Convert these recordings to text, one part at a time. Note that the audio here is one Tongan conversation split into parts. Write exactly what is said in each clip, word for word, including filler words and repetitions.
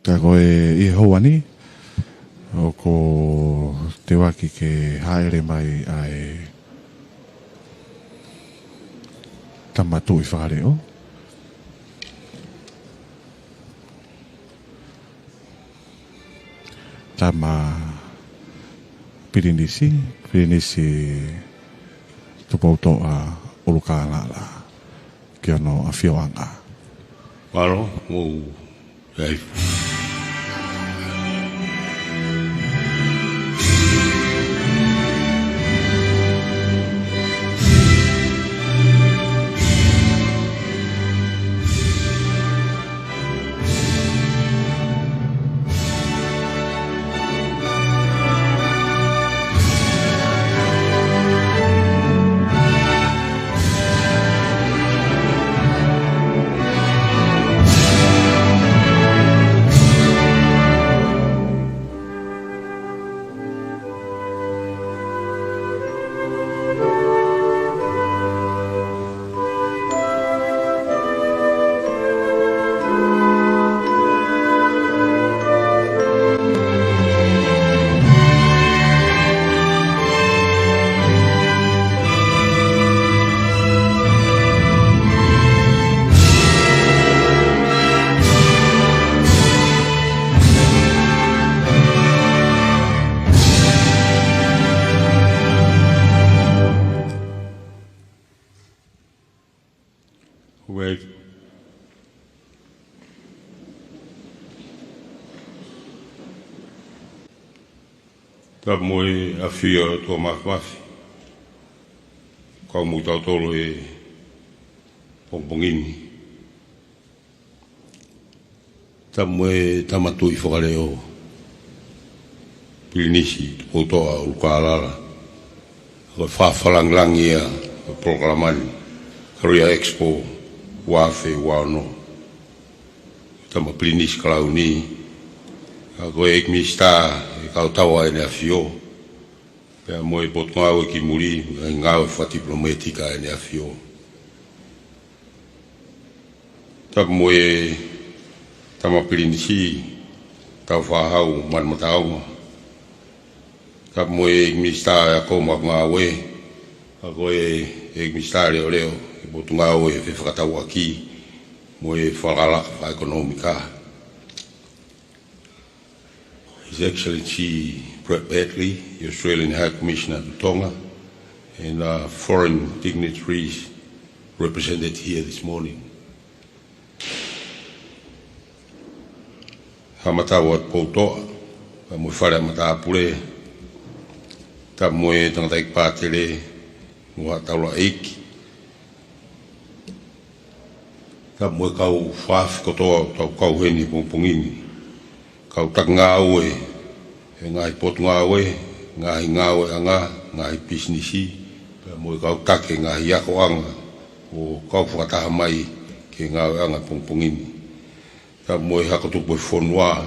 Ka ko e ʻi he houa ni, ʻoku teuaki ke hāʻele mai ʻa e Tama Tuʻi Fakaleʻo, Tama Pilinisi, Pilinisi Tupoutoʻa ʻUlukalala, ki hono ʻafioʻanga. Mālō, mou ʻai. Tapu mo e ʻafio ʻa e ʻOtua Māfimafi, kau mo kitautolu he pongipongi ni. Tapu mo e Tama Tuʻi Fakaleʻo, Pilinisi Tupoutoʻa ʻUlukalala. Ko e fakafakalāngilangi ia ʻo e polokalama ni, Career Expo ua afe ua ono. Tama Pilinisi Kalauni, ʻa ia ko e ʻEiki Minisitā, ʻa e kau tau ʻa ʻEne ʻAfio, pea mo e Potungāue ki Muli, ʻa e ngāue fakatipilometika ʻa ʻEne ʻAfio. Tapu mo e Tama Pilinisi Tāufaʻāhau Manumataongo. Tapu mo e Minisitā ʻo e Ako mo e Ngāue, ʻa ia ko e Minisitā Leʻoleʻo, ʻa e Potungāue Fefakatauʻaki mo e Fakalakalaka Fakaʻekonōmika. His Excellency Brett Batley, the Australian High Commissioner to Tonga, and, uh, foreign dignitaries represented here this morning. Haʻa Maʻu ʻa Tupoutoʻa, pea mo e Fale ʻa Matāpule, tapu mo e tangataʻeiki pātele, mo e taulaʻeiki, tapu mo e kau fakafe kotoa ʻoku tau kau heni he pongipongi ni. Kau taki ngāue he ngaahi potungāue, ngaahi ngāueʻanga, ngaahi pisinisi, pea mo e kau taki ngaahi akoʻanga ʻoku kau fakataha mai ki he ngāueʻanga he pongipongi ni. Tapu mo e hako tupu ʻo e fonua,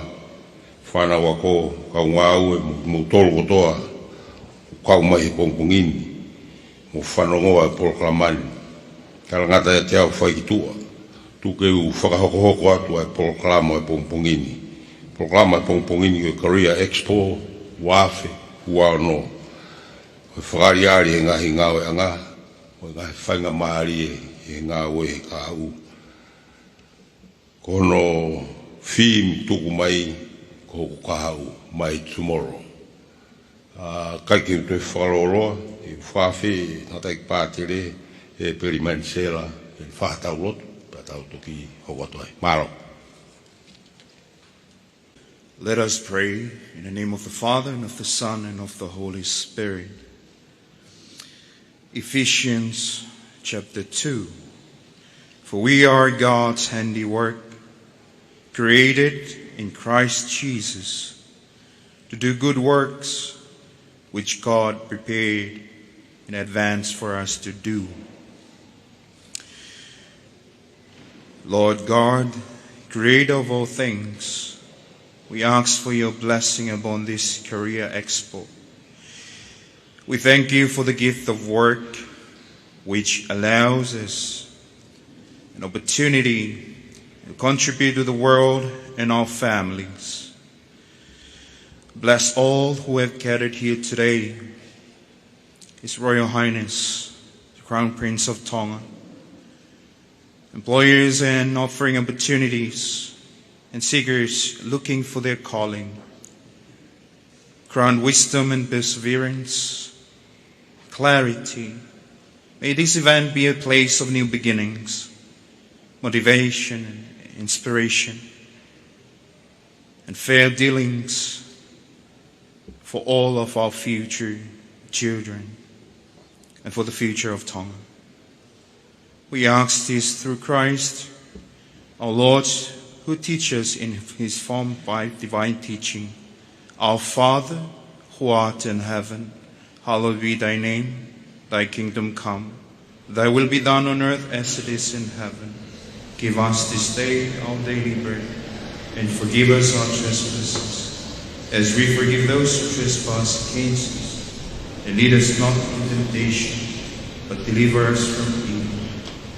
fānau ako, kau ngāue, mo, mo kimoutolu kotoa ʻoku kau mai he pongipongi ni mo fanongo ʻa e polokalama ni. Talangata ʻiate au fai ki tuʻa, tuku ke u fakahokohoko atu ʻa e polokalama ʻo e pongipongi ni. Polokalama ʻo e pongipongi ni ko e Career Expo ua afe ua ono. Ko e fakaʻaliʻali he ngaahi ngāueʻanga mo e ngaahi faingamālie he ngāue he kahaʻu. Ko hono theme tuku mai ko hoku kahaʻu, My Tomorrow. ʻA ia ʻikai ke u toe fakalōloa, ʻe fakafe ʻe he tangataʻeiki pātele, ʻe Pelimani Sela, ʻene fai ha tau lotu, pea tau toki hoko atu ai. Mālō. Let us pray in the name of the Father, and of the Son, and of the Holy Spirit. Ephesians chapter two. For we are God's handiwork, created in Christ Jesus to do good works which God prepared in advance for us to do. Lord God, creator of all things, we ask for your blessing upon this Career Expo. We thank you for the gift of work, which allows us an opportunity to contribute to the world and our families. Bless all who have gathered here today, His Royal Highness, the Crown Prince of Tonga, employers and offering opportunities, and seekers looking for their calling. Grant wisdom and perseverance, clarity. May this event be a place of new beginnings, motivation, and inspiration, and fair dealings for all of our future children and for the future of Tonga. We ask this through Christ, our Lord, who teaches in his form by divine teaching. Our Father, who art in heaven, hallowed be thy name. Thy kingdom come. Thy will be done on earth as it is in heaven. Give us this day our daily bread, and forgive us our trespasses, as we forgive those who trespass against us. And lead us not into temptation, but deliver us from evil.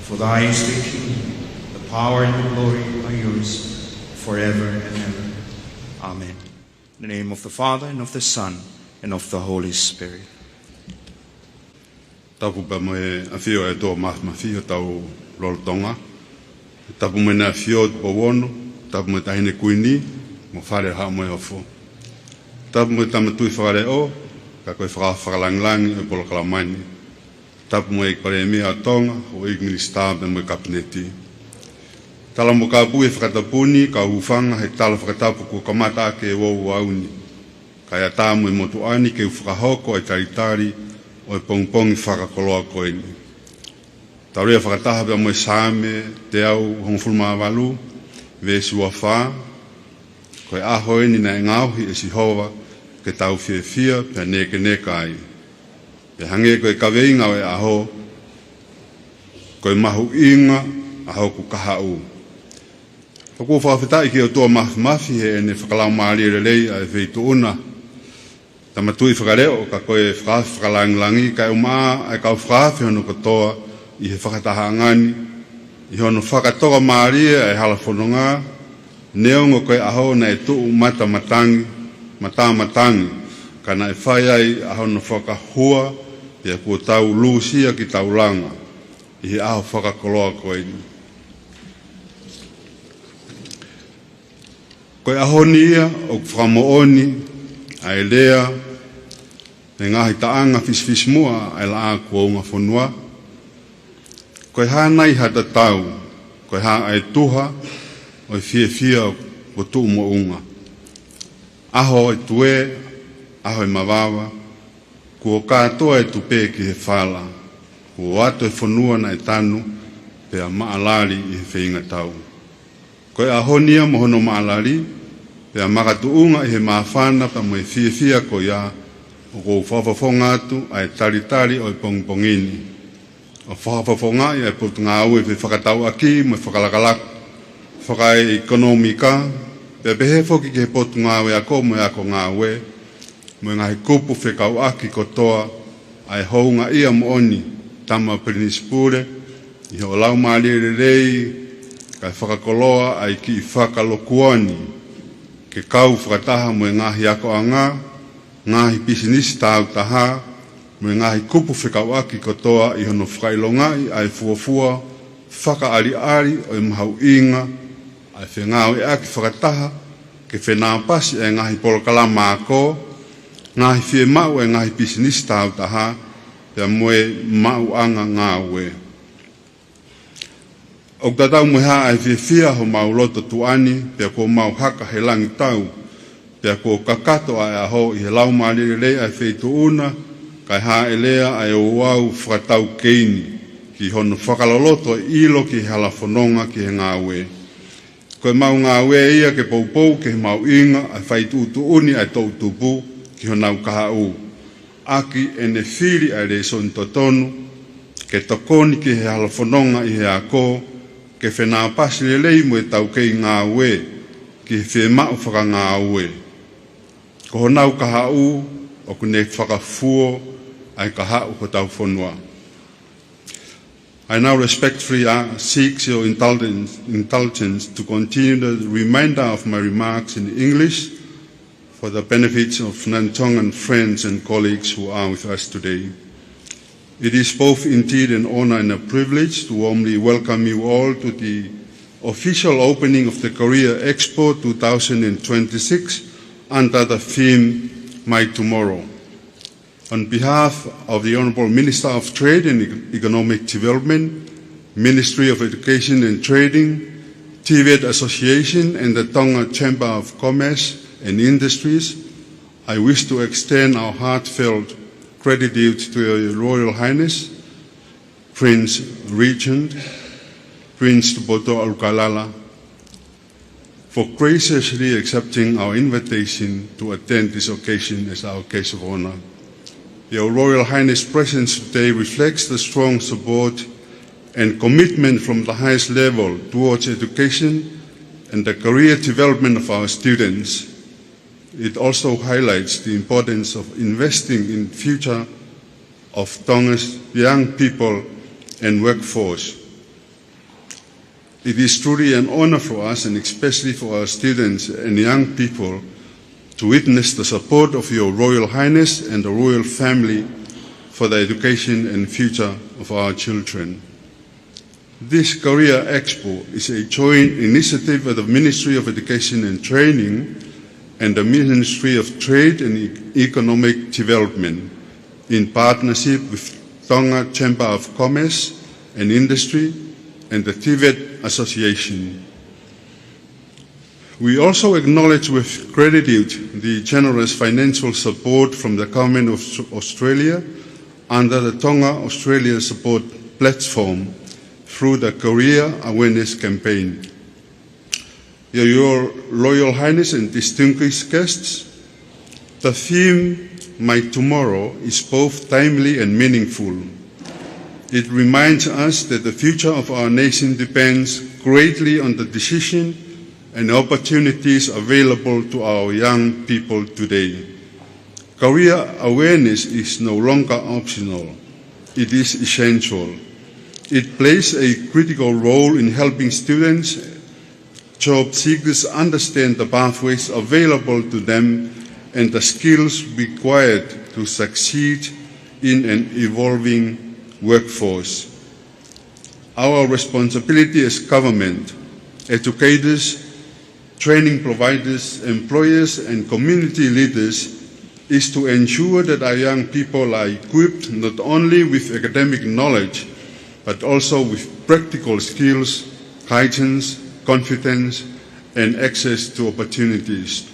For thine is the kingdom, the power, and the glory are yours, forever and ever. Amen. In the name of the Father, and of the Son, and of the Holy Spirit. Tapu pea mo e ʻafio ʻa e ʻOtua Māfimafi ʻi hotau lotolotonga. Tapu mo ʻEne ʻAfio Tupou Ono, tapu mo e Taʻahine Kuini, mo Fale Haʻa Moheofo. Tapu mo e Tama Tuʻi Fakaleʻo, ka ko e faka-, fakalangilangi ʻo e polokalama ni. Tapu mo e ʻEiki Palēmia ʻo Tonga, ʻo e ʻEiki Minisitā pea mo e Kapineti. Tala mo kāpui e fakatapu ni, kau hūfanga he tala fakatapu kuo kamata ʻaki e ouau ni. Kae ʻatā mo e motuʻa ni ke u fakahoko e talitali ʻo e pongipongi fakakoloa ko eni. Talu ia fakataha pea mo e Saame teau hongofulu mā valu, veesi ua fā, ko e ʻaho eni naʻe ngaohi ʻe Sihova ke tau fiefia pea nēkeneka ai. Pea hangē ko e kaveinga ʻo e ʻaho, ko e mahuʻinga ʻa hoku kahaʻu. ʻOku ou fakafetaʻi ki he ʻOtua Māfimafi heʻene fakalaumālie lelei ʻa e feituʻu na. Tama Tuʻi Fakaleʻo, ka ko e fakaafe fakalangilangi, kae ʻumaʻā ʻa e kau fakaafe hono kotoa ʻi he fakatahaʻanga ni, ʻi hono fakatokamālie ʻa e hala fononga, neongo ko e ʻaho naʻe tuʻu matamatangi, matamatangi, ka naʻe fai ai ʻa hono fakahua, pea kuo tau lūsia ki taulanga ʻi he ʻaho fakakoloa ko eni. Ko e ʻaho ni ia ʻoku fakamoʻoni ʻa e lea, ʻa e ngaahi taʻanga fisifisimuʻa ʻa e Laʻā kuo Ungafonua. Ko e hā nai ha tatau, ko e hā ʻa e tuha ʻo e fiefia kuo tuʻu moʻunga. ʻAho ʻo e tuē, ʻaho ʻo e mavava, kuo kātoa e tupe ki he fala, kuo ʻoatu e fonua naʻe tanu, pea maʻalali ʻi he feingatau. Ko e ʻaho ni ia mo hono maʻalali, pea makatuʻunga ʻi he māfana pea mo e fiefia ko ia, ʻoku ou fakafofonga atu ʻa e talitali ʻo e pongipongi ni. ʻO fakafofongaʻi ʻa e Potungāue Fefakatauʻaki mo e Fakalakalaka Fakaʻekonōmika, pea pehē foki ki he Potungāue Ako mo e Ako Ngāue, mo e ngaahi kupu fekauʻaki kotoa ʻa e houngaʻia moʻoni, Tama Pilinisi Pule, ʻi hoʻo laumālie lelei, kae fakakoloa ʻa e kiʻi fakalokuani, ke kau fakataha mo e ngaahi akoʻanga, ngaahi pisinisi tāutaha, mo e ngaahi kupu fekauʻaki kotoa ʻi hono fakaʻilongaʻi ʻa e fuofua fakaʻaliʻali ʻo e mahuʻinga ʻa e fengāueʻaki fakataha ke fenāpasi ʻa e ngaahi polokalama ako, ngaahi fiemaʻu ʻa e ngaahi pisinisi tāutaha, pea mo e maʻuʻanga ngāue. ʻOku tatau mo e hā ʻa e fiefia homau loto tuʻa ni, pea kuo mau haka he langi tau, pea kuo kakato ʻa e ʻaho ʻi he laumālie lelei ʻa e feituʻu na, kae hāʻelea ʻa e ouau fakataukei ni, ki hono fakaloloto e ʻilo ki he hala fononga ki he ngāue. Ko e mau ngāue ia ke poupou ki he mahuʻinga ʻa e fai tuʻutuʻuni ʻa e toʻutupu ki honau kahaʻu. ʻAki ʻene fili ʻa e lēsoni totonu, ke tokoni ki he hala fononga ʻi he ako, ke fenāpasi lelei mo e taukei ngāue, ki he fiemaʻu fakangāue. Ko honau kahaʻu, ʻoku ne fakafuo ʻa e kahaʻu hotau fonua. I now respectfully uh, seek your indulgence, indulgence to continue the remainder of my remarks in English for the benefit of non-Tongan friends and colleagues who are with us today. It is both indeed an honor and a privilege to warmly welcome you all to the official opening of the Korea Expo two thousand twenty-six under the theme My Tomorrow. On behalf of the Honorable Minister of Trade and E-, Economic Development, Ministry of Education and Trading, TVET Association, and the Tonga Chamber of Commerce and Industries, I wish to extend our heartfelt gratitude to Your Royal Highness, Prince Regent, Prince Tupoutoʻa ʻUlukalala, for graciously accepting our invitation to attend this occasion as our guest of honor. Your Royal Highness' presence today reflects the strong support and commitment from the highest level towards education and the career development of our students. It also highlights the importance of investing in future of Tonga's young people and workforce. It is truly an honor for us, and especially for our students and young people, to witness the support of Your Royal Highness and the royal family for the education and future of our children. This Korea Expo is a joint initiative of the Ministry of Education and Training and the Ministry of Trade and E-, Economic Development in partnership with Tonga Chamber of Commerce and Industry and the TVET Association. We also acknowledge with gratitude the generous financial support from the Government of Aus-, Australia under the Tonga Australia Support Platform through the Korea Awareness Campaign. Your, Your Royal Highness and distinguished guests, the theme, My Tomorrow, is both timely and meaningful. It reminds us that the future of our nation depends greatly on the decision and opportunities available to our young people today. Career awareness is no longer optional. It is essential. It plays a critical role in helping students, job seekers understand the pathways available to them and the skills required to succeed in an evolving workforce. Our responsibility as government, educators, training providers, employers, and community leaders is to ensure that our young people are equipped not only with academic knowledge, but also with practical skills, guidance, confidence, and access to opportunities.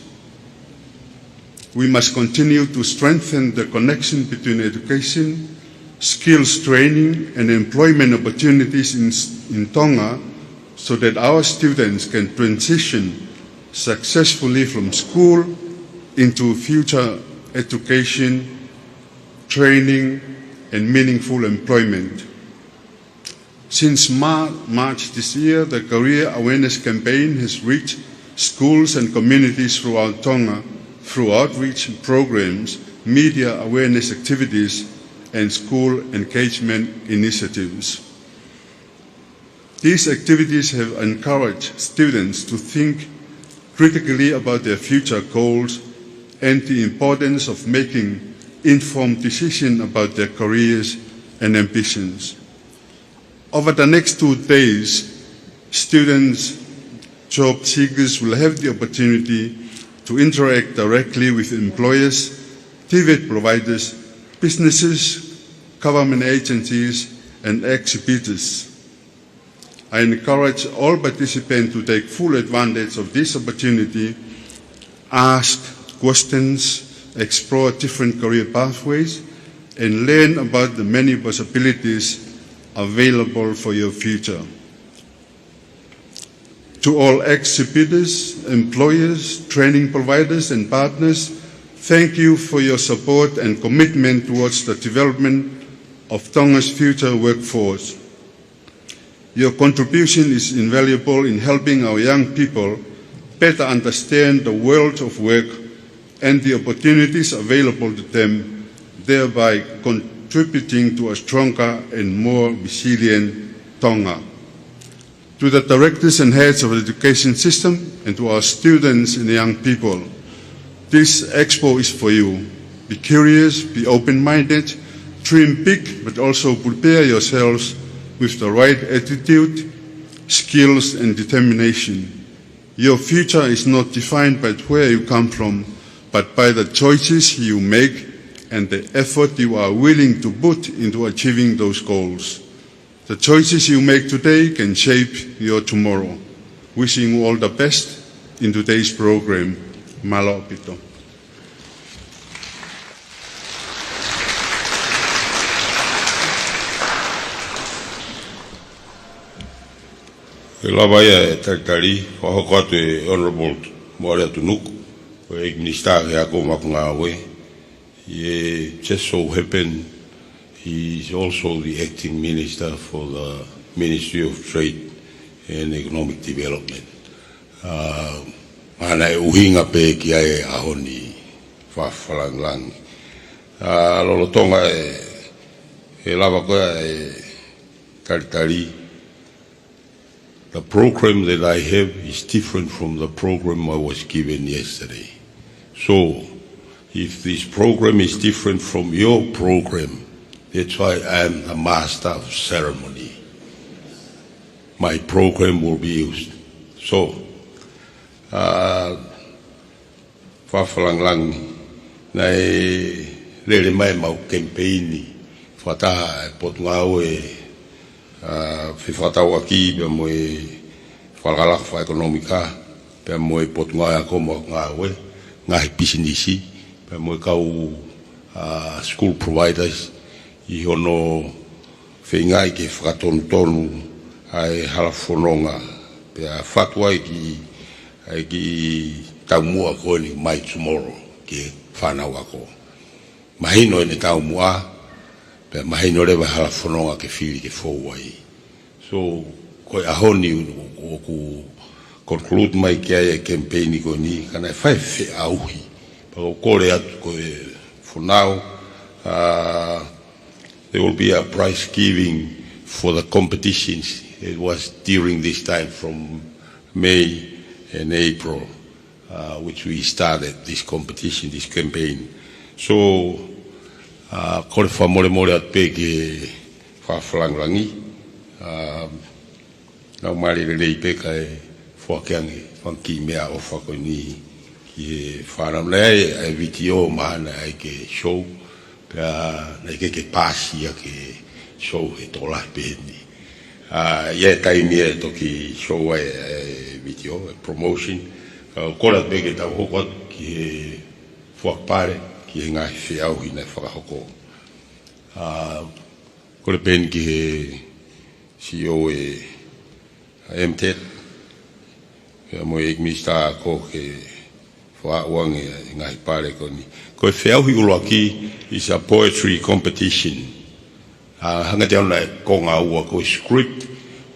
We must continue to strengthen the connection between education, skills training, and employment opportunities in, in Tonga so that our students can transition successfully from school into future education, training, and meaningful employment. Since Mar-, March this year, the Career Awareness Campaign has reached schools and communities throughout Tonga through outreach programs, media awareness activities, and school engagement initiatives. These activities have encouraged students to think critically about their future goals and the importance of making informed decisions about their careers and ambitions. Over the next two days, students, job seekers will have the opportunity to interact directly with employers, TVET providers, businesses, government agencies, and exhibitors. I encourage all participants to take full advantage of this opportunity, ask questions, explore different career pathways, and learn about the many possibilities available for your future. To all exhibitors, employers, training providers, and partners, thank you for your support and commitment towards the development of Tonga's future workforce. Your contribution is invaluable in helping our young people better understand the world of work and the opportunities available to them, thereby contributing to a stronger and more resilient Tonga. To the directors and heads of the education system and to our students and young people, this expo is for you. Be curious, be open-minded, dream big, but also prepare yourselves with the right attitude, skills, and determination. Your future is not defined by where you come from, but by the choices you make and the effort you are willing to put into achieving those goals. The choices you make today can shape your tomorrow. Wishing you all the best in today's program. Mālō ʻaupito. ʻE lava ia e talitali, fakahoko atu ʻe Honourable Moale Atunuku, ko e ʻEiki Minisitā ki he Ako mo e Ngāue. He just so happen he is also the acting minister for the Ministry of Trade and Economic Development. Uh, ʻa ia ʻoku ʻuhinga pē ki ai e ʻaho ni, Fakafakalāngilangi. Uh, lolotonga e, e lava ko ē e talitali, the program that I have is different from the program I was given yesterday. So, if this program is different from your program, that's why I am the master of ceremony. My program will be used. So, uh, Fakafakalāngilangi, naʻe lele mai ʻemau kemipeini fakataha e Potungāue, ʻa, Fefakatauʻaki pea mo e Fakalakalaka Fakaʻekonōmika, pea mo e Potungāue Ako mo e Ngāue, ngaahi pisinisi, pea mo e kau, ʻa, school providers, ʻi hono feingaʻi ke fakatonutonu ʻa e hala fononga, pea fatu ai ki, ʻa e kiʻi taumuʻa ko eni My Tomorrow ki he fānau ako. Mahino ʻene taumuʻa, pea mahino leva e hala fononga ke fili ke fou ai. So, ko e ʻaho ni ʻoku, ʻoku conclude mai ki ai e kemipeini ko eni, ka naʻe fai e feʻauhi. Pea ʻoku ou kole atu ko e for now, ʻa, there will be a prize giving for the competitions. It was during this time from May and April, uh, which we started this competition, this campaign. So, uh, kole fakamolemole atu pē ki he Fakafakalāngilangi, uh, Naʻu mālō lelei pē kae foaki ange fanga kiʻi meʻaʻofa ko eni ki he fānau. Naʻe ʻi ai e vitiō mahalo naʻe ʻai ke show, pea naʻe ʻikai ke paasi ia ke show he tokolahi pehē ni. ʻA, ʻi ai e taimi ʻe toki show ai e vitiō, e promotion. Ka ʻoku ou kole atu pē ke tau hoko atu ki he foaki pale, ki he ngaahi feʻauhi naʻe fakahoko. ʻA, kole pē eni ki he C E O e M TET, pea mo e ʻEiki Minisitā ko ē ke fakaʻuange e ngaahi pale ko eni. Ko e feʻauhi ʻuluaki is a poetry competition. ʻA, hangē te au naʻe konga ua ko e script,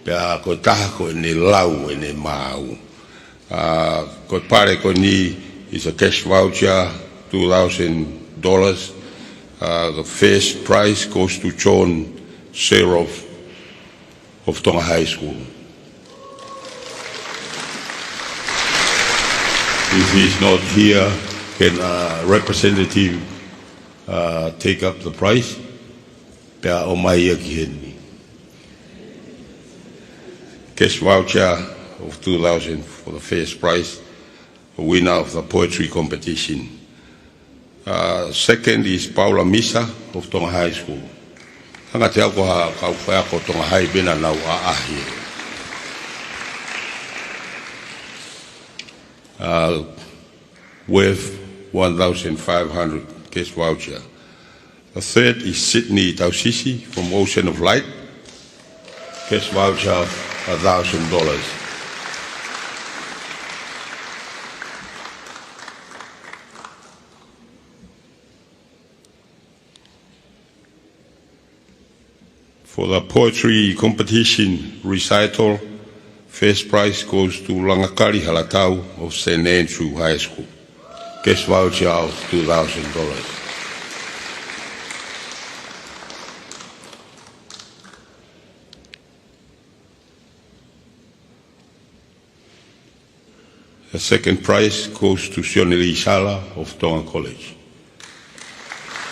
pea ko e taha ko ʻene lau ʻene maau. ʻA, ko e pale ko eni is a cash voucher, two thousand dollars. ʻA, the first prize goes to John Serov of Tonga High School. If he's not here, can a representative, uh, take up the prize? Pea ʻomai ia ki heni. Cash voucher of two thousand for the first prize, winner of the poetry competition. Uh, second is Paula Misa of Tonga High School. Hangē te au ko ha kau faiako Tonga High pē naʻa nau ʻaʻahi. Uh, worth one thousand five hundred cash voucher. The third is Sydney Tausisi from Ocean of Light. Cash voucher of a thousand dollars. For the poetry competition recital, first prize goes to Langakali Halatau of Saint Andrew High School. Cash voucher of two thousand dollars. The second prize goes to Sione Lisala of Tonga College.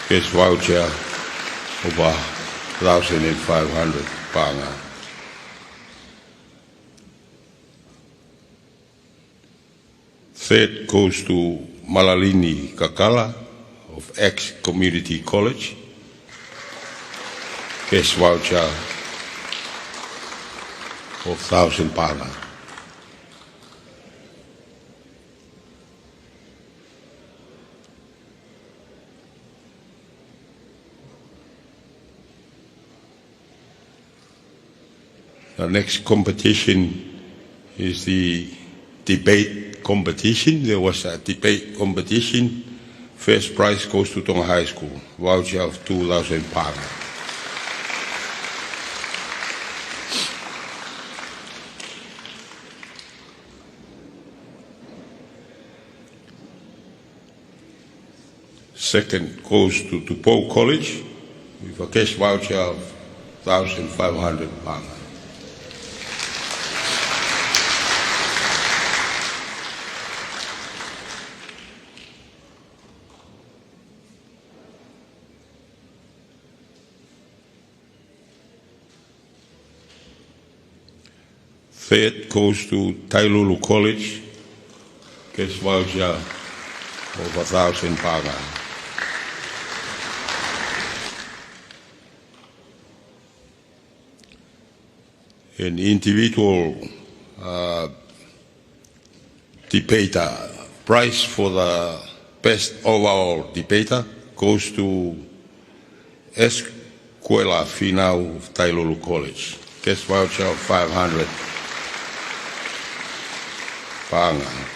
Cash voucher of a thousand and five hundred paʻanga. Third goes to Malalini Kakala of X Community College. Cash voucher of thousand paʻanga. The next competition is the debate competition. There was a debate competition. First prize goes to Tonga High School. Voucher of two thousand paʻanga. Second goes to Tupou College with a cash voucher of thousand five hundred paʻanga. Third goes to Tailulu College, cash voucher of a thousand paʻanga. An individual, uh, debater. Prize for the best overall debater goes to Escuela Finau of Tailulu College. Cash voucher of five hundred paʻanga.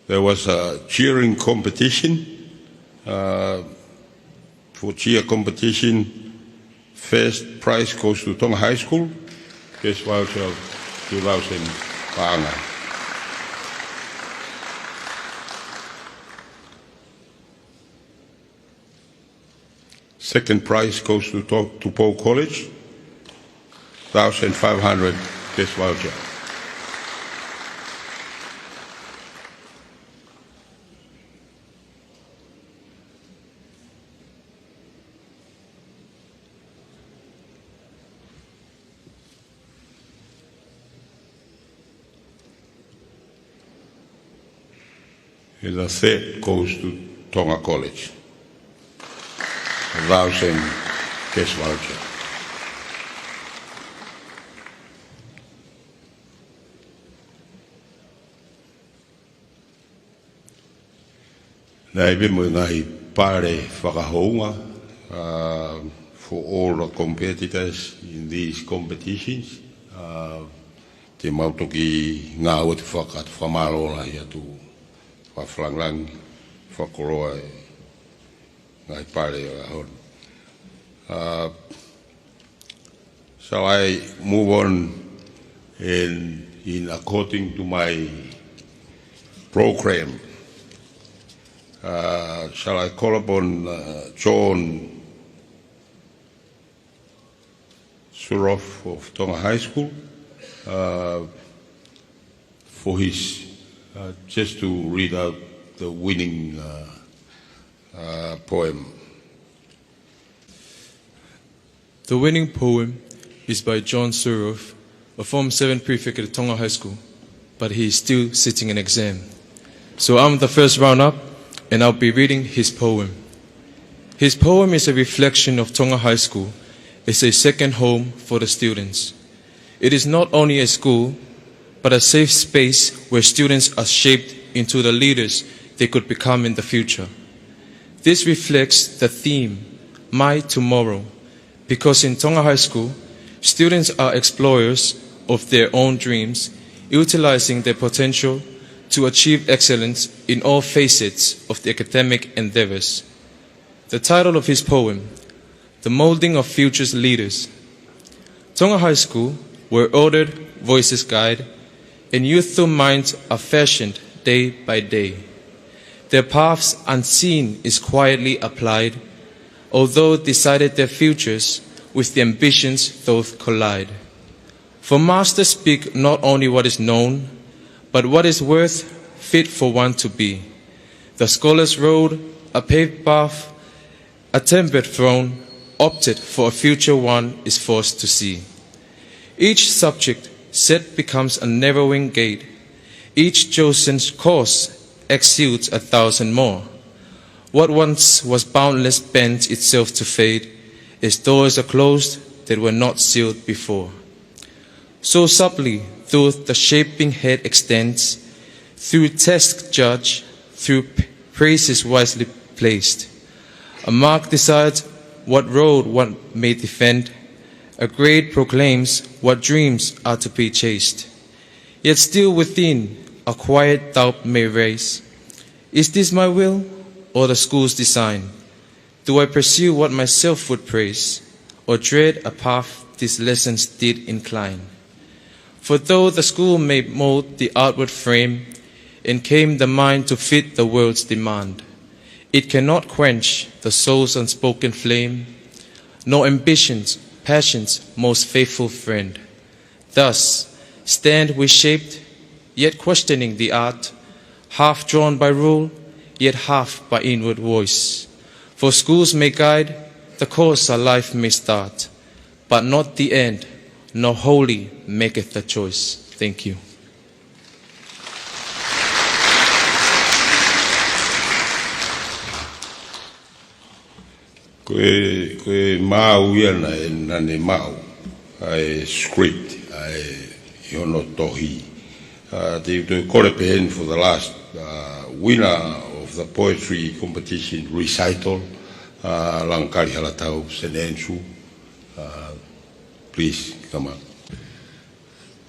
There was a cheering competition, uh, for cheer competition. First prize goes to Tonga High School. Cash voucher of two thousand paʻanga. Second prize goes to To-, Tupou College, thousand five hundred cash voucher. And the third goes to Tonga College. A thousand cash voucher. Naʻe ʻi ai pē mo e ngaahi pale fakahounga, uh, for all the competitors in these competitions. Uh, te mau toki ngāueʻi atu e fakamālō ʻo lahi atu, fakalāngilangi, fakakoloa e ngaahi pale ʻo e ʻaho ni. Uh, So I move on in, in according to my program. Uh, shall I call upon, uh, John Suroff of Tonga High School, uh, for his, uh, just to read out the winning, uh, uh, poem. The winning poem is by John Suroff, a Form seven prefect at Tonga High School, but he is still sitting an exam. So I'm the first round up, and I'll be reading his poem. His poem is a reflection of Tonga High School as a second home for the students. It is not only a school, but a safe space where students are shaped into the leaders they could become in the future. This reflects the theme, My Tomorrow, because in Tonga High School, students are explorers of their own dreams, utilizing their potential to achieve excellence in all facets of the academic endeavors. The title of his poem, The Molding of Future's Leaders. Tonga High School, where ordered voices guide and youthful minds are fashioned day by day. Their paths unseen is quietly applied, although decided their futures with the ambitions thought collide. For masters speak not only what is known, but what is worth fit for one to be. The scholar's road, a paved path, a tempered throne, opted for a future one is forced to see. Each subject set becomes a narrowing gate. Each chosen course exudes a thousand more. What once was boundless bends itself to fade, its doors are closed that were not sealed before. So subtly, though the shaping head extends, through test judge, through p-, praises wisely placed. A mark decides what road one may defend, a grade proclaims what dreams are to be chased. Yet still within, a quiet doubt may rise. Is this my will, or the school's design? Do I pursue what myself would praise, or tread a path these lessons did incline? For though the school may mold the outward frame, and tame the mind to fit the world's demand, it cannot quench the soul's unspoken flame, nor ambition's, passion's most faithful friend. Thus, stand we shaped, yet questioning the art, half drawn by rule, yet half by inward voice. For schools may guide, the course our life may start, but not the end, nor wholly maketh the choice. Thank you. Ko e, ko e maau ia naʻe, naʻa ne maau ʻa e script, ʻa e, ʻi hono tohi. Uh, te u toe kole pē heni for the last, uh, winner of the poetry competition recital, uh, Langakalihalatau, Saint Andrew. Uh, please, come up.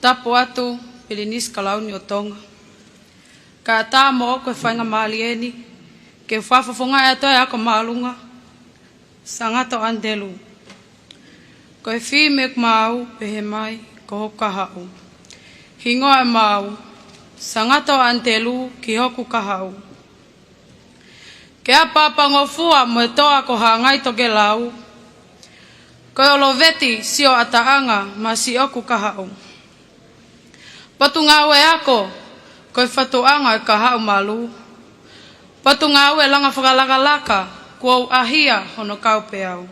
Tapu atu, Pilinisi Kalauni ʻo Tonga. Kae ʻatā moʻoku e faingamālie ni ke u fakafofongaʻi atu e ako māʻolunga, Sangato ʻAnitelū. Ko e fili ʻeku maau pehē mai ko hoku kahaʻu. Hingoa e maau, Sangato ʻAnitelū ki hoku kahaʻu. Ke ʻapaʻapangofua mo e toʻa ko Hangai Tokelau, ko e ʻoloveti sioʻataʻanga maʻa siʻoku kahaʻu. Potungāue ako, ko e fatuʻanga e kahaʻu malū. Potungāue langa fakalakalaka, kuo u ʻahia hono kau pē au.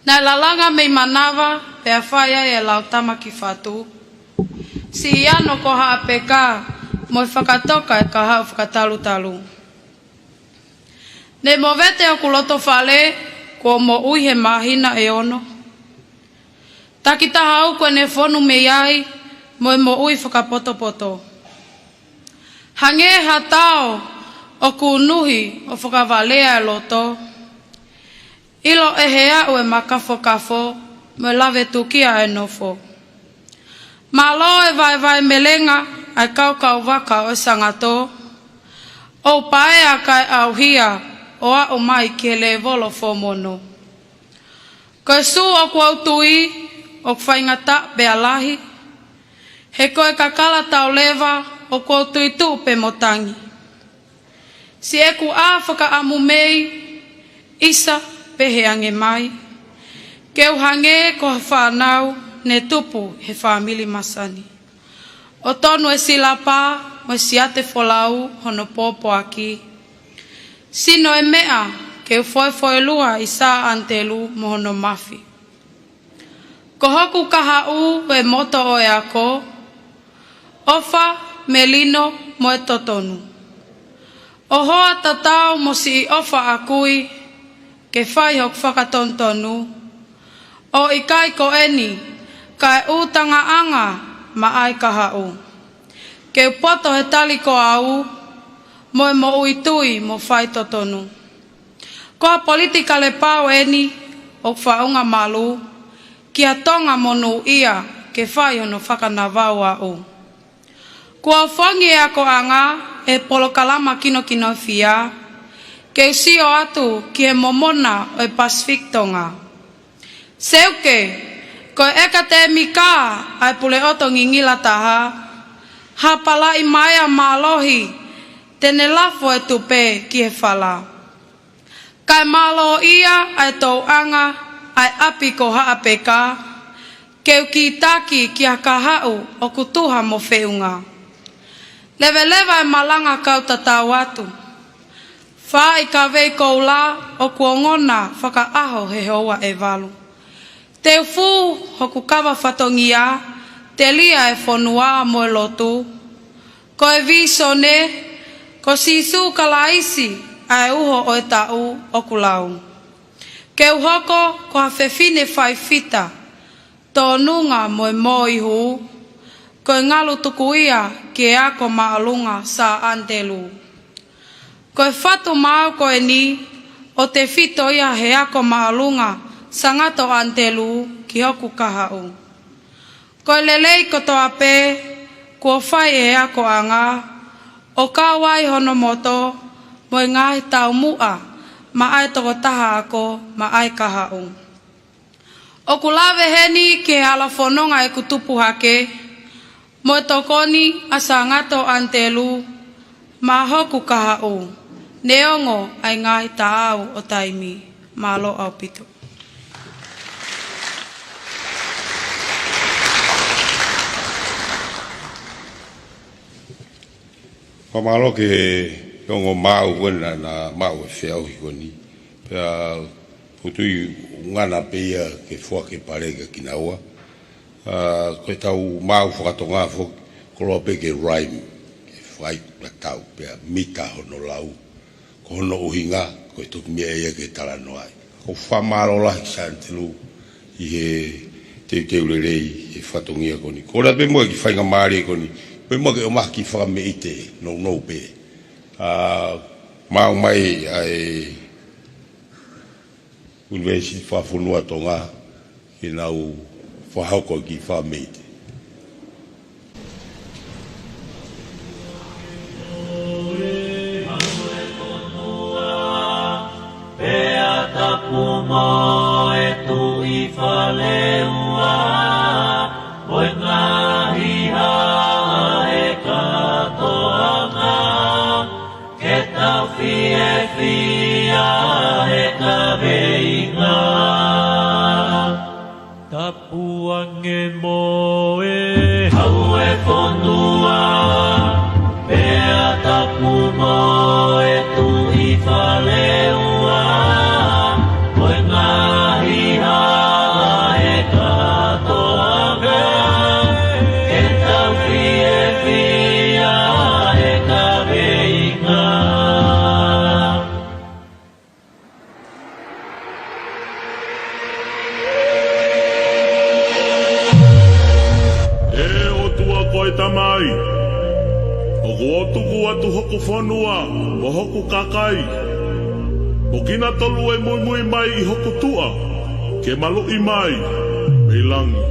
Naʻe lalanga mei manava, pea fai ai e lau tama ki fatu. Siʻi ano ko Haʻapeka, mo e fakatoka e kahaʻu fakatalutalu. Ne movete hoku loto fale, kuo u moʻui he māhina ʻe ono. Takitaha au kuo ne fonu mei ai, mo e moʻui fakapotopoto. Hangē ha tao ʻoku unuhi ʻo fakavalea e loto. ʻIlo ʻe he aʻu e makafokafo, mo e lave tukia e nofo. Mālō e vaevae melenga ʻa e kaukauvaka ʻo e Sangato, ʻo paea kae ʻauhia ʻo aʻu mai ki he lēvolo Form Ono. Ko e sū ʻoku ou tui ʻoku faingataʻa pea lahi, he ko e kakala tau leva ʻoku ou tui tuʻu pē mo tangi. Siʻeku ʻā fakaʻamu mei ʻisa pehē ange mai, ke u hangē ko ha fānau ne tupu he fāmili masani. ʻO tonu e silapa mo e siate folau hono pōpoaki. Sino e meʻa ke u foefoelua ʻi Sā ʻAnitelū mo hono mafi. Ko hoku kahaʻu e moto ʻo e ako, ʻofa, melino mo e totonu. ʻO hoa tatau mo siʻi ʻofa ʻakui, ke fai hoku fakatonutonu. ʻO ʻikai ko eni, kae ʻūtangaʻanga maʻa e kahaʻu. Ke u poto he tali ko au, mo e moʻui tui mo faitotonu. Ko ha politikale pau eni ʻoku faʻunga malu ki ha Tonga monūʻia ke fai hono fakanavau aʻu. Kuo u fangi e akoʻanga he polokalama kinokinofia ke u sio atu ki he momona ʻo e Pacific Tonga. Seuke, ko e ʻekatēmika ʻa e Puleʻoto Ngingila Taha, ha palaʻi maea mālohi te ne lafo e tupe ki he fala. Kae mālōʻia ʻa e touʻanga ʻa e ʻapi ko Haʻapeka, Ke u kītaki ki ha kahaʻu ʻoku tuha mo feʻunga. Leveleva e malanga kau tatau atu. Fai kavei koula ʻoku ongona fakaʻaho he houa ʻe valu. Te u fū hoku kava fatongia, telia e fonua mo e lotu. Ko e vīsone, ko Sīsū Kalaisi ʻa e uho ʻo e taʻu ʻoku lau. Ke u hoko ko ha fefine faifita, tōnunga mo e moihū, ko e ngalu tuku ia ki he ako māʻolunga Sā ʻAnitelū. Ko e fatu maau ko eni ʻo tefito ia he ako māʻolunga Sangato ʻAnitelū ki hoku kahaʻu. Ko e lelei kotoa pē kuo fai ʻe he akoʻanga, ʻo kau ai hono moto mo e ngaahi taumuʻa maʻa e tokotaha ako maʻa e kahaʻu. ʻOku lave heni ki he hala fononga ʻeku tupu hake, mo e tokoni ʻa Sangato ʻAnitelū maʻa hoku kahaʻu, neongo ʻa e ngaahi taʻau ʻo taimi. Mālō ʻaupito. Fakamālō ki he ongo maau ko ena naʻa maʻu e feʻauhi ko eni. Pea ʻoku ou tui ʻoku ngata pē ia ke foaki e pale kia kinaua. ʻA, ko e tau maau fakatonga foki, koloa pē ke rhyme, ke fai tatau, pea mita hono lau. Ko hono ʻuhinga, ko e toki meʻa ia ke talanoa ai. ʻOku ou fakamālō lahi ki Sā ʻAnitelū ʻi he teuteu lelei he fatongia ko eni. Ko e lea pē muʻa ki he faingamālie ko eni, pē muʻa ke ʻomai ha kiʻi fakameʻite nounou pē. ʻA, maʻu mai ʻa e University Fakafonua Tonga, ke nau fakahoko e kiʻi fakameʻite. Pea tapu mo e Tuʻi Faleua, mo e ngaahi hala he kātoanga, ke tau fiefia he kaveinga. Tapu ange mo e hau e fonua, pea tapu mo e Tuʻi Faleua, mo e ngaahi hala he kātoanga, ke tau fiefia he kaveinga. ʻE ʻOtua ko e Tamai, ʻoku ou tuku atu hoku fonua mo hoku kakai, mo kinautolu ʻe muimui mai ʻi hoku tuʻa, ke maluʻi mai mei langi.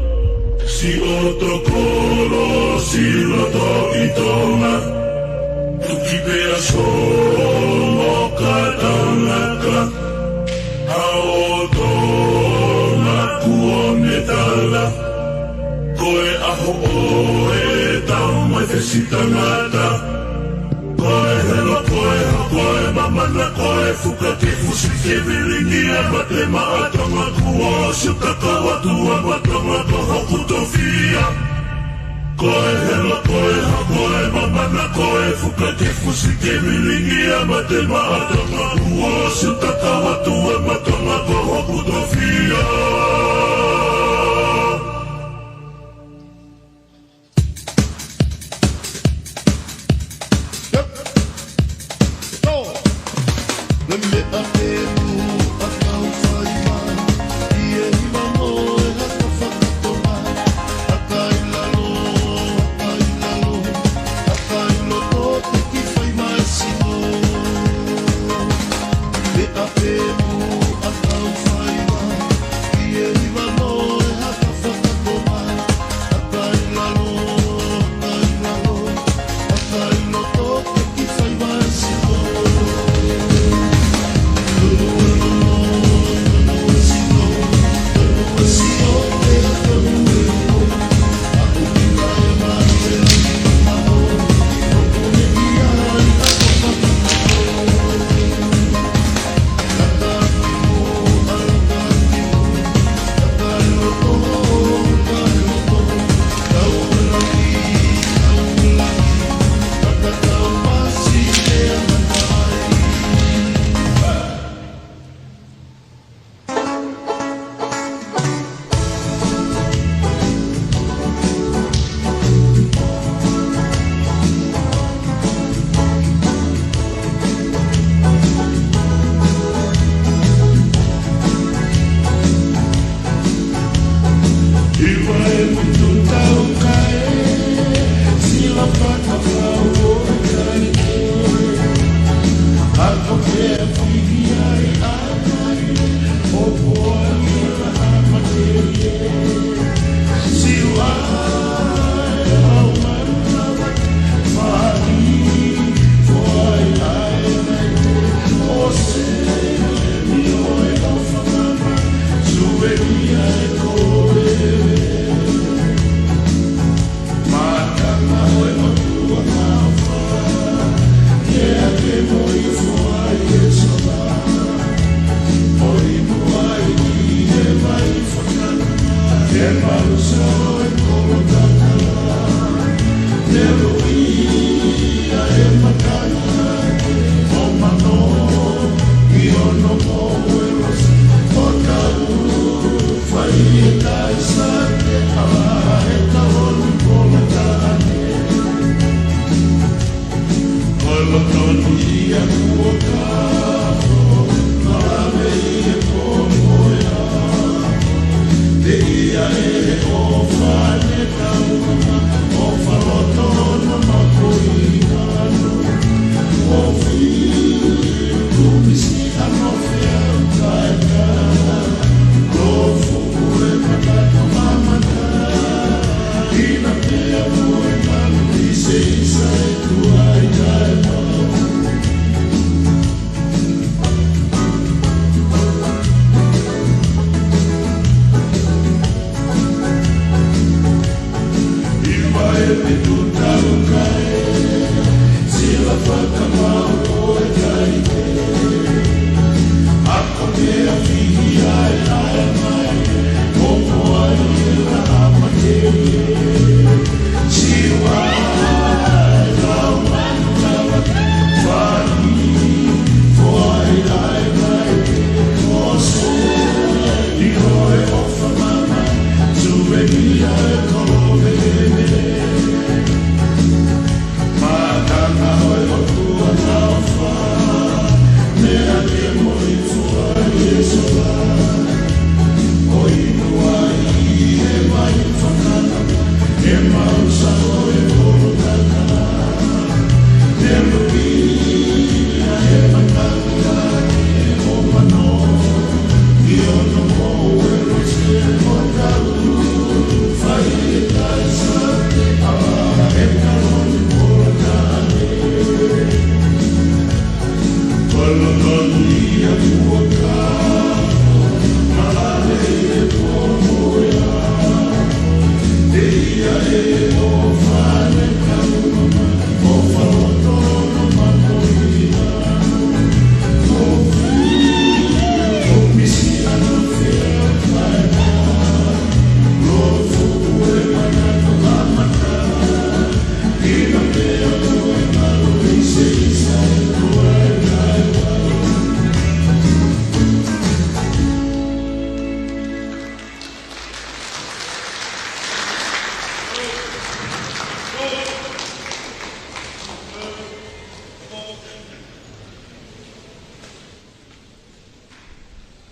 Siʻoto kolosi loto ʻi Tonga, tuki pea solo ka taulaka. Hao Tonga kuo metala, ko e ʻaho ʻo e tau mai fesi tangata. Ko e helo, ko e hao, ko e mamana, ko e fuka ke fusi ke vilingia mate maʻa Tonga kuo ʻosi ʻo kakau atu ʻa Tonga ko hoku tofiʻa. Ko e helo, ko e hao, ko e mamana, ko e fuka ke fusi ke vilingia mate maʻa Tonga kuo ʻosi ʻo kakau atu ʻa Tonga ko hoku tofiʻa.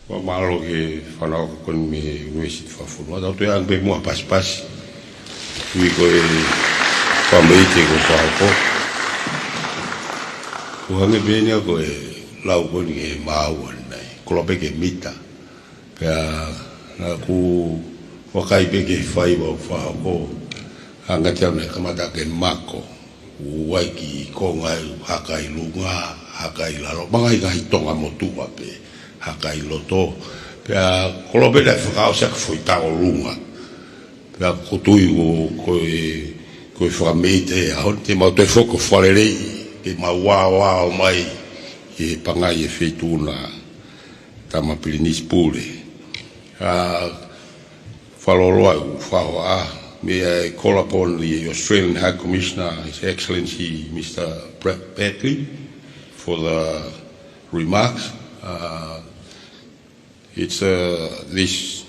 Fakamālō ki he fānau ko eni mei he University Fakafonua. Tau toe ʻai pē muʻa pasipasi. Ui ko e fāmili te ko fāko. Ko hangē pē eni ko e lau ko eni ki he māua ni. Kolope ki he mita. Pea naʻa ku vakai pē ki he faiva ʻo fāko. Hangē te au naʻe kamata ke mako. Ua ki konga ʻo haka ʻi lunga, haka ʻi lalo, manga ʻi ngaahi tonga motuʻa pē, haka ʻi loto. Pea kolope naʻe fakaʻosi ʻaki foʻi tao lunga. Pea ko u tui ko, ko e, ko e fakameʻite ʻa honi te mau toe foki ʻo fakalelei, ke mau aoao mai, ʻi he pangai ʻe feituʻu na. Tama Pilinisi Pule. Uh, Fakaloloa ʻu fahoa, may I call upon the Australian High Commissioner, His Excellency Mister Brad Badgley, for the remarks. Uh, it's, uh, this,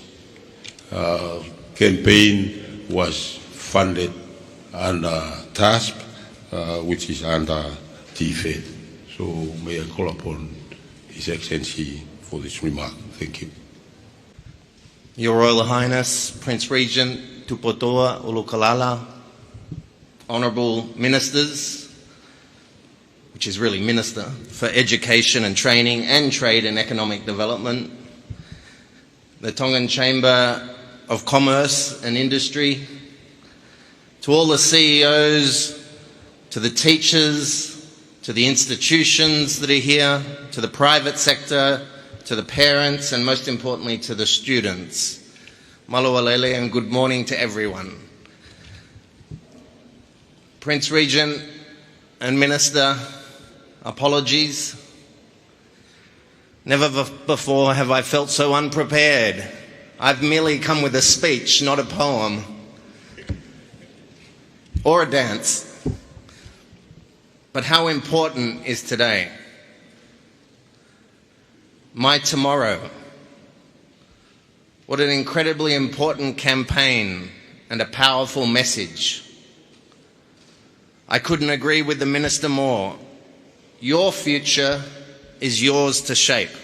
uh, campaign was funded under TASP, uh, which is under TFED. So may I call upon His Excellency for this remark. Thank you. Your Royal Highness, Prince Regent Tupotoa ʻUlukalala, Honourable Ministers, which is really Minister, for Education and Training and Trade and Economic Development, the Tongan Chamber of Commerce and Industry, to all the C E Os, to the teachers, to the institutions that are here, to the private sector, to the parents, and most importantly, to the students. Mālō e lelei and good morning to everyone. Prince Regent and Minister, apologies. Never bef-, before have I felt so unprepared I've merely come with a speech, not a poem or a dance. But how important is today? My tomorrow. What an incredibly important campaign and a powerful message. I couldn't agree with the Minister more. Your future is yours to shape.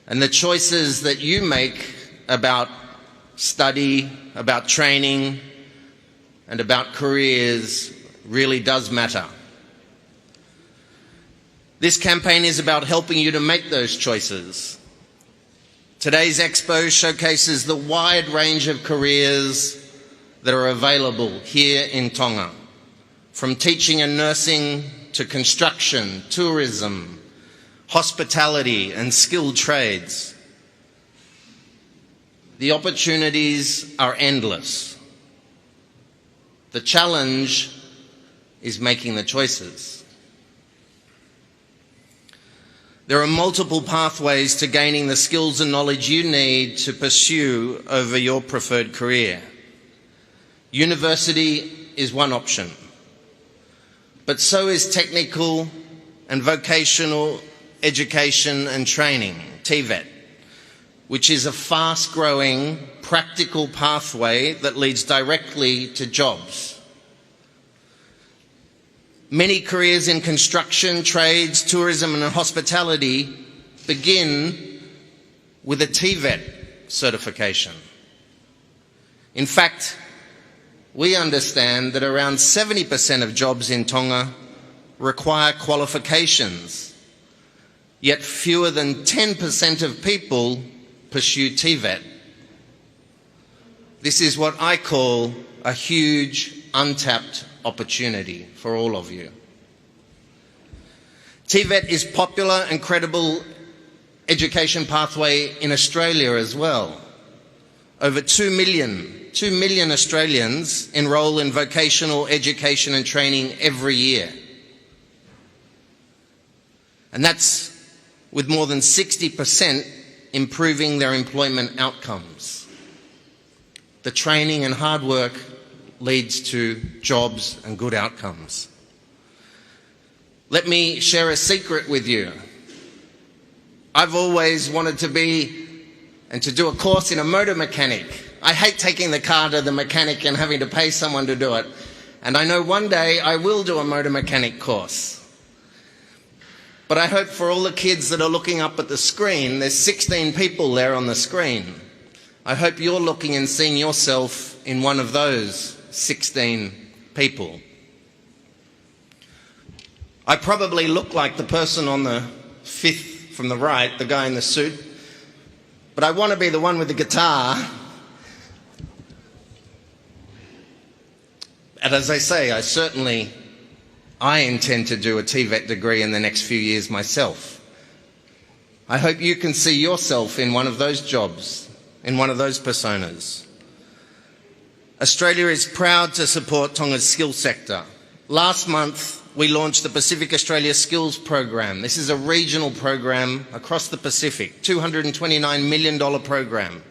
And the choices that you make about study, about training, and about careers really does matter. This campaign is about helping you to make those choices. Today's expo showcases the wide range of careers that are available here in Tonga, from teaching and nursing to construction, tourism, hospitality, and skilled trades. The opportunities are endless. The challenge is making the choices. There are multiple pathways to gaining the skills and knowledge you need to pursue over your preferred career. University is one option, but so is technical and vocational education and training, TVET, which is a fast-growing, practical pathway that leads directly to jobs. Many careers in construction, trades, tourism, and hospitality begin with a TVET certification. In fact, we understand that around seventy percent of jobs in Tonga require qualifications, yet fewer than ten percent of people pursue TVET. This is what I call a huge untapped opportunity for all of you. TVET is popular and credible education pathway in Australia as well. Over two million, two million Australians enrol in vocational education and training every year. And that's with more than sixty percent improving their employment outcomes. The training and hard work leads to jobs and good outcomes. Let me share a secret with you. I've always wanted to be and to do a course in a motor mechanic. I hate taking the car to the mechanic and having to pay someone to do it. And I know one day I will do a motor mechanic course. But I hope for all the kids that are looking up at the screen, there's sixteen people there on the screen. I hope you're looking and seeing yourself in one of those sixteen people. I probably look like the person on the fifth from the right, the guy in the suit, but I want to be the one with the guitar. And as I say, I certainly, I intend to do a TVET degree in the next few years myself. I hope you can see yourself in one of those jobs, in one of those personas. Australia is proud to support Tonga's skill sector. Last month, we launched the Pacific Australia Skills Program. This is a regional program across the Pacific, two hundred and twenty-nine million dollar program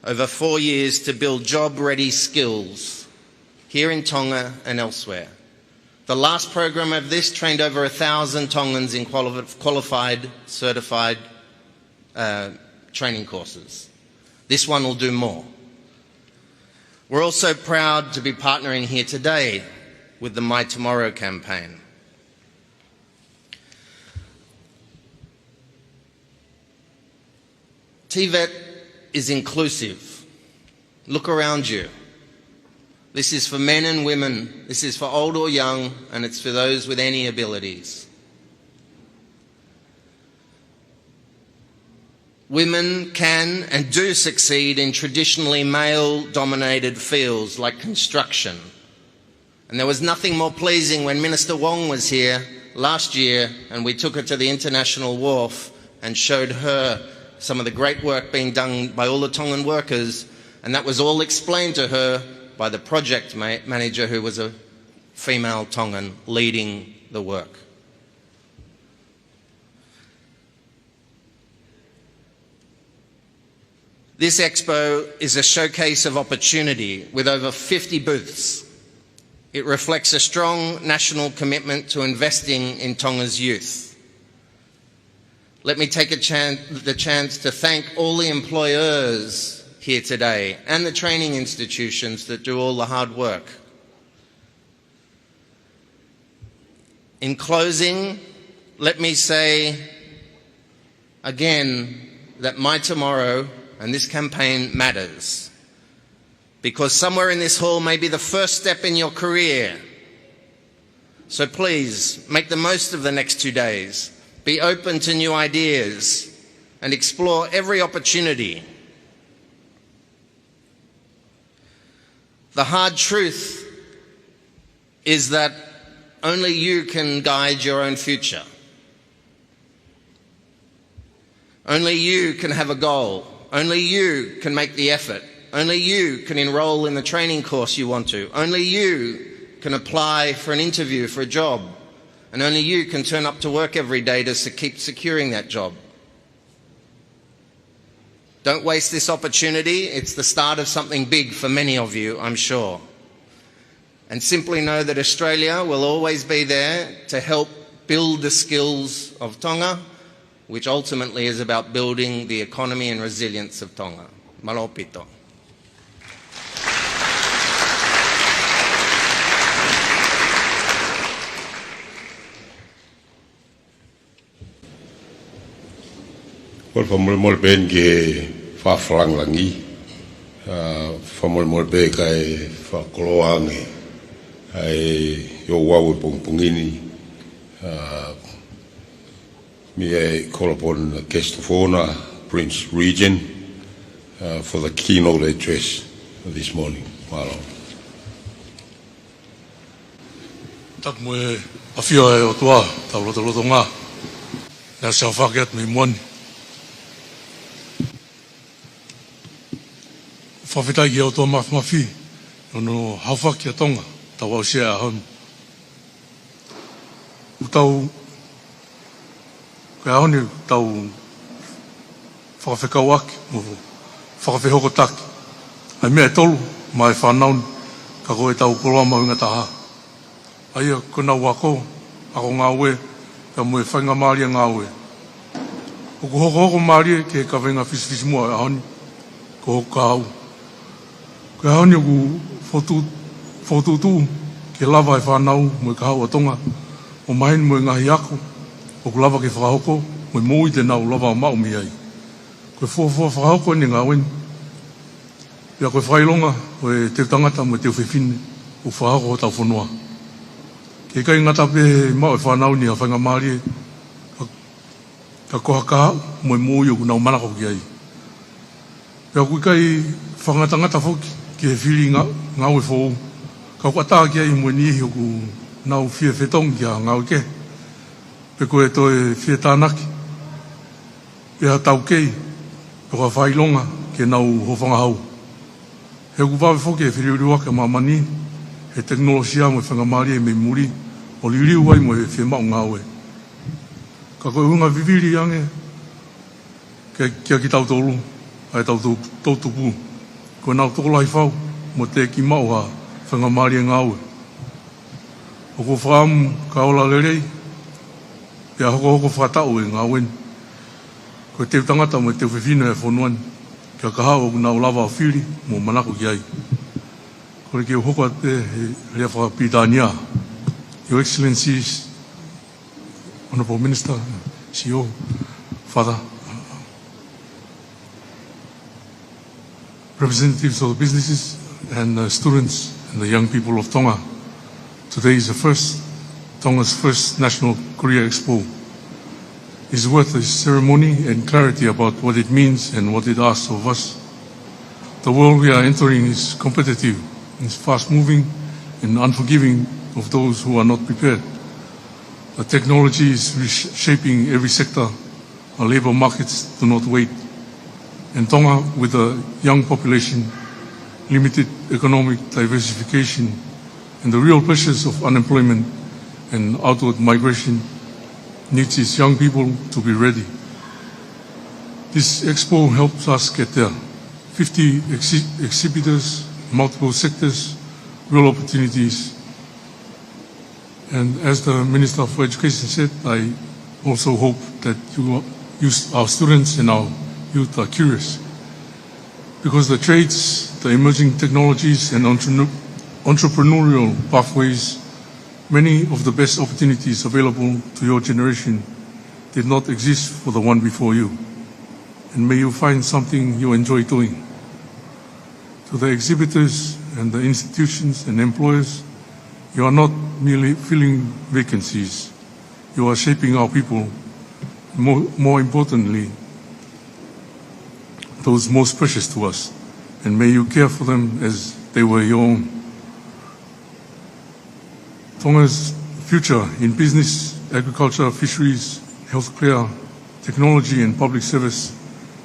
over four years to build job-ready skills here in Tonga and elsewhere. The last program of this trained over a thousand Tongans in quali-, qualified, certified, uh, training courses. This one will do more. We're also proud to be partnering here today with the My Tomorrow campaign. TVET is inclusive. Look around you. This is for men and women. This is for old or young, and it's for those with any abilities. Women can and do succeed in traditionally male-dominated fields like construction. And there was nothing more pleasing when Minister Wong was here last year and we took her to the international wharf and showed her some of the great work being done by all the Tongan workers, and that was all explained to her by the project ma-, manager, who was a female Tongan leading the work. This expo is a showcase of opportunity with over fifty booths. It reflects a strong national commitment to investing in Tonga's youth. Let me take a chan-, the chance to thank all the employers here today and the training institutions that do all the hard work. In closing, let me say again that my tomorrow and this campaign matters, because somewhere in this hall may be the first step in your career. So please, make the most of the next two days. Be open to new ideas and explore every opportunity. The hard truth is that only you can guide your own future. Only you can have a goal. Only you can make the effort. Only you can enroll in the training course you want to. Only you can apply for an interview for a job. And only you can turn up to work every day to se-, keep securing that job. Don't waste this opportunity. It's the start of something big for many of you, I'm sure. And simply know that Australia will always be there to help build the skills of Tonga, which ultimately is about building the economy and resilience of Tonga. Mālō ʻaupito. Well, fakamolemole pē ki he fakafalangalangi. ʻA, fakamolemole pē kae fakakoloa ange ʻa e ouau ʻo e pongipongi ni. ʻA, may I call upon the guest of honor, Prince Regent, uh, for the keynote address this morning. Mālō. Tapu mo e ʻafio ʻa e ʻOtua, tau lotolotonga. Naʻa tau haofaki atu mei muʻa ni. Fakafetaʻi ki he ʻOtua Māfimafi, ʻi hono haofaki ʻa Tonga, tau aʻusia ʻa e ʻaho ni. ʻOku tau, ko e ʻaho ni tau fakafekauʻaki mo fakafehokotaki ʻa e meʻa ʻe tolu maʻa e fānau ni, ka ko ʻetau koloa mahuʻinga taha. ʻA ia ko ʻenau ako, ako ngāue, pea mo e faingamālie ngāue. ʻOku hokohoko mālie ki he kaveinga fisifisimuʻa ʻo e ʻaho ni, ko hoku kahaʻu. Ko e ʻaho ni ʻoku fokotuʻu, fokotuʻutuʻu ke lava ʻe he fānau mo e kahaʻu ʻa Tonga ʻo maheni mo e ngaahi ako ʻoku lava ke fakahoko mo e moʻui te nau lava ʻo maʻu mei ai. Ko e fuofua fakahoko ʻeni ʻo e ngāue ni, pea ko e fakaʻilonga ʻo e teu tangata mo e teu fefine ʻoku fakahoko hotau fonua. Ke ʻikai ngata pē he maʻu ʻe he fānau ni ha faingamālie, ka, ka ko ha kahaʻu mo e moʻui ʻoku nau manako ki ai. Pea ʻoku ʻikai fakangatangata foki ki he fili ngā-, ngāue foʻou, ka ʻoku ʻatā ki ai mo e niʻihi ʻoku nau fie fetongi ki ha ngāue kehe, pe ko e toe fie tānaki ʻe ha taukei, pe ko ha fakaʻilonga ke nau hōfangahau. He ʻoku vave foki e feliuliuaki ʻa māmani he tekinolosia mo e faingamālie mei muli ʻo liliu ai mo e fiemaʻu ngāue. Ka ko e ʻuhinga vivili ange ke, kia kitautolu, ʻa ʻetau tou-, toʻutupu, ko ʻenau tokolahi fau mo teʻeki maʻu ha faingamālie ngāue. ʻOku ou fakaʻamu ka ola lelei pea hokohoko fakataʻu e ngāue ni, ko e teu tangata mo e teu fefine ʻo e fonua ni, ki ha kahaʻu ʻoku nau lava ʻo fili mo manako ki ai. Kole ke u hoko atu pē he lea fakapilitānia. Your Excellencies, Honourable Minister, C E O, Father, representatives of the businesses and the students and the young people of Tonga. Today is the first, Tonga's first National Korea Expo. It's worth a ceremony and clarity about what it means and what it asks of us. The world we are entering is competitive, is fast-moving, and unforgiving of those who are not prepared. The technology is reshaping every sector. Our labour markets do not wait. And Tonga, with a young population, limited economic diversification, and the real pressures of unemployment and outward migration, needs its young people to be ready. This expo helps us get there. fifty exhi-, exhibitors, multiple sectors, real opportunities. And as the Minister for Education said, I also hope that you are, you s-, our students and our youth are curious, because the trades, the emerging technologies, and entrepreneur-, entrepreneurial pathways, many of the best opportunities available to your generation did not exist for the one before you. And may you find something you enjoy doing. To the exhibitors and the institutions and employers, you are not merely filling vacancies. You are shaping our people, more, more importantly, those most precious to us, and may you care for them as they were your own. Tonga's future in business, agriculture, fisheries, healthcare, technology, and public service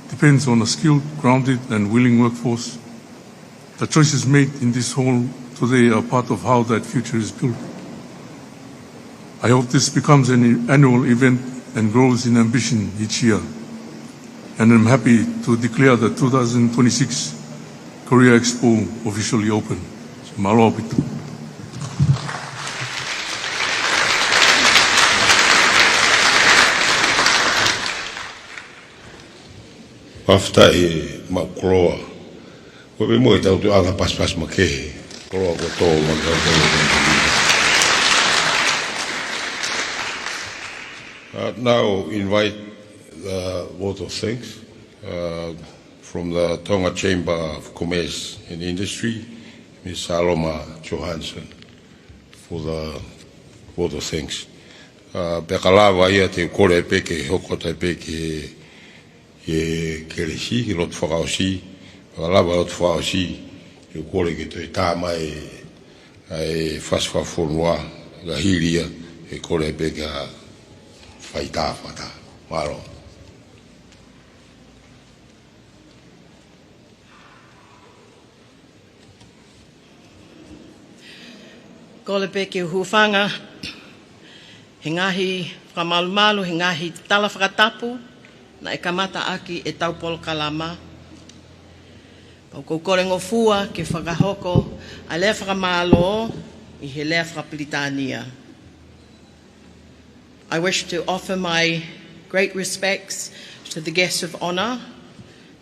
depends on a skilled, grounded, and willing workforce. The choices made in this hall today are part of how that future is built. I hope this becomes an annual event and grows in ambition each year. And I'm happy to declare the two thousand twenty-six Korea Expo officially open. Mālō ʻaupito. Fakafetaʻi maʻu koloa. Ko e pē mo e tau tu anga paspas makehe. Koloa ko tō makehe. Uh, now invite the vote of thanks, uh, from the Tonga Chamber of Commerce and Industry, Miss Saloma Johansson, for the vote of thanks. Uh, pea ka lava ia te u kole pē ke hoko atu pē ki he, ki he kelesi, ki he lotu fakaʻosi, pea ka lava lotu fakaʻosi, te u kole ke toe tā mai ʻa e fasi fakafonua, ka hili ia, ʻe kole pē ke fai tā fakataha. Mālō. Kole pē ke u hūfanga he ngaahi fakamalumalu, he ngaahi tala fakatapu naʻe kamata ʻaki ʻetau polokalama. Pea ʻoku ou kole ngofua ke fakahoko ʻa e lea fakamālō ʻi he lea fakapilitānia. I wish to offer my great respects to the guests of honour,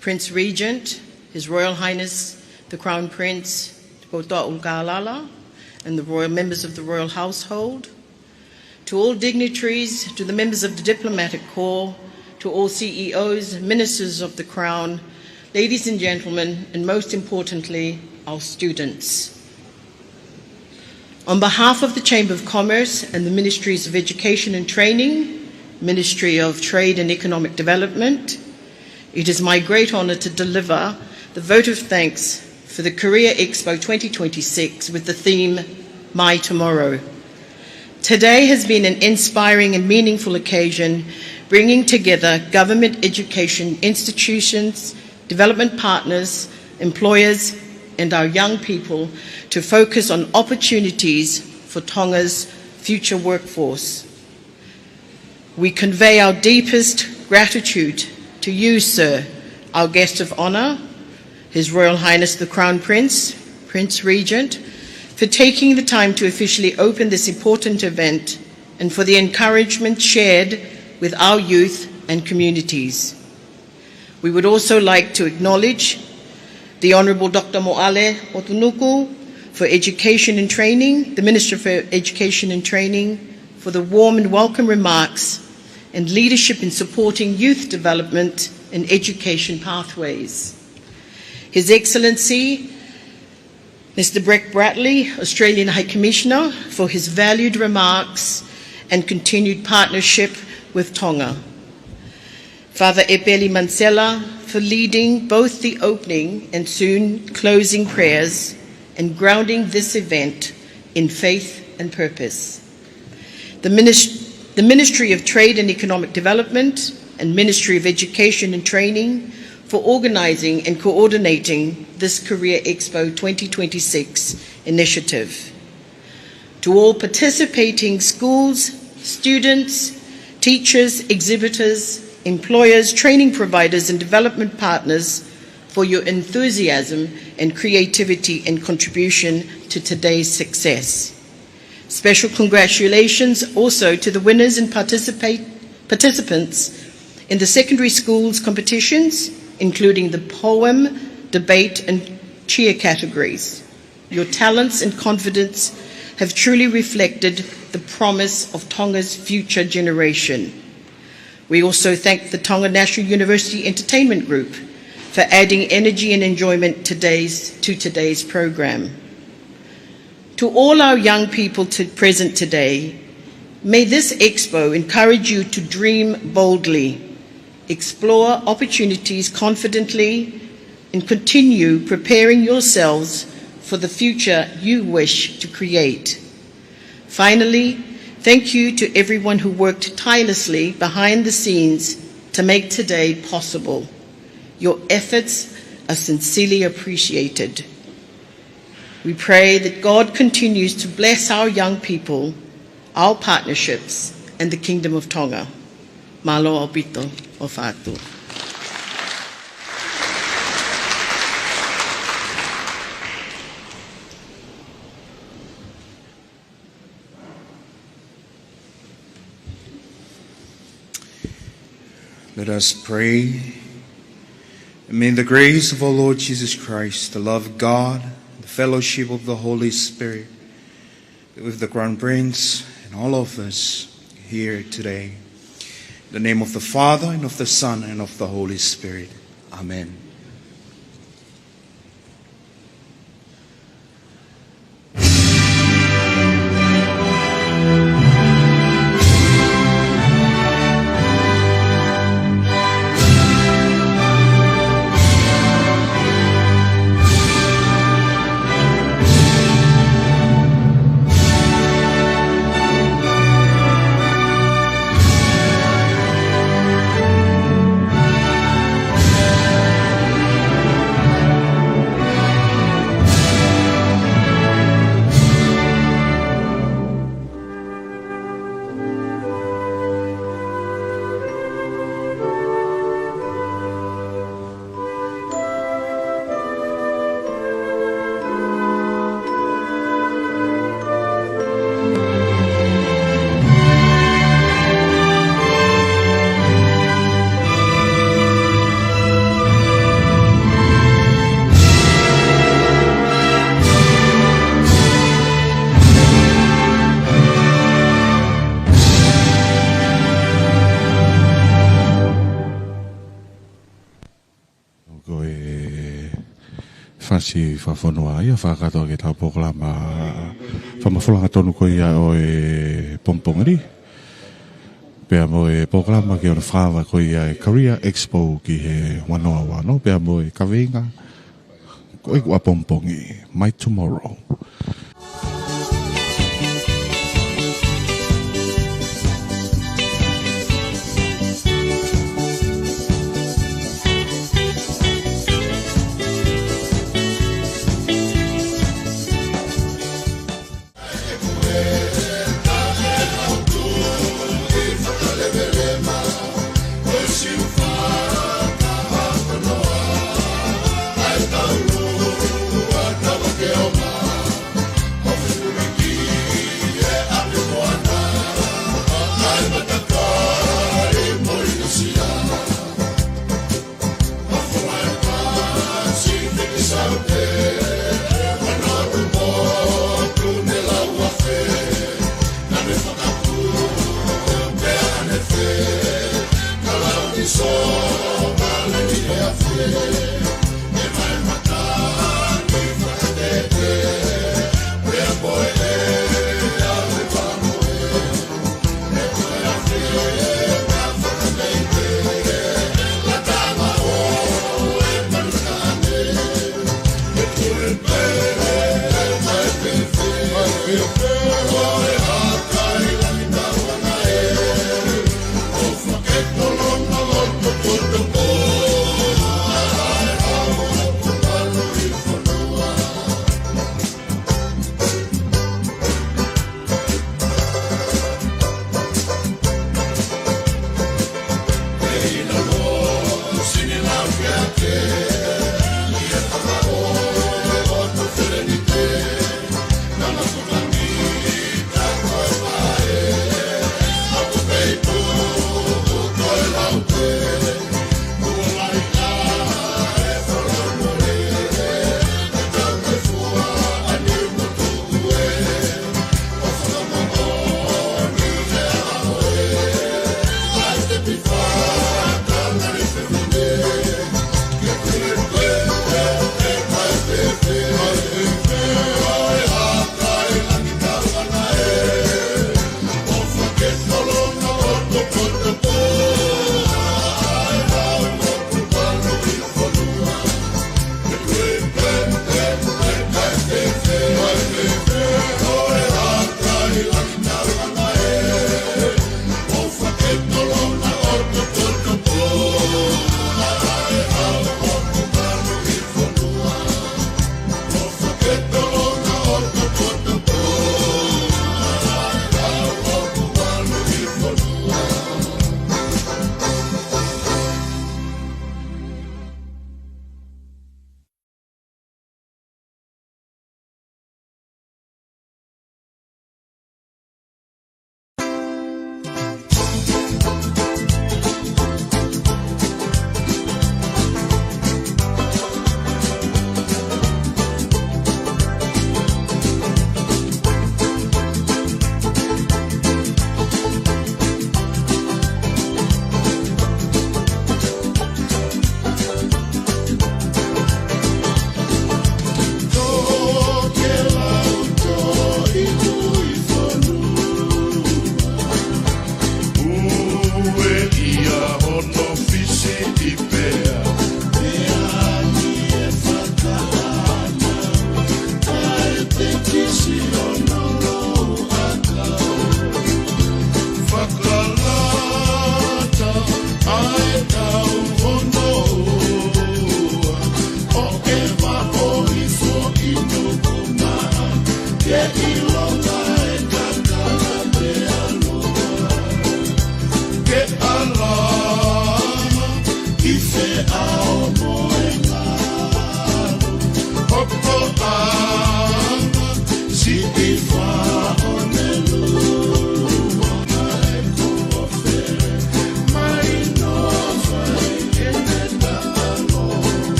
Prince Regent, His Royal Highness the Crown Prince Tupoutoʻa ʻUlukālala, and the royal members of the royal household, to all dignitaries, to the members of the diplomatic corps, to all C E Os, ministers of the Crown, ladies and gentlemen, and most importantly, our students. On behalf of the Chamber of Commerce and the Ministries of Education and Training, Ministry of Trade and Economic Development, it is my great honour to deliver the vote of thanks for the Korea Expo twenty twenty-six with the theme, My Tomorrow. Today has been an inspiring and meaningful occasion, bringing together government, education institutions, development partners, employers, and our young people to focus on opportunities for Tonga's future workforce. We convey our deepest gratitude to you, sir, our guest of honour, His Royal Highness the Crown Prince, Prince Regent, for taking the time to officially open this important event and for the encouragement shared with our youth and communities. We would also like to acknowledge the Honourable Doctor Moale Motunuku for Education and Training, the Minister for Education and Training, for the warm and welcome remarks and leadership in supporting youth development and education pathways. His Excellency, Mister Brett Bradley, Australian High Commissioner, for his valued remarks and continued partnership with Tonga. Father ʻEpeli Mansela for leading both the opening and soon closing prayers and grounding this event in faith and purpose. The minis-, the Ministry of Trade and Economic Development and Ministry of Education and Training for organising and coordinating this Korea Expo twenty twenty-six initiative. To all participating schools, students, teachers, exhibitors, employers, training providers and development partners, for your enthusiasm and creativity and contribution to today's success. Special congratulations also to the winners and participate, participants in the secondary schools competitions, including the poem, debate, and cheer categories. Your talents and confidence have truly reflected the promise of Tonga's future generation. We also thank the Tonga National University Entertainment Group for adding energy and enjoyment today's, to today's program. To all our young people to, present today, may this expo encourage you to dream boldly, explore opportunities confidently, and continue preparing yourselves for the future you wish to create. Finally, thank you to everyone who worked tirelessly behind the scenes to make today possible. Your efforts are sincerely appreciated. We pray that God continues to bless our young people, our partnerships, and the Kingdom of Tonga. Mālō ʻaupito ʻofa atu. Let us pray. May the grace of our Lord Jesus Christ, the love of God, the fellowship of the Holy Spirit, with the Crown Prince and all of us here today. In the name of the Father, and of the Son, and of the Holy Spirit. Amen. Ko e fasi fakafonua ia, fakakātoa ki heʻetau polokalama fakamafola hangatonu ko ia ʻo e pongipongi ni. Pea mo e polokalama ki hono fakaava ko ia e Career Expo ki he ua noa ua ono, pea mo e kaveinga ko e ʻapongipongi, My Tomorrow.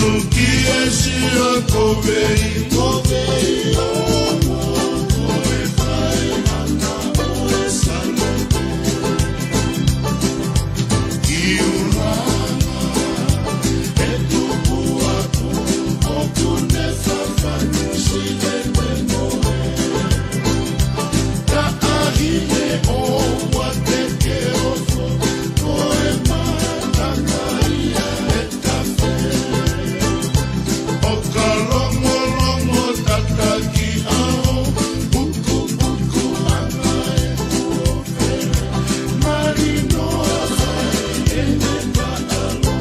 Ki he sia kovei, kovei ʻo mo ko e fai ʻana ʻo e salote. Ki ulanga e tupu atu ʻoku ne fafani si e te mohe. Taʻahine ʻoua te ke ofo, ko e matakaia e tafe. ʻO ka longolongo tataki ʻaho, pukupuku ʻana e kuo fele. Malino ʻa e ʻene kaʻalo.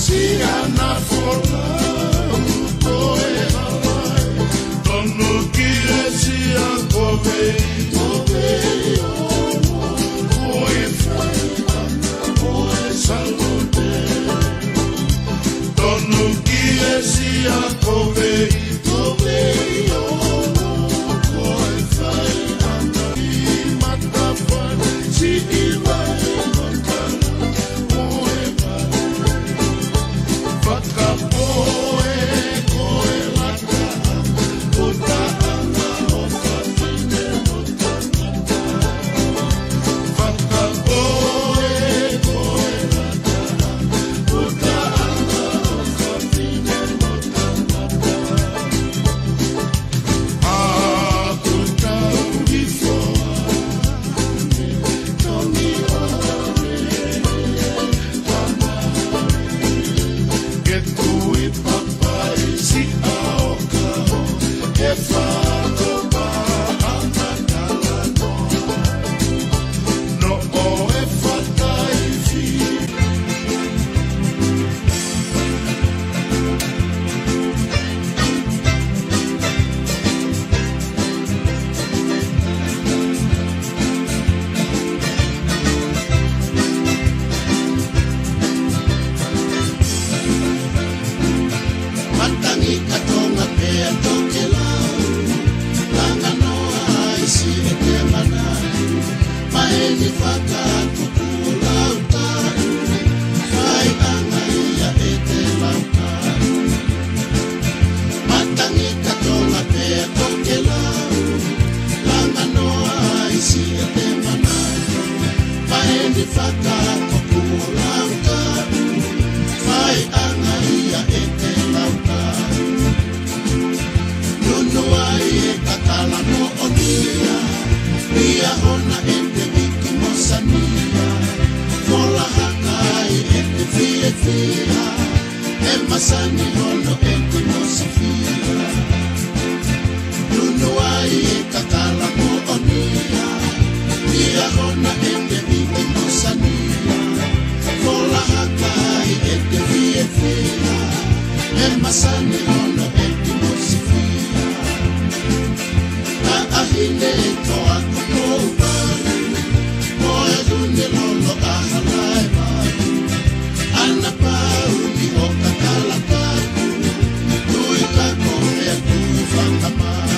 Siana folau ko e halai, tonu ki he sia kovei, kovei ʻo mo ko e fai ʻana ʻo e salote. Tonu ki he sia kovei, kovei ʻo mo ko e fai ʻana ʻi matafani, siʻi vai mo tala mo e vai. Fakapoʻe ko e lata, puta ʻana ʻo fafine mo tangata. Fakapoʻe ko e lata, puta ʻana ʻo fafine mo tangata. ʻA puta uli foa, toni ʻo e ke tui papai si ʻa o ka o e fako pa ʻa ka talanoa. No ʻo e fakai fi. Matangi ka Tonga pea tokelau, langa noa ʻa e isi e te manatu, maeni fakakuku lau tau, fai ʻanga ia e te lau tau. Matangi ka Tonga pea tokelau, langa noa ʻa e isi e te manatu, maeni fakakuku lau tau, fai ʻanga ia e te lau tau. Nunu ai e kakala moʻonia, ʻi he ʻaho na e te viki mo sania, fola haka ai e te fiefia, e masani hono e te mosifia. Nunu ai e kakala moʻonia, ʻi he ʻaho na e te viki mo sania, fola haka ai e te fiefia, e masani hono e te mosifia. Taʻahine ko ako ko upau, ko e lune lolo ʻa halae mai. ʻAna pau ni o ka kalakau, tui ka ko e tui fakamau.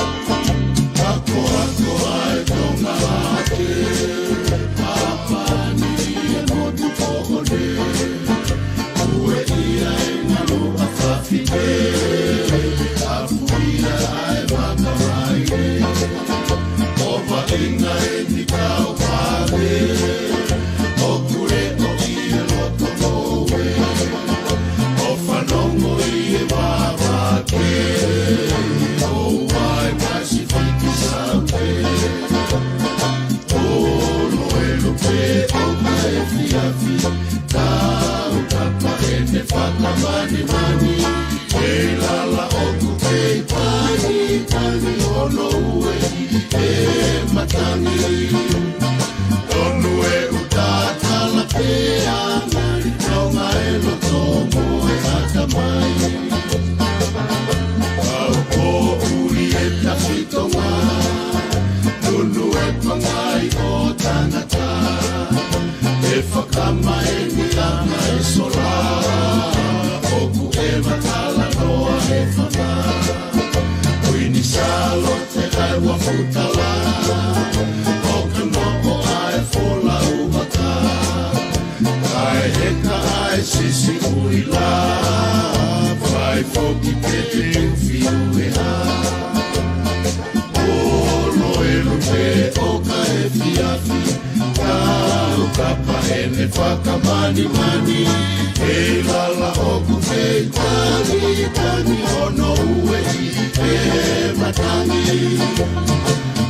Ako, ako ai Tonga ake, Papani e motu ko ʻone. Ue ia e ngalo ʻa fafine, afu ia e vaka vaine. ʻO vaʻinga e ni kau pale, ʻo kule ʻo ʻi he loto ngoue, ʻo fanongo ʻi he vavake, ʻo ua e Pasifiki Saute. ʻO loelo pē ʻo ka efiafi, tau tapa ʻene fakamanimani, e lala ʻoku kei pani, pani hono ue ʻi he matangi. Tonu e uta kala pea ngali Tonga e loto mo e ʻatamai. Kau ko uli e tafi Tonga, tunu e pangai ʻo tangata. E fakamaʻeni ʻana e sola, ʻoku e Sisi uila, fai foki pē te u fiu e hā. Olo elu pē ʻoka efiafi, tau kapa ʻene fakamanimani. ʻEi lala ʻoku kei talitali hono ueʻi e matangi.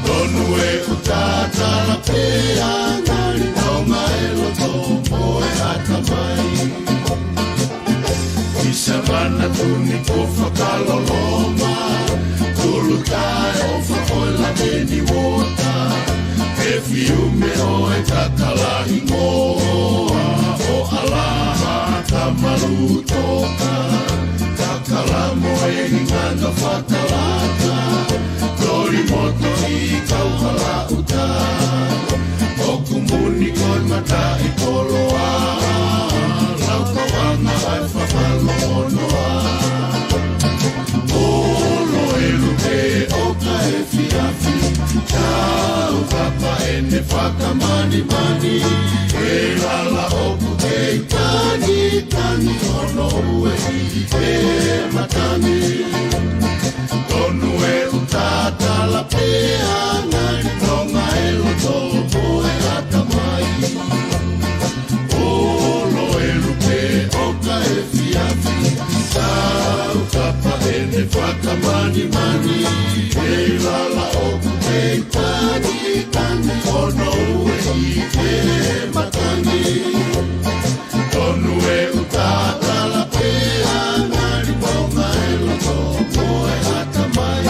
Tonu e uta tala pē ʻa ngali nonga e loto mo e ʻatamai. ʻI savana tuni ko fakaloloma, tulu taʻeʻofa ʻo e lameni uota. Pefiume ʻo e kakala hingoa, ʻo ʻalaha ka malu toka. Kakala mo e hinganga fakalaka, toli moto ʻi kauhala uta. ʻOku muni ko e mataʻikoloa, lau kauʻanga ʻa e fakalonoa. Olo elu pē ʻoka efiafi, tau kapa ʻene fakamanimani. ʻEi lala ʻoku kei talitali hono ueʻi e matangi. Tonu e uta tala pē ʻa ngali nonga e loto mo e ʻatamai. Olo elu pē ʻoka efiafi, tau kapa ʻene fakamanimani. ʻEi lala ʻoku kei talitali hono ueʻi e matangi. Tonu e uta tala pē ʻa ngali nonga e loto mo e ʻatamai.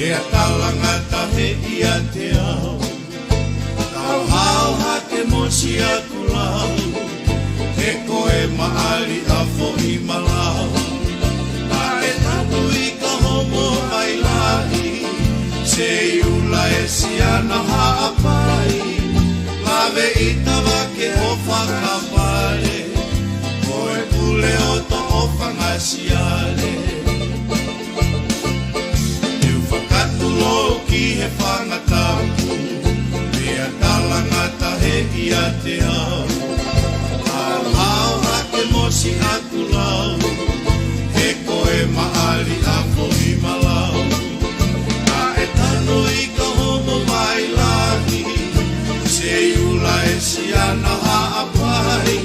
Pea talangata ʻiate au, kau hao hake mo siʻaku lau, he ko e maʻali ʻa Foʻimalau. Naʻe tanu ika homo mai lahi, seiula e siana haʻapai, lave ʻi Tavake ʻo Fakapale, ko e pule ʻo Toʻofangasiale. Liu fakatulou ki he fanga tapu, pea talangata ʻiate au, kau hao hake mo siʻaku lau, he ko e maʻali ʻa Foʻimalau. Naʻe tanu ika homo mai lahi, seiula e siana haʻapai,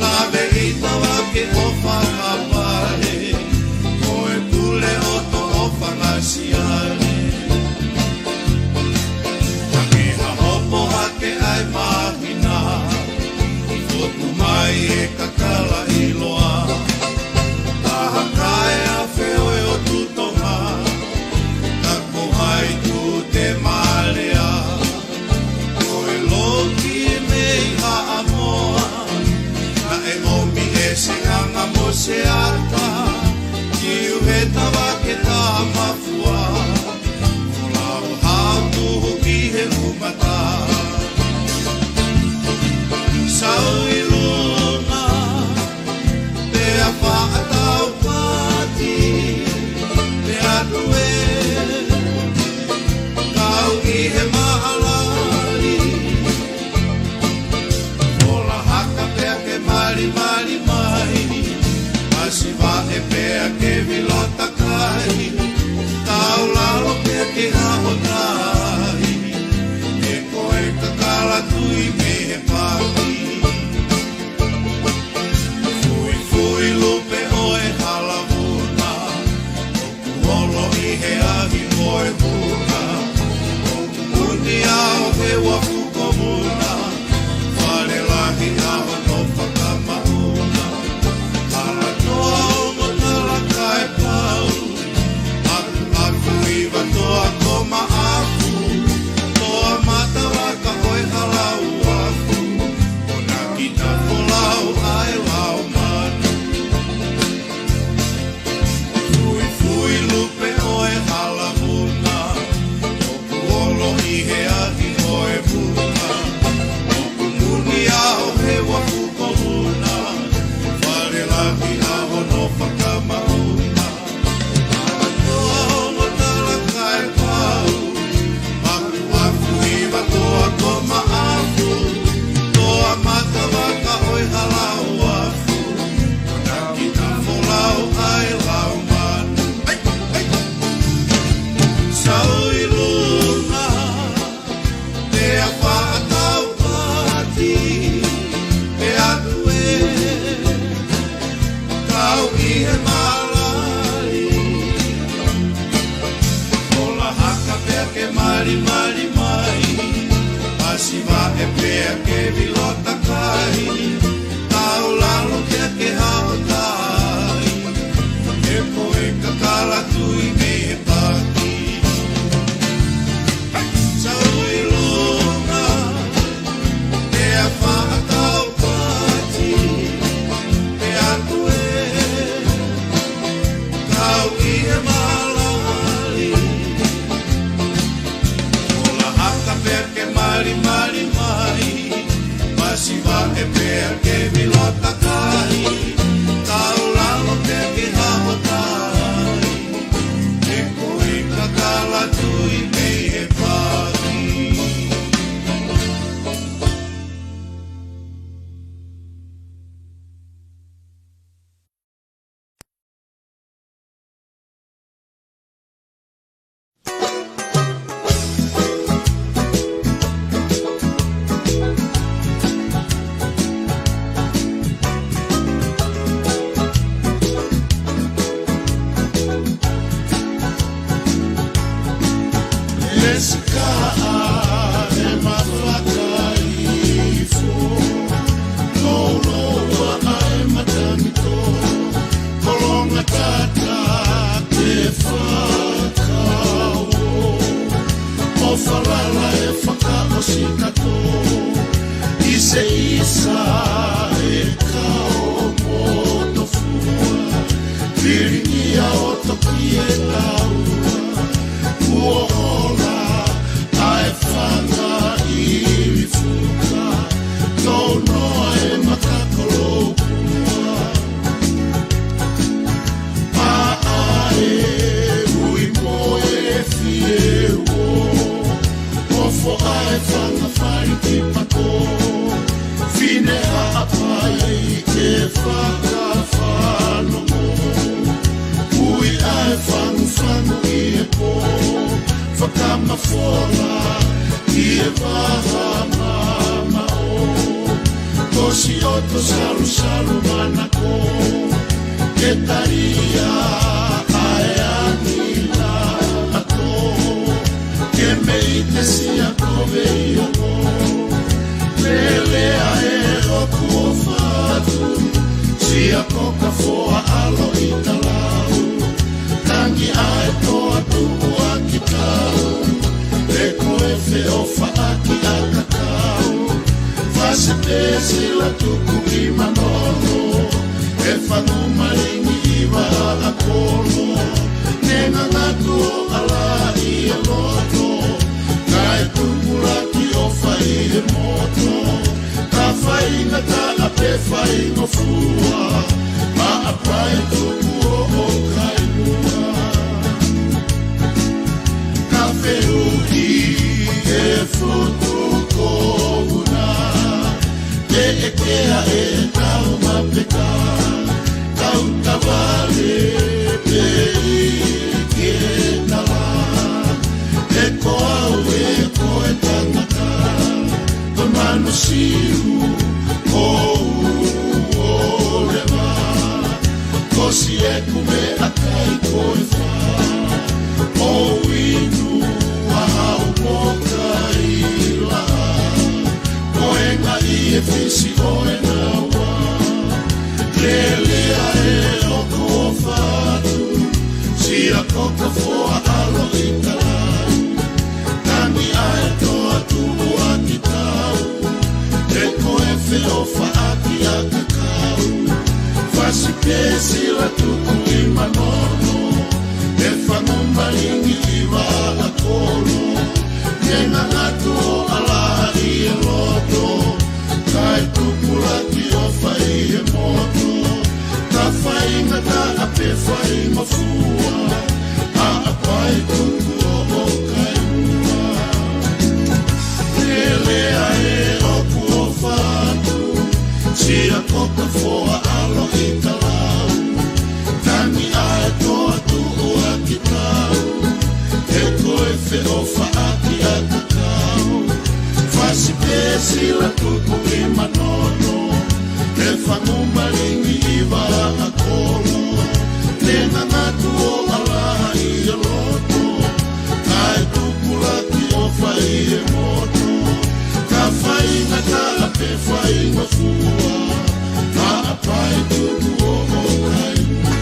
lave ʻi Tavake ʻo Fakapale, ko e pule ʻo Toʻofangasiale. Hake ha hopo hake ʻa e māhina, fotu mai e kakala ʻiloa, taha kae afe ʻo e ʻotu Tonga, ka ko hai tu te malea. Ko e loki mei Haʻamoa, naʻe ʻomi ʻe Seʻanga mo Seata, Kiu he Tavake Tamafua, folau hao tuhu ki he umata. Sau ʻi Luna, pea faʻa tau pati, pea tue, kau ʻi he maʻalali. Fola haka pea ke malimali mai, masiva e pea ke vilota kai, tau lalo pea ke haʻo tai, he ko e kakala tui mei he paki. Fuifui lupe ʻo e hala Vuna, ʻoku olo ʻi he ahi mo e vuna, ʻoku uni ʻa e uafu ko Vuna, fale lahi ʻa hono fakamaʻuna. Hala toa ongo tala kae pau, ʻapuʻapu hiva toa ko Maʻafu, toa mata vaka ʻo e hala uafu, ʻo na kita folau ʻa e lau manu. Fuifui lupe ʻo e hala Vuna, ʻoku olo ʻi he ahi ʻo e vuna, ʻoku uni ʻa e uafu ko Vuna, fale lahi ʻa hono fakamaʻuna. Hala toa ongo tala kae pau, ʻapuʻapu hiva toa ko Maʻafu, toa mata vaka ʻo e hala uafu, ʻo na kita folau ʻa e lau manu. Ai, ai. Sau ʻi Luna, pea faʻa tau pati, pea tue, kau ʻi he maʻalali. Fola haka pea ke malimali mai, masiva e pea ke vilota kai, tau lalo pea ke haʻo tai, he ko e kakala tui mei he paki. Sau ʻi Luna, pea faʻa tau pati, pea tue, kau ʻi he maʻalali. Fola haka pea ke malimali mai, masiva e pea ke Fola ʻi he vaha mamaʻo, ko siʻoto salusalu manako, ke talia ʻa e angi lato, ke mei te sia ko vei olo, lele ʻa e ʻoku ʻofa atu, sia ko ka foa ʻalo ʻi talau. Tangi ʻa e toa tuʻuaki tau, ʻe ko e feʻofaʻaki ʻa kakau. Fasi pē sila tuku ki manono, ʻe fangu malingi ʻi vaʻa kolo. Ne ngangatu ʻo ala ʻi he loto, kae tupulaki ʻofa ʻi he moto. Ka faingataʻa pe faingofua, maʻapai tuku ʻo ʻo kainua. Ka fehuʻi ʻe futu ko una, te ʻekea ʻe tau mapeka, kau tavale pe ʻi ke tala. ʻE ko au ʻe ko e tangata, ko manu siu, ko u ʻo leva, ko sieku meʻakai ko e fa, ʻo inu ʻa au mo kai la, ko e ngai e fisi ʻo e naua, lele ʻa e ʻoku ʻofa atu, sia ko ka foa ʻalo ʻi talau. Tangi ʻa e toa tuʻuaki tau, ʻe ko e feʻofaʻaki ʻa kakau. Fasi pē sila tuku ki manono, ʻe fangu malingi ʻi vaʻa kolo. Ne ngangatu ʻo ala ʻi he loto, kae tupulaki ʻofa ʻi he moto. Ka faingataʻa pe faingofua, maʻapai tuku ʻo ʻo kainua. Lele ʻa e ʻoku ʻofa atu, sia ko ka foa ʻalo ʻi talau. Tangi ʻa e toa tuʻuaki tau, ʻe ko e feʻofaʻaki ʻa kakau. Fasi pē sila tuku ki manono, ʻe fangu malingi ʻi vaʻa kolo. Ne ngangatu ʻo ala ʻi he loto, kae tupulaki ʻofa ʻi he moto. Ka faingataʻa pe faingofua, maʻapai tuku ʻo ʻo kainua.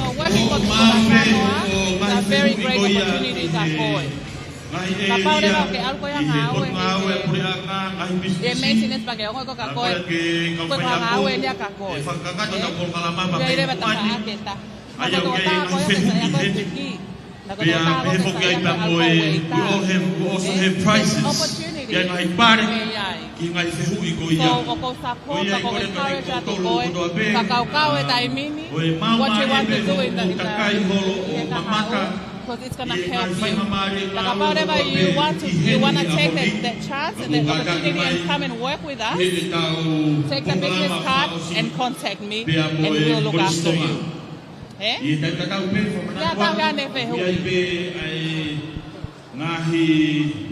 So working for the Tonga Samoa is a very great opportunity kia koe. Kapau leva ʻoku ke ʻalu koe ʻo ngāue ʻi he, ʻi he maintenance pea ke ongoʻi ko e ka koe, ko e ngāue ʻeni kia koe. ʻE, ʻoku ʻi ai leva tafaʻaki ʻe taha. Naʻa ko e tokotaha ko ē ʻoku ke saiʻia ko ē ki he kuki. Naʻa ko e tokotaha ko ē ʻoku ke saiʻia ko ē ʻalu ko e waiter. We all have, we also have prizes. Opportunity. ʻI ai ngaahi pale ki he ngaahi fehuʻi ko ia. So, ʻoku ou support, ʻoku ou encourage atu koe, fakakaukau he taimi ni, what you want to do in the, in the, in the, because it's gonna help you. Like, kapau leva you want to, you wanna take that, that chance and that opportunity and come and work with us, take the business card and contact me and we'll look after you. Ē? ʻI he taimi tatau pē, ʻoku ou fakamaʻalaʻala atu ʻa e fehuʻi. ʻI ai pē ʻa e ngaahi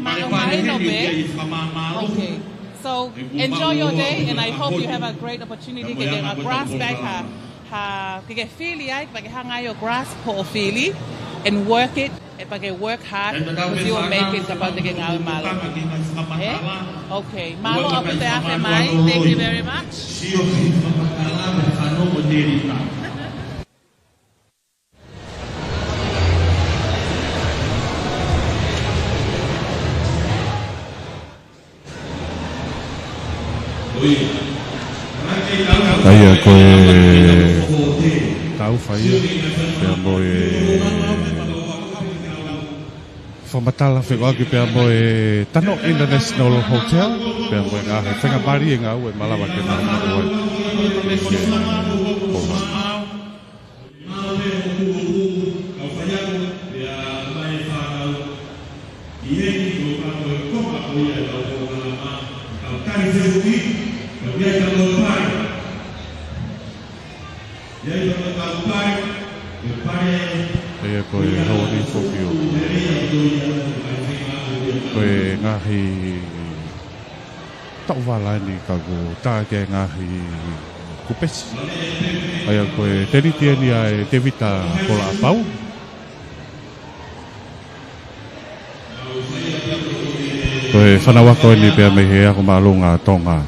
pale pale he ʻoku ʻi ai e fakamāmālohi. Okay. So, enjoy your day, and I hope you have a great opportunity ke ke ngāue grass back ha, ha, ke ke fili ai, pea ke hanga ai ʻo grass poʻo fili, and work it, ē, pea ke work hard, because you will make it, kapau te ke ngāue mālohi. Ē? Okay. Mālō ʻaupito e afe mai. Thank you very much. ʻA ia ko e tau fai ia, pea mo e Fakamatala fekauʻaki pea mo e Tano International Hotel, pea mo e ngaahi faingamālie e ngāue ʻe malava ke nau maʻu ai. ʻA ia ko e hau ni foki ʻo ko e ngaahi taʻovala ni ka ko e tā ki he ngaahi kupesi. ʻA ia ko e teniti eni ʻa e Tevita Kolaʻapau. Ko e fānau ako eni pea mei he ako māʻolunga Tonga.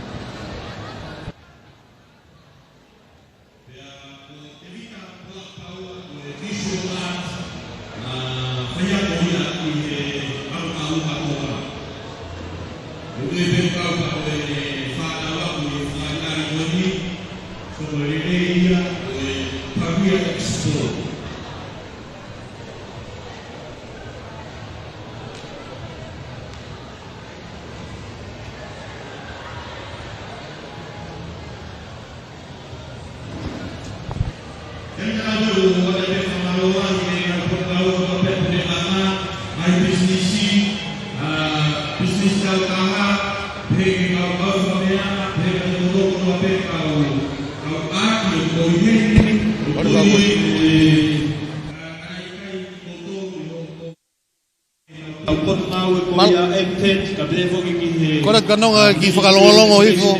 Kole kanonga ki fakalongolongo hifo.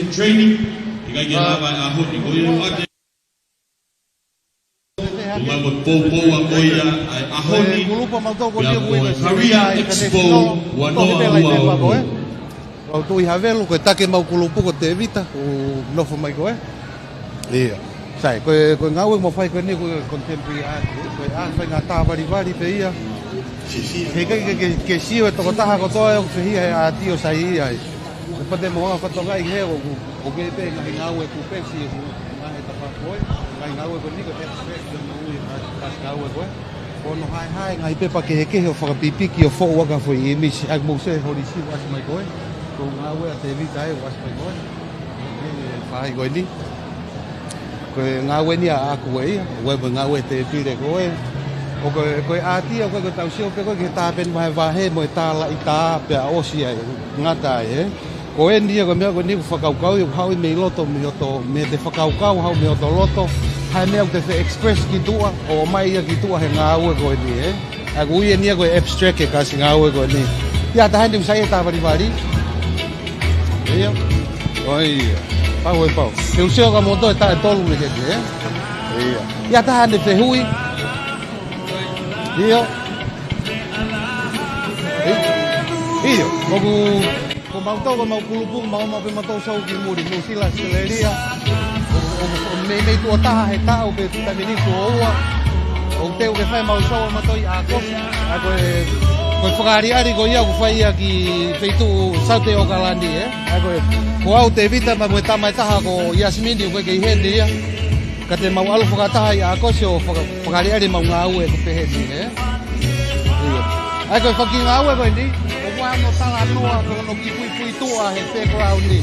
Ko e kulupu ʻa mautolu ko eni ʻoku ʻi he Career Expo ua noa ua ua. Lau tui Havelu, ko e taki ʻemau kulupu ko Tevita, ʻoku nofo mai ko ē. ʻIo. Sai, ko e, ko e ngāue ʻoku fai ko eni ko e contemporary art, ko e ʻa e faʻahinga tā valivali pē ia. Heʻikai ke, ke, ke sio e tokotaha kotoa ʻoku fehia he ʻaati ʻo sai ia ai. Ko e pate mo anga fatongia ʻi he ʻoku, ʻoku pehē pē ngaahi ngāue kupesi ʻoku ngaahi tafaʻaki ko ē. Ngaahi ngāue ko eni ko e abstract ʻoku ui e ngaahi ngāue ko ē. Ko hono haehae ngaahi pepa kehekehe ʻo fakapipiki ʻo foʻu ʻaki ha foʻi ʻīmisi. ʻA ia mou sio he holisi ʻoku ʻasi mai ko ē. Ko e ngāue ʻa Tevita ē ʻoku ʻasi mai ko ē. ʻE, ʻe, fai ko eni. Ko e ngāue eni ʻaʻaku ē ia, ʻoku ʻi ai mo e ngāue ʻa Tēpile ko ē. ʻOku, ko e ʻaati ia, ʻoku ʻikai ko ʻetau sio pē ko ē ki he tāpeni vahevahe mo e tālaʻi tā pea ʻosi ai, ngata ai, ē. Ko eni ia, ko e meʻa ko eni ʻoku fakakaukau ia, ʻoku haʻu ia mei loto, mei hoto, mei heʻete fakakaukau, haʻu mei hoto loto, ha meʻa ʻoku te fie express ki tuʻa, ʻomai ia ki tuʻa he ngāue ko eni, ē. ʻA ia ʻoku ui eni ia ko e abstract ʻe kasi ngāue ko eni. ʻI ai ha taha eni ʻoku saiʻia he tā valivali? ʻIo. ʻOi ia. Pau ē pau. Te u sio kia moutolu e taʻu ʻe tolu mei heni, ē? ʻIo. ʻI ai ha taha ʻe fehuʻi? ʻIo. ʻIo. ʻOku, ko mautolu, ko ʻemau kulupu, mau, mau pē mautolu show ki muli, Nuʻusila, ʻAositelēlia. ʻO, ʻo, ʻo meimei tuʻo taha he taʻu pe tuʻu taimi ni tuʻo ua. ʻOku teu ke fai ʻemau show ʻa mautolu ʻi ʻAokosi. ʻA ia ko e, ko e fakaʻaliʻali ko ia ʻoku fai ia ki he feituʻu Saute ʻAokalani, ē? ʻA ia ko e, ko au Tevita pea mo e tama ʻe taha ko Iasimini ʻoku ʻikai ke ʻi heni ia. Ka te mau ʻalu fakataha ʻi ʻAokosi ʻo faka-, fakaʻaliʻali ʻemau ngāue ʻoku pehē ni, ē? ʻIo. ʻA ia ko e foʻi ngāue ko eni, ʻoku ʻi ai hono talanoa, ko hono kiʻi puipuituʻa he background ni.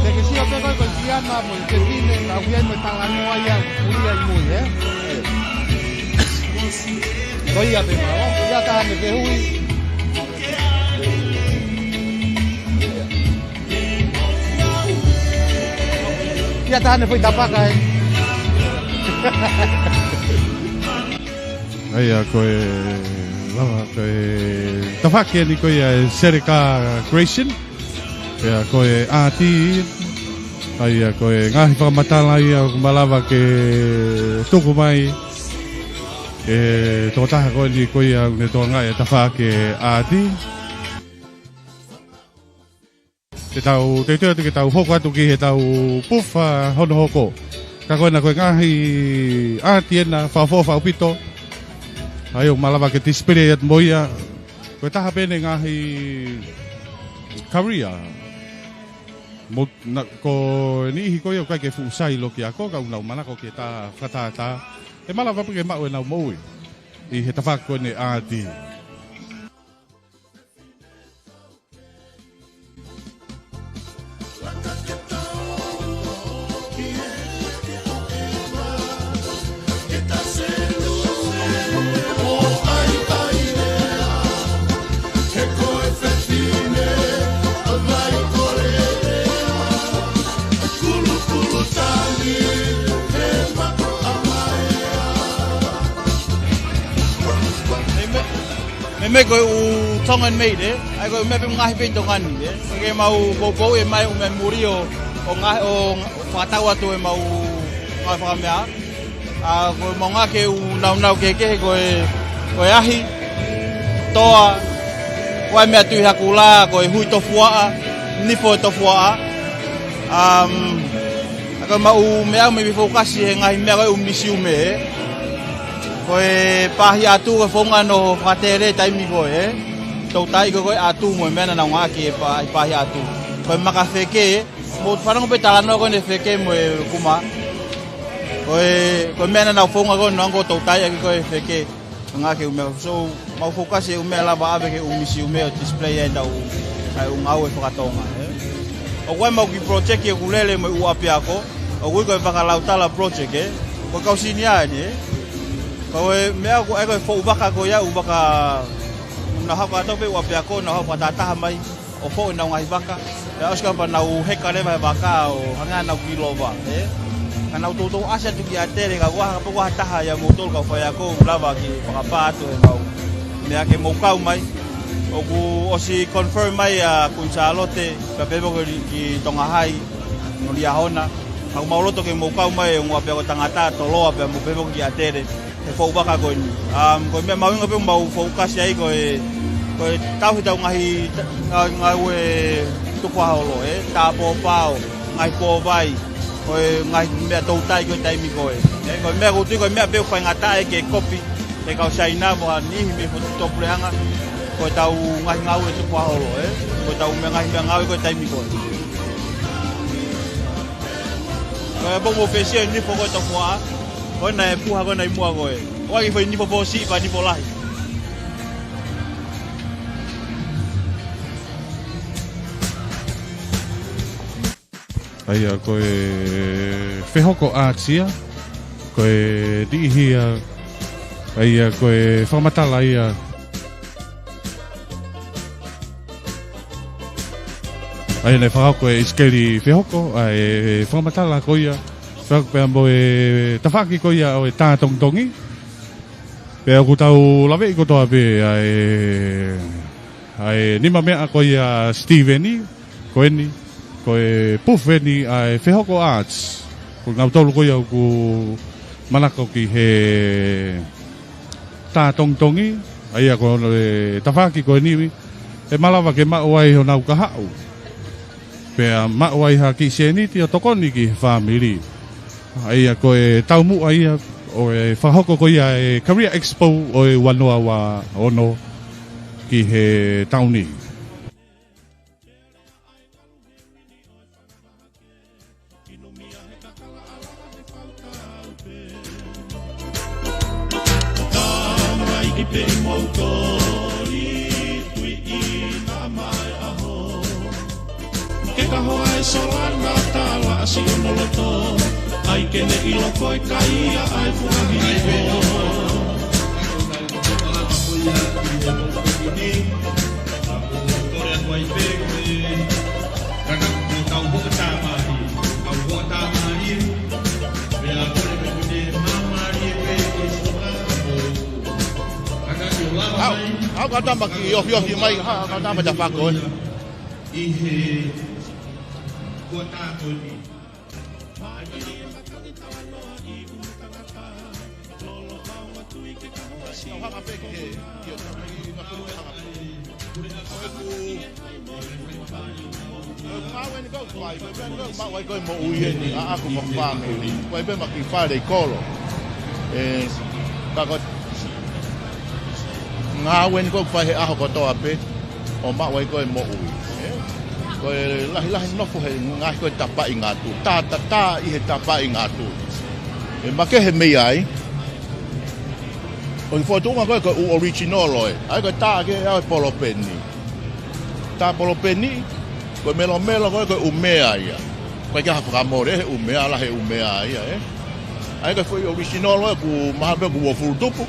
Te ke sio pē ko ē ko e siana mo e fefine, ka ʻoku ʻi ai mo e talanoa ia, ʻoku ʻi ai mo ia, ē? Ko ia pē mālō, ʻi ai ha taha ʻe fehuʻi? ʻI ai ha taha ʻe foʻi tapaka, ē? ʻA ia ko e lava, ko e tafaʻaki eni ko ia ʻa e Seleka Creation. Pea ko e ʻaati, ʻa ia ko e ngaahi fakamatala ia ʻoku malava ke tuku mai ʻe he tokotaha ko eni ko ia ʻoku ne tokangaʻi e tafaʻaki ʻaati. Te tau, te, te, te tau hoko atu ki heʻetau pufa hono hoko. Ka ko ena ko e ngaahi ʻaati ena fakaʻofoʻofa ʻaupito. ʻA ia ʻoku malava ke display atu mo ia. Ko e taha pē eni e ngaahi career. Mo, na, ko e niʻihi ko ia ʻoku ʻikai ke fuʻu sai loki ako, ka ʻoku nau manako ki he tā fakatātā. ʻE malava pē ke maʻu ʻenau moʻui ʻi he tafaʻaki ko eni ʻaati. Meimei ko e ʻū Tongan made, ē? ʻA ia ko e meʻa pē mo e ngaahi pē ʻi Tonga ni, ē? Ke mau poupou ʻe mai ʻū meʻa muli ʻo, ʻo ngaahi, ʻo fakatau atu ʻemau ngaahi fakameʻa. ʻA, ko e maʻu ngāue ke ʻū naunau kehekehe ko e, ko e ahi, toa, ko e meʻa tui hakula, ko e hui tofuaʻa, nifo e tofuaʻa. Um, ʻA ia ko e maʻu meʻa mei fokasi he ngaahi meʻa ko e ʻū misiume, ē. Ko e pāhi atu ko e founga ʻo fakatele taimi ko ē. Toutai ko e atu mo e meʻa naʻa nau ngāueʻaki he pā-, pāhi atu. Ko e maka feke, mou fanongo pē talanoa ko eni feke mo e kuma. Ko e, ko e meʻa naʻa nau founga ko ē ʻo nau toutai ʻaki ko e feke. Ngāueʻaki ʻū meʻa, so, mau fokasi he ʻū meʻa lava ʻave ki he ʻū misiume ʻo display ai ʻetau, ʻa e ʻū ngāue fakatonga, ē. ʻOku ʻi ai ʻemau kiʻi project ʻoku lele mo e ʻū ʻapiako, ʻoku ui ko e Vakalautala project, ē. Ko e kau senior eni, ē. Ko e meʻa ko ē ko e foʻu vaka ko ia, ʻū vaka, nau hoko atu pē ʻū ʻapiako, nau hoko fakatahataha mai ʻo foʻu ʻenau ngaahi vaka. Pea ʻosi ko ia pea nau heka leva he vaka ʻo hangē ʻenau kiʻi lova, ē? Ka nau toutou ʻasi atu ki ʻAtele, ka ʻoku ʻi ai ha, pea ʻoku ʻi ai ha taha ʻia moutolu kau faiako ʻoku lava ke fakapā atu ʻemau meʻa ke mou kau mai. ʻOku ʻosi confirm mai ʻa Kuini Sālote, pea pehē foki ki Tonga Hai, mo Liahona. Ka ʻoku mau loto ke mou kau mai ʻi he ʻū ʻapiako tangata, Toloa, pea mo pehē foki ki ʻAtele. He foʻu vaka ko eni. Um, ko e meʻa mahuʻinga pē ʻoku mau fokasi ai ko e, ko e tauhi ʻetau ngaahi ta-, ngaahi ngāue tukuʻaholo, ē, tāpōpao, ngaahi pōvai, ko e ngaahi meʻa toutai ko e taimi ko ē. Ē, ko e meʻa ʻoku ou tui ko e meʻa pē ʻoku faingataʻa ke kopi ʻe he kau Siaina mo ha niʻihi mei he fo-, tuʻapuleʻanga, ko ʻetau ngaahi ngāue tukuʻaholo, ē, ko ʻetau meʻa ngaahi meʻangāue ko e taimi ko ē. Ko e pō mo fesi e nifo ko e tofuaʻa. Ko ena e puha ko ena ʻi muʻa ko ē. ʻOku ʻi ai e foʻi nifo fōsiʻi pea nifo lahi. ʻA ia ko e Fehoko Arts ia. Ko e niʻihi ia. ʻA ia ko e fakamatala ia. ʻA ia naʻe fakahoko ʻe ʻIsikeli Fehoko, ʻa e fakamatala ko ia, fakahoko pea mo e tafaʻaki ko ia ʻo e tā tongitongi. Pea ʻoku tau laveʻi kotoa pē ʻa e, ʻa e nima meʻa ko ia Steven, ko eni, ko e booth eni ʻa e Fehoko Arts. Ko kinautolu ko ia ʻoku manako ki he tā tongitongi, ʻa ia ko e tafaʻaki ko eni, ʻe malava ke maʻu ai honau kahaʻu. Pea maʻu ai ha kiʻi sēniti ʻo tokoni ki he fāmili. ʻA ia ko e taumuʻa ia ʻo e fakahoko ko ia e Career Expo ʻo e ua noa ua ono ki he taʻu ni. Tamaiki pē ʻi moutoli, tui ʻi naʻa mai ʻaho. Ke kahoa e sola na tala ʻasi ʻono loto, ʻai ke ne ʻilo ko e kai ia ʻa e fuahi ko. Au, au ka tama ki ofiofi mai, ha, ka tama ta fako, ē. ʻI he kuata ko eni. Tau hanga pē ki he, ki he, ki he, hanga pē. Ko e ku, ko e ngāue ni ko ē ʻoku fai, ko e pē ni ko ē ʻoku maʻu ai ko ē moʻui eni, ʻa ʻaku mo e fāmili. Ko e pē ma ki fale ʻi kolo. Ē, ka ko e ngāue ni ko ē ʻoku fai he ʻaho kotoa pē, ʻo maʻu ai ko ē moʻui. Ē? Ko e lahilahi nofo he ngaahi ko e tapaʻi ngatu. Tā, tā, tā ʻi he tapaʻi ngatu. ʻE makehe mei ai. ʻOku fotunga ko ē ko e ʻū original ē. ʻA ia ko e tā ke ʻai polopeni. Tā polopeni, ko e melomelo ko ē ko e ʻumea ia. Ko e ke ha fakamole he ʻumea la he ʻumea ia, ē. ʻA ia ko e foʻi original ē ʻoku mahalo pē ʻoku uofulu tupu.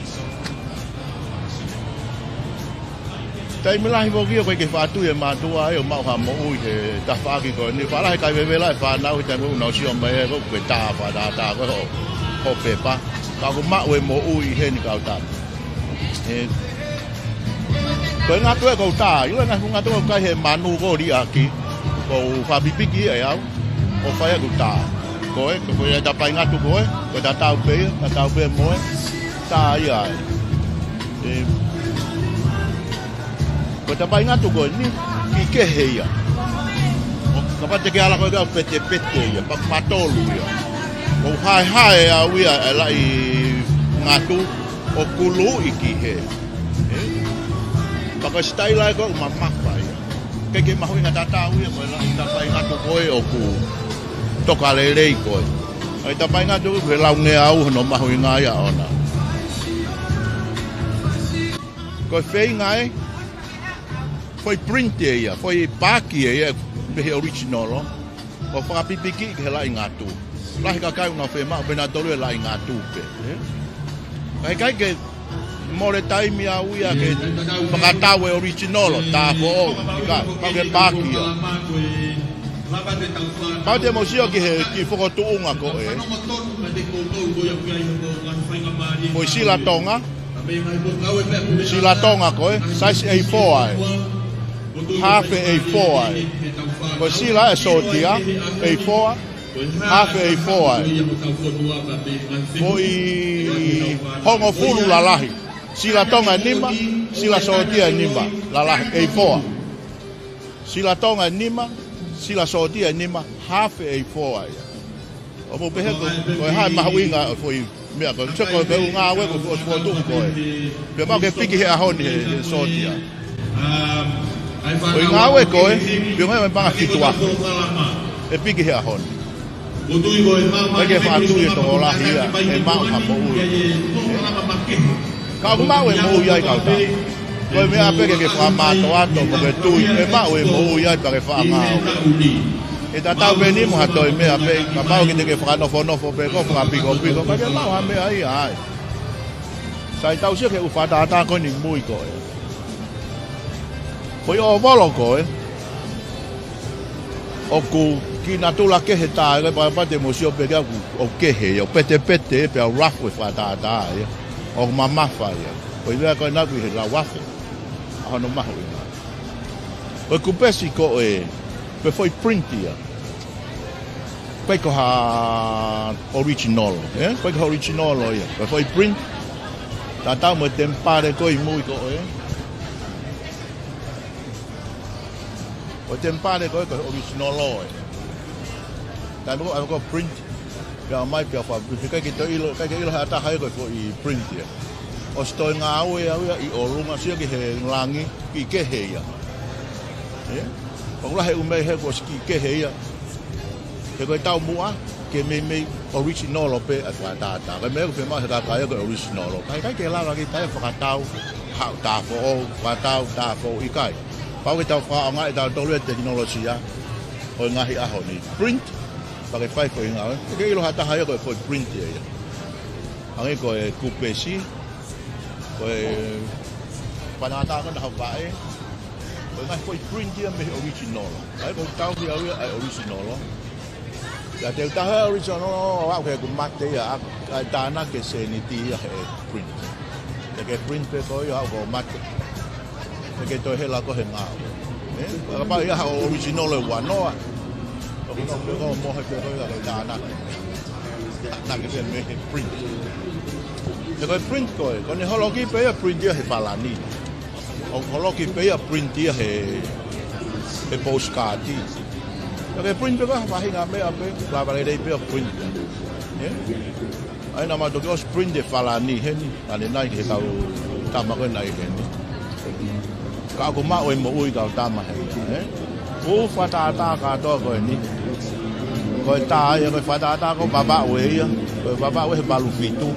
Taimi lahi foki ʻoku ʻikai ke faʻa tui e mātuʻa ia ʻo maʻu ha moʻui he tafaʻaki ko eni. Faʻa lahi e kai vevela e fānau he taimi ʻoku nau sio mai ē ʻoku ke tā faʻa tā tā ko ē ho, ho pepa. Ka ʻoku maʻu e moʻui heni kau tā. Ē. Ko e ngatu ē ʻoku ou tā, ʻilo e ngaahi fuʻu ngatu ʻoku kai he manu ʻoku liʻaki. ʻOku ou fakapipiki ʻe au, ʻo fai ʻeku tā. Ko e, ko e tapaʻi ngatu ko ē, ko e tatau pē ia, tatau pē mo e tā ia ai. ʻE, ko e tapaʻi ngatu ko eni, kiʻi kehe ia. ʻO kapau te ke ala ko ē ʻo petepete ia, pa-, patolu ia. ʻOku haehae au ia e laʻi ngatu, ʻo kuluʻi ki hē. ʻE? Pea ko e sitaila ē ko ē ʻoku mamafa ia. ʻIkai ke mahuʻinga tatau ia mo e laʻi tapaʻi ngatu ko ē ʻoku toka lelei ko ē. ʻA e tapaʻi ngatu ko e laungeau hono mahuʻinga ia ʻoʻona. Ko e feinga ē, foʻi print ē ia, foʻi paaki ē ia, mei he original. ʻO fakapipiki ki he laʻi ngatu. Lahi e kakai ʻoku nau fiemaʻu pē nautolu e laʻi ngatu pē, ē? Ka ʻikai ke mole taimi au ia ke fakatau e original, tā foʻou, ʻikai, pau ke paaki ia. Pau te mou sio ki he, ki he fokotuʻunga ko ē. Ko e sila Tonga. Sila Tonga ko ē, size A four ē. Hafe A four ē. Ko e sila ē sōtia, A four, hafe A four ē. Foʻi hongofulu lalahi. Sila Tonga ʻe nima, sila sōtia ʻe nima, lalahi, A four. Sila Tonga ʻe nima, sila sōtia ʻe nima, hafe A four ia. ʻOku mou pehē ko, ko e hā e mahuʻinga ʻo e foʻi meʻa ko ē, sio ko e ʻū ngāue ko ē ʻoku fokotuʻu ko ē. Pea mau ke piki he ʻaho ni he, he sōtia. Ko e ngāue ko ē, pea ngāue paʻanga fitu afe. ʻE piki he ʻaho ni. ʻIkai ke fakatui e tokolahi ia, ʻe maʻu ha moʻui. Ka ʻoku maʻu e moʻui ai kau tā. Ko e meʻa pē ke ke fakamātoato, mo ke tui, ʻe maʻu e moʻui ai pea ke faʻa ngāue. ʻE tatau pē eni mo ha toe meʻa pē, kapau ke te ke fakanofonofo pē ko e fakapikopiko, ka ke maʻu ha meʻa ia ai. Sai tau sio ki he ʻū fakatātā ko eni mui ko ē. Foʻi ʻōvolo ko ē. ʻOku kiʻi natula kehe tā, ʻikai pau pau te mou sio pē ki ai ʻoku, ʻoku kehe ia, ʻoku petepete, pea ʻoku lafu e fakatātā ia. ʻOku mamafa ia. Ko e meʻa ko ē naʻa ku ʻi he lau afe. ʻA hono mahuʻinga. Ko e kupesi ko ē, pe foʻi print ia. ʻIkai ko ha original, ē? ʻIkai ko ha original ia. Ko e foʻi print. Tatau mo e temipale ko ē ʻi mui ko ē. Ko e temipale ko ē ko e original ē. Taimi ko ē ʻoku print. Pea mai pea fa-, ʻikai ke toe ʻilo, ʻikai ke ʻilo ha taha ia ko e foʻi print ia. ʻOsi toe ngāue au ia ʻi ʻolunga sio ki he langi, kiʻi kehe ia. Ē? ʻOku lahi e ʻū meʻa he kuo ʻosi kiʻi kehe ia. He ko e taumuʻa, ke meimei original pē ʻa e fakatātā. Ko e meʻa ʻoku fiemaʻu he kakai ia ko e original. Ka ʻikai ke lava ke tā ia fakatau, ha, tā foʻou, fakatau, tā foʻou ʻikai. Pau ke tau fakaʻaongaʻi ʻe tautolu e tekinolosia ʻo e ngaahi ʻaho ni. Print, pea ke fai foʻi ngāue. ʻIkai ke ʻilo ha taha ia ko e foʻi print ia ia. Hangē ko e kupesi, ko e fakatātā ko ē naʻa ku faʻē, ko e ngaahi foʻi print ia mei he original. ʻA ia ʻoku ou tauhi au ia ʻa e original. Pea te u tauhi e original, ʻo aʻu ki heʻeku mate ia, ʻa, ʻa e tānaki e sēniti ia he print. Te ke print pē koe ia ʻo aʻu ki hoʻo mate. Te ke toe hela koe he ngāue. Ē? Kapau ʻe ʻi ai haʻo original ʻe uanoa. ʻOku nau pē ko e mohe pē koe ia ke tānaki. Tānaki pē mei he print. He ko e print ko ē, ko ʻene holoki pē ia print ia he falani. ʻOku holoki pē ia print ia he, he postcard. Ka ke print pē ko e faʻahinga meʻa pē, ka vale lelei pē ia print. Ē? ʻA ia naʻa mau toki ʻosi print e falani heni, ʻanenai ki he kau tama ko ē naʻe ʻi heni. Ka ʻoku maʻu e moʻui kau tama heni, ē? ʻŪ fakatātā kātoa ko eni. Ko e tā ia, ko e fakatātā ko e Vavaʻu ē ia. Ko e Vavaʻu ē he valu fitu.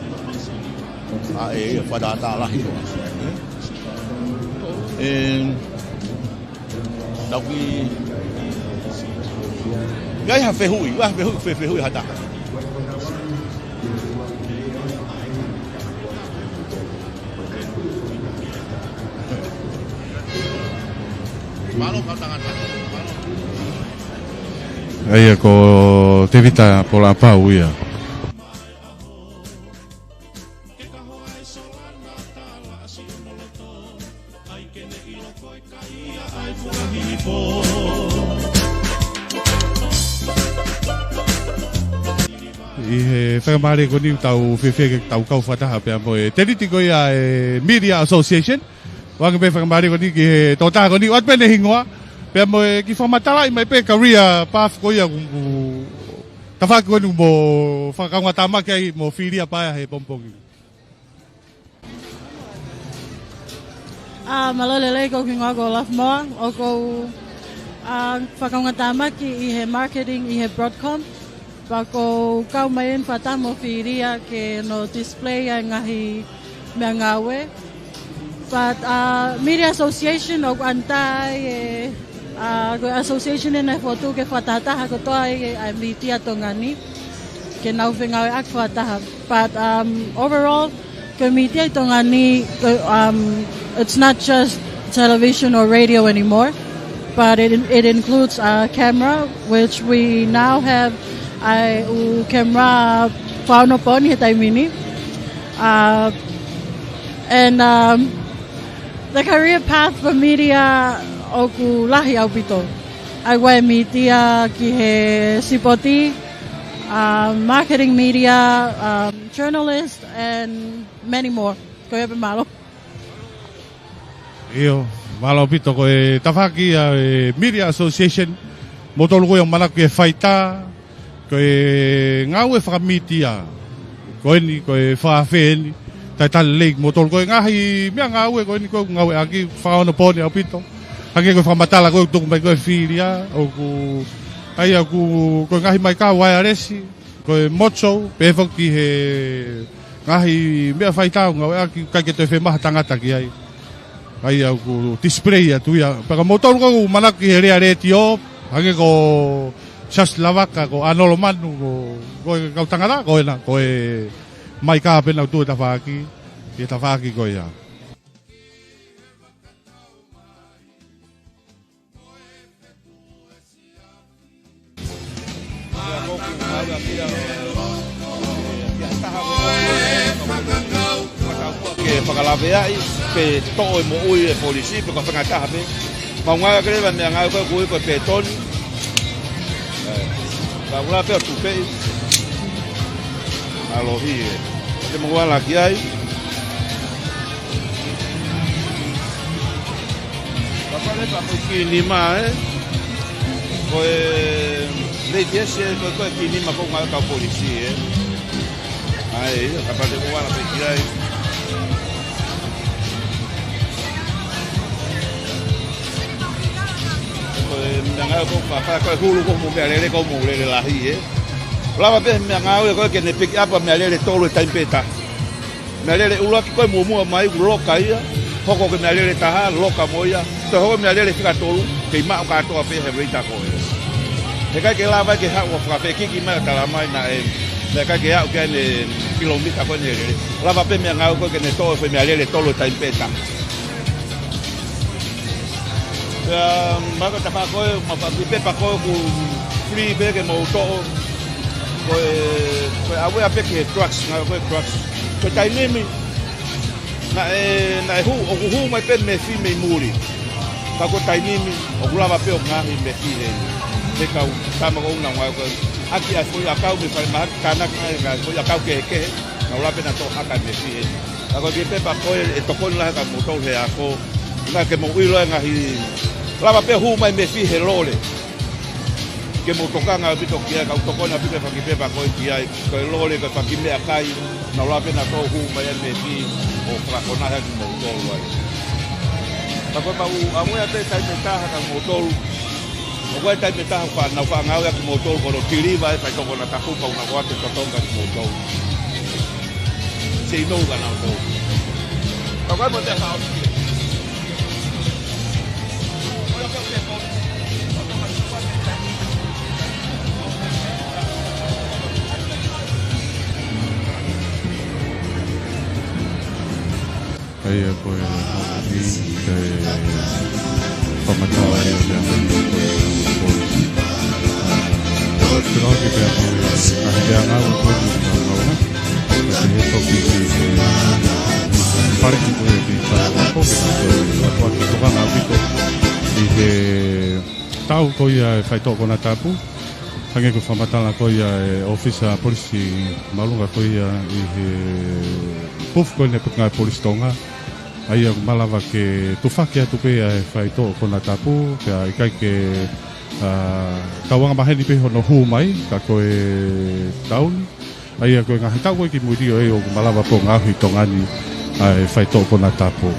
ʻA ē ia fakatātā lahi ko ē. Ē, Tau ki. ʻIkai ha fehuʻi, ʻikai ha fehuʻi, fe-, fehuʻi ha taha. Mālō kau tangata. ʻA ia ko Tevita Polapau ia. ʻI he faingamālie ko eni tau fiefia ke tau kau fakataha pea mo e teniti ko ia e Media Association. ʻOange pē faingamālie ko eni ki he tokotaha ko eni, ʻoatu pē ʻene hingoa, pea mo e kiʻi fakamatalaʻi mai pē career path ko ia ʻoku, ʻoku tafaʻaki ko eni mo fakakaungātāmaki ai mo Filia Paea he pongipongi. ʻA, mālō e lelei, ko hoku hingoa ko Love Moa, ʻoku ou, ʻa, fakakaungātāmaki ʻi he marketing ʻi he Broadcom. Pea ʻoku ou kau mai eni fakataha mo Filia ke nau display ʻa e ngaahi meʻangāue. But, uh, Media Association ʻoku ʻantai e, uh, ko e association eni naʻe fokotuʻu ke fakatahataha kotoa ai ʻa e mītia Tonga ni ke nau fengāueʻaki fakataha. But, um, overall, ko e mītia ʻi Tonga ni, ko, um, it's not just television or radio anymore, but it, it includes a camera, which we now have ʻa e ʻū camera fakaonopooni he taimi ni. Uh, and, um, the career path for media ʻoku lahi ʻaupito. ʻA ia ko e mītia ki he sipoti, uh, marketing media, um, journalist, and many more. Ko ia pē, mālō. ʻIo, mālō ʻaupito. Ko e tafaʻaki ia e Media Association, moutolu ko ia ʻoku manako ke fai ʻa e, ko e ngāue fakamītia ko eni, ko e fakaafe eni, talitali lelei kimoutolu. Ko e ngaahi meʻangāue ko eni ko ē ʻoku ngāueʻaki, fakaonopooni ʻaupito. Hangē ko e fakamatala ko ē ʻoku tuku mai ko ē ʻe Filia, ʻoku, ʻa ia ʻoku, ko e ngaahi maika uaealesi, ko e moto, pehē foki ki he ngaahi meʻa faitau ngāueʻaki, ʻikai ke toe fiemaʻu ha tangata ki ai. ʻA ia ʻoku display atu ia. Pea ko moutolu ko ē ʻoku manako ki he lea letiō, hangē ko Siaosi Lavaka, ko ʻAnolo Manu, ko, ko e kau tangata ko ena, ko e maika pē naʻa nau tuʻu he tafaʻaki, he tafaʻaki ko ia. Ke fakalaveaʻi, pe toʻo e moʻui e polisi, pe ko e faʻahinga taha pē. Mau ngāueʻaki leva e meʻangāue ko ē ʻoku ui ko e pētoni. Ka ula pē ʻo tupeʻi. Alohi e. Te mau ala ki ai. Kapau leva ko e kiʻi nima, ē? Ko e leitiesi, ē, ko e, ko e kiʻi nima ko ē ʻoku ngāueʻaki ʻe he kau polisi, ē? ʻA ia, kapau te mou ala pē ki ai. Ko e meʻangāue ko ē ʻoku fai, ko e hulu ko ē mo e meʻalele ko ē mo e lele lahi, ē? Lava pē meʻangāue ko ē ke ne pick up ʻa e meʻalele tolu he taimi pē taha. Meʻalele ʻuluaki ko ē muʻomuʻa mai ʻoku loka ia, hoko ki he meʻalele taha, loka mo ia, toe hoko meʻalele fika tolu, kei maʻu kātoa pē he reita ko ē. Heʻikai ke lava ke haʻu ʻo fakafekiki mai ʻo talamai naʻe, naʻe ʻikai ke aʻu ki ai ʻene kilomita ko ē ʻene lele. Lava pē meʻangāue ko ē ke ne toʻo e foʻi meʻalele tolu he taimi pē taha. Pea, ma ka tapa ko ē, ma pa ki pepa ko ē ʻoku free pē ke mou toʻo. Ko e, ko e ʻave pē ki he drugs, ngāue ko ē drugs. Ko e taimi ni, naʻe, naʻe hū, ʻoku hū mai pē mefi mei muli. Ka ko e taimi ni, ʻoku lava pē ʻo ngaahi mefi he, he kau tama ko ē ʻoku nau ngāue ko ē. ʻAki ʻa e foʻi ʻakau mei falemahaki, tānaki ʻa e foʻi ʻakau kehekehe, nau lava pē ʻo nau toʻo hake ʻa e mefi he. Ka ko e kiʻi pepa ko ē ʻe tokoni lahi kia moutolu he ako. Naʻa ke mou ʻilo e ngaahi lava pē hū mai mefi he lole. Ke mou tokanga ʻaupito ki ai, ka ʻoku tokoni ʻaupito e fanga kiʻi pepa ko ē ki ai, ko e lole, ko e fanga kiʻi meʻakai, nau lava pē ʻo nau toʻo hū mai e mefi ʻo fakakona hake kimoutolu ai. Ka ko e mau ʻamu ia pē taimi ʻe taha kia moutolu. ʻOku ʻi ai e taimi ʻe taha ʻoku faʻa, nau faʻa ngāueʻaki moutolu ko hono tiliva e faitoʻo ko ē ʻo e tapu pau na ko atu totongi kia moutolu. Say no kia nautolu. Ka ko e mo te faʻa ʻA ia ko e, ko e fakamatala ia ʻo e meʻa ko eni ko e, ko e, ʻa, tino ki pea ko e, ʻa, meʻangāue ko eni ʻoku nau ngāue. Ko e he toki ki he, fale ki ko e, ki fale ko e, ko e, ko e, Au ko ia e faitoʻo konatapu, hangē ko e fakamatala ko ia e ʻōfisa polisi māʻolunga ko ia ʻi he pufu ko eni ʻa e Potungāue Polisi Tonga, ʻa ia ʻoku malava ke tufaki atu pē ʻa e faitoʻo konatapu, pea ʻikai ke, ā, tau angamaheni pē hono hū mai, ka ko e taʻu ni, ʻa ia ko e ngaahi taʻu ko ē kimui leva ʻoku malava pē ʻo ngaohi ʻi Tonga ni ʻa e faitoʻo konatapu.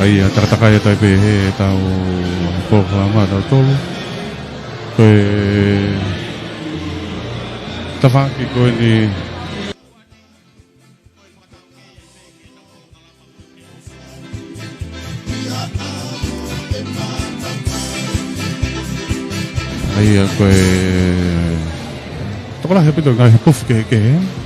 ʻA ia, takatakai atu ai pē ʻetau polokalama ʻatautolu. Ko e tafaʻaki ko eni. ʻA ia ko e tokolahi ʻaupito ngaahi pufu kehekehe.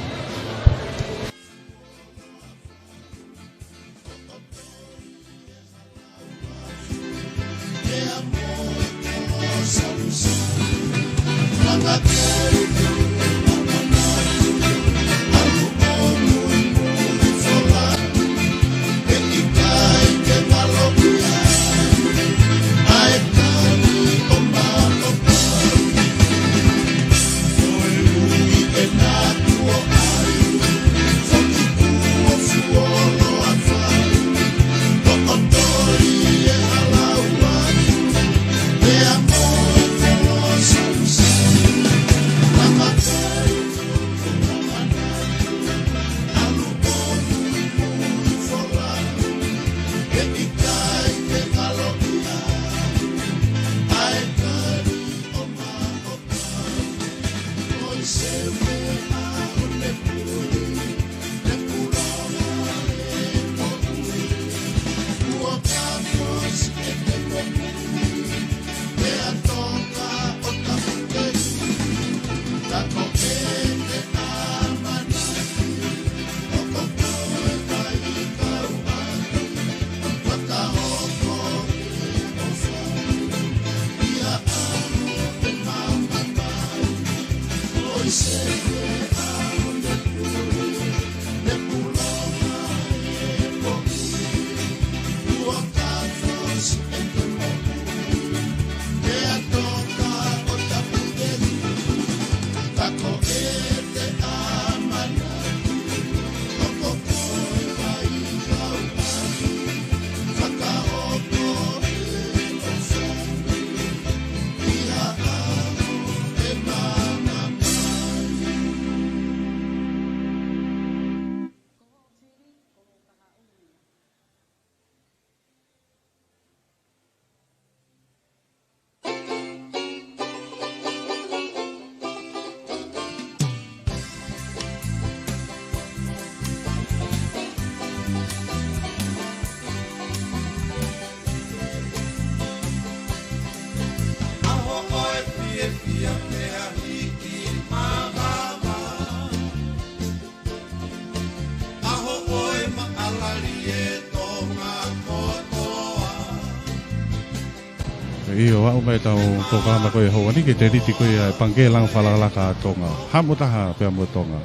ʻIo, aʻu mai ʻetau polokalama ko ia he ʻaho ni ki he teliti ko ia e Pangikē Langa Fakalakalaka ʻa Tonga. Haʻamo taha pea mo Tonga.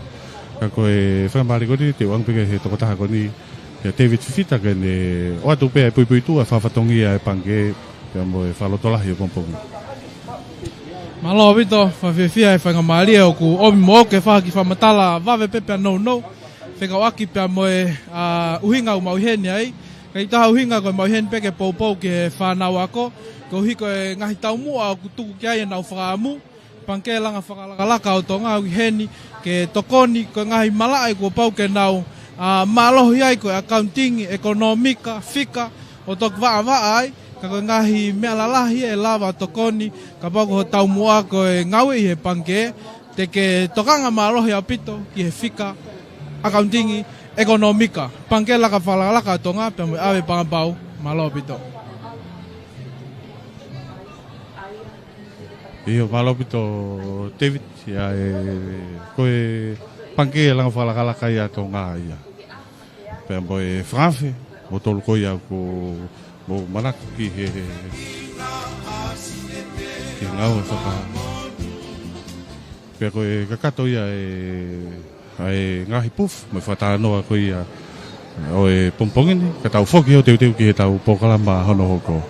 Ka ko e faingamālie ko eni te u ʻoange pē ki he tokotaha ko eni, ʻia David Fifita ke ne ʻoatu pē ʻa e puipuituʻa e fakafatongia ʻa e Pangikē pea mo e fakalotolahi ʻo e pongipongi. Mālō ʻaupito, fakafiefia e faingamālie ʻoku ʻomi moʻoku ke fai ha kiʻi fakamatala vave pē pea nounou fekauʻaki pea mo e, ā, ʻuhinga ʻoku mau ʻi heni ai. Ka ʻi he taha ʻuhinga ko e mau ʻi heni pē ke poupou ki he fānau ako, koeʻuhi ko e ngaahi taumuʻa ʻoku tuku ki ai ʻenau fakaʻamu, Pangikē Langa Fakalakalaka ʻo Tonga ʻoku ʻi heni ke tokoni ko e ngaahi malaʻe kuo pau ke nau, ā, mālohi ai ko e accounting, ʻekonōmika, fika, ʻo toki vaʻavaʻa ai, ka ko e ngaahi meʻa lalahi ʻe lava tokoni, kapau ko hoʻo taumuʻa ko e ngāue ʻi he pangikē, te ke tokanga mālohi ʻaupito ki he fika, accounting, ʻekonōmika, Pangikē Langa Fakalakalaka ʻo Tonga, pea mo e ʻAve Pangapau, mālō ʻaupito. ʻIo, mālō ʻaupito David, ia ʻe, ko e pangikē langa fakalakalaka ia ʻa Tonga ia. Pea mo e fakaafe, mo tolu ko ia ʻoku mou manako ki he, ki he ngāue faka. Pea ko e kakato ia ʻe, ʻa e ngaahi pufu, mo e fakatalanoa ko ia ʻo e pongipongi ni, ka tau foki ʻo teuteu ki heʻetau polokalama hono hoko.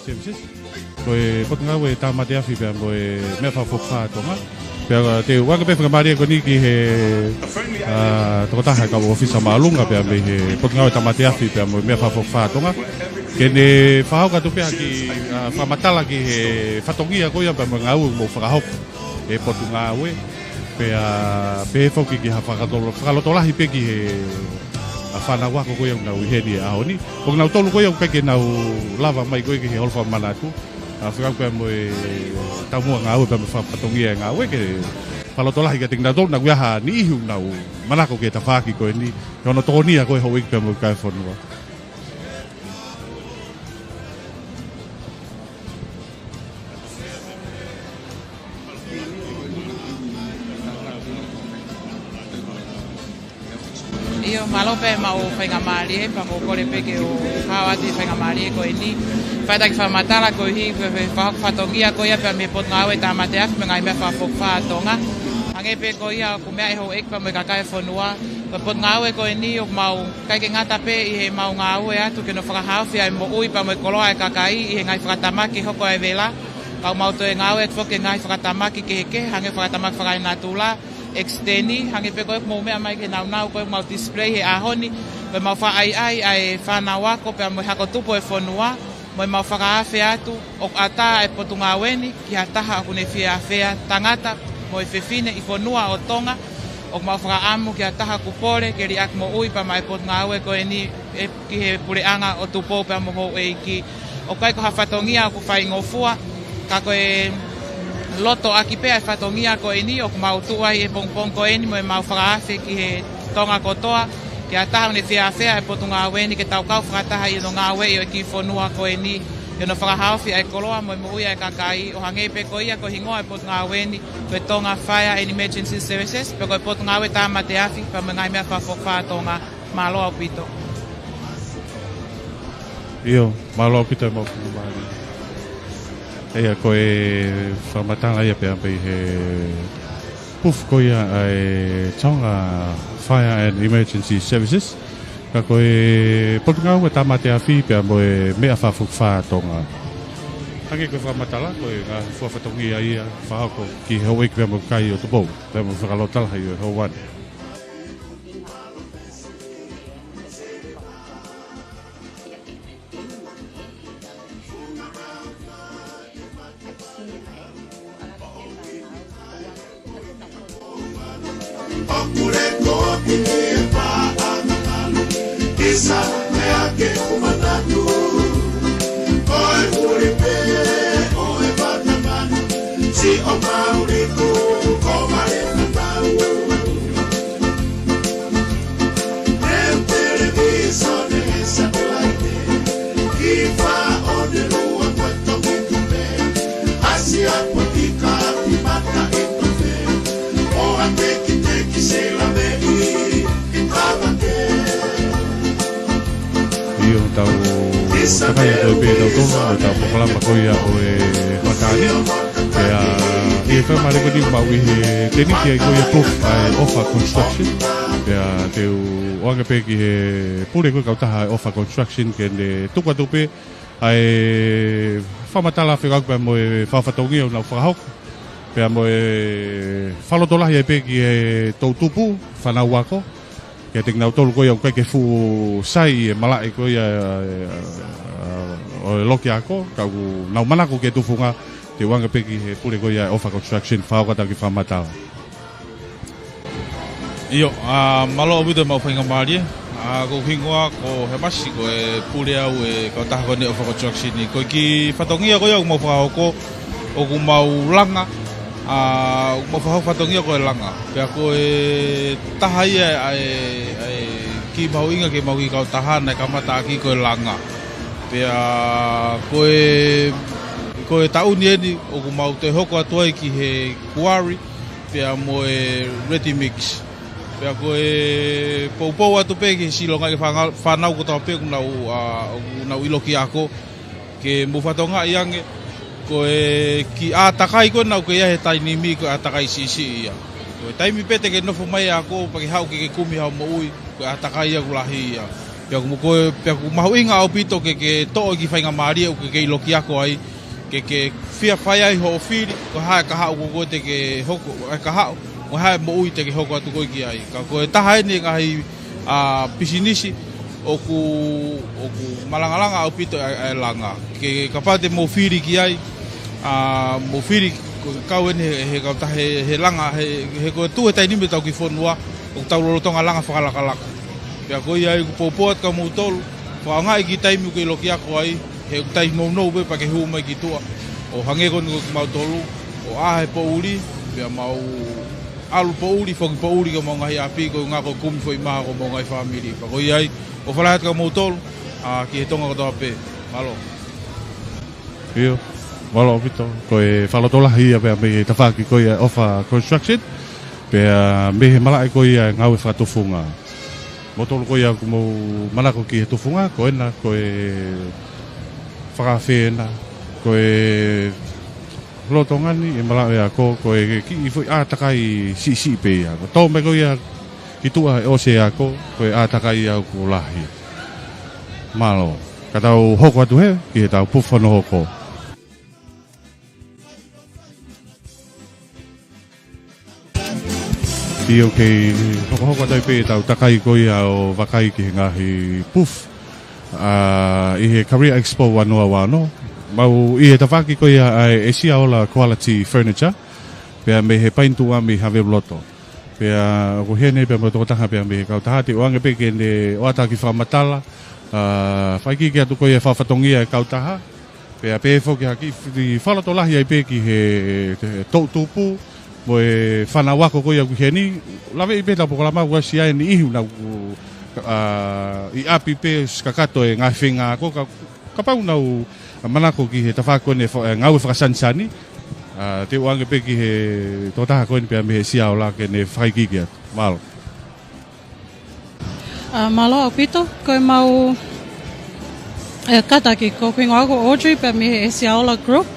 Services. Ko e Potungāue Tāmate Afi pea mo e Meʻa Fakafokifā ʻa Tonga. Pea te u ʻoange pē faingamālie ko eni ki he, ʻa, tokotaha kau ʻōfisa māʻolunga pea mei he Potungāue Tāmate Afi pea mo e Meʻa Fakafokifā ʻa Tonga. Ke ne fakahoko atu pē ha kiʻi, ʻa, fakamatala ki he fatongia ko ia pea mo e ngāue ʻoku mou fakahoko ʻi he Potungāue. Pea pehē foki ki ha fakatolo-, fakalotolahi pē ki he, ʻa, fānau ako ko ia ʻoku nau ʻi heni he ʻaho ni. Ko kinautolu ko ia ʻoku ʻikai ke nau lava mai ko ia ki he holo fakamanatu. ʻA, fekauʻaki pea mo e taumuʻa ngāue pea mo e fakafatongia e ngāue ke fakalotolahi kiate kinautolu naʻa ʻoku ʻi ai ha niʻihi ʻoku nau manako ki he tafaʻaki ko eni, ki hono tokonia ko e houʻeiki pea mo e kakai e fonua. ʻIo, mālō pē maʻu faingamālie, pea ʻoku ou kole pē ke u hao atu e faingamālie ko eni. Fai ha kiʻi fakamatala koeʻuhi ko e fakahoko fatongia ko ia pea mei he Potungāue Tāmate Afi mo e ngaahi Meʻa Fakafokifā ʻa Tonga. Hangē pē ko ia ʻoku meaʻi ʻe he houʻeiki pea mo e kakai e fonua, ko e potungāue ko eni ʻoku mau ʻikai ke ngata pē ʻi heʻemau ngāue atu ke nau fakahaofi ʻa e moʻui pea mo e koloa ʻa e kakai ʻi he ngaahi fakatamaki hoko ʻa e vela, ka ʻoku mau toe ngāue atu foki he ngaahi fakatamaki kehekehe, hangē fakatamaki fakaenatula, ekisiteni, hangē pē ko ē ʻoku mou meʻa mai ki he nāunau ko ē ʻoku mau display he ʻaho ni, ko ʻemau fakaʻaiʻai ʻa e fānau ako pea mo e hako tupu e fonua, mo ʻemau fakaafe atu, ʻoku ʻatā e potungāue ni ki ha taha ʻoku ne fiefia tangata mo e fefine ʻi he fonua ʻo Tonga, ʻoku mau fakaʻamu ki ha taha ʻoku pole ke liʻaki moʻui pea maʻa e potungāue ko eni ʻe ki he puleʻanga ʻo Tupou pea mo houʻeiki. ʻOku ʻikai ko ha fatongia ʻoku faingofua, ka ko e lotoʻaki pē ʻa e fatongia ko eni ʻoku mau tuʻu ai he pongipongi ko eni mo ʻemau fakaafe ki he Tonga kotoa, ki ha taha ʻoku ne fiefia e potungāue ni ke tau kau fakataha ʻi hono ngāueʻi ʻo e kiʻi fonua ko eni, ki hono fakahaofi ʻa e koloa mo e moʻui ʻa e kakai, ʻo hangē pē ko ia ko e hingoa e potungāue ni, ko e Tonga Fire and Emergency Services, pe ko e Potungāue Tāmate Afi pea mo e ngaahi Meʻa Fakafokifā ʻa Tonga. Mālō ʻaupito. ʻIo, mālō ʻaupito e maʻu faingamālie. ʻIa, ko e fakamatala ia pea mei he pufu ko ia ʻa e Tonga Fire and Emergency Services. Ka ko e Potungāue Tāmate Afi pea mo e Meʻa Fakafokifā ʻa Tonga. Hangē ko e fakamatala, ko e ngaahi fua fatongia ia fakahoko ki he houʻeiki pea mo e kakai ʻo Tupou, pea mo e fakalotolahi ʻo e houa ni. ʻIo, tau Takai atu pē ʻetau tonu, ʻetau polokalama ko ia ʻo e Fakatātā ni. Pea ʻi he fai mai ko eni mau ʻi he tēniti ai ko ia Booth ʻa e Ofa Construction. Pea te u ʻoange pē ki he pule ko e kautaha ʻa e Ofa Construction ke ne tuku atu pē ʻa e fakamatala fekauʻaki pea mo e fakafatongia ʻoku nau fakahoko. Pea mo e fakalotolahi ai pē ki he toʻutupu, fānau ako. Kiate kinautolu ko ia ʻoku ʻikai ke fuʻu sai ʻi he malaʻe ko ia, ʻa, ʻa, ʻo e loki ako, ka ʻoku nau manako ki he tufunga, te u ʻoange pē ki he pule ko ia ʻa e Ofa Construction, fakahoko atu ʻaki e fakamatala. ʻIo, ʻa, mālō ʻaupito e mau faingamālie. ʻA, ko hoku hingoa ko Hemasi, ko e pule au e kautaha ko eni Ofa Construction ni. Ko e kiʻi fatongia ko ia ʻoku mau fakahoko, ʻoku mau langa, ʻa, ʻoku mau fakahoko fatongia ko e langa. Pea ko e taha ia ʻa e, ʻa e kiʻi mahuʻinga ki heʻemau kiʻi kautaha naʻe kamata ʻaki ko e langa. Pea ko e, ko e taʻu ni eni ʻoku mau toe hoko atu ai ki he quarry, pea mo e ready mix. Pea ko e poupou atu pē ki he silonga ki he fānga-, fānau kotoa pē ʻoku nau, ʻa, ʻoku nau ʻi loki ako. Ke mou fakatokangaʻi ange, ko e kiʻi ʻātakai ko ē naʻa ke ʻi ai he taimi ni ko e ʻātakai siʻisiʻi ia. Ko e taimi pē te ke nofo mai ʻo ako pea ke haʻu ke ke kumi hao moʻui, ko e ʻātakai ia ʻoku lahi ia. Pea ʻoku mo-, ko e, pea ʻoku mahuʻinga ʻaupito ke ke toʻo e kiʻi faingamālie ʻoku ke ʻi loki ako ai, ke ke fie fai ai hoʻo fili, ko e hā e kahaʻu ko ē te ke hoko, e kahaʻu, ko e hā e moʻui te ke hoko atu ko ē ki ai. Ka ko e taha eni e ngaahi, ʻa, pisinisi ʻoku, ʻoku malangalanga ʻaupito ʻa e, ʻa e langa. Ke kapau te mou fili ki ai, ʻa, mou fili ko e kau eni he, he kautaha he, he langa, he, he ko e tuʻu he taimi ni ʻetau kiʻi fonua, ʻoku tau lolotonga langa fakalakalaka. Pea ko ia ai ʻoku poupou atu kia moutolu, fakaʻaongaʻi e kiʻi taimi ʻoku ke ʻi loki ako ai, he ʻoku taimi nounou pē pea ke hū mai ki tuʻa. ʻO hangē ko eni ko kimautolu, ʻo ʻā he poʻuli, pea mau ʻalu poʻuli, foki poʻuli ki homau ngaahi ʻapi, ko e ʻuhinga ko e kumi foʻi mā ki homau ngaahi fāmili. Pea ko ia ai, ʻofa lahi atu kia moutolu, ʻa, ki he Tonga kotoa pē. Mālō. ʻIo, mālō ʻaupito. Ko e fakalotolahi ia pea mei he tafaʻaki ko ia Ofa Construction, pea mei he malaʻe ko ia e ngāue fakatufunga. Moutolu ko ia ʻoku mou manako ki he tufunga, ko ena, ko e fakaafe ena, ko e lolotonga ni e malaʻe ako, ko e kiʻi foʻi ʻātakai siʻisiʻi pē ia. Ko e tō mai ko ia ki tuʻa he ʻosi e ako, ko e ʻātakai ia ʻoku lahi. Mālō. Ka tau hoko atu hē, ki heʻetau Booth hono hoko. ʻIo, ʻoku hokohoko atu ai pē ʻetau takai ko ia ʻo vakai ki he ngaahi Booth, ʻa, ʻi he Korea Expo ua noa ua ono. Mau ʻi he tafaʻaki ko ia ʻa e ʻEsiaola Quality Furniture, pea mei he Painituʻami Haveluloto. Pea ʻoku ʻi heni pea mo e tokotaha pea mei he kautaha, te u ʻoange pē ke ne ʻoatu ha kiʻi fakamatala, ʻa, fai kiʻi atu ko ia e fakafatongia e kautaha, pea pehē foki ha kiʻi fakalotolahi ai pē ki he, he toʻutupu, mo e fānau ako ko ia ʻoku ʻi heni, laveʻi pē ʻetau polokalama ʻoku ʻasi ai e niʻihi ʻoku nau, ʻa, ʻi ʻapi pē ʻosi kakato e ngaahi feinga ako, ka, kapau ʻoku nau manako ki he tafaʻaki ko eni fa-, e ngāue fakasanisani, ʻa, te u ʻoange pē ki he tokotaha ko eni pea mei he ʻEsiaola ke ne fakaikiiki atu. Mālō. ʻA, mālō ʻaupito, ko ʻemau, e, kātaki, ko hoku hingoa ko Audrey, pea mei he ʻEsiaola Group.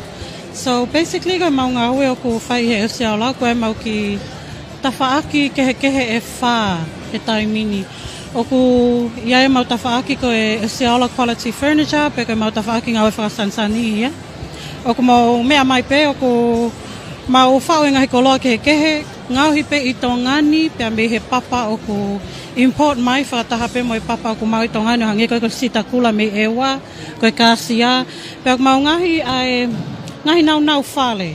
So, basically, ko ʻemau ngāue ʻoku fai he ʻEsiaola, ko ʻemau kiʻi tafaʻaki kehekehe ʻe fā he taimi ni. ʻOku ʻi ai ʻemau tafaʻaki ko e ʻEsiaola Quality Furniture, pe ko ʻemau tafaʻaki ngāue fakasanisani ia. ʻOku mau meʻa mai pē, ʻoku mau faʻu e ngaahi koloa kehekehe, ngaohi pē ʻi Tonga ni, pea mei he papa ʻoku import mai, fakataha pē mo e papa ʻoku maʻu ʻi Tonga ni, ʻo hangē ko e, ko e sitakula mei ʻEua, ko e kāsia, pea ʻoku mau ngaohi ʻa e ngaahi naunau fale,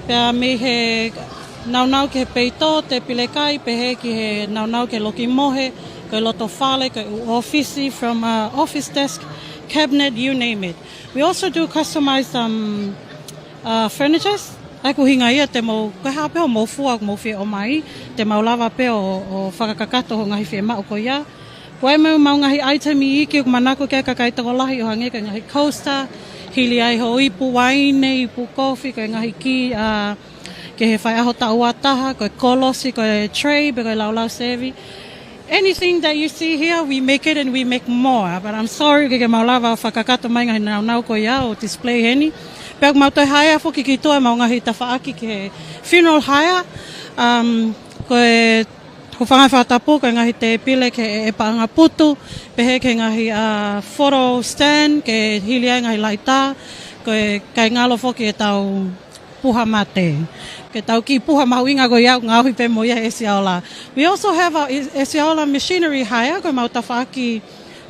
pea mei he naunau ki he peito, tēpile kai, pehē ki he naunau ki he loki mohe, ko e loto fale, ko e ʻū ʻōfisi, from, uh, office desk, cabinet, you name it. We also do customized, um, uh, furnitures. ʻA ia ko e ʻuhinga ia te mou, ko e hā pē hoʻomou fua ʻoku mou fie ʻomai, te mau lava pē ʻo, ʻo fakakakato hoʻo ngaahi fiemaʻu ko ia. Ko ʻemau, mau ngaahi item iiki ʻoku manako ki ai e kakai tokolahi ʻo hangē ko e ngaahi coaster, hili ai hoʻo ipu uaine, ipu kofi, ko e ngaahi kī, ʻa, ki he faiʻaho taʻu ua taha, ko e kolosi, ko e tray, pe ko e laulau sevi. Anything that you see here, we make it and we make more. But I'm sorry, ʻikai ke mau lava fakakakato mai ngaahi nāunau ko ia ʻo display heni. Pea ʻoku mau toe haea foki ki tuʻa ʻemau ngaahi tafaʻaki ki he funeral hire. Um, ko e hūfanga he fakatapu, ko e ngaahi tēpile ki he ʻepaʻanga putu, pehē ki he ngaahi, uh, photo stand, ke hili ai ngaahi laʻitā, ko e kae ngalo foki ʻetau puha mate. Ke tau kiʻi puha mahuʻinga ko ia ʻoku ngaohi pē mo ia ʻe ʻEsiaola. We also have our ʻEsiaola machinery hire, ko ʻemau tafaʻaki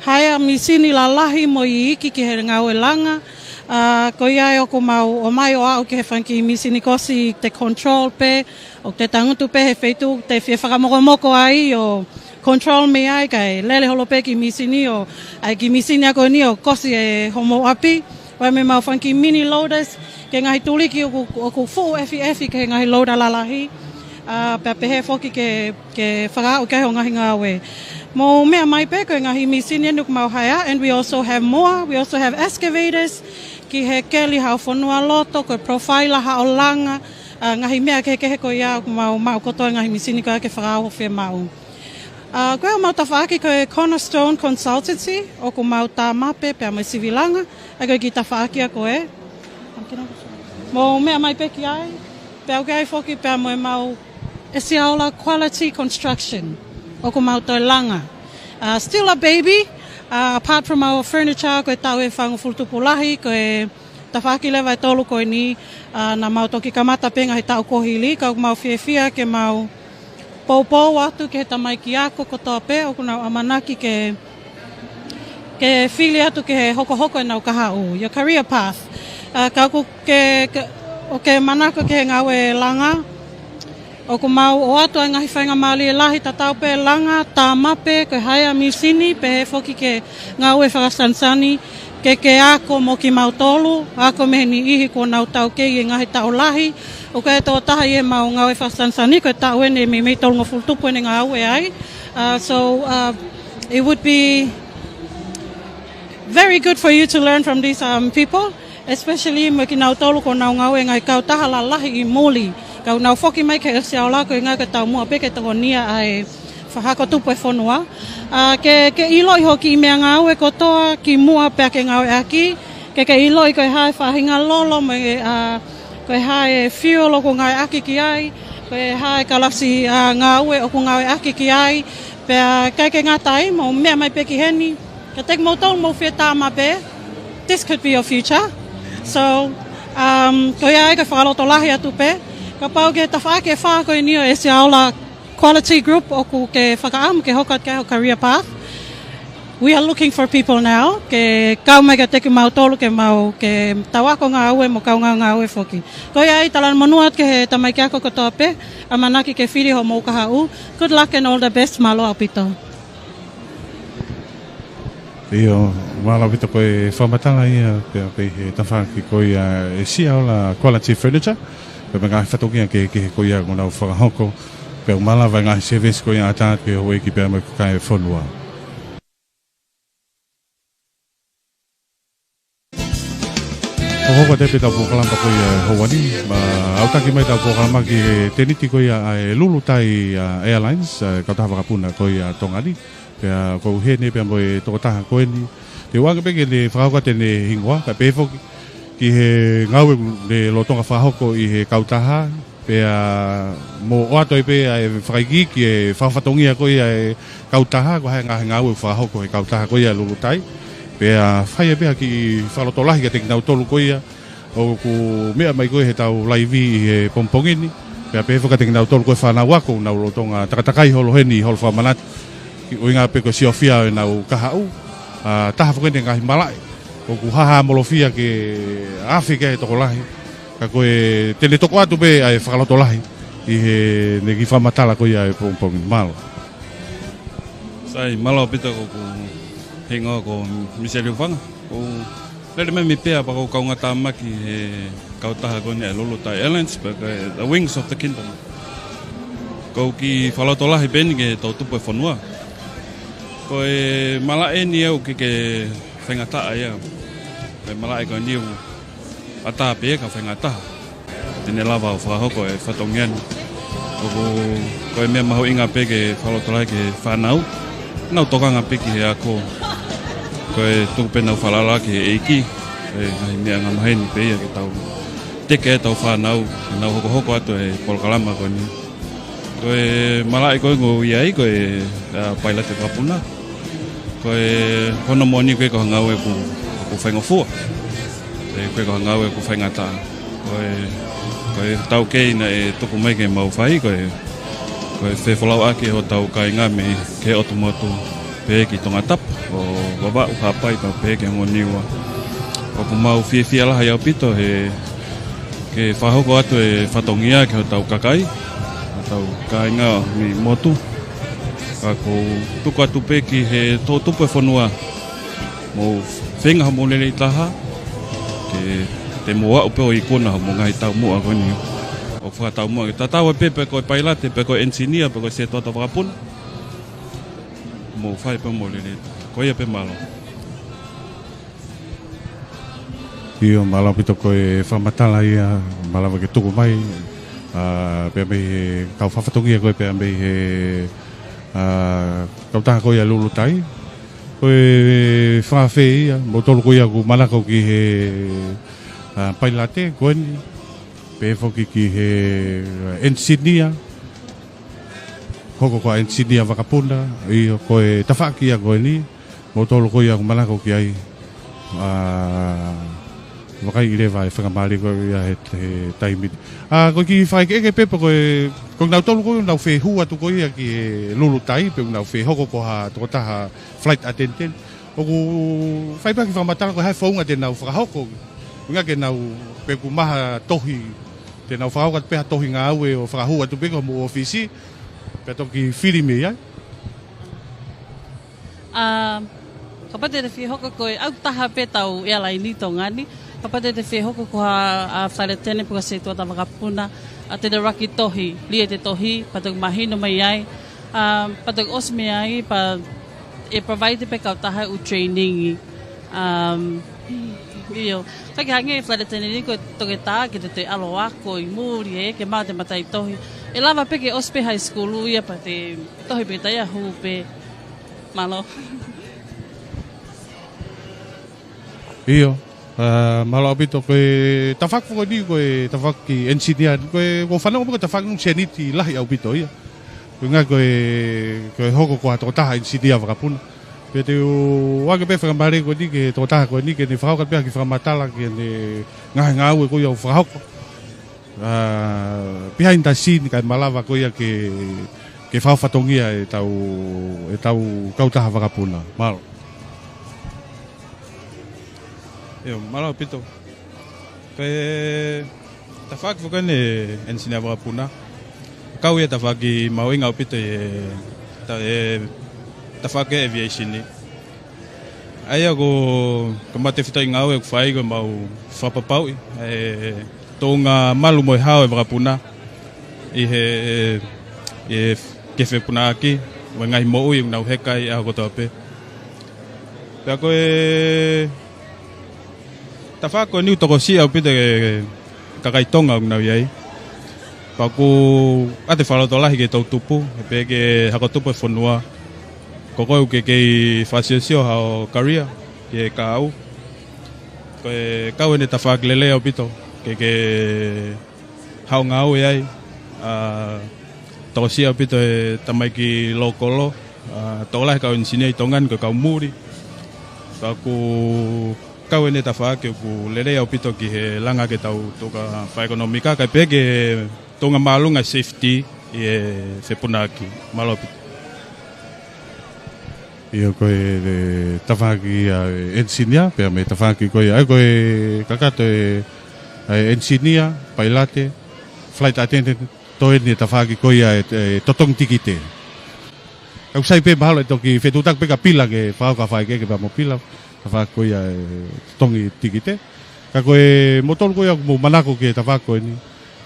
hire mīsini lalahi mo iiki ki he ngāue langa. Uh, ko ia ʻoku mau ʻomai ʻo aʻu ki he fanga kiʻi mīsini kosi te control pē, ʻo te tangutu pē he feituʻu te fie fakamokomoko ai ʻo control mei ai kae lele holo pē kiʻi mīsini ʻo, ʻai kiʻi mīsini ako ni ʻo kosi ʻe homou ʻapi. ʻOku ʻi ai mo ʻemau fanga kiʻi mini loaders, ki he ngaahi tuliki ʻoku, ʻoku fuʻu ʻefiʻefi ki he ngaahi loader lalahi. Uh, pea pehē foki ke, ke fakaaʻu ki ai hoʻo ngaahi ngāue. Mou meʻa mai pē ko e ngaahi mīsini eni ʻoku mau hire, and we also have more. We also have excavators, ki he keli haʻo fonualoto, ko e profiler haʻo langa, uh, ngaahi meʻa kehekehe ko ia ʻoku mau maʻu kotoa e ngaahi mīsini ko ia ke fakaaʻu hoʻo fiemaʻu. Uh, ko ʻemau tafaʻaki ko e Cornerstone Consultancy, ʻoku mau tāmape pea mo e sivi langa, ʻa ia ko e kiʻi tafaʻaki ia ko ē. Mou meʻa mai pē ki ai, pea ʻoku ʻi ai foki pea mo ʻemau ʻEsiaola Quality Construction, ʻoku mau toe langa. Uh, still a baby, uh, apart from our furniture, ko e taʻu ʻe fāngofulu tupu lahi, ko e tafaʻaki leva ʻe tolu ko eni, uh, naʻa mau toki kamata pē ngaahi taʻu kuo hili, ka ʻoku mau fiefia ke mau poupou atu ki he tamaiki ako kotoa pē ʻoku nau ʻamanaki ke, ke fili atu ki he hokohoko ʻenau kahaʻu, your career path. Uh, ka ʻoku ke, ke, ʻoku ke manako ki he ngāue langa, ʻoku mau ʻoatu ʻa e ngaahi faingamālie lahi tatau pē langa, tāmape, ko e hire mīsini, pehē foki ki he ngāue fakasanisani, ke ke ako mo kimautolu, ako mei he niʻihi kuo nau taukei ʻi he ngaahi taʻu lahi. ʻOku ʻi ai e tokotaha ʻi heʻemau ngāue fakasanisani, ko e taʻu eni ʻe meimei tolungofulu tupu ʻene ngāue ai. Uh, so, uh, it would be very good for you to learn from these, um, people, especially mo kinautolu kuo nau ngāue he ngaahi kautaha lalahi ʻi muli. Ka ʻoku nau foki mai ki he ʻEsiaola ko e ngaahi taumuʻa pē ke tokonia ʻa e fakahako tupu e fonua. Uh, ke, ke ʻiloʻi hoʻo kiʻi meʻangāue kotoa kimuʻa pea ke ngāueʻaki, ke ke ʻiloʻi ko e hā e faʻahinga lolo mo e, uh, ko e hā e fuel ʻoku ngāueʻaki ki ai, ko e hā e kalasi, uh, ngāue ʻoku ngāueʻaki ki ai, pea ʻikai ke ngata ai, mou meʻa mai pē ki heni, ka te kimoutolu mou fie tāmape, this could be your future. So, um, ko ia ai ko e fakalotolahi atu pē, kapau ko e tafaʻaki ʻe fā ko eni ʻo e ʻEsiaola Quality Group ʻoku ke fakaʻamu ke hoko atu ki ai hoʻo career path. We are looking for people now, ke kau mai kiate kimautolu ke mau, ke tau ako ngāue mo kau ngāue foki. Ko ia ai, talamonū atu ki he tamaiki ako kotoa pē, ʻamanaki ke fili hoʻomou kahaʻu. Good luck and all the best, mālō ʻaupito. ʻIo, mālō ʻaupito ko e fakamatala ia, pea pehē he tafaʻaki ko ia ʻEsiaola Quality Furniture, pea mo e ngaahi fatongia kehekehe ko ia ʻoku nau fakahoko, pea ʻoku malava e ngaahi service ko ia ʻo ʻatā atu ki he houʻeiki pea mo e kakai e fonua. Hokohoko atu pē ʻetau polokalama ko ia he houa ni, mo e ʻautaki mai ʻetau polokalama ki he tēniti ko ia ʻa e Lulutai, ʻa, Airlines, ʻa e kautaha vakapuna ko ia ʻa Tonga ni. Pea ʻoku ou ʻi heni pea mo e tokotaha ko eni. Te u ʻoange pē ke ne fakahoko atu ʻene hingoa, kae pehē foki ki he ngāue ʻoku ne lolotonga fakahoko ʻi he kautaha, pea mo ʻoatu ai pē ʻa e fakaikiiki e fakafatongia ko ia ʻa e kautaha, ko e hā e ngaahi ngāue ʻoku fakahoko he kautaha ko ia Lulutai. Pea fai ai pē ha kiʻi fakalotolahi kiate kinautolu ko ia ʻoku meʻa mai ko ia heʻetau laivi ʻi he pongipongi ni. Pea pehē foki kiate kinautolu ko e fānau ako ʻoku nau lolotonga takatakai holo heni holo fakamanatu, ki he ʻuhinga pē ko e siofia ʻo ʻenau kahaʻu. ʻA, taha foki eni e ngaahi malaʻe ʻoku hāhāmolofia ke afe ki ai e tokolahi. Ka ko e te ne toki ʻoatu pē ʻa e fakalotolahi ʻi heʻene kiʻi fakamatala ko ia he pongipongi ni. Mālō. Sai, mālō ʻaupito, ko hoku hingoa ko Miseli Ufanga. ʻOku ou lele mai mei Pea pea ʻoku ou kaungātāmaki he kautaha ko eni ʻa e Lulutai Airlines, pea ko e The Wings of the Kingdom. Ko e kiʻi fakalotolahi pē eni ki he toʻutupu e fonua. Ko e malaʻe eni ʻoku ʻikai ke faingataʻa ia. Ko e malaʻe ko eni ʻoku ʻatā pē ia ka faingataʻa. Te ne lava ʻo fakahoko e fatongia ni. ʻOku, ko e meʻa mahuʻinga pē ke fakalotolahi ki he fānau. Nau tokanga pē ki he ako. Ko e tuku pē ʻenau falala ki he ʻEiki. Ko e ngaahi meʻa angamaheni pē ia ke tau teke ʻetau fānau, nau hokohoko atu he polokalama ko eni. Ko e malaʻe ko ē ʻoku ou ʻi ai, ko e, ʻa, pailate vakapuna. Ko e hono moʻoni ʻoku ʻikai ko ha ngāue ʻoku, ʻoku faingofua. ʻIkai ko ha ngāue ʻoku faingataʻa. Ko e, ko e taukei naʻe tuku mai ke mau fai, ko e, ko e fefolauʻaki hotau kāinga mei he ʻotu motu pehē ki Tongatapu, ʻo Vavaʻu, Haʻapai pea pehē ki Hongoniua. ʻOku mau fiefia lahi ʻaupito he ke fakahoko atu e fatongia ki hotau kakai, hotau kāinga mei motu. Ka ʻoku ou tuku atu pē ki he toʻutupu e fonua, mou feinga hoʻomou lelei taha, ke te mou aʻu pē ʻo ikuna hoʻomou ngaahi taumuʻa ko eni ʻoku fakataumuʻa. Ke tatau ai pē pe ko e pailate, pe ko e enisinia, pe ko e setuata vakapuna, mou fai pē hoʻomou lelei taha. Ko ia pē, mālō. ʻIo, mālō ʻaupito, ko e fakamatala ia, mālō ke tuku mai, ʻa, pea mei he kau fakafatongia ko ē pea mei he, ʻa, kautaha ko ia Lulutai. Ko e fakafeʻiloaki ia, moutolu ko ia ʻoku manako ki he, ʻa, pailate ko eni, pehē foki ki he, ʻa, enisinia, hoko ko ha enisinia vakapuna, ʻio, ko e tafaʻaki ia ko eni, moutolu ko ia ʻoku manako ki ai, ʻa, vakai leva e faingamālie ko ia he, he taimi ni. ʻA, ko e kiʻi fakaʻekeʻeke pē pe ko e, ko kinautolu ko ia ʻoku nau fie hū atu ko ia ki he Lulutai, pe ʻoku nau fie hoko ko ha tokotaha flight attendant. ʻOku fai pē ha kiʻi fakamatala ko e hā e founga te nau fakahoko. Ko e ʻuhinga ke nau, pe ʻoku maha tohi, te nau fakahoko atu pē ha tohi ngāue ʻo fakahū atu pē ki homou ʻōfisi, pea toki fili mei ai. ʻA, kapau te te fie hoko ko e ʻau taha pē ʻetau airline ʻi Tonga ni, kapau te te fie hoko ko ha, ʻa, flight attendant pe ko ha setuata vakapuna, ʻa, te te ʻuluaki tohi, lī ʻete tohi, pea toki mahino mai ai, ʻa, pea toki ʻosi mei ai, pea ʻe provide pē kautaha ʻū training. Um, ʻio, ka ke hangē flight attendant ni ko e toketā ke te te ʻalu ʻo ako ʻi muli ē, ke maʻu ʻete mataʻitohi. ʻE lava pē ke ʻosi pē high school ia pea te tohi pē taʻe hū pē. Mālō. ʻIo, ʻa, mālō ʻaupito, ko e tafaʻaki ko eni, ko e tafaʻaki enisinia, ko e, ʻoku ou fanongo ko e tafaʻaki ʻoku seniti lahi ʻaupito ia. Ko e ʻuhinga ko e, ko e hoko ko ha tokotaha enisinia vakapuna. Pea te u ʻoange pē faingamālie ko eni ki he tokotaha ko eni ke ne fakahoko pē ha kiʻi fakamatala ki heʻene ngaahi ngāue ko ia ʻoku fakahoko. ʻA, behind the scene kae malava ko ia ke, ke fakafatongia ʻetau, ʻetau kautaha vakapuna. Mālō. ʻIo, mālō ʻaupito. Ko e tafaʻaki foki eni enisinia vakapuna. Kau ia he tafaʻaki mahuʻinga ʻaupito ʻi he ta-, ʻi he tafaʻaki aviation ni. ʻA ia ko, ko ʻemau tefitoʻi ngāue ʻoku fai ko ʻemau fakapapauʻi e tuʻunga malu mo e hao e vakapuna ʻi he, ʻi he, ki he fepunaʻaki mo e ngaahi moʻui ʻoku nau heka ai ʻaho kotoa pē. Pea ko e tafaʻaki ko eni ʻoku tokosiʻi ʻaupito e kakai Tonga ʻoku nau ʻi ai. Pea ʻoku ʻoatu e fakalotolahi ki he toʻutupu, pea ki he hako tupu e fonua. Ko koe ʻoku ke kei fakasiosio haʻo career, ki he kahaʻu. Ko e kau eni he tafaʻaki lelei ʻaupito, ke ke haʻu ʻo ngāue ai, ʻa, tokosiʻi ʻaupito e tamaiki lōkolo, ʻa, tokolahi e kau enisinia ʻi Tonga ni ko e kau muli. Pea ʻoku kau eni he tafaʻaki ʻoku lelei ʻaupito ki he langa ki heʻetau tuʻunga fakaʻekonōmika, kae pehē ki he tuʻunga māʻolunga safety ʻi he fepunaʻaki. Mālō ʻaupito. ʻIo, ko e, e tafaʻaki ia e enisinia, pea mei he tafaʻaki ko ia. ʻA ia ko e kakato e, e enisinia, pailate, flight attendant, toe eni e tafaʻaki ko ia e, e totongi tikite. Ka ʻoku sai pē mahalo ʻe toki fetuʻutaki pē kia Pila ke fakahoko ha fakaʻekeʻeke pea mo Pila, tafaʻaki ko ia e totongi tikite. Ka ko e moutolu ko ia ʻoku mou manako ki he tafaʻaki ko eni,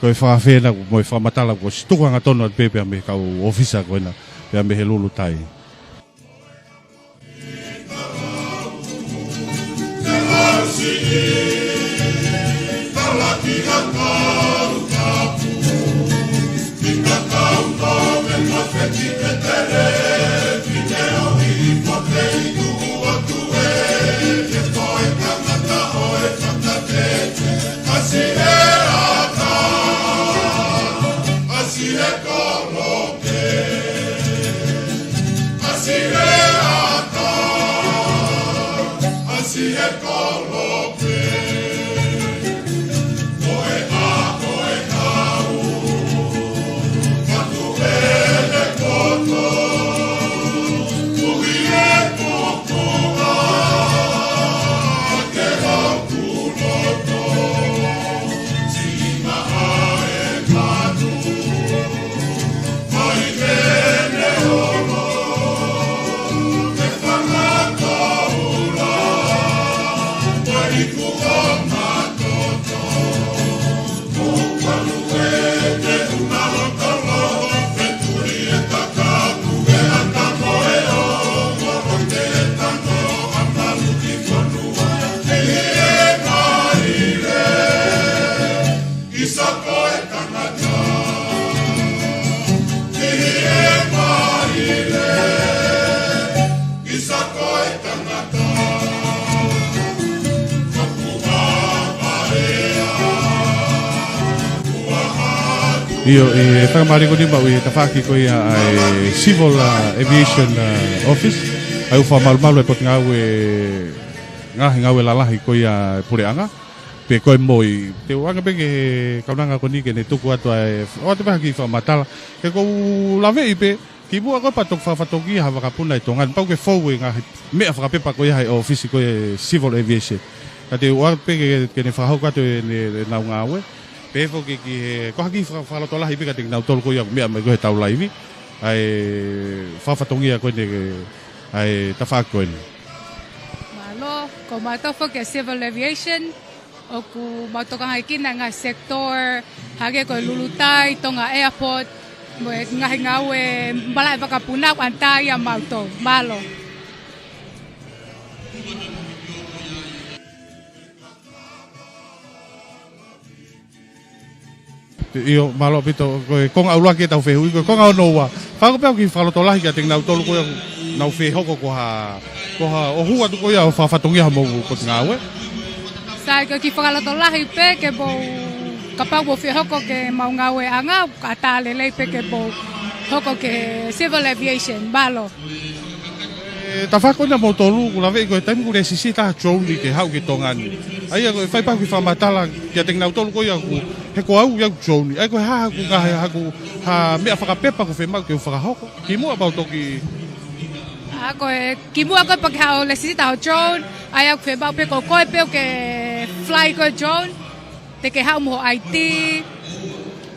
ko e fakafeʻiloaki mo e fakamatala kuo ʻosi tuku hangatonu atu pē pea mei he kau ʻōfisa ko ena, pea mei he Lulutai. ʻIo, ʻe fakamālō ko eni maʻu e tafaʻaki ko ia ʻa e Civil, uh, Aviation, uh, Office, ʻa ia ʻoku fakamalumalu e potungāue ngaahi ngāue lalahi ko ia e puleʻanga. Pea ko e moʻoni, te u ʻoange pē ki he kaunanga ko eni ke ne tuku atu ʻa e, ʻoatu pē ha kiʻi fakamatala. He ʻoku ou laveʻi pē, kimuʻa ko ē pea toki fakafatongia ha vakapuna ʻi Tonga ni, pau ke fou e ngaahi meʻa fakapepa ko ia he ʻōfisi ko e Civil Aviation. Ka te u ʻoatu pē ke, ke ne fakahoko atu ʻene, ʻenau ngāue. Pea foki ki he, ko ha kiʻi faka-, fakalotolahi pē kiate kinautolu ko ia ʻoku meʻa mai ko ē he tau laivi. ʻA e fakafatongia ko eni, ʻa e tafaʻaki ko eni. Mālō, ko mautolu foki ʻa e Civil Aviation, ʻoku mau tokangaekina e ngaahi sector, hangē ko e Lulutai, Tonga Airport, mo e ngaahi ngāue malaʻe vakapuna ʻoku ʻanatā ia mautolu. Mālō. ʻIo, mālō ʻaupito, ko e konga ʻuluaki ʻetau fehuʻi, ko e konga hono ua. Fai pē ha kiʻi fakalotolahi kiate kinautolu ko ia ʻoku nau fie hoko ko ha, ko ha ʻohua atu ko ia ʻo fakafatongia homou potungāue. Sai, ko e kiʻi fakalotolahi pē ke mou, kapau mou fie hoko ke mou ngāueʻanga, ʻoku ʻatā lelei pē ke mou hoko ki he Civil Aviation, mālō. ʻE, tafaʻaki ko ena mautolu, ʻoku laveʻi ko e taimi ʻoku lēsisita ha drone ke haʻu ki Tonga ni. ʻA ia ko e fai pē ha kiʻi fakamatala kiate kinautolu ko ia ʻoku, he ko au ia ʻoku drone. ʻA ia ko e hā haʻaku ngaahi, haʻaku, ha meʻa fakapepa ʻoku fiemaʻu ke u fakahoko. Kimuʻa pea u toki. ʻA ko e, kimuʻa ko ē pea ke haʻu ʻo lēsisita ho drone. ʻA ia ʻoku fiemaʻu pē ko koe pē ʻoku ke fly ko e drone. Te ke haʻu mo ho I D.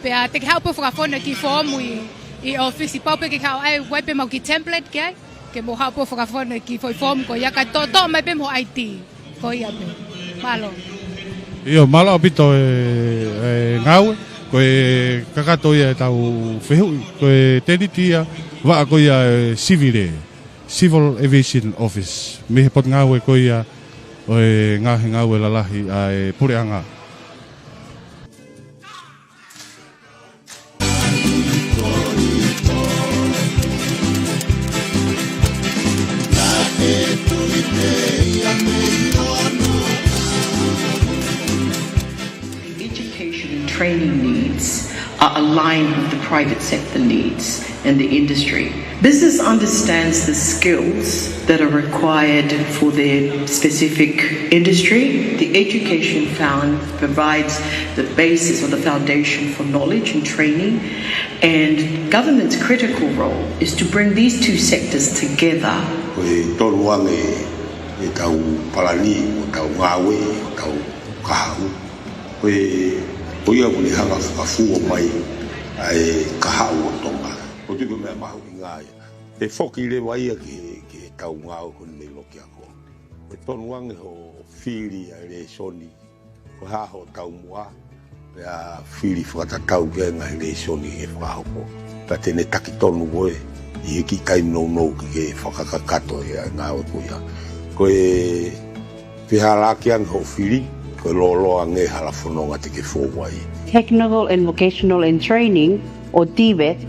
Pea te ke haʻu pē ʻo fakafonu e kiʻi foomu ʻi, ʻi ʻōfisi, pau pē ke haʻu ʻai, ʻoku ʻi ai pē ʻemau kiʻi template ki ai. Ke mou haʻu pē ʻo fakafonu e kiʻi foʻi foomu ko ia kae toʻo, toʻo mai pē mo ho I D. Ko ia pē. Mālō. ʻIo, mālō ʻaupito e, e ngāue, ko e kakato ia ʻetau fehuʻi, ko e tēniti ia, vaʻa ko ia e Civil, Civil Aviation Office. Mei he potungāue ko ia ʻo e ngaahi ngāue lalahi ʻa e puleʻanga. Education and training needs are aligned with the private sector needs and the industry. Business understands the skills that are required for their specific industry. The education found provides the basis or the foundation for knowledge and training, and government's critical role is to bring these two sectors together. Ko e tonu ange ʻetau palani, ʻetau ngāue, ʻetau kahaʻu. Ko e, ko ia ʻoku ne hanga ʻo fakafuo mai ʻa e kahaʻu ʻo Tonga. ʻOku ou tui ko e meʻa mahuʻinga ia. ʻE foki leva ia ki he, ki heʻetau ngāue ko eni mei loki ako. ʻE tonu ange hoʻo fili ʻa e lēsoni, ko e hā hoʻo taumuʻa, pea fili fakatatau ki he ngaahi lēsoni ʻe fakahoko. Pea te ne taki tonu koe ʻi he kiʻi taimi nounou ke ke fakakakato ʻa e ngāue ko ia. Ko e fehālaaki ange hoʻo fili, ko e lōloa ange hala fononga te ke fou ai. Technical and Vocational and Training, or TVET,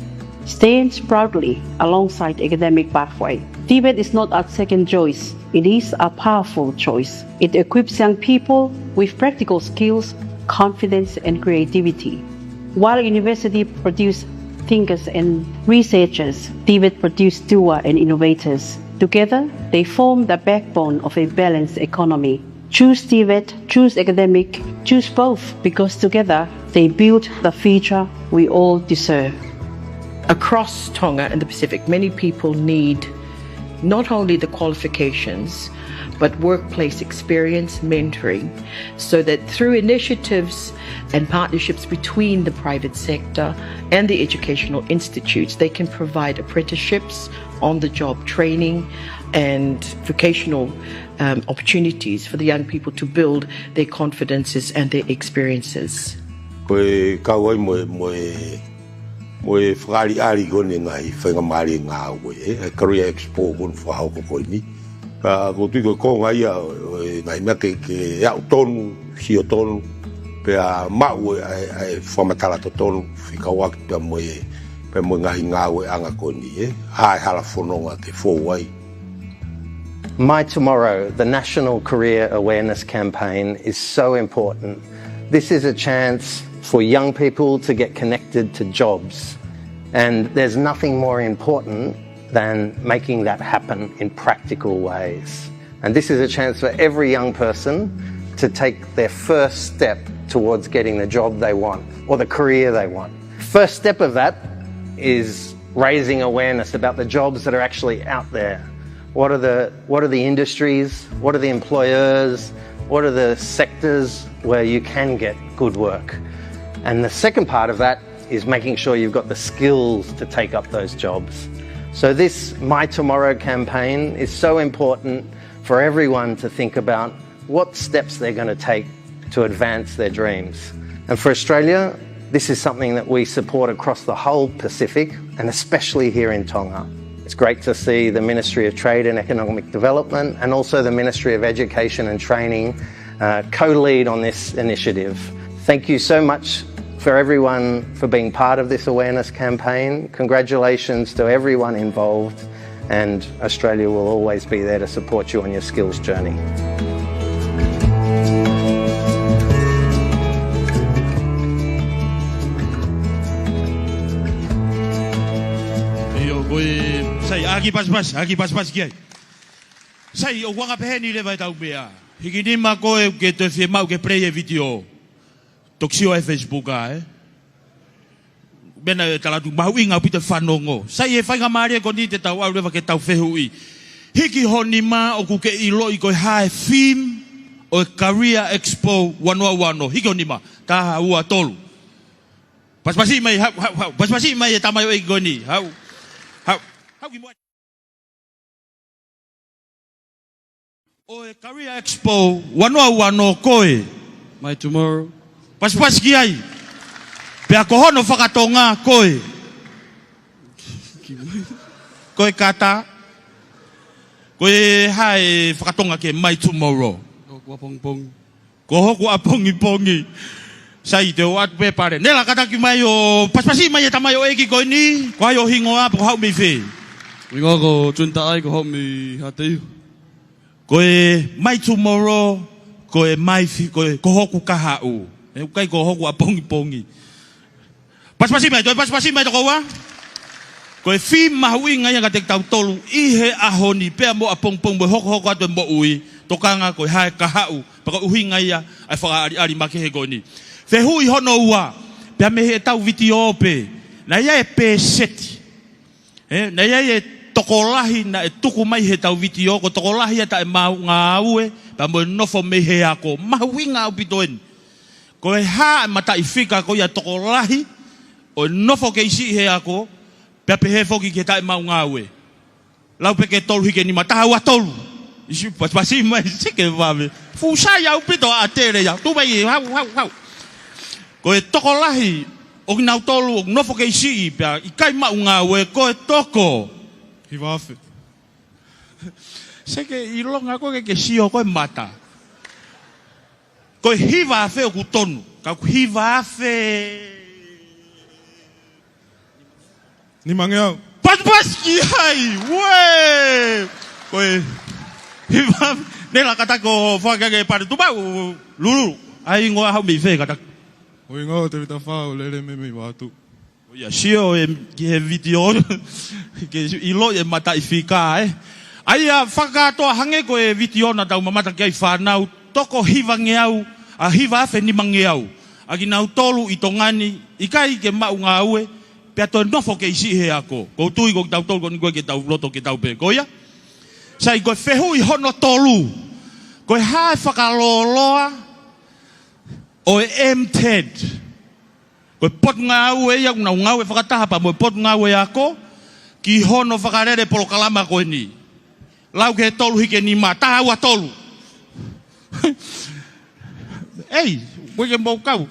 stands proudly alongside academic pathway. TVET is not a second choice. It is a powerful choice. It equips young people with practical skills, confidence, and creativity. While university produce thinkers and researchers, TVET produce doer and innovators. Together, they form the backbone of a balanced economy. Choose TVET, choose academic, choose both, because together they build the future we all deserve. Across Tonga and the Pacific, many people need not only the qualifications, but workplace experience, mentoring, so that through initiatives and partnerships between the private sector and the educational institutes, they can provide apprenticeships, on-the-job training, and vocational, um, opportunities for the young people to build their confidences and their experiences. Ko e kau ai mo e, mo e, mo e fakaʻaliʻali ko eni e ngaahi faingamālie ngāue, ē, e Career Expo ko eni fakahoko ko eni. Ka ʻoku ou tui ko e konga ia ʻo e ngaahi meʻa ke, ke aʻu tonu, sio tonu, pea maʻu e, e, e fakamatala totonu, fekauʻaki pea mo e, pea mo e ngaahi ngāueʻanga ko eni, ē. Hā e hala fononga ke fou ai. My Tomorrow, the National Career Awareness Campaign, is so important. This is a chance for young people to get connected to jobs. And there's nothing more important than making that happen in practical ways. And this is a chance for every young person to take their first step towards getting the job they want or the career they want. First step of that is raising awareness about the jobs that are actually out there. What are the, what are the industries? What are the employers? What are the sectors where you can get good work? And the second part of that is making sure you've got the skills to take up those jobs. So this My Tomorrow campaign is so important for everyone to think about what steps they're gonna take to advance their dreams. And for Australia, this is something that we support across the whole Pacific and especially here in Tonga. It's great to see the Ministry of Trade and Economic Development and also the Ministry of Education and Training, uh, co-lead on this initiative. Thank you so much for everyone for being part of this awareness campaign. Congratulations to everyone involved, and Australia will always be there to support you on your skills journey. ʻIo, ko e, sai, ʻaki pasipasi, ʻaki pasipasi ki ai. Sai, ʻoku anga pehē ni leva ʻetau meʻa. Hikinima, ko e ke toe fiemaʻu ke play e vitiō. Toki sio he Facebook ā, ē. Meʻa naʻe tala atu mahuʻinga ʻaupito e fanongo. Sai, e faingamālie ko eni te tau ʻalu leva ke tau fehuʻi. Hiki ho nima ʻoku ke ʻiloʻi ko e hā e theme ʻo e Career Expo ua noa ua ono. Hiki ho nima. Taha, ua, tolu. Pasipasi mai, haʻu, haʻu, haʻu. Pasipasi mai e tamaioʻeiki ko eni. Haʻu. Haʻu. Haʻu ki muʻa. ʻO e Career Expo ua noa ua ono ko e My Tomorrow. Pasipasi ki ai. Pea ko hono fakatonga ko e, ko e kata. Ko e hā e fakatonga ki he My Tomorrow? Ko hoku ʻapongipongi. Ko hoku ʻapongipongi. Sai, te u ʻoatu pē pale. Nela, kātaki mai ʻo pasipasi mai e tamaioʻeiki ko eni, ko hai ho hingoa, pe ko haʻu mei fē? Hingoa ko Tun Taʻai, ko haʻu mei Haʻateiho. Ko e My Tomorrow, ko e mai fi-, ko e, ko hoku kahaʻu. ʻE ʻikai ko hoku ʻapongipongi. Pasipasi mai, toe pasipasi mai tokoua. Ko e theme mahuʻinga ia kiate kitautolu ʻi he ʻaho ni pea mo ʻapongipongi mo e hokohoko atu e moʻui, tokanga ko e hā e kahaʻu, pea ko e ʻuhinga ia ʻa e fakaʻaliʻali makehe ko eni. Fehuʻi hono ua, pea mei heʻetau vitiō pē, naʻe ʻi ai e pēseti. Ē, naʻe ʻi ai e tokolahi naʻe tuku mai heʻetau vitiō, ko e tokolahi ʻa e taʻemaʻungāue, pea mo e nofo mei he ako. Mahuʻinga ʻaupito eni. Ko e hā e mataʻifika ko ia tokolahi ʻo e nofo kei siʻi he ako, pea pehē foki ki he taʻemaʻungāue? Lau pē ke tolu, hiki e nima. Taha, ua, tolu. ʻIsi, pasipasi mai, sike vave. Fuʻu sai ʻaupito ʻa Tele ia. Tuʻu mai, haʻu, haʻu, haʻu. Ko e tokolahi ʻo kinautolu ʻoku nofo kei siʻi pea ʻikai maʻu ngāue, ko e toko. Hiva afe. Seke ʻilonga koe ke ke sio ko e mata. Ko e hiva afe ʻoku tonu. Ka ʻoku hiva afe. Nimangeau. Pasipasi ki ai, uē! Ko e hiva afe. Nela, kātaki ʻo fakake pale, tuʻu mai, Lulu. ʻAi hingoa, haʻu mei fē, kātaki? Ko e hingoa ko Tevita Fau, lele mei Vaotuʻu. ʻIo, sio e, ki he vitiō, ke ʻiloʻi e mataʻifika, ē. ʻA ia fakakātoa, hangē ko e vitiō naʻa tau mamata ki ai, fānau toko hivangeau, ʻa, hiva afe nimangeau ʻa kinautolu ʻi Tonga ni ʻikai ke maʻu ngāue, pea toe nofo kei siʻi he ako. ʻOku ou tui ko kitautolu ko eni ko ē ke tau loto ke tau pehē ko ia. Sai, ko e fehuʻi hono tolu. Ko e hā e fakalōloa ʻo e MTED? Ko e Potungāue ia ʻoku nau ngāue fakataha pea mo e Potungāue Ako ki hono fakalele polokalama ko eni. Lau ki he tolu hiki e nima, taha ua tolu. Ei, ʻoku ʻikai ke mou kau.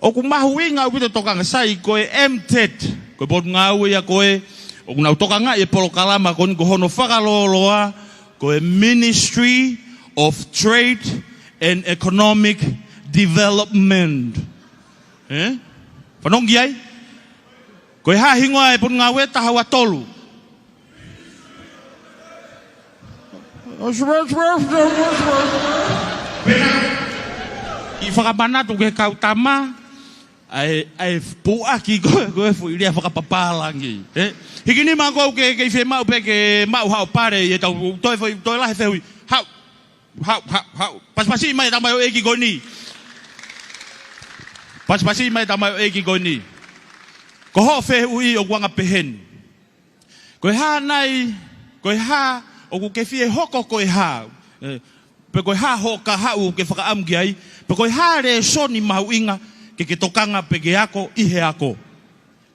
ʻOku mahuʻinga ʻaupito e tokanga, sai, ko e M TET, ko e potungāue ia ko ē ʻoku nau tokangaʻi e polokalama ko eni, ko hono fakalōloa ko e Ministry of Trade and Economic Development. Ē? Fanongo ki ai? Ko e hā e hingoa e potungāue? Taha ua tolu. ʻI fakamanatu ki he kau tama, ʻa e, ʻa e puʻaki ko ē, ko e foʻi lea fakapapālangi. Ē? Hiki nima ʻoku ke, ke fiemaʻu pē ke maʻu haʻo pale ʻi heʻetau toe foʻi, toe lahi e fehuʻi. Haʻu, haʻu, haʻu, haʻu. Pasipasi mai e tamaioʻeiki ko eni. Pasipasi mai e tamaioʻeiki ko eni. Ko hoʻo fehuʻi ʻoku anga peheni. Ko e hā nai, ko e hā ʻoku ke fie hoko ko e hā, ē, pe ko e hā hoʻo kahaʻu ʻoku ke fakaʻamu ki ai, pe ko e hā e lēsoni mahuʻinga ke ke tokanga pe ke ako ʻi he ako.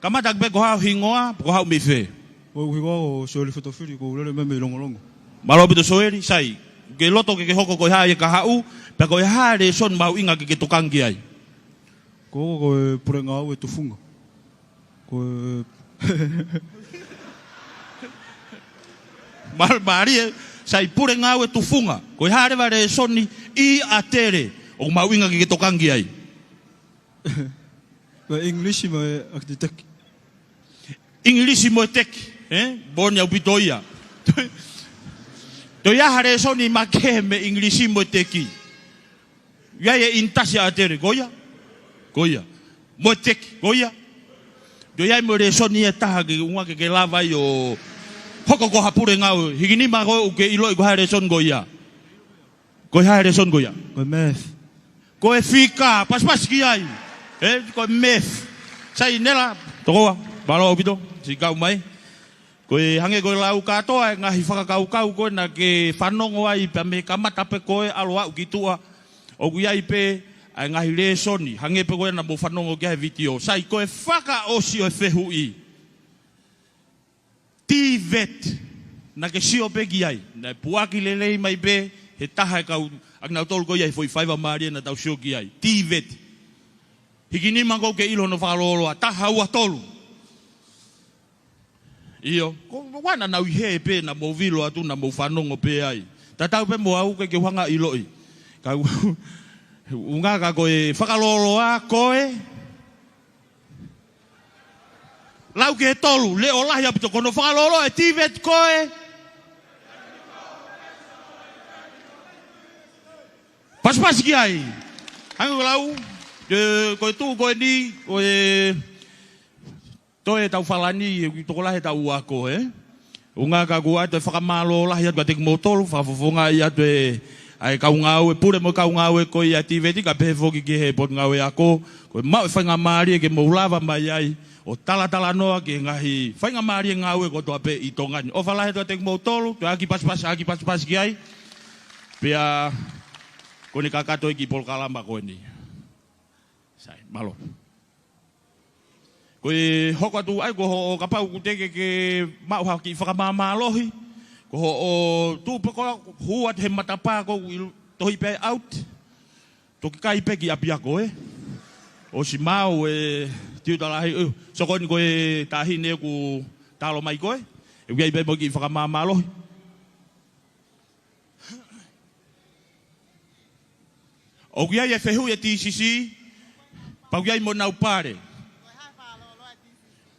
Kamata ʻaki pē ko hoʻo hingoa, pe ko hoʻo mei fē. Ko hoku hingoa ko Soeli Fotofili, ʻoku ou lele mai mei Longolongo. Mālō ʻaupito Soeli, sai. Ke loto ke ke hoko ko e hā e kahaʻu, pe ko e hā e lēsoni mahuʻinga ke ke tokanga ki ai. Ko, ko e pule ngāue tufunga. Ko e māl-, mālie, sai, pule ngāue tufunga. Ko e hā leva e lēsoni ʻi ʻAtele ʻoku mahuʻinga ke ke tokanga ki ai? Ko e English mo e ʻAkititeki. English mo e teki, ē? Moʻoni ʻaupito ia. Toe ʻi ai ha lēsoni makehe mei he English mo e teki? ʻI ai e ʻinitasi ʻa ʻAtele, ko ia? Ko ia. Mo e teki, ko ia? Toe ʻi ai mo e lēsoni ʻe taha ke ʻuhinga ke ke lava ai ʻo hoko ko ha pule ngāue? Hiki nima ko ē ʻoku ke ʻiloʻi ko e hā e lēsoni ko ia? Ko e hā e lēsoni ko ia? Ko e math. Ko e fika, pasipasi ki ai. Ē, ko e math. Sai, Nela, tokoua, mālō ʻaupito, siʻi kau mai. Ko e hangē ko e lau kātoa e ngaahi fakakaukau ko ē naʻa ke fanongo ai pea mei he kamata pē ko ē ʻalu ʻo aʻu ki tuʻa. ʻOku ʻi ai pē ʻa e ngaahi lēsoni, hangē pē ko ē naʻa mou fanongo ki ai he vitiō. Sai, ko e fakaʻosi ʻo e fehuʻi. TVET, naʻa ke sio pē ki ai. Naʻe puʻaki lelei mai pē he taha e kau, ʻa kinautolu ko ia he foʻi faiva mālie naʻa tau sio ki ai. TVET. Hiki nima ʻoku ke ʻilo hono fakalōloa, taha ua tolu. ʻIo, ko ʻena naʻa u ʻi hē pē naʻa mou vilo atu naʻa mou fanongo pē ai. Tatau pē mo au, ʻikai ke u hanga ʻo ʻiloʻi. Ka u, ʻuhinga ka ko e fakalōloa ko e, lau ki he tolu, leʻo lahi ʻaupito, ko hono fakalōloa e TVET ko e, pasipasi ki ai. Hangē ko e lau, ē, ko e tuʻu ko eni, ko e toe ʻetau Falani, ʻoku tokolahi ʻetau ako, ē? ʻUhinga ka ʻoku ʻoatu e fakamālō lahi atu kiate kimoutolu, fakafofongaʻi atu e, ʻa e kau ngāue, pule mo e kau ngāue ko ia TVET, kae pehē foki ki he Potungāue Ako, ko e maʻu e faingamālie ke mou lava mai ai ʻo talatalanoa ki he ngaahi faingamālie ngāue kotoa pē ʻi Tonga ni. ʻOfa lahi atu kiate kimoutolu, toe ʻaki pasipasi, ʻaki pasipasi ki ai. Pea ko ʻene kakato e kiʻi polokalama ko eni. Sai, mālō. Ko e hoko atu ai, ko hoʻo, kapau ʻoku teʻeki ke ke maʻu ha kiʻi fakamāmālohi, ko hoʻo tuʻu pē ko ē, hū atu he matapā ko ē ʻoku ʻilo, tohi pē out. Toki kai pē ki ʻapiako, ē? ʻOsi maʻu e tiuta lahi, ē, sio ko eni ko e taʻahine ʻoku talo mai ko ē. ʻOku ʻi ai pē mo e kiʻi fakamāmālohi. ʻOku ʻi ai e fehuʻi e TCC, pea ʻoku ʻi ai mo ʻenau pale.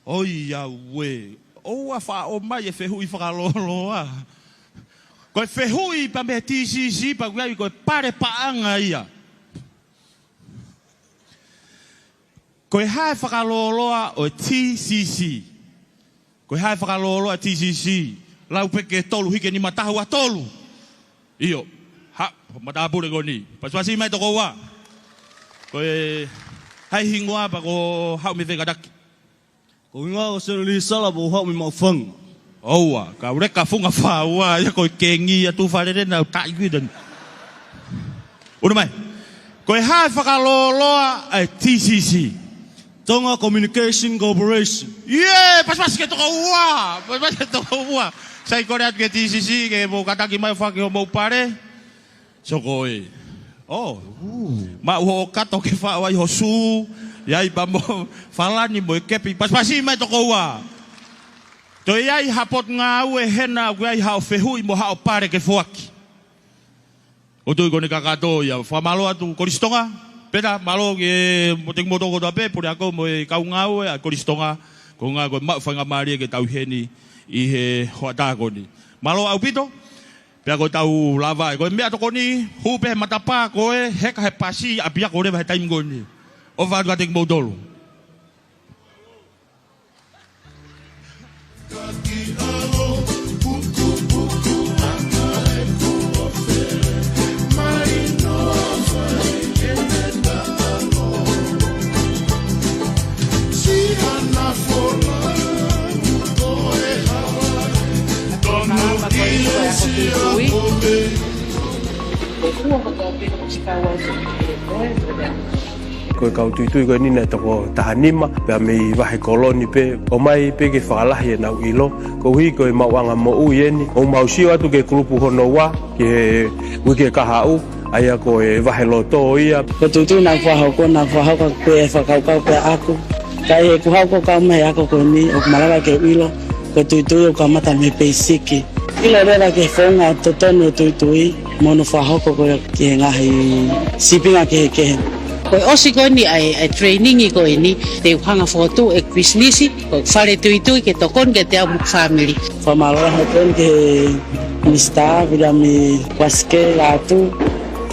ʻOiauē, ʻoua faʻa ʻomai e fehuʻi fakalōloa. Ko e fehuʻi pē mei he TCC, pea ʻoku ʻi ai ko e pale paʻanga ia. Ko e hā e fakalōloa ʻo e TCC? Ko e hā e fakalōloa TCC? Lau pē ki he tolu hiki e nima, taha ua tolu. ʻIo. Haʻu, matāpule ko eni. Pasipasi mai tokoua. Ko e hā e hingoa pea ko hoʻo haʻu mei fē kātaki? Ko e hingoa ko Seli Lisala, pea u haʻu mei Maʻufanga. ʻOua, ka u leka funga fāua, ia ko e kengi atu Falele naʻa u taʻi kui tani. ʻUnu mai. Ko e hā e fakalōloa e TCC? Tonga Communication Corporation. ʻIo, pasipasi ki he tokoua. Pasipasi ki he tokoua. Sai, kole atu ki he T C C ke mou kātaki mai ʻo fakahoko homou pale. Soko ē. ʻŌ. Maʻu hoʻo kato ke faʻo ai ho sū. ʻI ai pē mo e falani mo e kepi. Pasipasi mai tokoua. Toe ʻi ai ha potungāue hena ʻoku ʻi ai haʻo fehuʻi mo haʻo pale ke foaki. ʻOku ou tui ko eni kakato ia. Fakamālō atu Kolisi Tonga. Pea mālō ki he, mo kimoutolu kotoa pē, puleako mo e kau ngāue ʻa Kolisi Tonga. Ko e ʻuhinga ko e maʻu faingamālie ke tau ʻi heni ʻi he hoʻatā ko eni. Mālō ʻaupito. Pea ko ʻetau lava ē, ko e meʻatokoni, hū pē he matapā ko ē, heka he pasi, ʻapiako leva he taimi ko eni. ʻOfa atu kiate kimoutolu. Ko e kau tuitui ko eni naʻe toko taha nima, pea mei Vahekoloni pē, ʻomai pē ke fakalahi ʻenau ʻilo, koeʻuhi ko e maʻuʻanga moʻui eni, ʻoku mau sio atu ki he kulupu hono ua, ki he uike kahaʻu, ʻa ia ko e vaheloto ia. Ko e tuitui naʻa ku fakahoko, naʻa ku fakahoko pē ʻa e fakakaukau pē ʻaʻaku. Ka ʻi heʻeku haʻu ʻo kau mai he ako ko eni, ʻoku malava ke u ʻilo, ko e tuitui ʻoku kamata mei he peisiki. ʻIlo leva ki he founga totonu ʻo e tuitui, mo hono fakahoko ko ia ki he ngaahi sīpinga kehekehe. Ko e ʻosi ko eni ʻa e, ʻa e training ko eni, te u hanga ʻo fokotuʻu ʻeku pisinisi, ko e fale tuitui ke tokoni kiate au mo e fāmili. Fakamālō lahi atu ki he Minisitā Viliami Kuasike Lātū,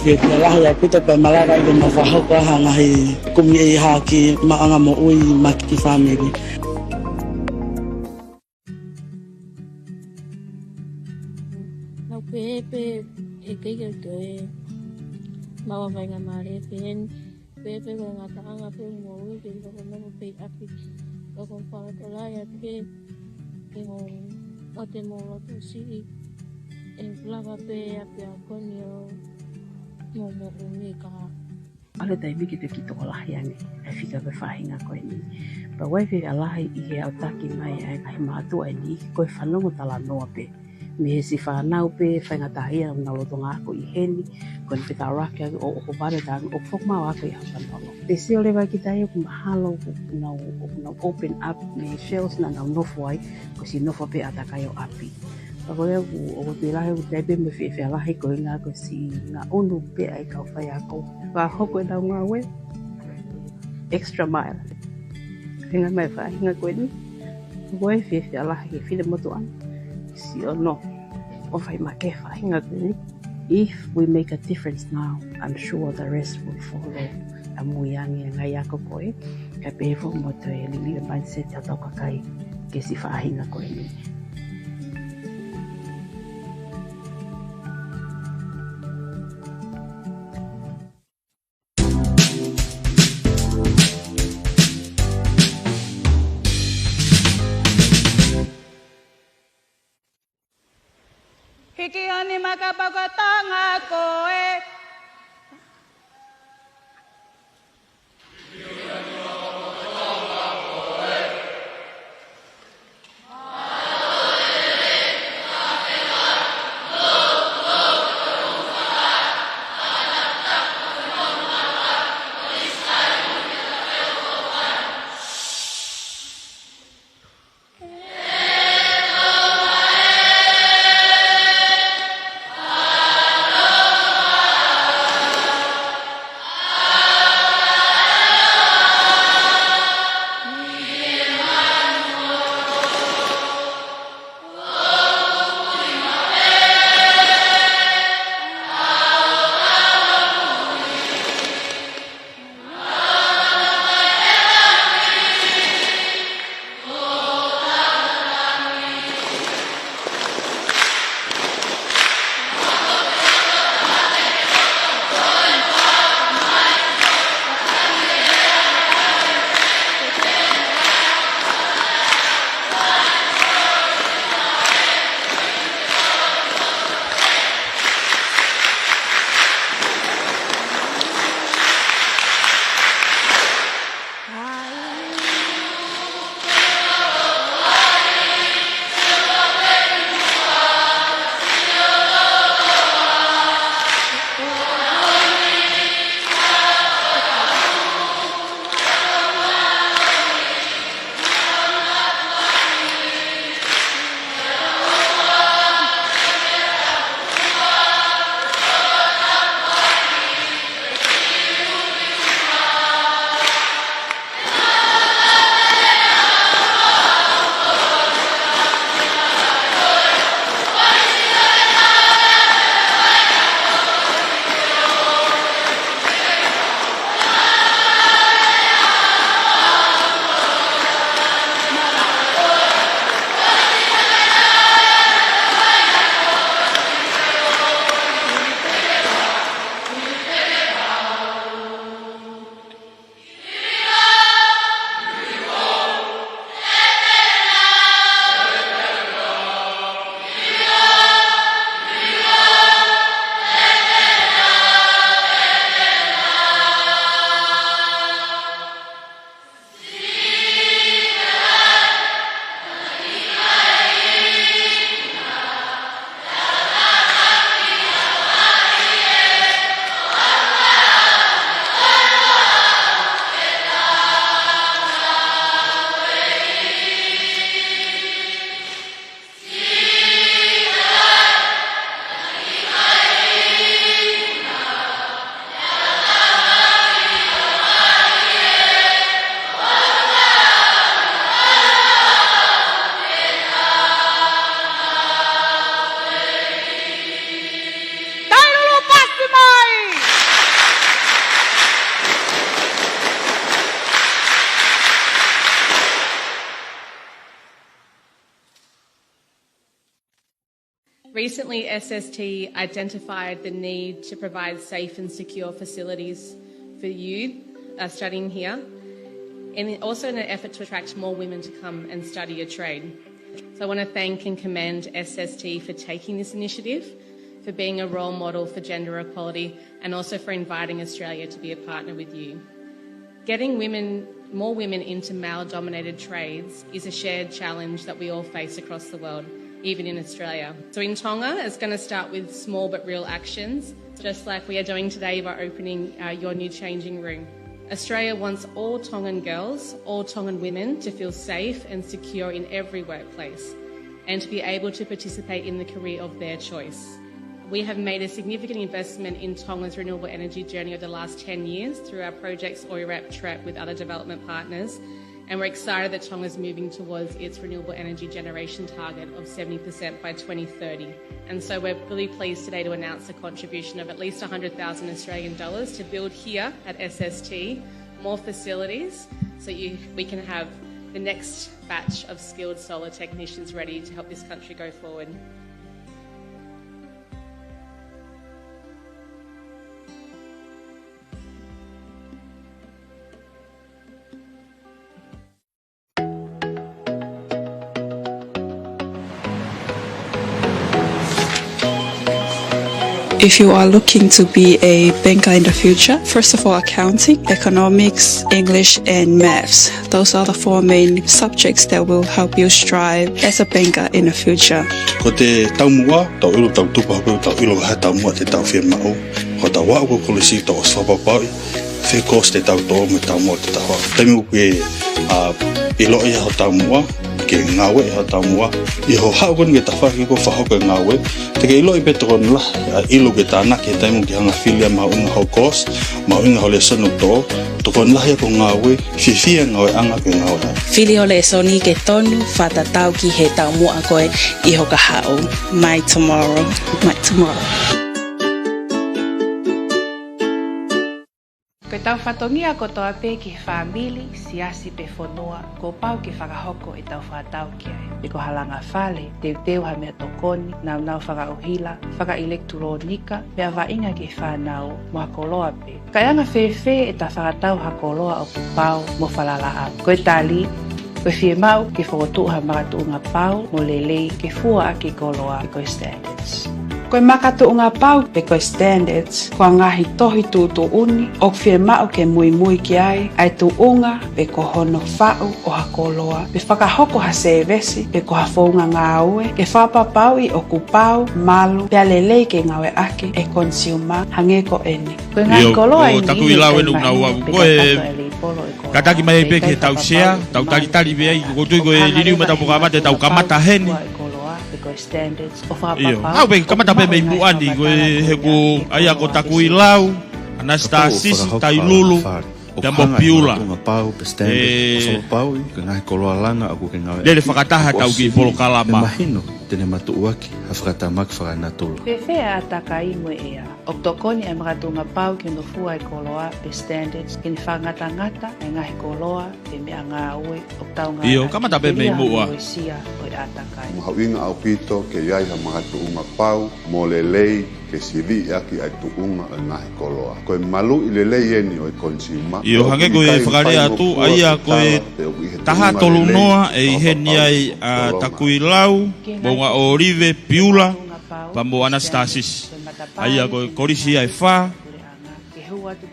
ke pea lahi ʻaupito pea malava ke mau fakahoko ha ngaahi kumi ʻi he haki maʻuʻanga moʻui maʻa e kiʻi fāmili. Nau pehē pē ʻe kei ke toe maʻu ha faingamālie pehē ni. Pehē pē ko e ngataʻanga pē ʻo e moʻui ke nofo pē ʻi ʻapi. Ka ko e fakatolai atu ke, ke mo ʻote mo loto siʻi. ʻE lava pē ʻapiako ni ʻo mo moʻui ka. ʻAlu e taimi ke te kiʻi tokolahi ange ʻa e fika ko e faʻahinga ko eni. Pea ʻoku ʻi ai e fika lahi ʻi he ʻalu taki mai ʻa e ngaahi mātuʻa eni, ko e fanongo talanoa pē. Mei he siʻi fānau pē faingataʻaʻia ʻoku nau lolotonga ako ʻi heni, ko eni pē taulaki ange ʻo, ʻo ʻohovale taimi ʻo fakamaʻu ako ʻi ha fanongo. Te sio leva kita ia ʻoku mahalo ʻoku nau, ʻoku nau open up mei he shells naʻa nau nofo ai, ko e siʻi nofo pē ʻātakai ʻo ʻapi. Ka ko ia ʻoku, ʻoku ou tui lahi ʻoku ʻi ai pē mo e fiefia lahi ko e ʻuhinga ko e siʻi ngaʻunu pē ʻa e kau faiako. Fakahoko ʻenau ngāue extra mile. Hanga mai e faʻahinga ko eni. ʻOku ou fiefia lahi ki he finemotuʻa ni. Sio ʻono ʻofa mai ki he faʻahinga ko eni. If we make a difference now, I'm sure the rest will follow. ʻAmui ange ʻa e ngaahi ako ko ē, kae pehē foki mo e toe liliu e mindset ʻa hotau kakai ki he siʻi faʻahinga ko eni. Hiki honi maka pako tanga ko ē. Recently, S S T identified the need to provide safe and secure facilities for youth, uh, studying here, and also in an effort to attract more women to come and study a trade. So I want to thank and commend S S T for taking this initiative, for being a role model for gender equality, and also for inviting Australia to be a partner with you. Getting women, more women into male-dominated trades is a shared challenge that we all face across the world, even in Australia. So in Tonga, it's gonna start with small but real actions, just like we are doing today by opening, uh, your new changing room. Australia wants all Tongan girls, all Tongan women to feel safe and secure in every workplace and to be able to participate in the career of their choice. We have made a significant investment in Tonga's renewable energy journey over the last ten years through our projects Oirap, Trap with other development partners, and we're excited that Tonga's moving towards its renewable energy generation target of seventy percent by twenty thirty. And so we're really pleased today to announce the contribution of at least a hundred thousand Australian dollars to build here at S S T more facilities so you, we can have the next batch of skilled solar technicians ready to help this country go forward. If you are looking to be a banker in the future, first of all, accounting, economics, English, and maths. Those are the four main subjects that will help you strive as a banker in the future. Ko e taumuʻa, tau ʻilo, tau tupu hake, tau ʻilo ha taumuʻa te tau fiemaʻu. Ko e tau aʻu ki he kolisi, tau ʻosi fakapapauʻi fē kosi te tau toʻo mo e taumuʻa te tau aʻu. Taimi ʻoku ke, ʻa, ʻiloʻi ho taumuʻa, ke ngāueʻi ho taumuʻa, ʻi hoʻo haʻu ko eni ki he tafaʻaki ko ē ʻoku fakahoko e ngāue, te ke ʻiloʻi pē tokoni lahi, ʻa, ʻilo ke tānaki he taimi ʻoku ke hanga ʻo fili ai mahuʻinga hoʻo kosi, mahuʻinga hoʻo lēsoni ʻoku toʻo, tokoni lahi ia ki hoʻo ngāue, fiefia e ngāueʻanga ke ngāue ai. Fili hoʻo lēsoni ke tonu, fakatatau ki he taumuʻa ko ē ʻi hoʻo haʻu. My tomorrow, my tomorrow. Ko ʻetau fatongia kotoa pē ki he fāmili, siasi pe fonua, kuo pau ke fakahoko ʻetau fakatau ki ai. Pe ko ha langa fale, teuteu ha meʻatokoni, naunau fakaʻuhila, fakaʻilekitulōnika, meʻa vaʻinga ki he fānau, mo ha koloa pē. Ka ʻe anga fēfē ʻeta fakatau ha koloa ʻoku pau mo falalaʻau? Ko e tali, ko e fiemaʻu ke fokotuʻu ha makatuʻunga pau mo lelei ke fua ʻaki e koloa pe ko e standards. Ko e makatuʻunga pau pe ko e standards, ko e ngaahi tohi tuʻutuʻuni ʻoku fiemaʻu ke muimui ki ai ʻa e tuʻunga pe ko hono faʻu ʻo ha koloa, pe fakahoko ha sēvesi, pe ko ha founga ngāue, ke fakapapauʻi ʻoku pau, malu, pea lelei ke ngāueʻaki ʻe he consumer, hangē ko eni. Ko e ngaahi koloa eni ʻoku nau aʻu ko ē. Kātaki mai pē ki he tau sea, tau talitali pē ai, ʻoku ou tui ko e liliu mai ʻetau polokalama te tau kamata heni. ʻIo, haʻu pē kamata pē mei muʻa ni, ko e he ko ʻa ia ko Takuilau, ʻAnasitā Sisi, Tailulu, pea mo Piula. ʻE lele fakataha ʻetau kiʻi polokalama. Mahino te ne matuʻuaki ha fakatamaki fakanatula. Fēfē ʻa e ʻātakai mo e ʻea? ʻOku tokoni ʻa e makatuʻunga pau ki hono fua e koloa pe standards ke ne fakangatangata ʻa e ngaahi koloa pe meʻangāue ʻoku tau ngāueʻaki. ʻIo, kamata pē mei muʻa. Uesia ʻo e ʻātakai. Mahuʻinga ʻaupito ke ʻi ai ha makatuʻunga pau mo lelei ke siviʻi ʻaki ʻa e tuʻunga ʻo e ngaahi koloa. Ko e maluʻi lelei eni ʻo e consumer. ʻIo, hangē ko e fakalea atu, ʻa ia ko e taha tolu noa ʻe ʻi heni ai ʻa Takuilau, Moʻunga ʻŌlive, Piula, pea mo ʻAnasitā Sisi. ʻA ia ko e kolisi ia ʻe fā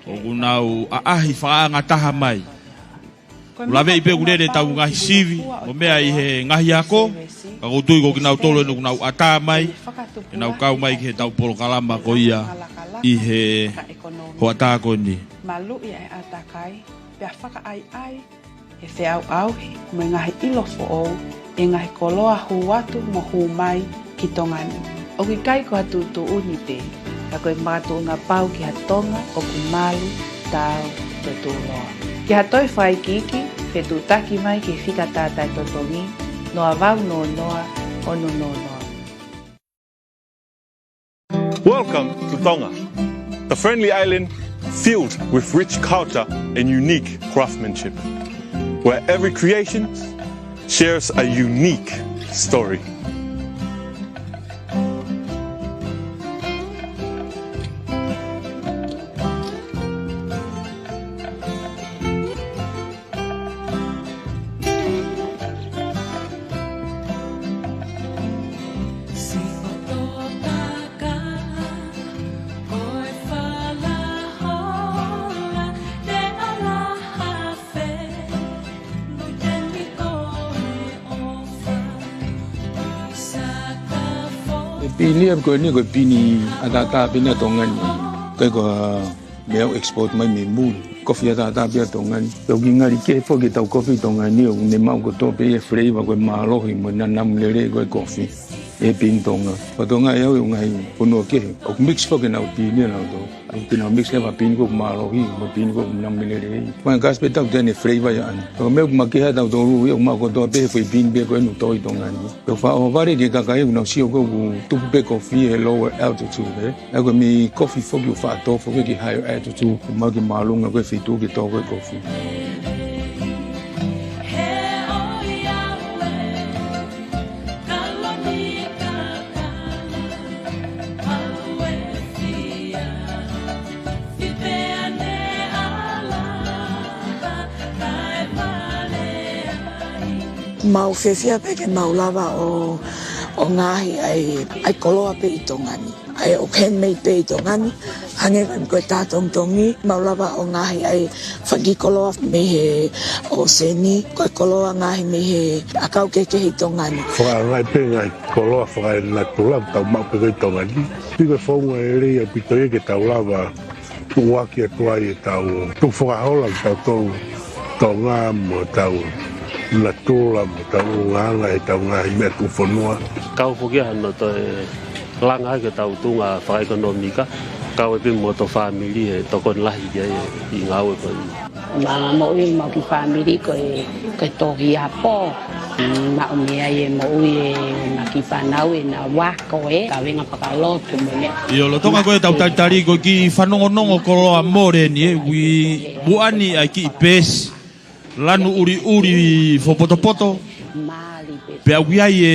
ʻoku nau ʻaʻahi fakaʻangataha mai. ʻOku laveʻi pē ʻoku lele ʻetau ngaahi sivi mo e meʻa ʻi he ngaahi ako, ka ʻoku ou tui ko kinautolu eni ʻoku nau ʻatā mai ke nau kau mai ki heʻetau polokalama ko ia ʻi he hoʻatā ko eni. Maluʻi ʻa e ʻātakai, pea fakaʻaiʻai ʻe he feʻauʻauhi mo e ngaahi ʻilo foʻou ʻi he ngaahi koloa hū atu mo hū mai ki Tonga ni. ʻOku ʻikai ko ha tuʻutuʻuni pē, ka ko e makatuʻunga pau ki ha Tonga ʻoku malu, taau, pea tuʻuloa. Ki ha toe fakaikiiki, fetuʻutaki mai ki he fika tātai totongi, noa valu noa noa, ono noa noa. Welcome to Tonga, the friendly island filled with rich culture and unique craftsmanship, where every creation shares a unique story. Pini ia ko eni ko e pini ʻataʻatā pē ʻa Tonga ni. ʻIkai ko ha meʻa ʻoku export mai mei muli. Kofi ʻataʻatā pē ʻa Tonga ni. Pea ʻoku ngali kehe foki ʻetau kofi Tonga ni, ʻoku ne maʻu kotoa pē e flavor ko e mālohi mo e nanamu lelei ko e kofi ʻi he pini Tonga. Ko Tonga ʻi he ʻū ngaahi fonua kehe, ʻoku mix foki ʻenau pini ʻanautolu. ʻOku nau mix leva pini ko ē ʻoku mālohi mo e pini ko ē ʻoku nanamu lelei. Ko e ngaahi kasi pē ʻetau tene flavor ia ʻana. Ko e meʻa ʻoku makehe ʻatautolu ia, ʻoku maʻu kotoa pē he foʻi pini pē ko ē ʻoku nau tō ʻi Tonga ni. Pea ʻoku faʻa ʻohovale ki he kakai ʻoku nau sio ko ē ʻoku tupu pē kofi he lower altitude, ē. ʻA ia ko e meʻa kofi foki ʻoku faʻa tō foki ki he higher altitude, ʻoku maʻu ki māʻolunga ko ē feituʻu ke tō ko ē kofi. Mau fiefia pē ke mau lava ʻo, ʻo ngaohi ʻa e, ʻa e koloa pē ʻi Tonga ni. ʻA ia ʻoku handmade pē ʻi Tonga ni, hangē ko e, ko e tā tongitongi, mau lava ʻo ngaohi ʻa e fanga kiʻi koloa mei he ʻōseni, ko e koloa ngaohi mei he ʻakau kehekehe ʻi Tonga ni. Fakangaahi pē ngaahi koloa fakaenatula, tau maʻu pē ko ē ʻi Tonga ni. Pea ko e founga lelei ʻaupito ia ke tau lava tuʻuaki atu ai ʻetau tukufakahola kitautolu Tonga mo ʻetau natula mo ʻetau ʻulungaanga ʻi heʻetau ngaahi meʻa tuʻufonua. Kau foki ia hano toe langa ai ki heʻetau tuʻunga fakaʻekonōmika, kau ai pē mo hoto fāmili he tokoni lahi ki ai ʻi he ngāue ko eni. Mo e kiʻi fāmili ko e, ko e Tohi Apo. Maʻu mei ai e moʻui ʻema kiʻi fānau ʻenau ako ē, kavenga fakalotu mo e meʻa. ʻIo, lolotonga ko ē ʻetau talitali ko e kiʻi fanongonongo koloa mole ni ē, ʻoku ʻi muʻa ni ʻa e kiʻi peesi lanu ʻuliʻuli fopotopoto. Pea ʻoku ʻi ai e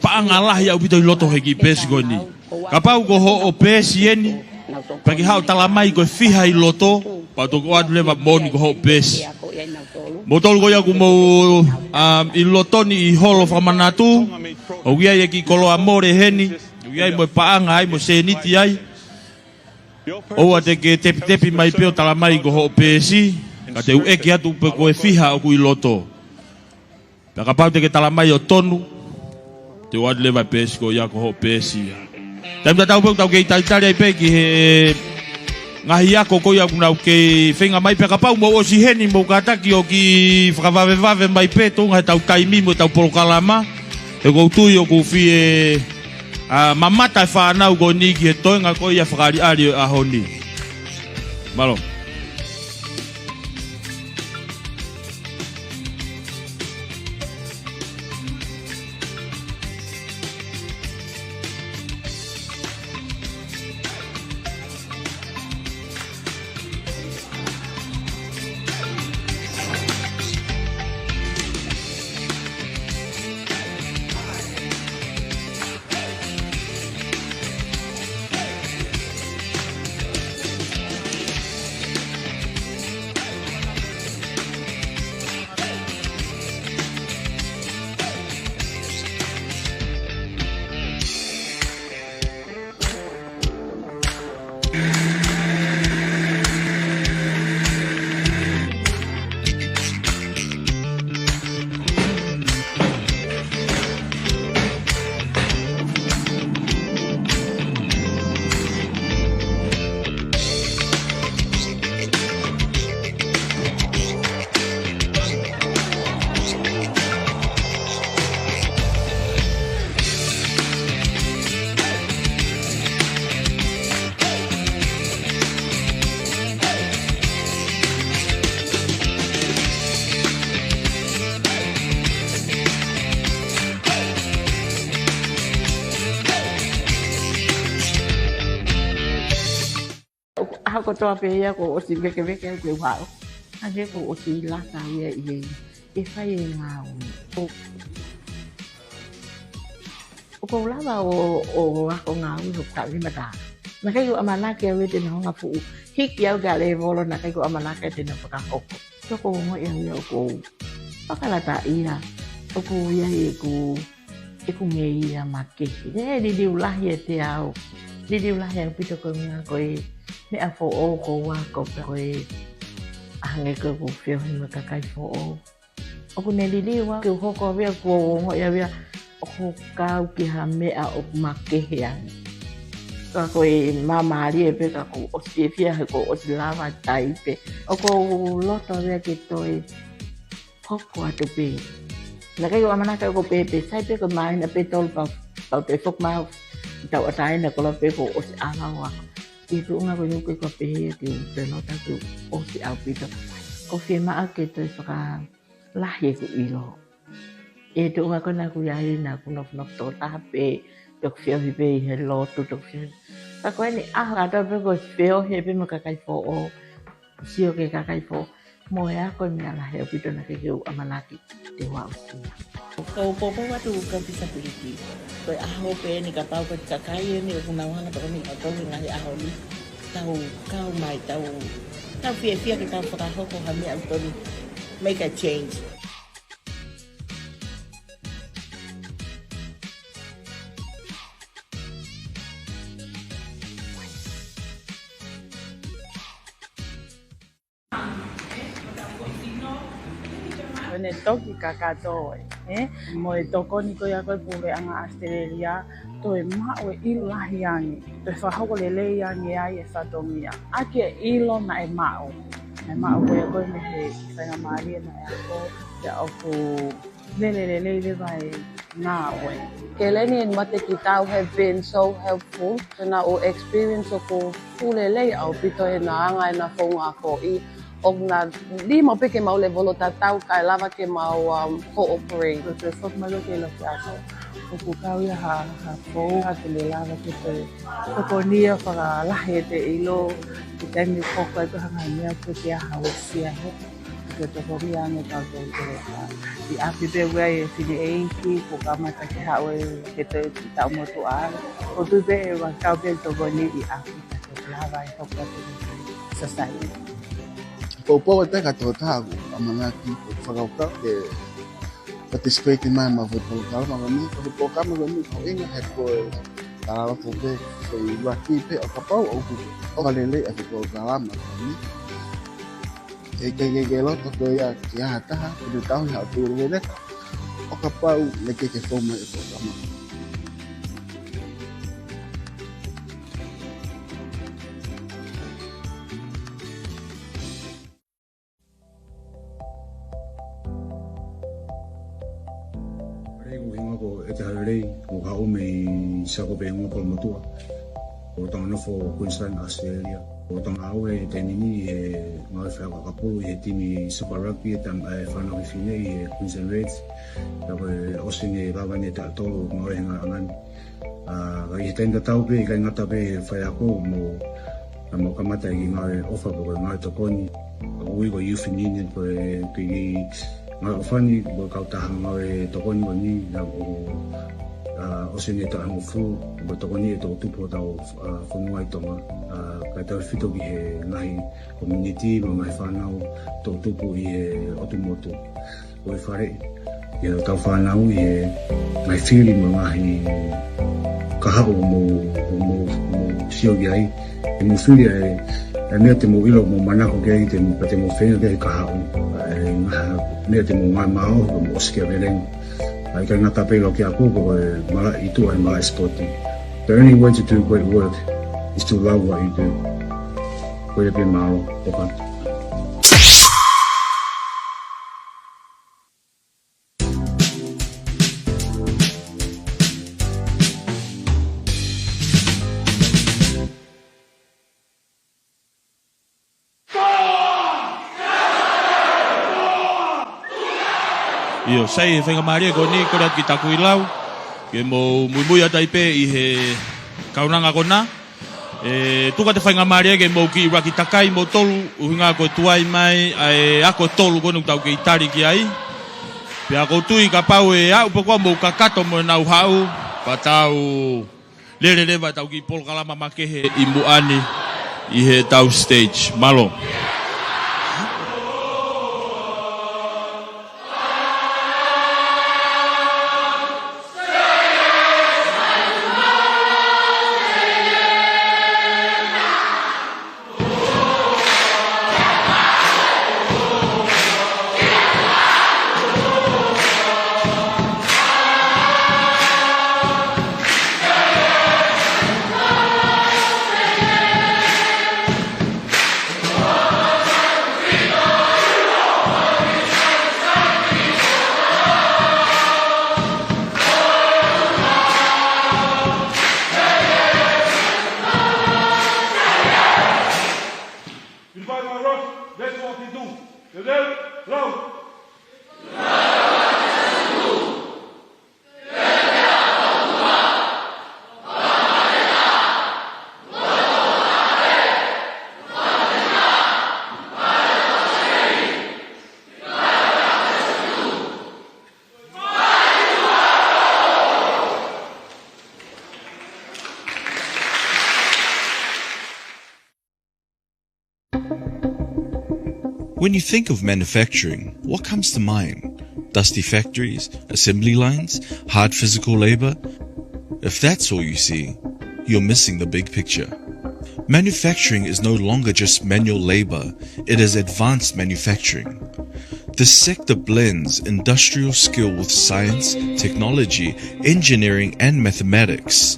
paʻanga lahi ʻaupito ʻi loto he kiʻi peesi ko eni. Kapau ko hoʻo peesi eni, pea ke haʻu ʻo talamai ko e fiha ʻi loto, pea toki ʻoatu leva moʻoni ko hoʻo peesi. Moutolu ko ia ʻoku mou, um, ʻi loto ni ʻi holo fakamanatu, ʻoku ʻi ai e kiʻi koloa mole heni, ʻoku ʻi ai mo e paʻanga ai, mo e sēniti ai. ʻOua te ke tepitepi mai pē ʻo talamai ko hoʻo peesi, ka te u ʻeke atu pe ko e fiha ʻoku ʻi loto. Pea kapau te ke talamai ʻo tonu, te u ʻoatu leva e peesi ko ia ko hoʻo peesi ia. Taimi tatau pē ʻoku tau kei talitali ai pē ki he ngaahi ako ko ia ʻoku nau kei feinga mai, pea kapau mou ʻosi heni mou kātaki ʻo kiʻi fakavavevave mai pē tuʻunga heʻetau taimi mo ʻetau polokalama. He ʻoku ou tui ʻoku fie, ā, mamata e fānau ko eni ki he toenga ko ia fakaʻaliʻali ʻo e ʻaho ni. Mālō. ʻAho kotoa pē ia kuo u ʻosi vekeveke au ke u haʻu. Hangē kuo u ʻosi laka au ia ʻi he, ʻi he fai e ngāue. ʻO, ʻoku ou lava ʻo, ʻo ako ngāue hoku kavenga tā. Naʻe ʻikai ke u ʻamanaki au ia te na hanga ʻo fuʻu hiki au ki ha lēvolo naʻe ʻikai ke u ʻamanaki te na fakahoko. Pea ʻoku ou ongoʻi au ia ʻoku ou fakalataʻia, ʻoku ʻi ai ʻeku ʻeku ngeia makehe. Naʻe liliu lahi ʻiate au. Liliu lahi ʻaupito ko e meʻa ko e meʻa foʻou ko ua ko pē ko e hangē ko ʻeku feohi mo e kakai foʻou. ʻOku ne liliu au ke u hoko au ia, ʻoku ou ongoʻi au ia ʻoku kau ki ha meʻa ʻoku makehe ange. Ka ko e māmālie pē ka ʻoku ou fiefia he kuo ʻosi lava taipe. ʻOku ou loto lea ke toe hoko atu pē. Naʻe ʻikai ke u ʻamanaki ʻoku pehē pē, sai pē ko e māhina pē tolu pea, pea u toe foki mai ki tauʻatāina ko e lava pē kuo ʻosi ʻalu au. ʻI he tuʻunga ko eni ʻoku ʻikai ke u pehē ke u toe loto atu ʻosi ʻaupito. ʻOku ou fiemaʻu ke toe fakalahi ʻeku ʻilo. ʻI he tuʻunga ko ena ʻoku ʻi ai naʻa ku nofonofo tō taha pē, toki feohi pē ʻi he lotu toki feohi. Ka ko eni ʻaho kātoa pē ko e feohi pē mo e kakai foʻou. Sio ki he kakai foʻou. Mo e ako e meʻa lahi ʻaupito naʻe ʻikai ke u ʻamanaki te u aʻusia. Ko e poupou atu ka pisa piliki. Ko e ʻaho pē eni kapau ko e kakai eni ʻoku nau hanga tokoni ʻa e ngaahi ʻaho ni. Tau kau mai, tau, tau fiefia ke tau fakahoko ha meʻa ʻoku tonu. Make a change. Ko ʻene toki kakato ē, ē? Mo e tokoni ko ia ko e puleʻanga ʻAositelēlia, toe maʻu e ʻilo lahi ange, toe fakahoko lelei ange ai e fatongia. ʻAki e ʻilo naʻe maʻu. Naʻe maʻu ko ia ko e mei he faingamālie naʻe ako, pea ʻoku lele lelei leva e ngāue. Keleni and Mate Kitau have been so helpful. Ko ʻenau experience ʻoku fuʻu lelei ʻaupito he naʻe anga ʻenau founga akoʻi. ʻOku na lima pē ke mau levolo tatau kae lava ke mau, um, cooperate. Ko e toe foki mai ko ē ke loki ako. ʻOku kau ia ha, ha founga ke ne lava ke toe tokoni ʻo fakalahi ʻete ʻilo. ʻI he taimi ko ē ko e hanga meʻa ko ē ke ʻaha uesia he. Ke tokoni ange kau tō ke, uh, ʻi ʻapi pē ʻoku ʻi ai e fineʻeiki, kuo kamata ke haʻu ē ke toe ki taʻu motuʻa. ʻOku ou tui pē ʻe ua kau pē tokoni ʻi ʻapi. Ke lava e hoko atu ki he society. Poupou atu pē ka tō taha ʻoku ʻamanaki ʻoku fakakaukau ke participate mai mo e foʻi polokalama ko eni, ko e foʻi polokalama ko eni, ko e ʻuhinga he ko e talaloto pē, ko e ʻuluaki pē ʻo kapau ʻoku ʻoka lelei e foʻi polokalama ko eni. ʻE ke, ke, ke loto ko ia ki ha taha, ke te tauhi haʻo tū leleka, ʻo kapau naʻe ʻikai ke fou mai e polokalama. Lelei, ko e ʻuhinga ko ʻEta Lelei, ʻoku haʻu mei Sakope, Kolomotuʻa. ʻOku ou nofo Queensland, Australia. ʻOku ou ngāue he taimi ni he ngāue fakaʻakapulu he timi Super Rugby ʻa e tama, ʻa e fānau fefine ʻi he Queensland Reds. Pea ko e ʻosi eni lava eni e taʻu ʻe tolu ngāue he ngaahi ʻaho ni. ʻA, ka ʻi he taimi tatau pē, ʻikai ngata pē he faiako mo, ka mau kamata ʻi he ngāue ʻofa pē ko e ngāue tokoni. ʻOku ui ko e Youth in Union ko e kiʻi ngāue ʻofa ni mo e kautaha ngāue tokoni ko eni, naʻa ʻoku, ʻa, ʻosi eni e taʻu ʻe hongofulu, mo tokoni e toʻutupu hotau, ʻa, fonua ʻi Tonga. ʻA, kae tautefito ki he ngaahi community mo e ngaahi fānau toʻutupu ʻi he ʻotu motu. ʻOku faleʻi ʻetau fānau ʻi he ngaahi fili mo e ngaahi kahaʻu ʻoku mou, ʻoku mou, ʻoku mou sio ki ai. Te mou fili ʻa e, ʻa e meʻa te mou ʻilo mo manako ki ai, te mou, pea te mou feinga ki ai kahaʻu. ʻA e ngaahi meʻa te mou ngāue mālohi, ʻoku mou ʻosi kia velenga. ʻA e ʻikai ngata pē ʻi loki ako, ko e malaʻe ʻi tuʻa ʻi he malaʻe sipoti. The only way to do great work is to love what you do. Ko ia pē, mālō, ʻofa. ʻIo, sai he faingamālie ko eni, kole atu ki Takuilau ke mou muimui atu ai pē ʻi he kaunanga ko ena. ʻE tuku atu e faingamālie ke mou kiʻi ʻuluaki takai moutolu, ʻuhinga ko e tuai mai ʻa e ako ʻe tolu ko ena ʻoku tau kei tali ki ai. Pea ʻoku ou tui kapau ʻe aʻu pē koā mou kakato mo ʻenau haʻu, pea tau lele leva ʻetau kiʻi polokalama makehe ʻi muʻa ni ʻi heʻetau stage. Mālō. When you think of manufacturing, what comes to mind? Dusty factories, assembly lines, hard physical labor? If that's all you see, you're missing the big picture. Manufacturing is no longer just manual labor, it is advanced manufacturing. This sector blends industrial skill with science, technology, engineering, and mathematics.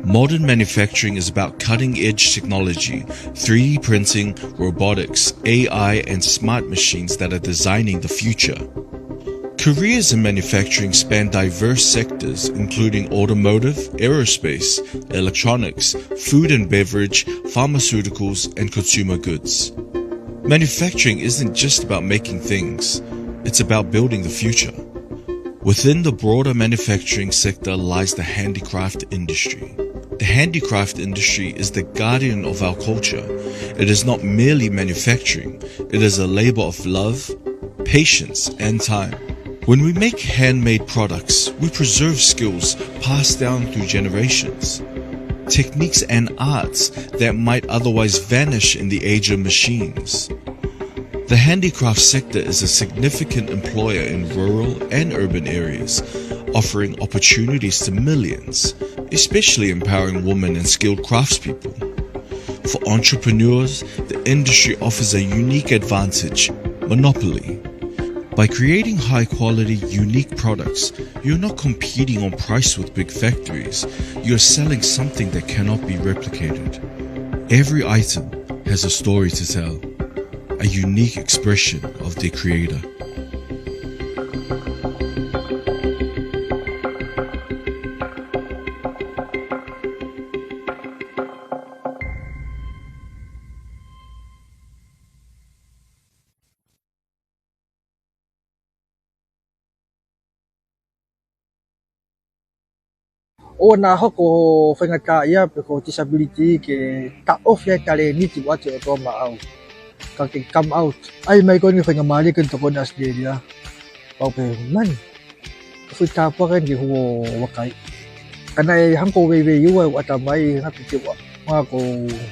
Modern manufacturing is about cutting-edge technology, three D printing, robotics, A I, and smart machines that are designing the future. Careers in manufacturing span diverse sectors, including automotive, aerospace, electronics, food and beverage, pharmaceuticals, and consumer goods. Manufacturing isn't just about making things, it's about building the future. Within the broader manufacturing sector lies the handicraft industry. The handicraft industry is the guardian of our culture. It is not merely manufacturing, it is a labor of love, patience, and time. When we make handmade products, we preserve skills passed down through generations, techniques and arts that might otherwise vanish in the age of machines. The handicraft sector is a significant employer in rural and urban areas, offering opportunities to millions, especially empowering women and skilled craftspeople. For entrepreneurs, the industry offers a unique advantage, monopoly. By creating high-quality, unique products, you're not competing on price with big factories. You're selling something that cannot be replicated. Every item has a story to tell, a unique expression of the creator. ʻOua naʻa hoko ho faingataʻaʻia pe ko ho disability ke taʻofi ʻa e talēniti ʻoku ʻoatu ʻe he ʻOtua maʻau. Ka ke come out. ʻAi mai koe ni faingamālie ke tokoni ʻAositelēlia. Pau pē mani. Ka fui tāpuaki ni ke huo vakai. Ka naʻe hangē ko e veiveiua ʻeku ʻatamai, hangē pē ke ua. Mā ko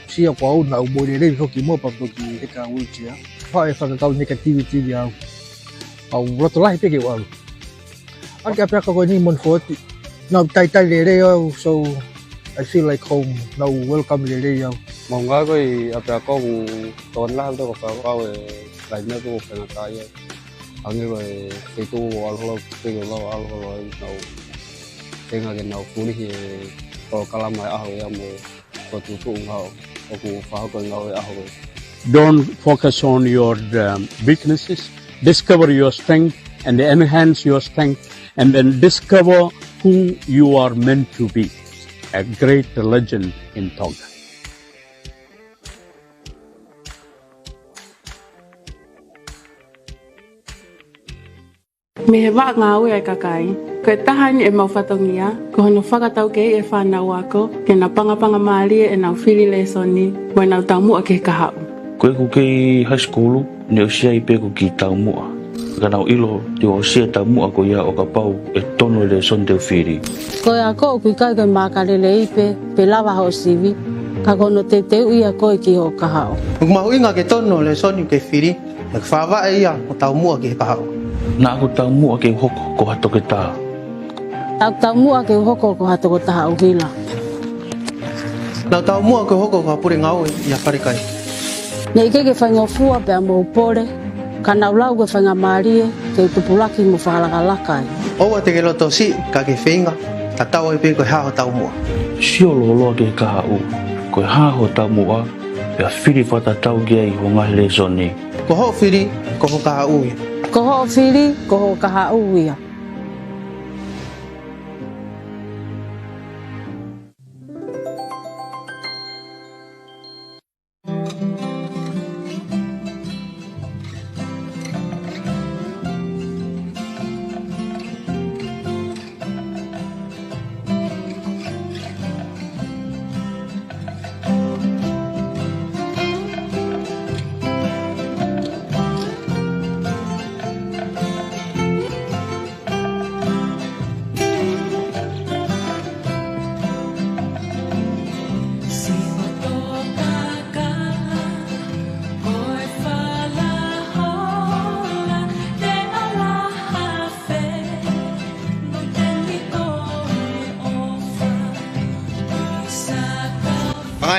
sia ko au naʻa ku moʻui lelei foki mo pampoki he ka wheelchair. Pau e fakakau negativity au. Au loto lahi pē ke ua. ʻAlu ki ʻapiako ko eni Mount Fort. Naʻa ku talitali lelei au, so I feel like home. Naʻa ku welcome lelei au. Mau ngā ko e ʻapiako ʻoku tokoni lahi ʻaupito ko e fakakau e laine ko e faingataʻaʻia. Hangē ko e feituʻu ʻoku ʻalu holo, feituʻu ʻoku ʻalu holo ai naʻa ku tenga ke naʻa ku fulihi e polokalama e ʻaho ia mo e ko tutuʻu ngāue ʻoku fakahoko e ngāue ʻaho ko ē. Don't focus on your, um, weaknesses. Discover your strength and enhance your strength, and then discover who you are meant to be. A great legend in Tonga. Mei he vaʻa ngāue ʻa e kakai, ko e taha eni ʻemau fatongia, ko hono fakataukei e fānau ako, ke nau pangapanga mālie ʻenau fili lēsoni, mo ʻenau taumuʻa ki he kahaʻu. Ko ʻeku kei high school, ne ʻosi ai pē ʻeku kiʻi taumuʻa. Ka naʻa ku ʻilo te u ʻosi e taumuʻa ko ia ʻo kapau ʻe tonu e lēsoni te u fili. Ko e ako ʻoku ʻikai ko e makalelei pē, pe lava hoʻo sivi, ka ko hono teuteuʻi ʻa koe ki hoʻo kahaʻu. ʻOku mahuʻinga ke tonu e lēsoni ʻoku ke fili, he ʻoku fakavaʻe ia ho taumuʻa ki he kahaʻu. Naʻa ku taumuʻa ke u hoko ko ha toketā. Naʻa ku taumuʻa ke u hoko ko ha tokotaha ʻuhila. Naʻa ku taumuʻa ke u hoko ko ha pule ngāue ʻi ha falekai. Naʻe ʻikai ke faingofua pea mo e pole, ka naʻa ku lau ko e faingamālie ke u tupulaki mo fakalakalaka ai. ʻOua te ke loto siʻi ka ke feinga, tatau ai pē ko e hā ho taumuʻa. Sio lōloa ki he kahaʻu, ko e hā ho taumuʻa, pea fili fakatatau ki ai ho ngaahi lēsoni. Ko hoʻo fili, ko ho kahaʻu ia. Ko hoʻo fili, ko ho kahaʻu ia.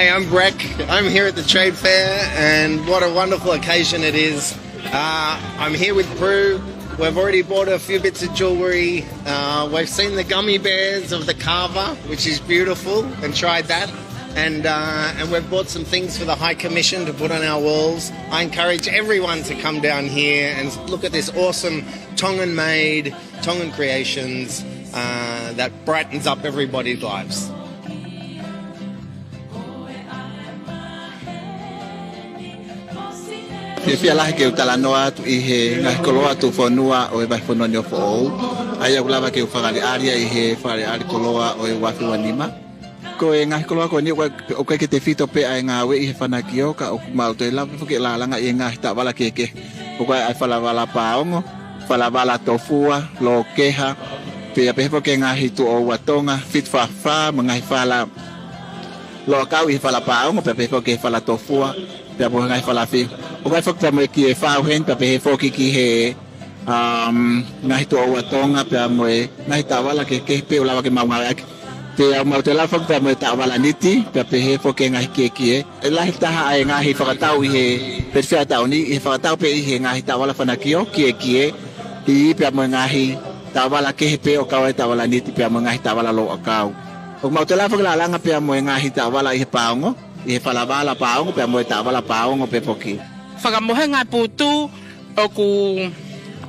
Hey, I'm Breck. I'm here at the trade fair, and what a wonderful occasion it is. Uh, I'm here with Brew. We've already bought a few bits of jewellery. Uh, we've seen the gummy bears of the Kava, which is beautiful, and tried that. And, uh, and we've bought some things for the High Commission to put on our walls. I encourage everyone to come down here and look at this awesome Tongan-made, Tongan creations, uh, that brightens up everybody's lives. Fiefia lahi ke u talanoa atu ʻi he ngaahi koloa tuʻufonua ʻo e vahefonua ni ʻo Foʻou. ʻA ia ʻoku lava ke u fakaʻaliʻali ʻi he fakaʻaliʻali koloa ʻo e uafe ua nima. Ko e ngaahi koloa ko eni ʻoku ʻikai ke tefito pē ʻa e ngāue ʻi he fanakio ka ʻoku mau toe lava foki ke lālanga ʻi he ngaahi taʻovala kehekehe. ʻOku ʻi ai ʻa e falavala pāongo, falavala tofua, lōkeha, pea pehē foki e ngaahi tuʻo ua Tonga, fitu fā fā, mo e ngaahi fala loʻakau ʻi he fala pāongo, pea pehē foki ki he fala tofua, pea mo e ngaahi fala fihu. ʻOku ʻi ai foki pea mo e kie fau heni, pea pehē foki ki he, um, ngaahi tuʻo ua Tonga, pea mo e ngaahi taʻovala kehekehe pē ʻoku lava ke mau ngāueʻaki. Pea mau toe lava foki pea mo e taʻovala niti, pea pehē foki e ngaahi kiekie. ʻE lahi taha ʻa e ngaahi fakatau ʻi he Petefia taʻu ni, ʻi he fakatau pē ʻi he ngaahi taʻovala fanakio, kiekie, ʻi pea mo e ngaahi taʻovala kehe pē ʻo kau ai taʻovala niti pea mo e ngaahi taʻovala loʻakau. ʻOku mau toe lava foki lālanga pea mo e ngaahi taʻovala ʻi he pāongo, ʻi he falavala pāongo pea mo e taʻovala pāongo pē foki. Fakamohenga putu, ʻoku ʻi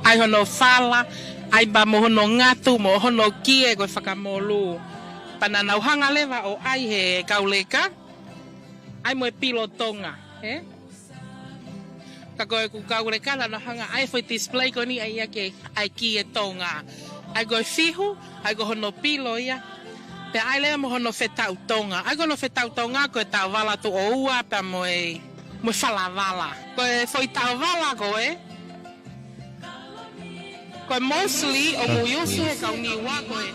ai hono fala, ʻi ai pea mo hono ngatu, mo hono kie ko e fakamolū. Pea naʻa nau hanga leva ʻo ʻai he kau leka, ʻi ai mo e pilo Tonga, ē? Ka ko e ʻū kau leka naʻa nau hanga ʻai foʻi display ko eni ʻa ia ke ʻai kie Tonga. ʻAi ko e fihu, ʻai ko hono pilo ia. Pea ʻai leva mo hono fetaʻu Tonga. ʻAi ko hono fetaʻu Tonga ko e taʻovala tuʻo ua pea mo e, mo e falavala. Ko e foʻi taʻovala ko ē, ko e mostly ʻoku use he kau Niua ko e.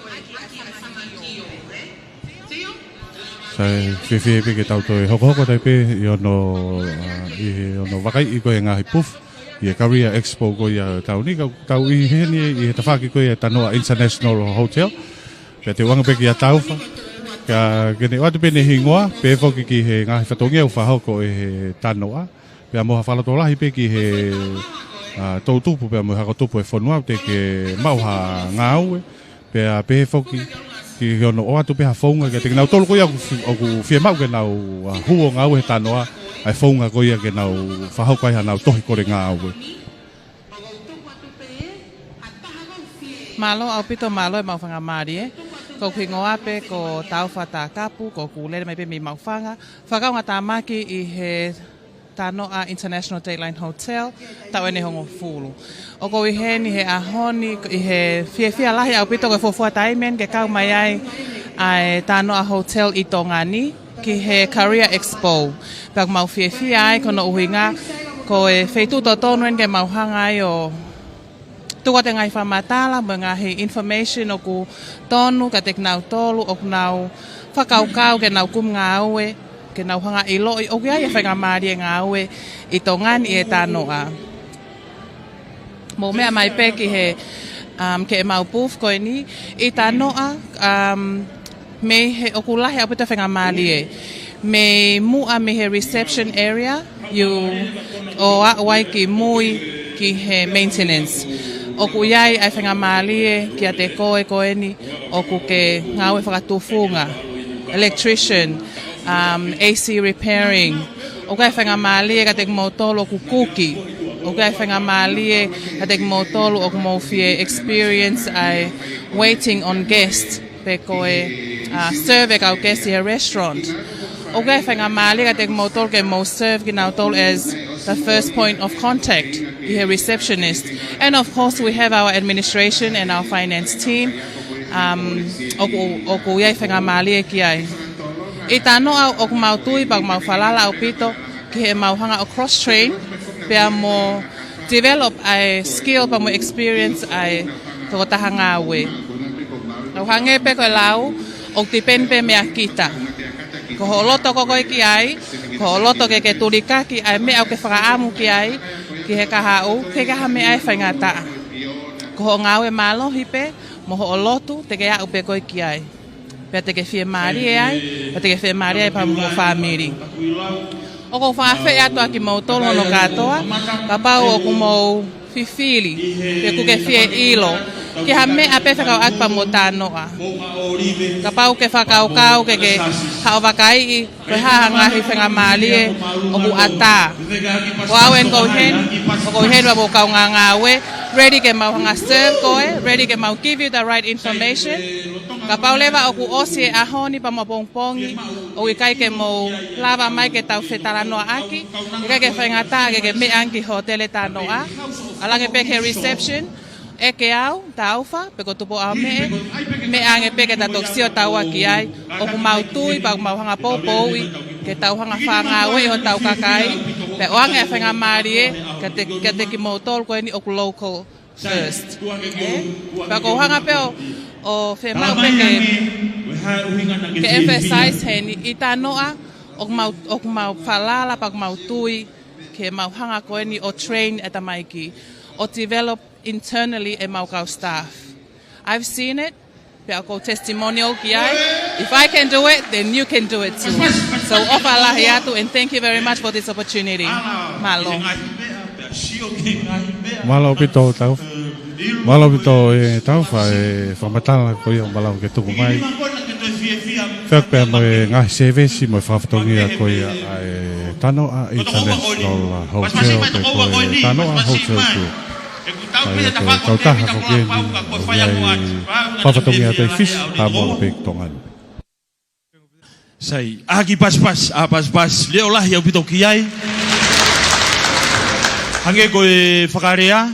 Sai, fiefia pē ke tau toe hokohoko atu pē ʻi hono, ʻa, ʻi hono vakaiʻi ko e ngaahi pufu ʻi he Career Expo ko ia taʻu ni, ka tau ʻi heni ʻi he tafaʻaki ko ia Tanoa International Hotel. Pea te u ʻoange pē kia Taufa ke ne ʻoatu pē ʻene hingoa, pehē foki ki he ngaahi fatongia ʻoku fakahoko ʻe he Tanoa. Pea mo ha fakalotolahi pē ki he, ʻa, toʻutupu pea mo e hako tupu ʻo e fonua ʻoku teʻeki ke maʻu ha ngāue. Pea pehē foki ki hono ʻoatu pē ha founga kiate kinautolu ko ia ʻoku fi-, ʻoku fiemaʻu ke nau, ʻa, hū ʻo ngāue he Tanoa, ʻa e founga ko ia ke nau fakahoko ai haʻanau tohi kole ngāue. Mālō ʻaupito, mālō e maʻu faingamālie. Ko hoku hingoa pē ko Taufa Takapu, ko hoku lele mai pē mei Maʻufanga. Fakakaungātāmaki ʻi he Tanoa International Dateline Hotel, taʻu ʻe hongofulu. ʻOku ou ʻi heni he ʻaho ni, ʻi he fiefia lahi ʻaupito ko e fuofua taimi eni ke kau mai ai ʻa e Tanoa Hotel ʻi Tonga ni ki he Career Expo. Pea ʻoku mau fiefia ai ko hono ʻuhinga ko e feituʻu totonu eni ke mau hanga ai ʻo tuku atu e ngaahi fakamatala mo e ngaahi information ʻoku tonu kiate kinautolu ʻoku nau fakakaukau ke nau kumi ngāue, ke nau hanga ʻo ʻiloʻi ʻoku ʻi ai e faingamālie ngāue ʻi Tonga ni ʻi he Tanoa. Mou meʻa mai pē ki he, um, ki heʻemau booth ko eni ʻi Tanoa, um, mei he ʻoku lahi ʻaupito e faingamālie. Mei muʻa mei he reception area, ʻo aʻu ai ki mui ki he maintenance. ʻOku ʻi ai ʻa e faingamālie kiate koe ko eni ʻoku ke ngāue fakatufunga, electrician, um, A C repairing. ʻOku ʻi ai e faingamālie kiate kimoutolu ʻoku kuki. ʻOku ʻi ai e faingamālie kiate kimoutolu ʻoku mou fie experience ʻa e waiting on guest, pe ko e, uh, serve e kau guest ʻi he restaurant. ʻOku ʻi ai e faingamālie kiate kimoutolu ke mou serve kinautolu as the first point of contact ʻi he receptionist. And of course, we have our administration and our finance team. Um, ʻoku, ʻoku ʻi ai e faingamālie ki ai. ʻI Tanoa ʻoku mau tui pea ʻoku mau falala ʻaupito ki heʻemau hanga ʻo cross train, pea mo develop ʻa e skill pea mo e experience ʻa e tokotaha ngāue. ʻOku hangē pē ko e lau, ʻoku depend pē meia kita. Ko hoʻo loto ko koe ki ai, ko hoʻo loto ke ke tulikaki ʻa e meʻa ʻoku ke fakaʻamu ki ai, ki he kahaʻu, ke ke ha meʻa ʻe faingataʻa. Ko hoʻo ngāue mālohi pē, mo hoʻo lotu, te ke aʻu pē koe ki ai. Pea te ke fiemālie ai, pea te ke fiemālie ai pea mo ho fāmili. ʻOku ou fakaafeʻi atu ʻa kimoutolu hono kātoa, kapau ʻoku mou fifili, pe ʻoku ke fie ʻilo ki ha meʻa pē fekauʻaki pea mo Tānoʻa. Kapau ke fakakaukau ke ke haʻu ʻo vakaiʻi ko e hā ha ngaahi faingamālie ʻoku ʻatā. Ko au eni ʻoku ou ʻi heni, ʻoku ou ʻi heni pea mo e kau ngāngāue, ready ke mau hanga serve koe, ready ke mau give you the right information. Kapau leva ʻoku ʻosi e ʻaho ni pea mo ʻapongipongi, ʻoku ʻikai ke mou lava mai ke tau fetalanoaʻaki, ʻikai ke faingataʻa ke ke meʻa ange ki hōtele Tānoʻa, ʻalu ange pē ki he reception, ʻeke au, Taufa, pe ko Tupoʻaomeʻe, meʻa ange pē ke ta toki sio taua ki ai, ʻoku mau tui, pea ʻoku mau hanga poupouʻi, ke tau hanga fakangāueʻi hotau kakai, pea ʻoange ʻa e faingamālie, kiate, kiate kimoutolu ko eni ʻoku local first. Ē? Pea ʻoku ou hanga pē ʻo, ʻo fiemaʻu pē ke, ke emphasize heni, ʻi Tānoʻa, ʻoku mau, ʻoku mau falala, pea ʻoku mau tui, ke mau hanga ko eni ʻo train e tamaiki, ʻo develop internally ʻemau kau staff. I've seen it, pea ʻoku ou testimonial ki ai. If I can do it, then you can do it too. So, ʻofa lahi atu, and thank you very much for this opportunity. Mālō. Mālō ʻaupito, Taufa. Mālō ʻaupito, ē, Taufa, e fakamatala ko ia ʻoku malava ke tuku mai. Fekauʻaki pea mo e ngaahi sēvesi mo e fakafatongia ko ia ʻa e Tānoʻa International Hotel, pe ko e Tānoʻa Hotel Group. ʻA ia ko e kautaha foki eni ʻoku ʻi ai e fakafatongia ʻa e Fisi, Haʻamoa pea ki Tonga ni. Sai, ʻaki pasipasi, ʻa pasipasi, leʻo lahi ʻaupito ki ai. Hangē ko e fakalea,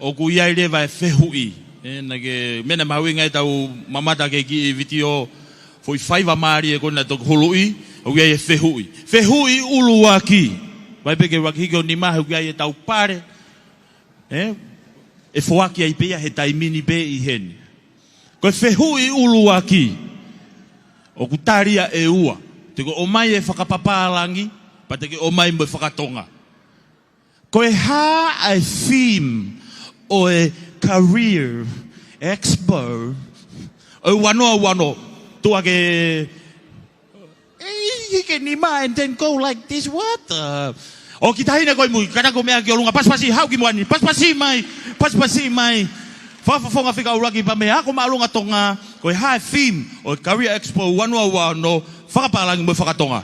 ʻoku ʻi ai leva e fehuʻi. Ē, naʻa ke, meʻa naʻe mahuʻinga ʻetau mamata ki he kiʻi vitiō foʻi faiva mālie ko ē naʻe toki huluʻi, ʻoku ʻi ai e fehuʻi. Fehuʻi ʻuluaki. Vai pē ke u hiki ho nima, he ʻoku ʻi ai ʻetau pale. Ē? ʻE foaki ai pē ia he taimi ni pē ʻi heni. Ko e fehuʻi ʻuluaki, ʻoku tali ia ʻe ua. Te ke ʻomai e fakapapālangi, pea te ke ʻomai mo e fakatonga. Ko e hā ʻa e theme ʻo e Career Expo ʻo e ua noa ua ono? Tuʻu hake, ē, hiki ho nima and then go like this, what? Uh, ʻo ki he taʻahine ko ē ʻi mui, kātaki ʻo meʻa ki ʻolunga, pasipasi, haʻu ki muʻa ni, pasipasi mai, pasipasi mai. Fakafofonga fika ʻuluaki pea mei he Ako Māʻolunga Tonga, ko e hā e theme ʻo e Career Expo ua noa ua ono, fakapapālangi mo e fakatonga?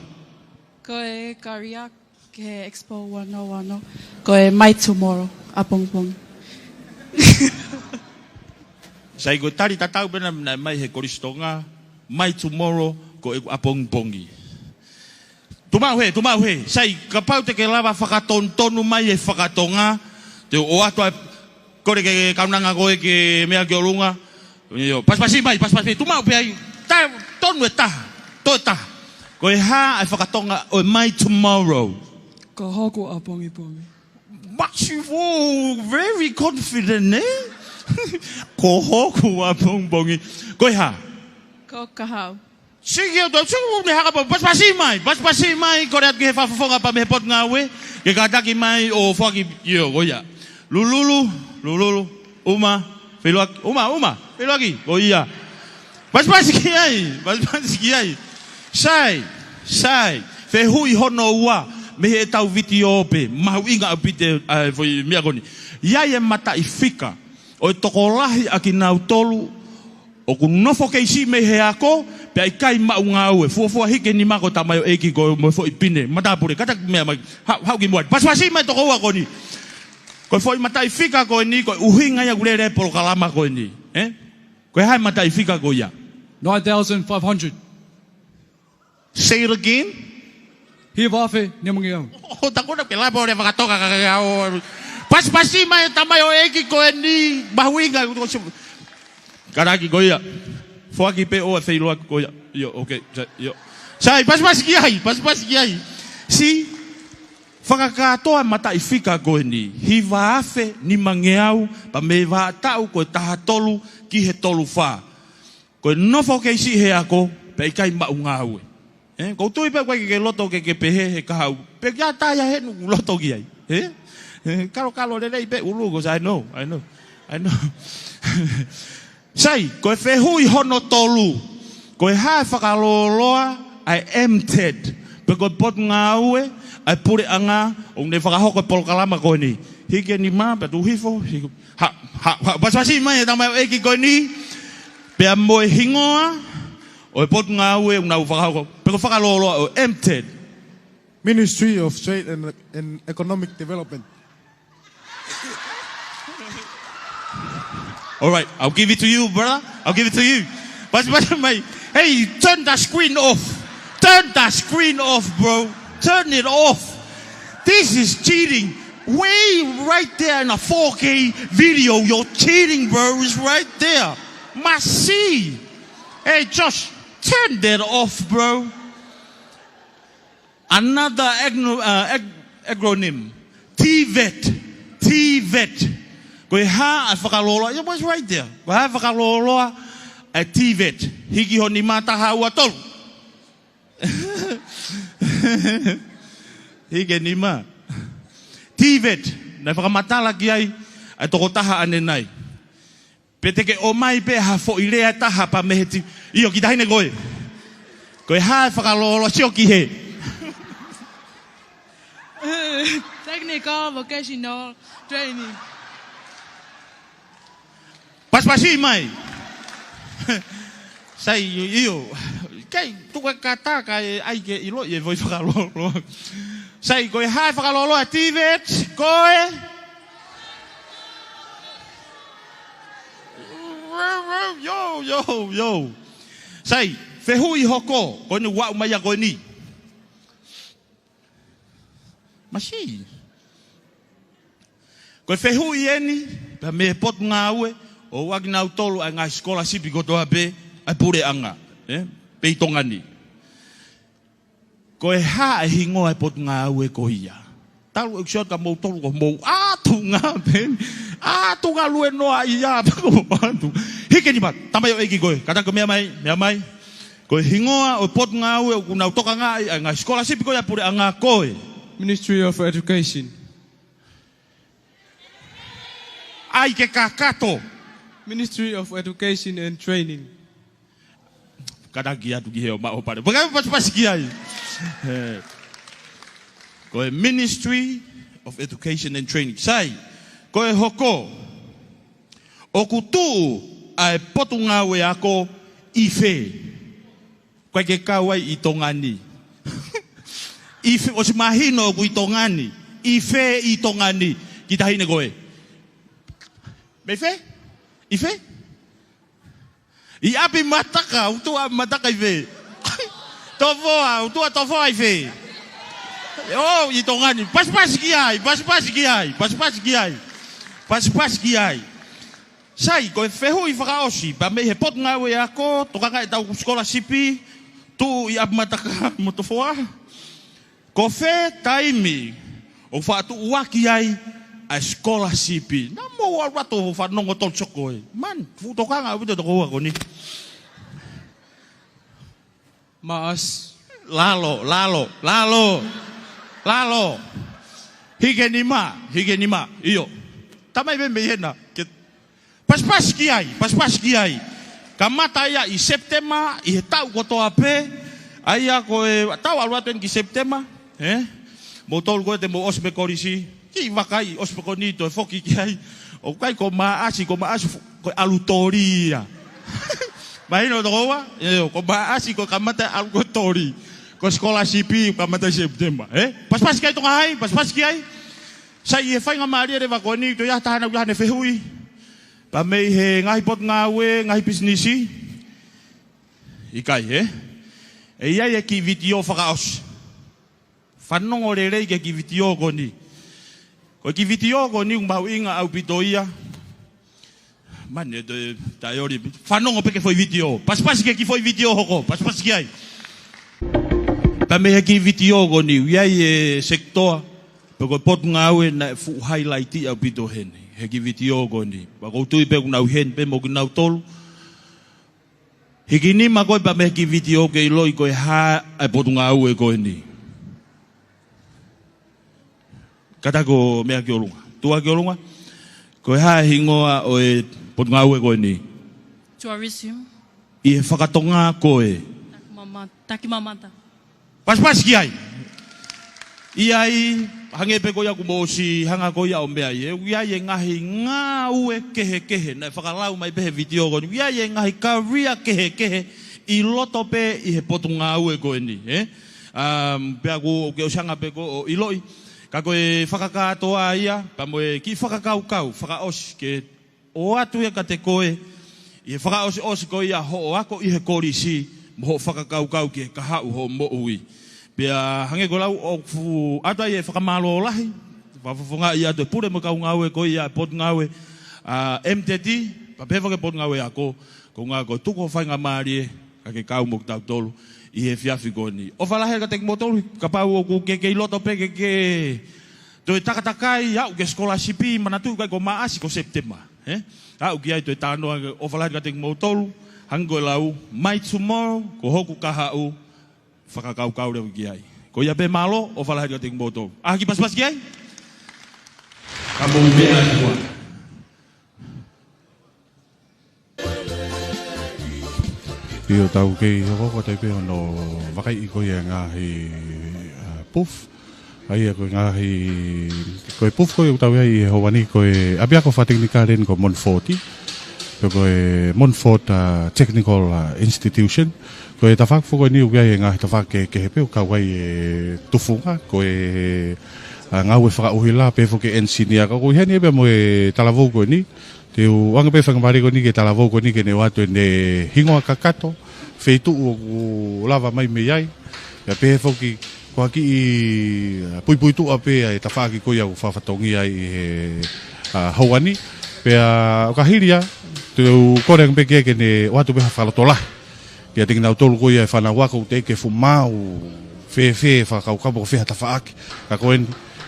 Ko e Career Ki he Expo ua noa ua ono, ko e My Tomorrow, ʻapongipongi. Sai, ko e tali tatau pē ena naʻe mai he Kolisi Tonga, My Tomorrow, ko ʻeku ʻapongipongi. Tuʻu maʻu hē, tuʻu maʻu hē. Sai, kapau te ke lava fakatonutonu mai e fakatonga, te u ʻoatu ʻa e kole ki he kaunanga ko ē ke meʻa ki ʻolunga. ʻIo, pasipasi mai, pasipasi mai. Tuʻu maʻu pē ai. Ta-, tonu e taha. Toe taha. Ko e hā ʻa e fakatonga ʻo e My Tomorrow? Ko hoku ʻapongipongi. Makes you all very confident, ē? Ko hoku ʻapongipongi. Ko e hā? Ko Kahau. Siki o to, siki o ne haka pa, pasipasi mai, pasipasi mai, kole atu ki he fakafofonga pea mei he Potungāue, ke kātaki mai ʻo foaki, ʻio, ko ia. Lululu, lululu, ʻuma, feʻiloaki, ʻuma, ʻuma, feʻiloaki, ko ia. Pasipasi ki ai, pasipasi ki ai. Sai, sai, fehuʻi hono ua, mei heʻetau vitiō pē, mahuʻinga ʻaupito, ʻa e foʻi meʻa ko eni. ʻI ai e mataʻifika ʻo e tokolahi ʻa kinautolu ʻoku nofo kei siʻi mei he ako, pea ʻikai maʻu ngāue. Fuofua hiki e nima ko e tamaioʻeiki ko ē mo e foʻi pine. Matāpule, kātaki meʻa mai. Haʻu, haʻu ki muʻa. Pasipasi mai e toko ua ko eni. Ko e foʻi mataʻifika ko eni, ko e ʻuhinga ia ʻoku lele ai e polokalama ko eni. Ē? Ko e hā e mataʻifika ko ia? Nine thousand five hundred. Say it again. Hiva afe nima ngeau. ʻO, ta kona ke lava ʻo lea fakatonga ka, ka, ka, ʻo. Pasipasi mai e tamaioʻeiki ko eni, mahuʻinga. Kātaki ko ia. Foaki pē ʻo e feʻiloaki ko ia. ʻIo, okay. Sa-, ʻio. Sai, pasipasi ki ai, pasipasi ki ai. Sī, fakakātoa e mataʻifika ko eni. Hiva afe nima ngeau, pea mei he vahaʻa taʻu ko e taha tolu ki he tolu fā. Ko e nofo kei siʻi he ako, pea ʻikai maʻu ngāue. Ē, ʻoku ou tui pē ʻoku ʻikai ke ke loto ke ke pehē he kahaʻu. Pe kia tā ia he nuku loto ki ai. Ē? Ē, kalokalo lelei pē ʻulu ko, I know, I know, I know. Sai, ko e fehuʻi hono tolu. Ko e hā e fakalōloa ʻa e M TED, pe ko e potungāue ʻa e puleʻanga ʻoku ne fakahoko e polokalama ko eni? Hiki e nima, pea tuʻu hifo, hiki, ha, ha, ha, pasipasi mai e tamaioʻeiki ko eni, pea mo e hingoa ʻo e potungāue ʻoku nau fakahoko, pe ko e fakalōloa ʻo e M TED. Ministry of Trade and, and Economic Development. All right, I'll give it to you, brother. I'll give it to you. But, but, mate, hey, turn the screen off. Turn the screen off, bro. Turn it off. This is cheating. Way right there in a four K video. You're cheating, bro. It's right there. Must see. Hey, Josh, turn that off, bro. Another agno-, uh, ag-, acronym. TVET. TVET. Ko e hā e fakalōloa? It was right there. Ko e hā e fakalōloa ʻa e TVET? Hiki ho nima, taha, ua, tolu. Hiki e nima. TVET. Naʻe fakamatala ki ai ʻa e tokotaha ʻanenai. Pe te ke ʻomai pē ha foʻi lea ʻe taha pea mei he ti-, ʻio, ki he taʻahine ko ē. Ko e hā e fakalōloa, sio ki hē. Technical vocational training. Pasipasi mai. Sai, ʻio. Kei, tuku e kata kae ʻai ke ʻiloʻi e foʻi fakalōloa. Sai, ko e hā e fakalōloa TVET, ko e Yo, yo, yo. Sai, fehuʻi hoko, ko eni ʻoku aʻu mai ia ko eni. Masi. Ko e fehuʻi eni, pea mei he potungāue, ʻoku ʻoatu kinautolu ʻa e ngaahi scholarship kotoa pē ʻa e puleʻanga, ē? Pē ʻi Tonga ni. Ko e hā e hingoa e potungāue ko ia? Talu ʻeku sio kia moutolu ko mou ʻatunga pē. ʻAtunga lue noa ia pē ko ʻatu. Hiki e nima, tamaioʻeiki ko ē. Kātaki meʻa mai, meʻa mai. Ko e hingoa ʻo e potungāue ʻoku nau tokangaʻi ʻa e ngaahi scholarship ko ia puleʻanga ko e Ministry of Education. ʻAi ke kakato. Ministry of Education and Training. Kātaki atu ki he ʻo maʻu pale. Pea ka pasipasi ki ai. Ē. Ko e Ministry of Education and Training. Sai, ko e hoko. ʻOku tuʻu ʻa e potungāue ako ʻi fē? Ko e ke kau ai ʻi Tonga ni. ʻI fē, ʻosi mahino ʻoku ʻi Tonga ni. ʻI fē ʻi Tonga ni? Ki he taʻahine ko ē. Mei fē? ʻI fē? ʻI ʻApimataka, ʻoku tuʻu ʻApimataka ʻi fē? Tofoa, ʻoku tuʻu ʻa Tofoa ʻi fē? ʻO, ʻi Tonga ni. Pasipasi ki ai, pasipasi ki ai, pasipasi ki ai. Pasipasi ki ai. Sai, ko e fehuʻi fakaʻosi, pea mei he potungāue ako, tokangaʻi ʻetau scholarship, tuʻu ʻi ʻApimataka mo Tofoa. Ko fē taimi ʻoku faʻa tuʻuaki ai ʻa e scholarship? Naʻa mou ʻalu atu ʻo fanongo tolu soko ē. Man, fuʻu tokanga ʻaupito e tokoua ko eni. Maʻasi. Lalo, lalo, lalo. Lalo. Hiki e nima, hiki e nima. ʻIo. Tamai pē mei hena. Ke Pasipasi ki ai, pasipasi ki ai. Kamata ia ʻi Sepitema, ʻi he taʻu kotoa pē. ʻA ia ko e, tau ʻalu atu eni ki Sepitema, ē? Moutolu ko ē te mou ʻosi mei kolisi. Kiʻi vakai, ʻosi pē ko eni toe foki ki ai. ʻOku ʻikai ko Maʻasi, ko Maʻasi fo-, ko e ʻalu toli ia. Mahino e tokoua? ʻIo, ko Maʻasi ko e kamata ʻalu ko e toli. Ko e scholarship kamata ʻi Sepitema, ē? Pasipasi ki ai Tonga Hai, pasipasi ki ai. Sai, ʻi he faingamālie leva ko eni, toe ʻi ai ha taha naʻa ne fehuʻi. Pea mei he ngaahi potungāue, ngaahi pisinisi. ʻIkai, ē? ʻE ʻi ai e kiʻi vitiō fakaʻosi. Fanongo lelei ki he kiʻi vitiō ko eni. Ko e kiʻi vitiō ko eni ʻoku mahuʻinga ʻaupito ia. Man, ʻe toe taʻeoli. Fanongo pē ki he foʻi vitiō. Pasipasi ki he kiʻi foʻi vitiō hoko. Pasipasi ki ai. Pea mei he kiʻi vitiō ko eni, ʻoku ʻi ai e sekitoa pe ko e potungāue naʻe fuʻu highlight ʻaupito heni he kiʻi vitiō ko eni. Pea ʻoku ou tui pē ʻoku nau ʻi heni pē mo kinautolu. Hiki e nima ko ē pea mei he kiʻi vitiō ke ʻiloʻi ko e hā e potungāue ko eni. Kātaki ʻo meʻa ki ʻolunga. Tuʻa ki ʻolunga. Ko e hā e hingoa ʻo e potungāue ko eni? Tourism. ʻi he fakatonga ko e. Taki mamata. Taki mamata. Pasipasi ki ai. ʻI ai, hangē pē ko ia kuo mou ʻosi hanga ko ia ʻo meʻa ai. ʻOku ʻi ai e ngaahi ngāue kehekehe. Naʻe fakalau mai pē he vitiō ko eni. ʻOku ʻi ai e ngaahi career kehekehe ʻi loto pē ʻi he potungāue ko eni, ē? Um, pea ʻoku ou ke ʻosi hanga pē ko ē ʻo ʻiloʻi. Ka ko e fakakātoa ia, pea mo e kiʻi fakakaukau, fakaʻosi ke ʻoatu ia kiate koe, ʻi he fakaʻosiʻosi ko ia hoʻo ako ʻi he kolisi, mo hoʻo fakakaukau ki he kahaʻu hoʻo moʻui. Pea hangē ko e lau ʻoku ʻoatu ai e fakamālō lahi, fakafofongaʻi atu e pule mo e kau ngāue ko ia e potungāue, ʻa, M T T, pea pehē foki e potungāue ako, ko e ngāue ko e tuku hoʻo faingamālie, ka ke kau mo kitautolu, ʻi he efiafi ko eni. ʻOfa lahi kiate kimoutolu, kapau ʻoku ke kei loto pē ke ke toe takatakai, aʻu ki he sikolasipi, manatuʻi ʻikai ko Maʻasi ko Sepitema, ē? Aʻu ki ai toe talanoa, ʻofa lahi kiate kimoutolu, hangē ko e lau, my tomorrow, ko hoku kahaʻu, fakakaukau leva ki ai. Ko ia pē mālō, ʻofa lahi kiate kimoutolu. ʻAho kiʻi pasipasi ki ai? Ka mou meʻa atu. ʻIo, tau kei hoko atu ai pē hono vakaiʻi ko ia e ngaahi, ʻa, puf. ʻA ia ko e ngaahi, ko e puf ko ia ʻoku tau ʻi ai he ʻaho ni ko e ʻapiako fakatekinikale eni ko Montfort. Pe ko e Montfort, ʻa, Technical, ʻa, Institution. Ko e tafaʻaki foki eni ʻoku ʻi ai e ngaahi tafaʻaki kehekehe pē ʻoku kau ai e tufunga, ko e, ʻa, ngāue fakaʻuhila, pehē foki e enisinia, ka ʻoku ʻi heni pē mo e talavou ko eni, te u ʻoange pē faingamālie ko eni ki he talavou ko eni ke ne ʻoatu ʻene hingoa kakato, feituʻu ʻoku lava mai mei ai, pea pehē foki ko ha kiʻi, ʻa, puipuituʻa pē ʻa e tafaʻaki ko ia ʻoku fakafatongia ai ʻi he, ʻa, ʻaho ni. Pea ʻo ka hili ia, te u kole ange pē ke, ke ne ʻoatu pē ha fakalotolahi kiate kinautolu ko ia e fānau ako ʻoku teʻeki ke fuʻu maʻu fēfē e fakakaukau pe ko fē ha tafaʻaki. Ka ko eni,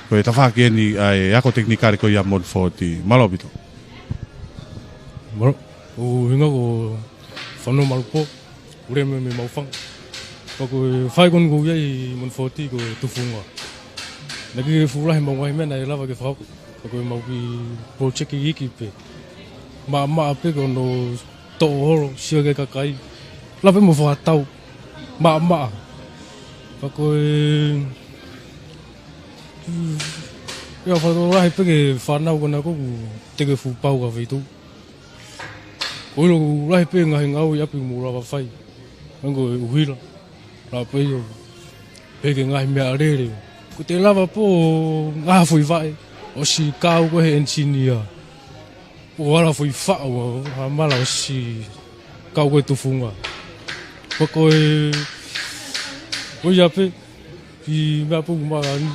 ko e tafaʻaki eni ʻa e ako tekinikale ko ia Montfort. Mālō ʻaupito. Mālō, ʻoku hingoa ko Fanua Malupo, ule mei, mei Maʻufanga. Pea ko e faʻahi ko eni ʻoku ou ʻi ai ʻi Montfort ko e tufunga. Naʻe ʻikai ke fuʻu lahi ʻemau ngaahi meʻa naʻe lava ke fakahoko. Pea ko ʻemau kiʻi project iiki pē. Maʻamaʻa pē ko hono toʻo holo, sio ki he kakai. Lava pē mo fakatau. Maʻamaʻa. Pea ko e, ʻio, fakatau lahi pē ki he fānau ko ena ʻoku teʻeki ke fuʻu pau ha feituʻu. ʻOku ʻilo ʻoku lahi pē ngaahi ngāue ʻi ʻapi ʻoku mou lava fai. Hangē ko e ʻuhila. Lava pē ʻo pehē ki he ngaahi meʻalele. ʻOku te lava pē ʻo ngaohi foʻi vaʻe, ʻosi kau ko ē he enisinia. ʻO ala foʻi faʻu, ʻo ha mala ʻosi kau ko ē tufunga. Pea ko e, ko ia pē, kiʻi meʻa pē ʻoku maʻa ni.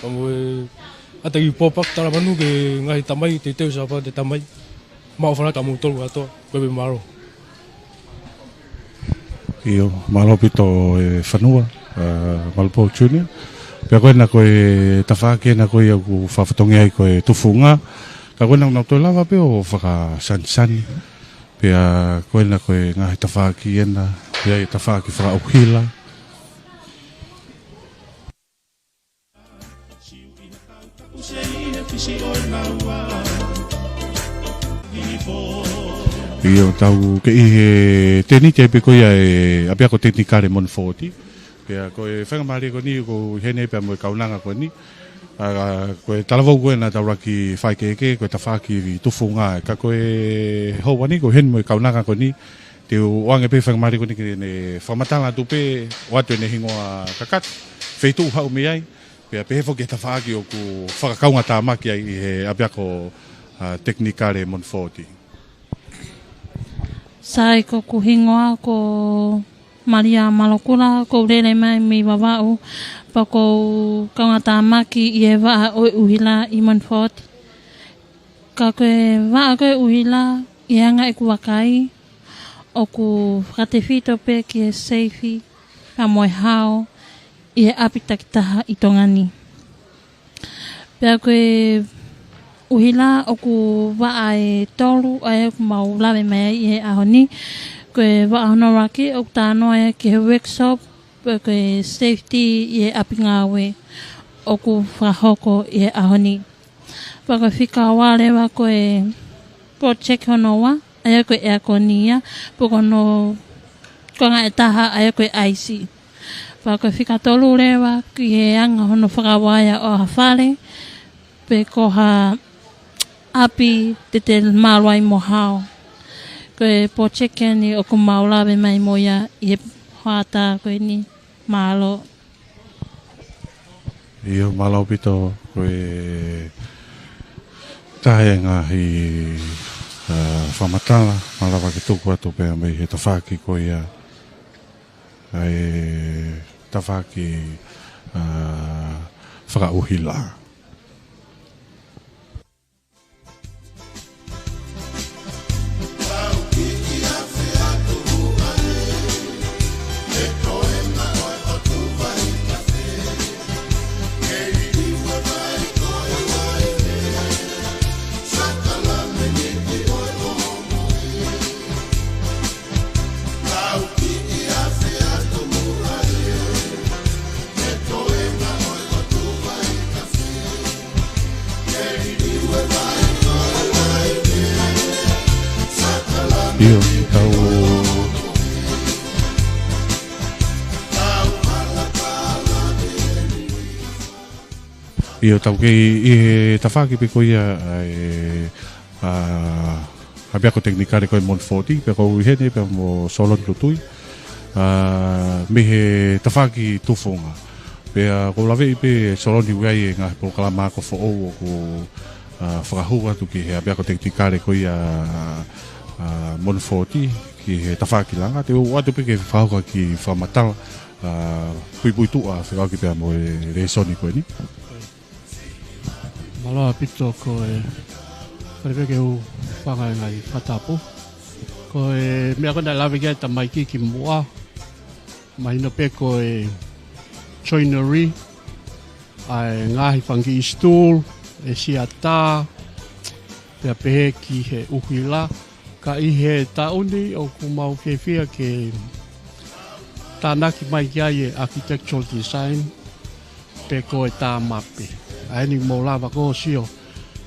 Pea mo e, ʻata kiʻi pōpoaki talamanu ki he ngaahi tamai, teuteu Sāpate tamai. Maʻu fala ka mou tolu atu, ko e mālō. ʻIo, mālō ʻaupito e Fanua, ʻa, Malupo Junior. Pea ko ena ko e tafaʻaki ena ko ia ʻoku fakafatongia ai ko e tufunga. Ka ko ena ʻoku nau toe lava pē ʻo fakasanisani. Pea ko ena ko e ngaahi tafaʻaki ena, pea ʻi ai e tafaʻaki fakaʻuhila. ʻIo, tau kei ʻi he tēniti ai pē ko ia e ʻapiako tekinikale Montfort. Pea ko e faingamālie ko eni ʻoku ou ʻi heni pea mo e kaunanga ko eni. ʻA, ko e talavou ko ena tau laki fai kehekehe, ko e tafaʻaki tufunga. Ka ko e ʻaho ni ʻoku ou ʻi heni mo e kaunanga ko eni. Te u ʻoange pē faingamālie ko eni ke ne fakamatala atu pē, ʻoatu ʻene hingoa kakato, feituʻu haʻu mei ai, pea pehē foki ki he tafaʻaki ʻoku fakakaungātāmaki ai ʻi he ʻapiako, ʻa, tekinikale Montfort. Sai, ko hoku hingoa ko Malia Malokula, ʻoku ou lele mai mei Vavaʻu, pea ʻoku ou kaungātāmaki ʻi he vaʻa ʻo e ʻuhila ʻi Montfort. Ka ko e vaʻa ko ē ʻuhila, ʻi he anga ʻeku vakai, ʻoku fakatefito pē ki he seifi, pea mo e hao, ʻi he ʻapi takitaha ʻi Tonga ni. Pea ko e ʻuhila ʻoku vaʻa ʻe tolu ʻa ē ʻoku mau lave mai ai ʻi he ʻaho ni. Ko e vaʻa hono ʻuluaki ʻoku talanoa ia ki he workshop, pea ko e safety ʻi he ʻapi ngāue ʻoku fakahoko ʻi he ʻaho ni. Pea ko e fika ua leva ko e project hono ua, ʻa ia ko e ʻeakoni ia, pe ko hono konga ʻe taha ʻa ia ko e ʻaisi. Pea ko e fika tolu leva ki he anga hono fakavaeʻi ʻo ha fale, pe ko ha ʻapi te te mālō ai mo hao. Ko e pōjekiti ʻeni ʻoku mau lave mai mo ia ʻi he hoʻatā ko eni. Mālō. ʻIo, mālō ʻaupito, ko e taha e ngaahi, ā, fakamatala, malava ke tuku atu pea mei he tafaʻaki ko ia, ʻa e tafaʻaki, ā, fakaʻuhila. ʻIo, tau. ʻIo, tau kei ʻi he tafaʻaki pē ko ia, ʻa e, ā, ʻapiako tekinikale ko e Montfort, pea ʻoku ou ʻi heni pea mo Soloni Lutui, ā, mei he tafaʻaki tufunga. Pea ʻoku ou laveʻi pē Soloni ʻoku ʻi ai e ngaahi polokalama ako foʻou ʻoku, ā, fakahū atu ki he ʻapiako tekinikale ko ia, ā, Montfort, ki he tafaʻaki langa. Te u ʻoatu pē ke fakahū ha kiʻi fakamatala, ā, puipuituʻa fekauʻaki pea mo e lēsoni ko eni. Mālō ʻaupito, ko e, fale pē ke u hūfanga he ngaahi fakatapu. Ko e meʻa ko ē naʻe lave ki ai e tamaiki kimuʻa, mahino pē ko e joinery, ʻa e ngaahi fanga kiʻi stool, e siata, pea pehē ki he ʻuhila. Ka ʻi he taʻu ni ʻoku mau fiefia ke tānaki mai ki ai e architectural design, pe ko e tā mape. ʻA eni ʻoku mou lava ko ē ʻo sio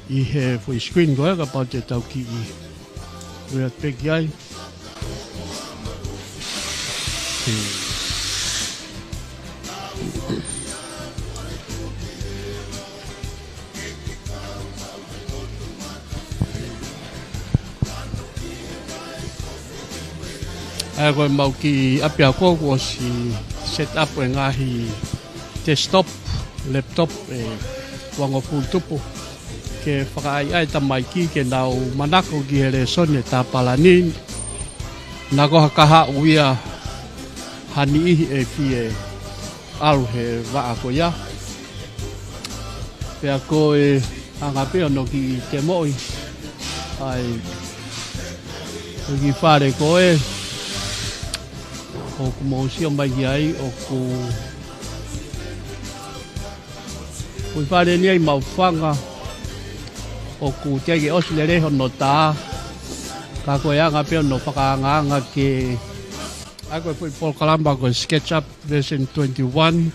ʻi he foʻi screen ko ē, kapau te tau kiʻi ʻave pē ki ai. ʻA ia ko e mau kiʻi ʻapiako kuo ʻosi set up e ngaahi desktop, laptop, ʻe uangofulu tupu. Ke fakaʻaiʻai e tamaiki ke nau manako ki he lēsoni e tāpalani, naʻa ko ha kahaʻu ia ha niʻihi ʻe fie ʻalu he vaʻa ko ia. Pea ko e anga pē hono kiʻi temoʻi ʻa e kiʻi fale ko ē ʻoku mou sio mai ki ai, ʻoku, ko e fale ni ʻa e mau fanga, ʻoku teʻeki ke ʻosi lelei hono tā, ka ko e anga pē hono fakaangaanga ke, ʻa ia ko e foʻi polokalama ko e SketchUp version twenty-one,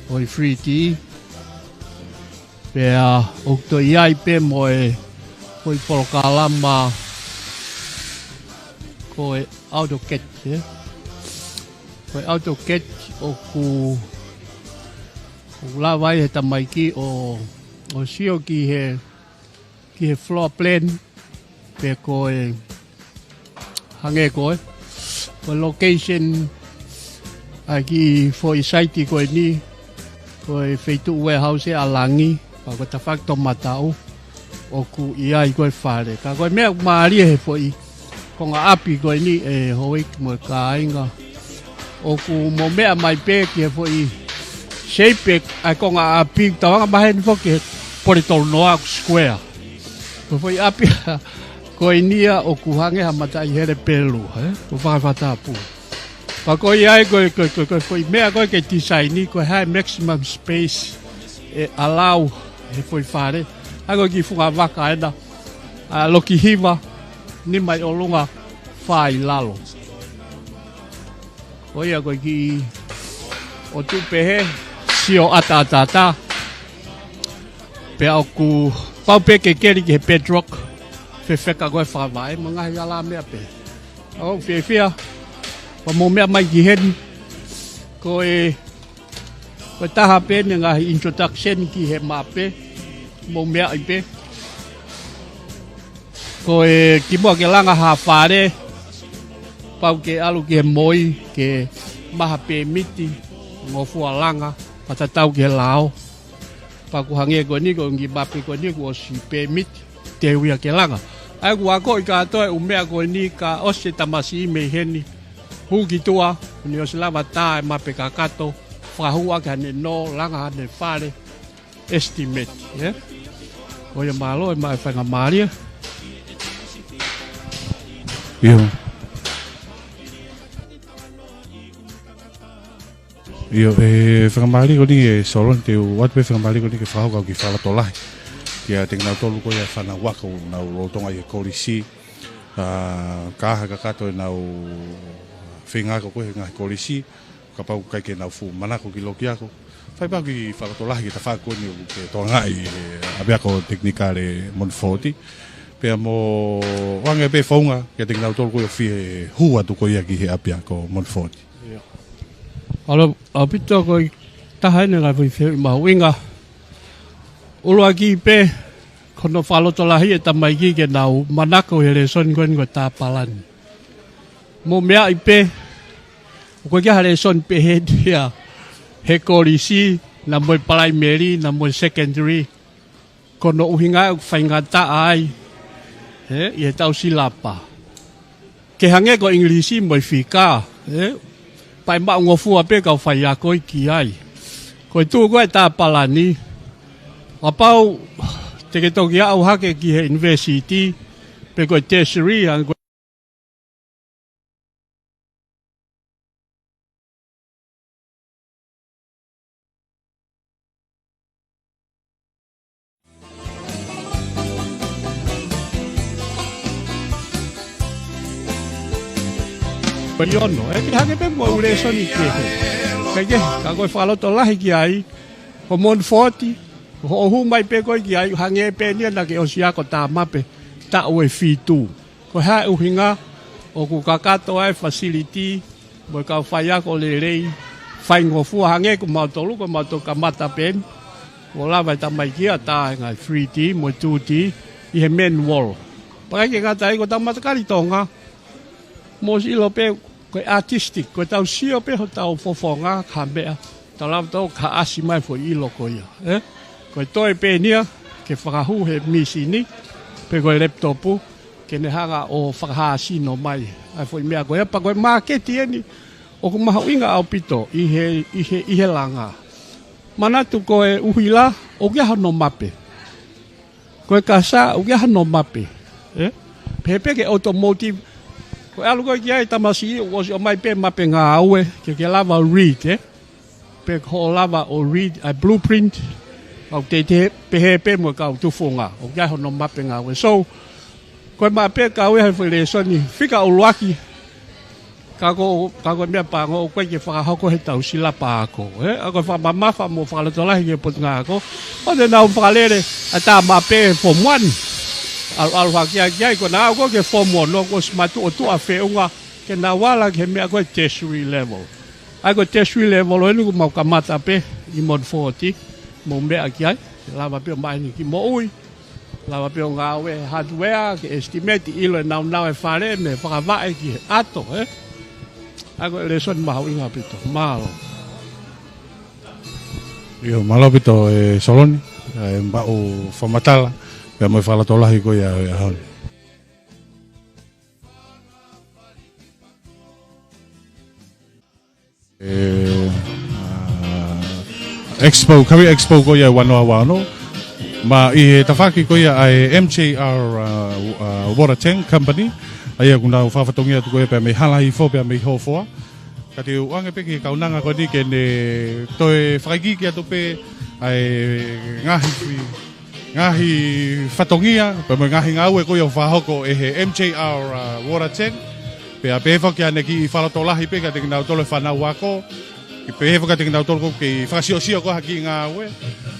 ʻo e three D. Pea ʻoku toe ʻi ai pē mo e foʻi polokalama ko e AutoCAD, ē? Ko e AutoCAD ʻoku, ʻoku lava ai he tamaiki ʻo, ʻo sio ki he, ki he floor plan, pe ko e hangē ko e, ko e location ʻa e kiʻi foʻi site ko eni, ko e feituʻu warehouse ʻa Langi, pea ko e tafaʻaki toʻomataʻu ʻoku ʻi ai ko e fale. Ka ko e meʻa mālie he foʻi konga ʻapi ko eni ʻe houʻeiki mo e kāinga, ʻoku mou meʻa mai pē ki he foʻi shape ʻa e konga ʻapi, tauanga maheni foki he pole tolu noa ʻoku square. Ko e foʻi ʻapi ko eni ia ʻoku hangē ha mataʻi hele pelu, ē? Ko e fanga fakatapu. Pea ko ia ai ko e, ko e, ko e, ko e foʻi meʻa ko ē ke design ko e hā e maximum space ʻe allow he foʻi fale. ʻA ia ko e kiʻi funga vaka ena, ʻa, loki hiva, nima ʻi ʻolunga, fā ʻi lalo. Ko ia ko e kiʻi ʻotu pehē, sio ʻataʻatā. Pea ʻoku pau pē ke keli ki he bedrock, fefeka ko e fakavaʻe mo e ngaahi ala meʻa pē. ʻOku ou fiefia, pea mou meʻa mai ki heni. Ko e, ko e taha pē ʻeni e ngaahi introduction ki he mape, mou meʻa ai pē. Ko e kimuʻa ke langa ha fale, pau ke ʻalu ki he moi, ke maʻu ha pēmiti, ngofua langa, pea tatau ki he lao. Pea ʻoku hangē ko eni, ko e ngaahi mape ko eni, kuo ʻosi pēmiti, teu ia ke langa. ʻA ia ʻoku akoʻi kātoa e ʻū meʻa ko eni, ka ʻosi e tamasiʻi mei heni, hū ki tuʻa, ʻoku ne ʻosi lava tā e mape kakato, fakahū ʻaki haʻane nō, langa haʻane fale, estimate, ē? Ko ia, mālō e maʻu e faingamālie. ʻIo. ʻIo, e faingamālie ko eni ē Soloni, te u ʻoatu pē faingamālie ko eni ke fakahoko ʻa e kiʻi fakalotolahi kiate kinautolu ko ia e fānau ako ʻoku nau lolotonga ʻi he kolisi, ʻa, ka ʻi ai ha kakato ʻenau feinga ako ko ē he ngaahi kolisi, kapau ʻoku ʻikai ke nau fuʻu manako ki loki ako. Fai pē ha kiʻi fakalotolahi ki he tafaʻaki ko eni ʻoku ke tokangaʻi he ʻapiako tekinikale Monifoti. Pea mo ʻoange pē founga kiate kinautolu ko ia ʻoku fie hū atu ko ia ki he ʻapiako Monifoti. ʻIo. ʻAlu ʻaupito, ko e taha ʻeni e ngaahi foʻi fehuʻi mahuʻinga. ʻUluaki pē, ko hono fakalotolahi e tamaiki ke nau manako he lēsoni ko eni ko e tā palani. Mou meaʻi pē, ʻoku ʻikai ke ʻi ai ha lēsoni pehē ia he kolisi, naʻa mo e palaimeli, naʻa mo e secondary, ko hono ʻuhinga ʻoku faingataʻa ai, ē, ʻi heʻetau silapa. Ke hangē ko e English mo e fika, ē, pea ʻe maʻungofua pē kau faiako ki ai. Ko e tuʻu ko ē tā palani, kapau te ke toki aʻu hake ki he university, pe ko e tertiary, hangē ko Ko e ono, ē, ke hangē pē mo e ʻū lēsoni kehe. Kae kehe, ka ko e fakalotolahi ki ai, ko Monifoti, ko hoʻo hū mai pē ko ē ki ai, hangē pē ʻeni ia naʻa ke ʻosi ako tā mape, taʻu ʻe fitu. Ko e hā e ʻuhinga ʻoku kakato ai e facility, mo e kau faiako lelei, faingofua hangē ko mautolu, ko mautolu kamata pē ʻeni. Kuo lava e tamaiki ia tā e ngaahi three D mo e two D ʻi he manual. Pea ʻikai ke ngata ai, ko ʻetau matakali Tonga, mou ʻosi ʻilo pē, ko e artistic, ko ʻetau sio pē hotau fofonga ki ha meʻa, tau lava ʻo tau kaihaʻasi mai e foʻi ʻilo ko ia, ē? Ko e toe pē ʻeni ia ke fakahū he mīsini, pe ko e laptop, ke ne hanga ʻo fakahāsino mai ʻa e foʻi meʻa ko ia. Pea ko e māketi ʻeni ʻoku mahuʻinga ʻaupito ʻi he, ʻi he, ʻi he langa. Manatu ko e ʻuhila, ʻoku ʻi ai hono mape. Ko e kasa, ʻoku ʻi ai hono mape. Ē? Pehē pē ki he automotive. Ko e ʻalu ko ē ki ai e tamasiʻi, ʻoku ʻosi ʻomai pē mape ngāue, ke ke lava read, ē? Pe ko hoʻo lava ʻo read ʻa e blueprint, ʻoku te, te pehē pē mo e kau tufunga, ʻoku ʻi ai hono mape ngāue. So, ko e mape ka ʻoku ʻi ai e foʻi lēsoni fika ʻuluaki, ka ko, ka ko e meʻa pango ʻoku ʻikai ke fakahoko heʻetau silapa ako, ē? ʻA ia ko e fakamamafa mo fakalotolahi ki he Potungāue Ako, ʻoua te nau fakalele ʻa e tā mape form one. ʻAlu, ʻalu hake ia ki ai, ko ʻenau aʻu ko ē ki he form ono, kuo ʻosi matuʻotuʻa feʻunga ke nau ala ki he meʻa ko ē tertiary level. ʻA ia ko e tertiary level ʻeni ʻoku mau kamata pē ʻi Monifoti, mou meʻa ki ai, lava pē ʻo maʻu ʻeni e kiʻi moʻui, lava pē ʻo ngāue he hardware, ke estimate, ʻilo e nāunau e fale, mei he fakavaʻe ki he ʻato, ē? ʻA ia ko e lēsoni mahuʻinga ʻaupito. Mālō. ʻIo, mālō ʻaupito ē Soloni, ʻa e maʻu fakamatala, pea mo e fakalotolahi ko ia ʻo e ʻaho ni. ʻE, ʻa, Expo, Career Expo ko ia ʻe ua noa ua ono. Mo e tafaʻaki ko ia ʻa e M J R, ʻa, ʻa, Water Tank Company. ʻA ia ʻoku nau fakafatongia atu ko ia pea mei Hala Hihifo pea mei Hofoa. Ka te u ʻoange pē ki he kaunanga ko eni ke ne toe fakaikiiki atu pē ʻa e ngaahi fi-, ngaahi fatongia, pea mo e ngaahi ngāue ko ia ʻoku fakahoko ʻe he M J R, ʻa, Water Tank. Pea pehē foki ʻa ʻene kiʻi fakalotolahi pē kiate kinautolu e fānau ako. Ke pehē foki kiate kinautolu ʻoku kei fakasiosio ko ē ha kiʻi ngāue.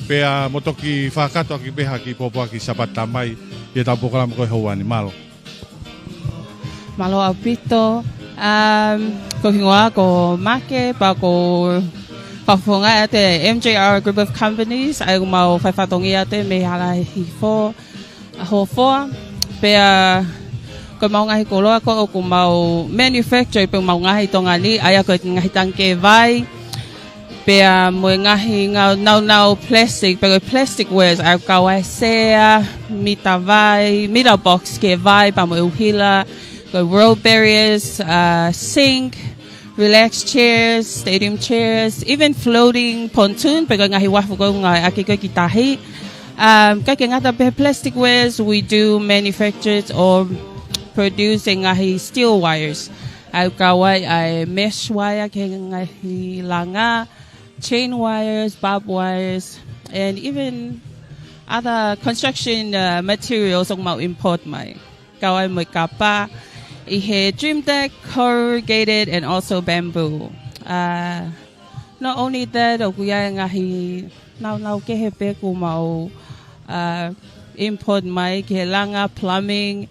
Pea mo toki fakakakato ʻaki pē ha kiʻi pōpoaki Sāpate taha mai. ʻetau polokalama ko e houa ni. Mālō. Mālō ʻaupito. Um, ko e hingoa ko Make, pea ʻoku ou fakafofongaʻi atu e M J R Group of Companies, ʻa ia ʻoku mau fai fatongia atu mei Hala Hihifo, ʻa Hofoa. Pea ko ʻemau ngaahi koloa ko ē ʻoku mau manufacture pē ʻemau ngaahi ʻi Tonga ni, ʻa ia ko e ngaahi tangikē vai, pea mo e ngaahi ngau-, naunau plastic, pe ko e plastic wares, ʻa ia ʻoku kau ai e sea, mita vai, mita box ki he vai, pea mo e ʻuhila, ko e road barriers, uh, sink, relaxed chairs, stadium chairs, even floating pontoon, pe ko e ngaahi uafu ko ē ʻoku ngāueʻaki ko ē ki tahi. Um, ʻikai ke ngata pē he plastic wares, we do manufacture or produce e ngaahi steel wires. ʻA ia ʻoku kau ai ʻa e mesh wire ki he ngaahi langa, chain wires, barbed wires, and even other construction, uh, materials ʻoku mau import mai. Kau ai mo e kapa, ʻi he Dream Deck, corrugated, and also bamboo. Uh, not only that, ʻoku ʻi ai e ngaahi naunau kehe pē ʻoku mau, uh, import mai ki he langa, plumbing,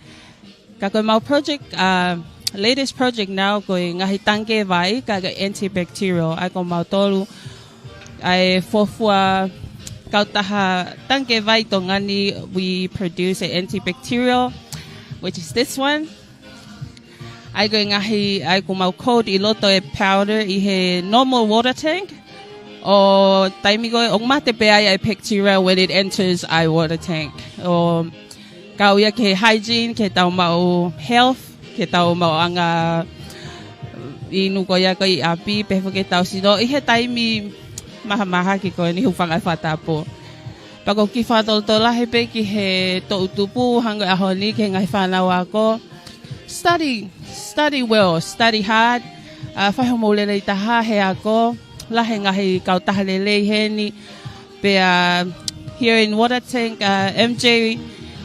ka ko ʻemau project, uh, latest project now ko e ngaahi tangikē vai, ka ko e antibacterial, ʻa ia ko mautolu, ʻa e fuofua kautaha tangikē vai ʻi Tonga ni, we produce a antibacterial, which is this one. ʻA ia ko e ngaahi, ʻa ia ʻoku mau coat ʻi loto e powder ʻi he normal water tank, ʻo taimi ko ē ʻoku mate pē ai ʻa e bacteria when it enters ʻa e water tank. ʻO kau ia ki he hygiene, ki heʻetau maʻu health, ki heʻetau maʻuʻanga inu ko ia ko ē ʻi ʻapi, pehē foki ki heʻetau sino, ʻi he taimi mahamahaki ko eni, hūfanga he fakatapu. Pea ʻoku ou kiʻi fakatolotolo lahi pē ki he toʻutupu, hangē ko e ʻaho ni, ki he ngaahi fānau ako. Study, study well, study hard. Uh, fai hoʻomou lelei taha he ako, lahi e ngaahi kautaha lelei heni. Pea here in Water Tank, uh, M J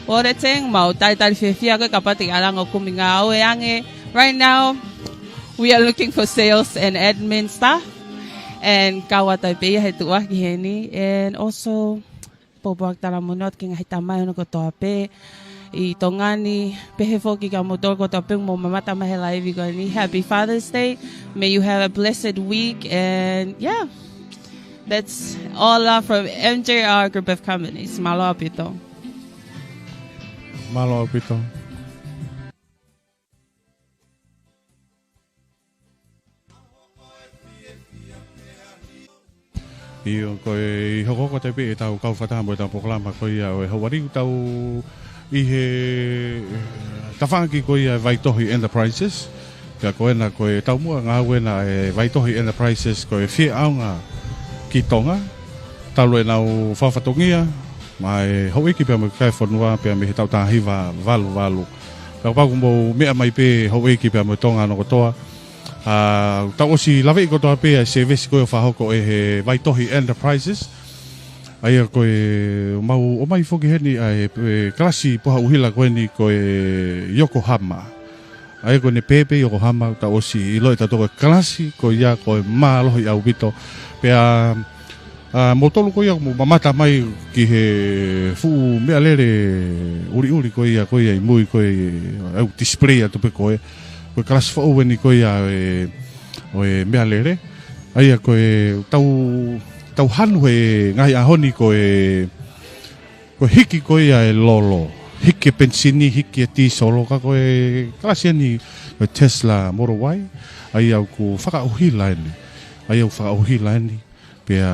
Water Tank, mau talitali fiefia ko ē kapau te ke ʻalu ange ʻo kumi ngāue ange. Right now, we are looking for sales and admin staff. And kau atu ai pē ia he tuʻuaki heni. And also, pōpoaki talamonū atu ki he ngaahi tamai hono kotoa pē ʻi Tonga ni, pehē foki kia moutolu kotoa pē ʻoku mou mamata mai he laivi ko eni. Happy Father's Day. May you have a blessed week. And yeah, that's all, uh, from M J R Group of Companies. Mālō ʻaupito. Mālō ʻaupito. ʻIo, ko e hokohoko atu pē ʻetau kau fakataha mo ʻetau polokalama ko ia ʻo e houa ni, ʻoku tau ʻi he tafaʻaki ko ia e Vaitohi Enterprises. Pea ko ena ko e taumuʻa ngāue ena e Vaitohi Enterprises ko e fie ʻaonga ki Tonga, talu ʻenau fakafatongia maʻa e houʻeiki pea mo e kakai e fonua pea mei he taʻu taha hiva valu valu. Pea kapau ʻoku mou meʻa mai pē houʻeiki pea mo Tonga hono kotoa, ʻa, tau ʻosi laveʻi kotoa pē ʻa e sēvesi ko ē ʻoku fakahoko ʻe he Vaitohi Enterprises. ʻA ia ko e mau ʻomai foki heni ʻa e, e kalasi puha ʻuhila ko eni ko e Yokohama. ʻA ia ko ʻene pehē pē Yokohama, tau ʻosi ʻiloʻi ʻe tautolu ko e kalasi ko ia ko e mālohi ʻaupito. Pea ʻa, moutolu ko ia ʻoku mou mamata mai ki he fuʻu meʻalele ʻuliʻuli ko ia, ko ia ʻi mui ko ē, ʻoku display atu pē ko ē. Ko e kalasi foʻou eni ko ia ʻo e, ʻo e meʻalele. ʻA ia ko e tau, tau hanu he ngaahi ʻaho ni ko e, ko e hiki ko ia e lolo. Hiki e penisini, hiki e tīsolo, ka ko e kalasi eni ko e Tesla Model Y. ʻA ia ʻoku fakaʻuhila eni. ʻA ia ʻoku fakaʻuhila eni. Pea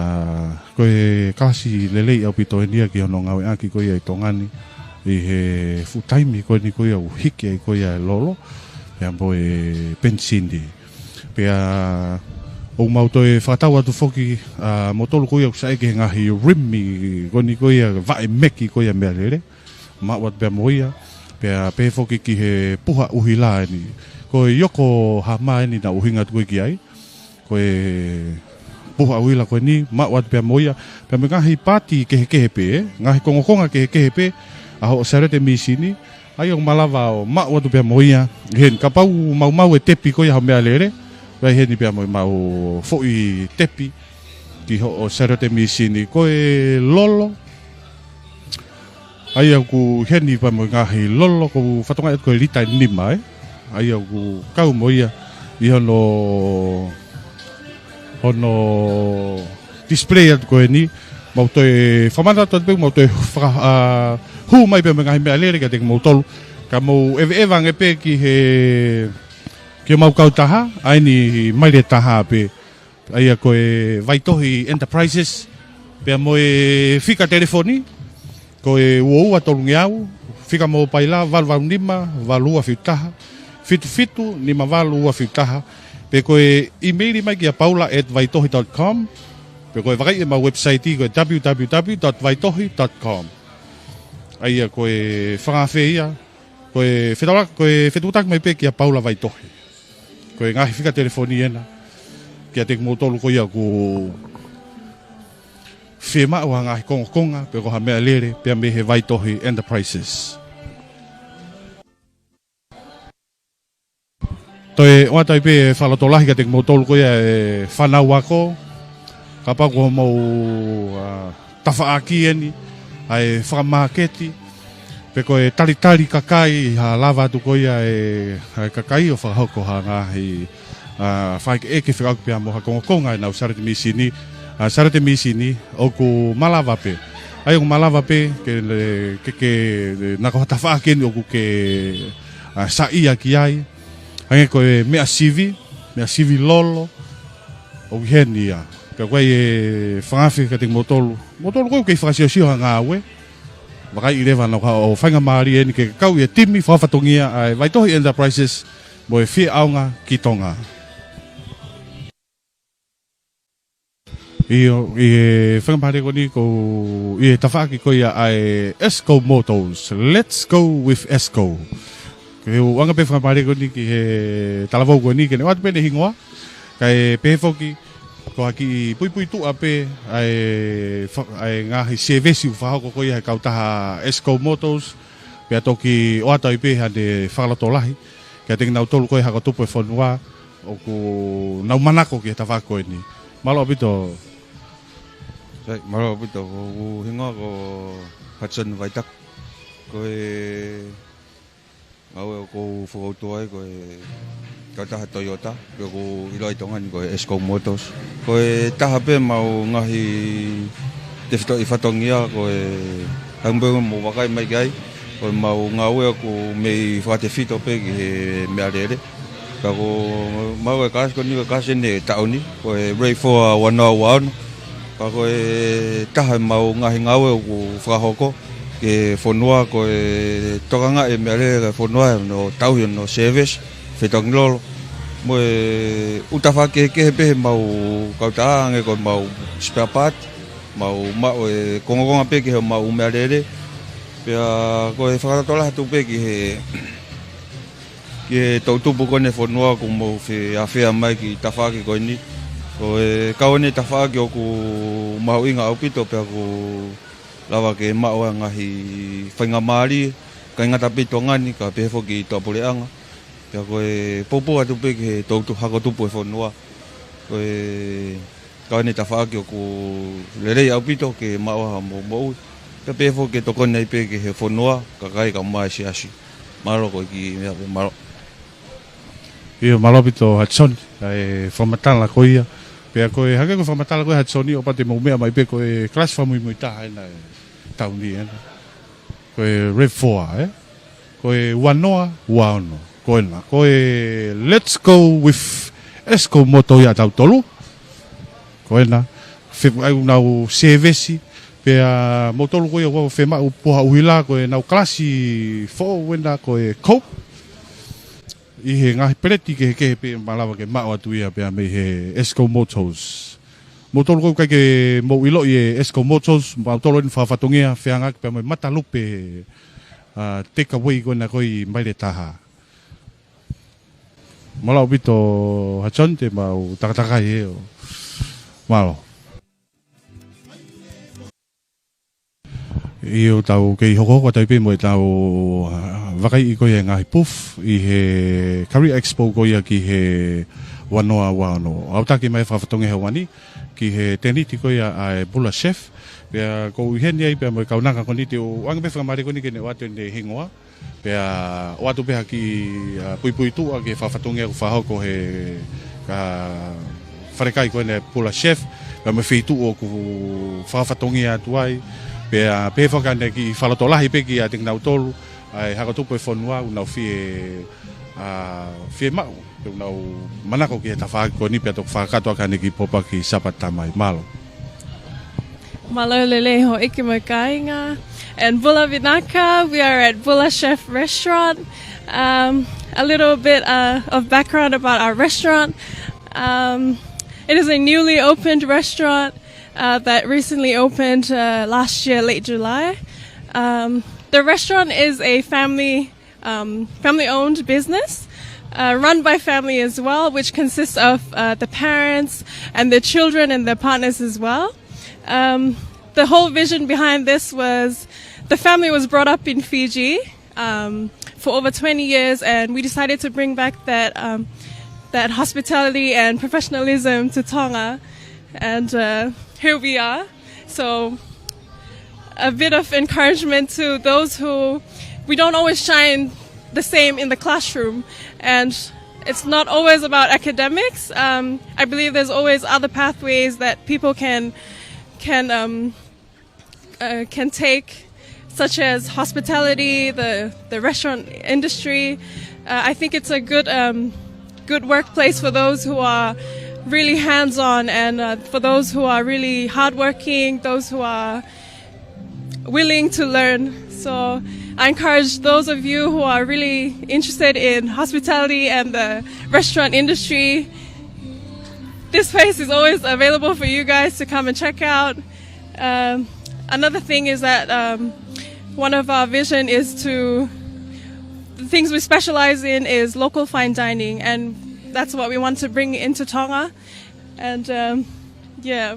ko e kalasi lelei ʻaupito eni ia ki hono ngāueʻaki ko ia ʻi Tonga ni ʻi he fuʻu taimi ko eni ko ia ʻoku hiki ai ko ia e lolo, pea mo e penisini. Pea ʻoku mau toe fakatau atu foki, ʻa, moutolu ko ia ʻoku saiʻia ki he ngaahi rimi ko eni ko ia, vaʻe meki ko ia meʻalele, maʻu atu pea mo ia, pea pehē foki ki he puha ʻuhila eni. Ko e Yokohama eni naʻe ʻuhinga atu ko ē ki ai. Ko e puha ʻuhila ko eni, maʻu atu pea mo ia, pea mo e ngaahi paati kehekehe pē, ngaahi kongokonga kehekehe pē ʻa hoʻo sāliote mīsini, ʻa ia ʻoku malava ʻo maʻu atu pea mo ia. Heni, kapau ʻoku maumau e tepi ko ia hoʻo meʻalele, ʻai heni pea mo ʻemau foʻi tepi ki hoʻo sāliote mīsini. Ko e lolo, ʻA ia ʻoku ʻi heni pea mo e ngaahi lolo, ʻoku fatongia atu ko e lita ʻe nima, ē? ʻA ia ʻoku kau mo ia ʻi hono, hono display atu ko eni. Mau toe fakamanatu atu pē, mau toe faka-, ʻa, hū mai pē mo e ngaahi meʻalele kiate kimoutolu. Ka mou ʻeveʻeva ange pē ki he, ki homau kautaha, ʻa eni Maile Taha pē. ʻA ia ko e Vaitohi Enterprises, pea mo e fika telefoni, ko e ua ua tolungeau, fika mōpaila valu valu nima, valu ua fitu taha, fitu fitu nima valu ua fitu taha, pe ko e email mai kia paula at vaitohi dot com, pe ko e vakai ʻemau website ko e w w w dot vaitohi dot com. ʻA ia ko e fakaafe ia, ko e fetaulaki, ko e fetuʻutaki mai pē kia Paula Vaitohi. Ko e ngaahi fika telefoni ena kiate kimoutolu ko ia ʻoku fiemaʻu ha ngaahi kongokonga, pe ko ha meʻalele, pea mei he Vaitohi Enterprises. Toe ʻoatu ai pē fakalotolahi kiate kimoutolu ko ia e fānau ako, kapau ko hoʻomou, ʻa, tafaʻaki eni, ʻa e fakamāketi, pe ko e talitali kakai, ha lava atu ko ia e, ʻa e kakai ʻo fakahoko ha ngaahi, ʻa, fakaʻekeʻeke fekauʻaki pea mo ha kongokonga ʻenau saliote mīsini, ʻa, saliote mīsini, ʻoku malava pē. ʻA ia ʻoku malava pē, ke le, ke, ke, na ko ha tafaʻaki eni ʻoku ke, ʻa, saiʻia ki ai. Hangē ko e meʻa sivi, meʻa sivi lolo, ʻoku ʻi heni ia. Pea ko e fakaafe kiate kimoutolu. Moutolu ʻoku kei fakasiosio ha ngāue. Vakai leva naʻa ʻoku faingamālie eni ke kau ʻi he timi fakafatongia ʻa e Vaitohi Enterprises mo e fie ʻaonga ki Tonga. ʻIo, ʻi he faingamālie ko eni ʻoku ʻi he tafaʻaki ko ia ʻa e Esco Motors. Let's go with Esco. Ke u ʻoange pē faingamālie ko eni ki he talavou ko eni ke ne ʻoatu pē ʻene hingoa. Kae pehē foki, ko ha kiʻi puipuituʻa pē ʻa e fa-, ʻa e ngaahi sēvesi ʻoku fakahoko ko ia he kautaha Esco Motors. Pea toki ʻoatu ai pē haʻane fakalotolahi kiate kinautolu ko e hako tupu e fonua ʻoku nau manako ki he tafaʻaki ko eni. Mālō ʻaupito. Sai, mālō ʻaupito, ko hoku hingoa ko Hudson Vaitaku. Ko e ngāue ʻoku ou fokoutua ai ko e kautaha Toyota, pea ʻoku ʻiloa ʻi Tonga ni ko e Esco Motors. Ko e taha pē ʻemau ngaahi tefitoʻi fatongia ko e hangē pē ko hoʻomou vakai mai ki ai, ko ʻemau ngāue ʻoku mei fakatefito pē ki he meʻalele. Ka ko ʻemau e kalasi ko eni ko e kalasi eni ʻe taʻu ni, ko e RAV four ua noa ua ono. Ka ko e taha ʻemau ngaahi ngāue ʻoku fakahoko ki he fonua ko e tokangaʻi e meʻalele ki he fonua ʻi hono tauhi hono service, fetongi lolo. Mo e ʻū tafaʻaki kehekehe pē ʻemau kautaha hangē ko ʻemau spare part, mau maʻu e kongokonga pē ki heʻemau meʻalele. Pea ko e fakalotolahi atu pē ki he ki he toʻutupu ko eni e fonua ʻoku mou feafea mai ki he tafaʻaki ko eni. Ko e kau eni tafaʻaki ʻoku mahuʻinga ʻaupito pea ʻoku lava ke maʻu ʻa e ngaahi faingamālie, ʻikai ngata pē ʻi Tonga ni, ka pehē foki ʻi tuʻapuleʻanga. Pea ko e poupou atu pē ki he toʻutu-, hako tupu e fonua. Ko e kau eni tafaʻaki ʻoku lelei ʻaupito ke maʻu ha mo-, moʻui. Pea pehē foki ke tokoni ai pē ki he fonua, kakai kae ʻumaʻā e siasi. Mālō ko e kiʻi meʻa pē, mālō. ʻIo, mālō ʻaupito Hudson, ʻa e fakamatala ko ia. Pea ko e, hangē ko e fakamatala ko ia Hudson, ʻo pau te mou meʻa mai pē ko e kalasi fakamuimui taha ena ʻi he taʻu ni ena. Ko e RAV four, ē? Ko e ua noa ua ono. Ko ena. Ko e Let's Go with Esco Moto ia tautolu. Ko ena. Fe-, ʻai ʻenau sēvesi. Pea moutolu ko ia ʻoku fiemaʻu puha ʻuhila ko ʻenau kalasi foʻou ena ko e Cope. ʻI he ngaahi peleti kehekehe pē malava ke maʻu atu ia pea mei he Esco Motors. Moutolu ʻoku ʻikai ke mou ʻiloʻi e Esco Motors, mautolu eni fakafatongia feangaʻaki pea mo e matalupe, ʻa, take away ko ena ko ē ʻi Maile Taha. Mālō ʻaupito Hudson te mau takatakai ē ʻo. Mālō. ʻIo, tau kei hokohoko atu ai pē mo ʻetau, ʻa, vakaiʻi ko ia e ngaahi booth ʻi he Career Expo ko ia ki he ua noa ua ono. ʻOku taki mai fakafatongia he ʻaho ni ki he tēniti ko ia ʻa e Bula Chef, Pea ʻoku ou ʻi heni ai pea mo e kaunanga ko eni, te u ʻoange pē faingamālie ko eni ke ne ʻoatu ʻene hingoa. Pea ʻoatu pē ha kiʻi, ʻa, puipuituʻa ki he fakafatongia kuo fakahoko ʻe he, ʻa, falekai ko eni Bula Chef, pea mo e feituʻu ʻoku fakafatongia atu ai. Pea pehē foki ʻene kiʻi fakalotolahi pē kiate kinautolu, ʻa e hako tupu ʻo e fonua ʻoku nau fie, ʻa, fiemaʻu. Te nau manako ki he tafaʻaki ko eni pea toki fakakakato ʻaki ʻene kiʻi pop-up ki Sāpate Tamai. Mālō. Mālō e lelei houʻeiki mo e kāinga. And Bula Vinaka, we are at Bula Chef Restaurant. Um, a little bit, uh, of background about our restaurant. Um, it is a newly opened restaurant, uh, that recently opened, uh, last year, late July. Um, the restaurant is a family um, family-owned business, uh, run by family as well, which consists of, uh, the parents and their children and their partners as well. Um, the whole vision behind this was the family was brought up in Fiji, um, for over twenty years, and we decided to bring back that, um, that hospitality and professionalism to Tonga, and, uh, here we are. So, a bit of encouragement to those who, we don't always shine the same in the classroom, and it's not always about academics. Um, I believe there's always other pathways that people can, can, um, uh, can take, such as hospitality, the, the restaurant industry. Uh, I think it's a good, um, good workplace for those who are really hands-on and, uh, for those who are really hardworking, those who are willing to learn. So I encourage those of you who are really interested in hospitality and the restaurant industry, this place is always available for you guys to come and check out. Um, another thing is that, um, one of our vision is to, the things we specialize in is local fine dining, and that's what we want to bring into Tonga. And, um, yeah,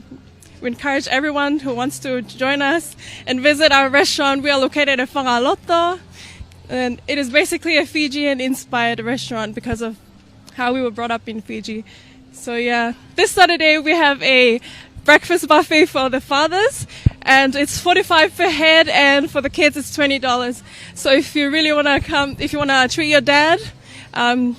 we encourage everyone who wants to join us and visit our restaurant. We are located in Fangaloto, and it is basically a Fijian-inspired restaurant because of how we were brought up in Fiji. So yeah, this Saturday we have a breakfast buffet for the fathers, and it's forty-five per head, and for the kids it's twenty dollars. So if you really wanna come, if you wanna treat your dad, um,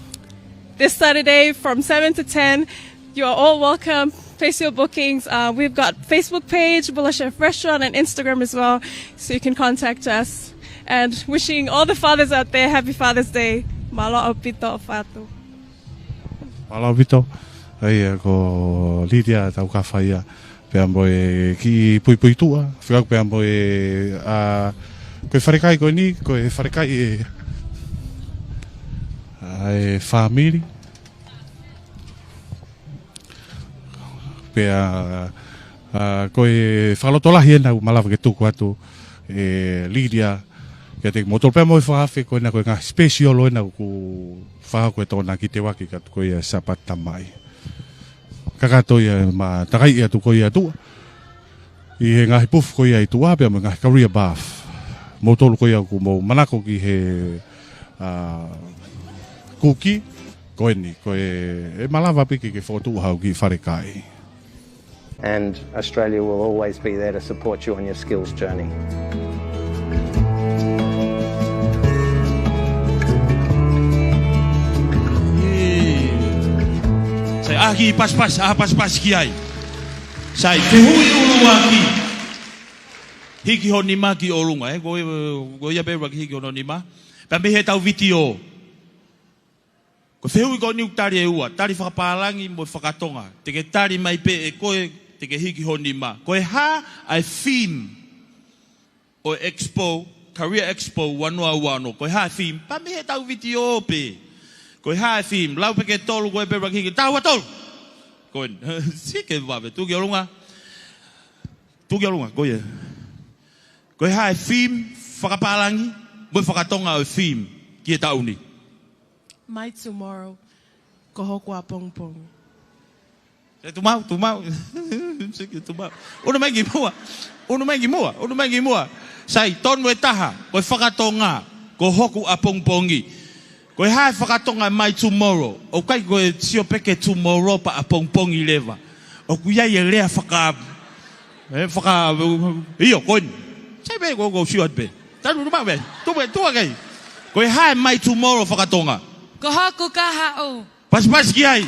this Saturday from seven to ten, you are all welcome. Place your bookings. Uh, we've got Facebook page, Bula Chef Restaurant, and Instagram as well, so you can contact us. And wishing all the fathers out there, happy Father's Day. Mālō ʻaupito, Fatu. Mālō ʻaupito. ʻA ia ko Litia Taukafa ia. Pea mo e kiʻi puipuituʻa. Fekau pea mo e, ʻa, ko e falekai ko eni, ko e falekai ʻe, ʻa, e fāmili. Pea, ʻa, ko e fakalotolahi ena ʻoku malava ke tuku atu ʻe Litia kiate kimoutolu pea mo e fakaafe ko ena ko e ngaahi special ena ʻoku fakahoko ʻe Tokonaki Teuaki katu ko ia Sāpate Tamai. Kakato ia ma takai ia atu ko ia atu. ʻI he ngaahi pufu ko ia ʻi tuʻa pea mo e ngaahi career path. Moutolu ko ia ʻoku mou manako ki he, ʻa, kuki, ko eni, ko e, ʻe malava pē ke ke fokotuʻu haʻo kiʻi falekai. And Australia will always be there to support you on your skills journey. Sai, ʻai ha kiʻi pasipasi, ʻai ha pasipasi ki ai. Sai, fehuʻi ʻuluaki. Hiki ho nima ki ʻolunga, ē? Ko, ko ia pē ʻuluaki hiki hono nima. Pea mei heʻetau vitiō. Ko e fehuʻi ko eni ʻoku tali ʻe ua, tali fakapālangi mo e fakatonga. Te ke tali mai pē ʻe koe, te ke hiki ho nima. Ko e hā ʻa e theme ʻo e Expo, Career Expo ua noa ua ono. Ko e hā e theme? Pea mei heʻetau vitiō pē. Ko e hā e theme? Lau pē ke tolu, ko e pē ʻuluaki hiki. Taha, ua, tolu. Ko e, sike vave, tuʻu ki ʻolunga. Tuʻu ki ʻolunga, ko ia. Ko e hā e theme fakapālangi mo e fakatonga ʻo e theme ki he taʻu ni? My tomorrow, ko hoku ʻapongipongi. Sai, tumau, tumau. Siki, tumau. Unu mai ki muʻa. Unu mai ki muʻa. Unu mai ki muʻa. Sai, tonu e taha, ko e fakatonga, ko hoku ʻapongipongi. Ko e hā e fakatonga my tomorrow? ʻOku ʻikai ko e sio pē ki he tomorrow pea ʻapongipongi leva. ʻOku ʻi ai e lea faka- ʻE faka-, ʻio, ko eni. Sai pē, ko, ko, sio atu pē. Tanu, tuma pē. Tupe, tua kei. Ko e hā e My Tomorrow fakatonga? Ko hoku kahaʻu. Pasipasi ki ai.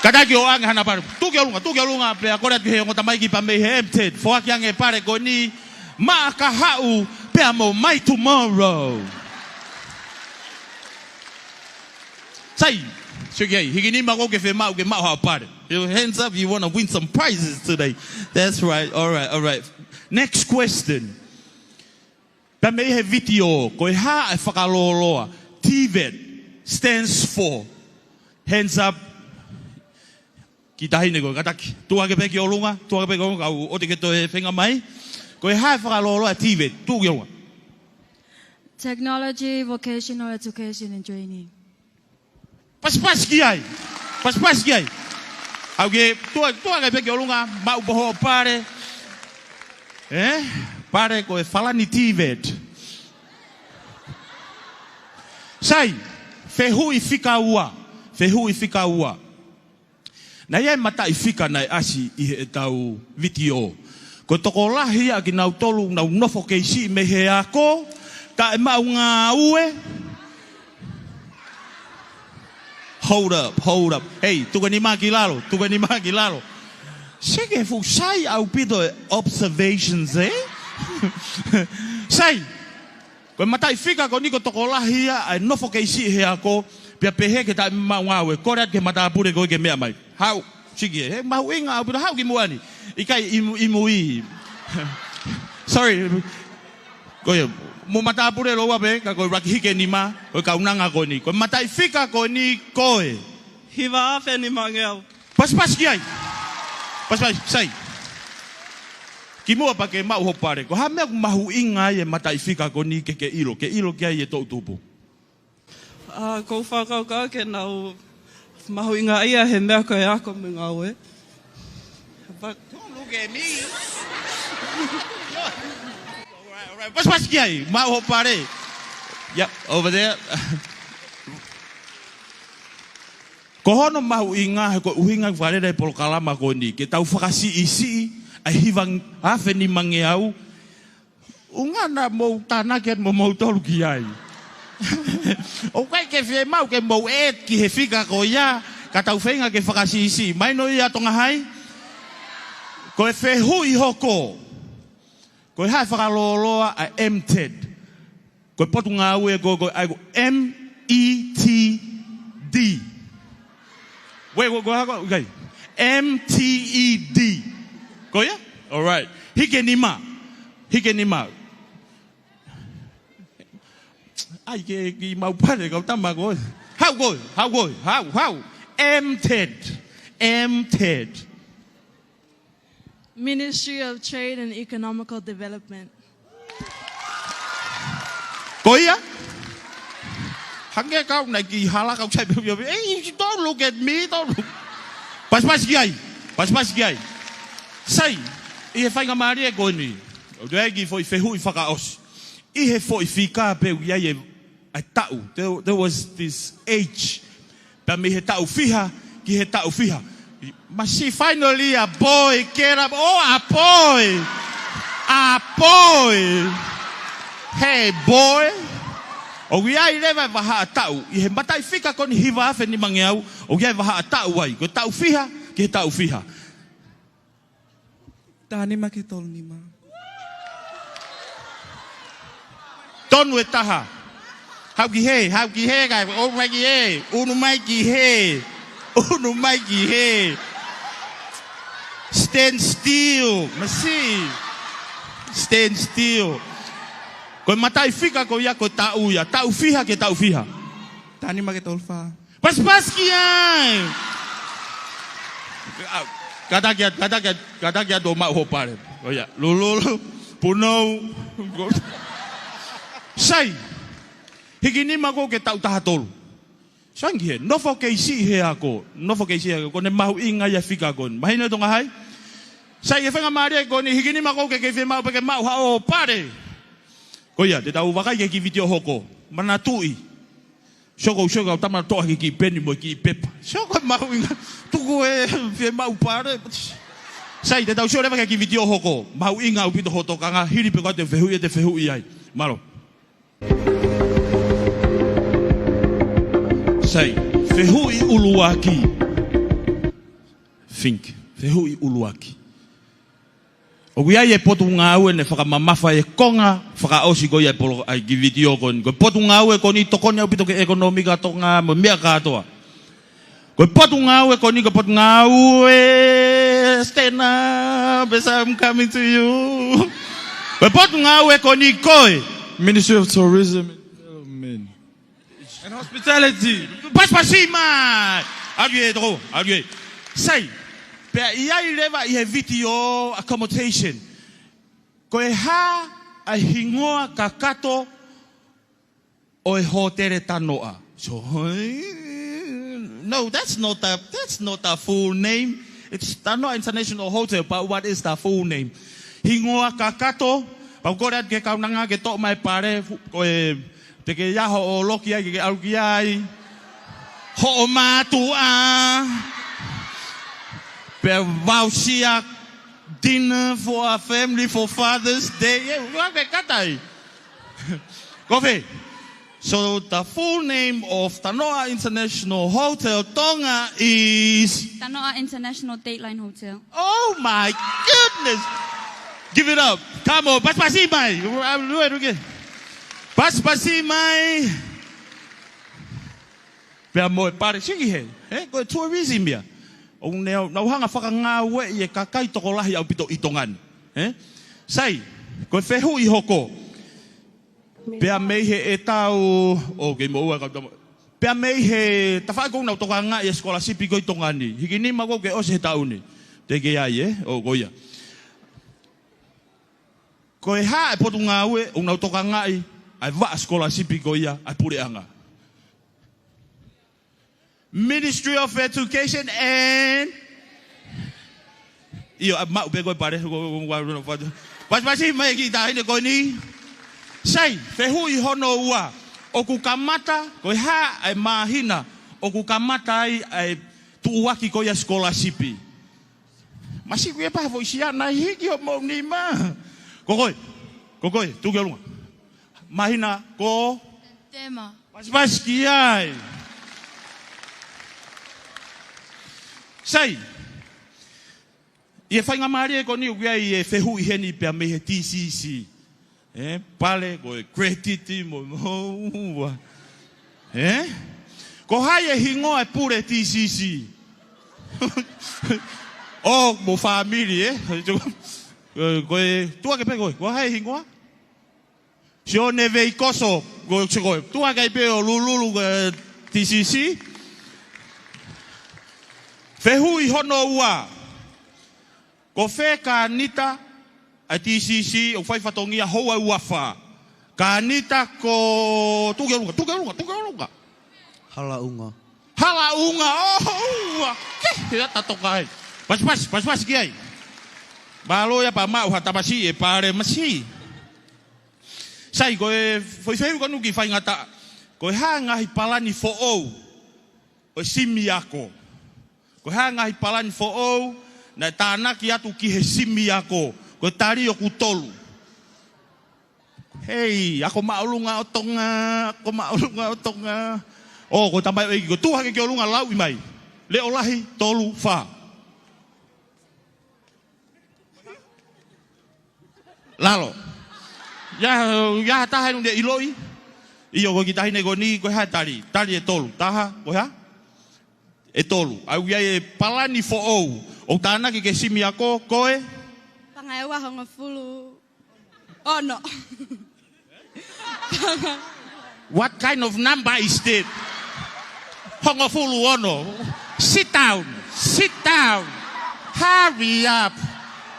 Kātaki ʻo ʻoange haʻana pale. Tuku ki ʻolunga, tuku ki ʻolunga, pea kole atu ki he ongo tamaiki pea mei he M TED. Foaki ange e pale ko eni maʻa Kahaʻu pea mo My Tomorrow. Sai, sio ki ai, hiki nima ʻoku ke fiemaʻu ke maʻu haʻo pale. Your hands up, you wanna win some prizes today. That's right, all right, all right. Next question. Pea mei he vitiō, ko e hā e fakalōloa TVET stands for? Hands up. Kiʻi taʻahine ko ē, kātaki. Tuʻu hake pē ki ʻolunga, tuʻu hake pē ki ʻolunga, kau ʻoua te ke toe feinga mai. Ko e hā e fakalōloa TVET, tuʻu ki ʻolunga. Technology, Vocational Education and Training. Pasipasi ki ai. Pasipasi ki ai. ʻOku ke, tuʻu, tuʻu hake pē ki ʻolunga, maʻu pē hoʻo pale. ʻE? Pale ko e falani TVET. Sai, fehuʻi fika ua. Fehuʻi fika ua. Naʻe ʻi ai e mataʻi fika naʻe ʻasi ʻi heʻetau vitiō. Ko e tokolahi ia kinautolu ʻoku nau nofo kei siʻi mei he ako, taʻemaʻu ngāue. Hold up, hold up. Hei, tuku e nima ki lalo, tuku e nima ki lalo. Seke fuʻu sai ʻaupito e observations, ē? Sai, ko e mataʻi fika ko eni ko e tokolahi ia ʻa e nofo kei siʻi he ako, pea pehē ke taʻemaʻu ngāue, kole atu ki he matāpule ko ē ke meʻa mai. Haʻu, siki ē, he mahuʻinga ʻaupito, haʻu ki muʻa ni. ʻIkai ʻi mu-, ʻi mui. Sorry. Ko ia, mo matāpule lōua pē, ka ko e ʻuluaki hiki e nima, ko e kaunanga ko eni. Ko e mataʻi fika ko eni ko e hiva afe nimangeau. Pasipasi ki ai. Pasipasi, sai. Kimuʻa pea ke maʻu hoʻo pale. Ko e hā e meʻa ʻoku mahuʻinga ai e mataʻi fika ko eni ke ke ʻilo, ke ʻilo ki ai e toʻutupu? ʻA, ʻoku ou fakakaukau ke nau mahuʻingaʻia he meʻa ko e ako mo e ngāue. But don't look at me. All right, all right. Pasipasi ki ai, maʻu hoʻo pale. Yep, over there. Ko hono mahuʻinga he ko e ʻuhinga ʻoku fakalele e polokalama ko eni, ke tau fakasiʻisiʻi ʻa e hiva afe nimangeau. ʻUhinga naʻa mou tānaki atu mo moutolu ki ai. ʻOku ʻikai ke fiemaʻu ke mou add ki he fika ko ia, ka tau feinga ke fakasiʻisiʻi. Mahino ia Tonga Hai? Ko e fehuʻi hoko. Ko e hā e fakalōloa ʻa e M TED? Ko e potungāue ko, ko, ʻai ko M E T D. Wait, wait, wait, wait, okay. M T E D. Ko ia? All right. Hiki e nima. Hiki e nima. ʻAi ke, ke maʻu pale kau tama ko. Haʻu ko, haʻu ko, haʻu, haʻu. M TED. M TED. Ministry of Trade and Economical Development. Ko ia? Hangē kau naʻe kiʻi hala kau sai pē, pē, pē. Hey, don't look at me, don't look. Pasipasi ki ai. Pasipasi ki ai. Sai, ʻi he faingamālie ko eni. ʻOku ʻi ai e kiʻi foʻi fehuʻi fakaʻosi. ʻI he foʻi fika pē ʻoku ʻi ai e ʻa e taʻu. There, there was this age. Pea mei he taʻu fiha ki he taʻu fiha. Masi, finally a boy get up. Oh, a boy. A boy. Hey, boy. ʻOku ʻi ai leva e vahaʻa taʻu. ʻI he mataʻi fika ko eni hiva afe nimangeau. ʻOku ʻi ai e vahaʻa taʻu ai. Ko e taʻu fiha ki he taʻu fiha. Taha nima ki he tolu nima. Tonu e taha. Haʻu ki hē, haʻu ki hē, kae ʻunu mai ki hē, ʻunu mai ki hē, ʻunu mai ki hē. Stand still, masi. Stand still. Ko e mataʻi fika ko ia ko e taʻu ia, taʻu fiha ki he taʻu fiha. Taha nima ki he tolu fā. Pasipasi ki ai. Kātaki atu, kātaki atu, kātaki atu ʻo maʻu hoʻo pale. ʻO ia, lululu, punou. Sai. Hiki nima ʻoku ke taʻu taha tolu. Sai ki hē, nofo kei siʻi he ako, nofo kei siʻi he ako, ko ʻene mahuʻinga ia e fika ko eni. Mahino Tonga Hai? Sai, ʻi he faingamālie ko eni, hiki nima ʻoku ke kei fiemaʻu pē ke maʻu haʻo pale. Ko ia, te tau vakai ki he kiʻi vitiō hoko. Manatuʻi. Sio ko, sio ko e tama toʻo hake e kiʻi peni mo e kiʻi pepa. Sio ko e mahuʻinga. Tuku e fiemaʻu pale. Sai, te tau sio leva ki he kiʻi vitiō hoko. Mahuʻinga ʻaupito hoʻo tokanga, hili pē ko ā ʻete fehuʻi, ʻete fehuʻi ai. Mālō. Sai, fehuʻi ʻuluaki. Think. Fehuʻi ʻuluaki. ʻOku ʻi ai e potungāue naʻe fakamamafa e konga fakaʻosi ko ia e polo-, ʻa e kiʻi vitiō ko eni. Ko e potungāue ko eni tokoni ʻaupito ki he ʻekonōmika ʻa Tonga mo e meʻa kātoa. Ko e potungāue ko eni, ko e potungāue, stand up, as I'm coming to you. Ko e potungāue ko eni ko e Ministry of Tourism and Development. And hospitality. Pasipasi mai. ʻAlu ē, toko, ʻalu ē. Sai, pea ʻi ai leva ʻi he vitiō accommodation. Ko e hā ʻa e hingoa kakato ʻo e hōtele Tanoa? So, no, that's not the, that's not the full name. It's Tanoa International Hotel, but what is the full name? Hingoa kakato, pea u kole atu ki he kaunanga ke toʻo mai e pale, fu-, ko e Te ke ʻi ai hoʻo loki ai, ke ke ʻalu ki ai. Hoʻo mātuʻa. Pea voucher dinner for our family for Father's Day. Yeah, we have a katai. Kofi. So the full name of Tanoa International Hotel Tonga is Tanoa International Dateline Hotel. Oh my goodness. Give it up. Come on. Pasipasi mai. Pasipasi mai. Pea mo e pale siki he, he, ko e tourism ia. ʻOku ne, nau hanga fakangāueʻi e kakai tokolahi ʻaupito ʻi Tonga ni. He? Sai, ko e fehuʻi hoko. Pea mei he ʻetau, ʻo kei moʻua kau tama. Pea mei he tafaʻaki ʻoku nau tokangaʻi e scholarship ko ē ʻi Tonga ni. Hiki nima ʻoku ke ʻosi he taʻu ni. Te ke ʻi ai, ē? ʻO ko ia. Ko e hā e potungāue ʻoku nau tokangaʻi ʻa e vaʻa scholarship ko ia ʻa e puleʻanga? Ministry of Education and ʻIo, ʻa, maʻu pē ko e pale, ko, ko, ko, ko, ko, pasipasi mai ki he taʻahine ko eni. Sai, fehuʻi hono ua. ʻOku kamata, ko e hā ʻa e māhina ʻoku kamata ai ʻa e tuʻuaki ko ia scholarship? Masiku ia pea foʻi siana hiki hoʻomou nima. Ko koe, ko koe, tuku ki ʻolunga. Māhina ko September. Pasipasi ki ai. Sai. ʻI he faingamālie ko eni ʻoku ʻi ai e fehuʻi heni pea mei he T C C. Ē, pale, ko e credit mo, mo, ua. Ē? Ko hai e hingoa e pule T C C? ʻO, mo family, ē? Ko e, tuʻa ke pē ko e, ko hai e hingoa? Sione Veikoso, ko, ko, tuʻa ke pē ʻo lululu ko e T C C. Fehuʻi hono ua. Ko fē kānita ʻa e T C C ʻoku fai fatongia houa ua fā? Kānita ko, tuku ki ʻolunga, tuku ki ʻolunga, tuku ki ʻolunga. Halaʻunga. Halaʻunga, ʻo, ua. Ke, he ata toka ai. Pasipasi, pasipasi ki ai. Mālō ia pea maʻu ha tamasiʻi e pale masiʻi. Sai, ko e foʻi fehuʻi ko eni ʻoku faingataʻa. Ko e hā e ngaahi palani foʻou ʻo e simi ako? Ko e hā e ngaahi palani foʻou naʻe tānaki atu ki he simi ako? Ko e tali ʻoku tolu. Hei, ako māʻolunga ʻo Tonga, ako māʻolunga ʻo Tonga. ʻO, ko e tamaioʻeiki, ko e tuʻu hake ki ʻolunga, lauʻi mai. Leʻo lahi, tolu, fā. Lalo. ʻI ai, ʻi ai ha taha ʻoku ne ʻiloʻi? ʻIo, ko e kiʻi taʻahine ko eni, ko e hā e tali? Tali ʻe tolu. Taha, ko e hā? ʻE tolu. ʻOku ʻi ai e palani foʻou ʻoku tānaki ki he simi ako, ko e? Pangaea ua hongofulu. Oh, no. What kind of number is that? Hongofulu ono. Sit down. Sit down. Hurry up.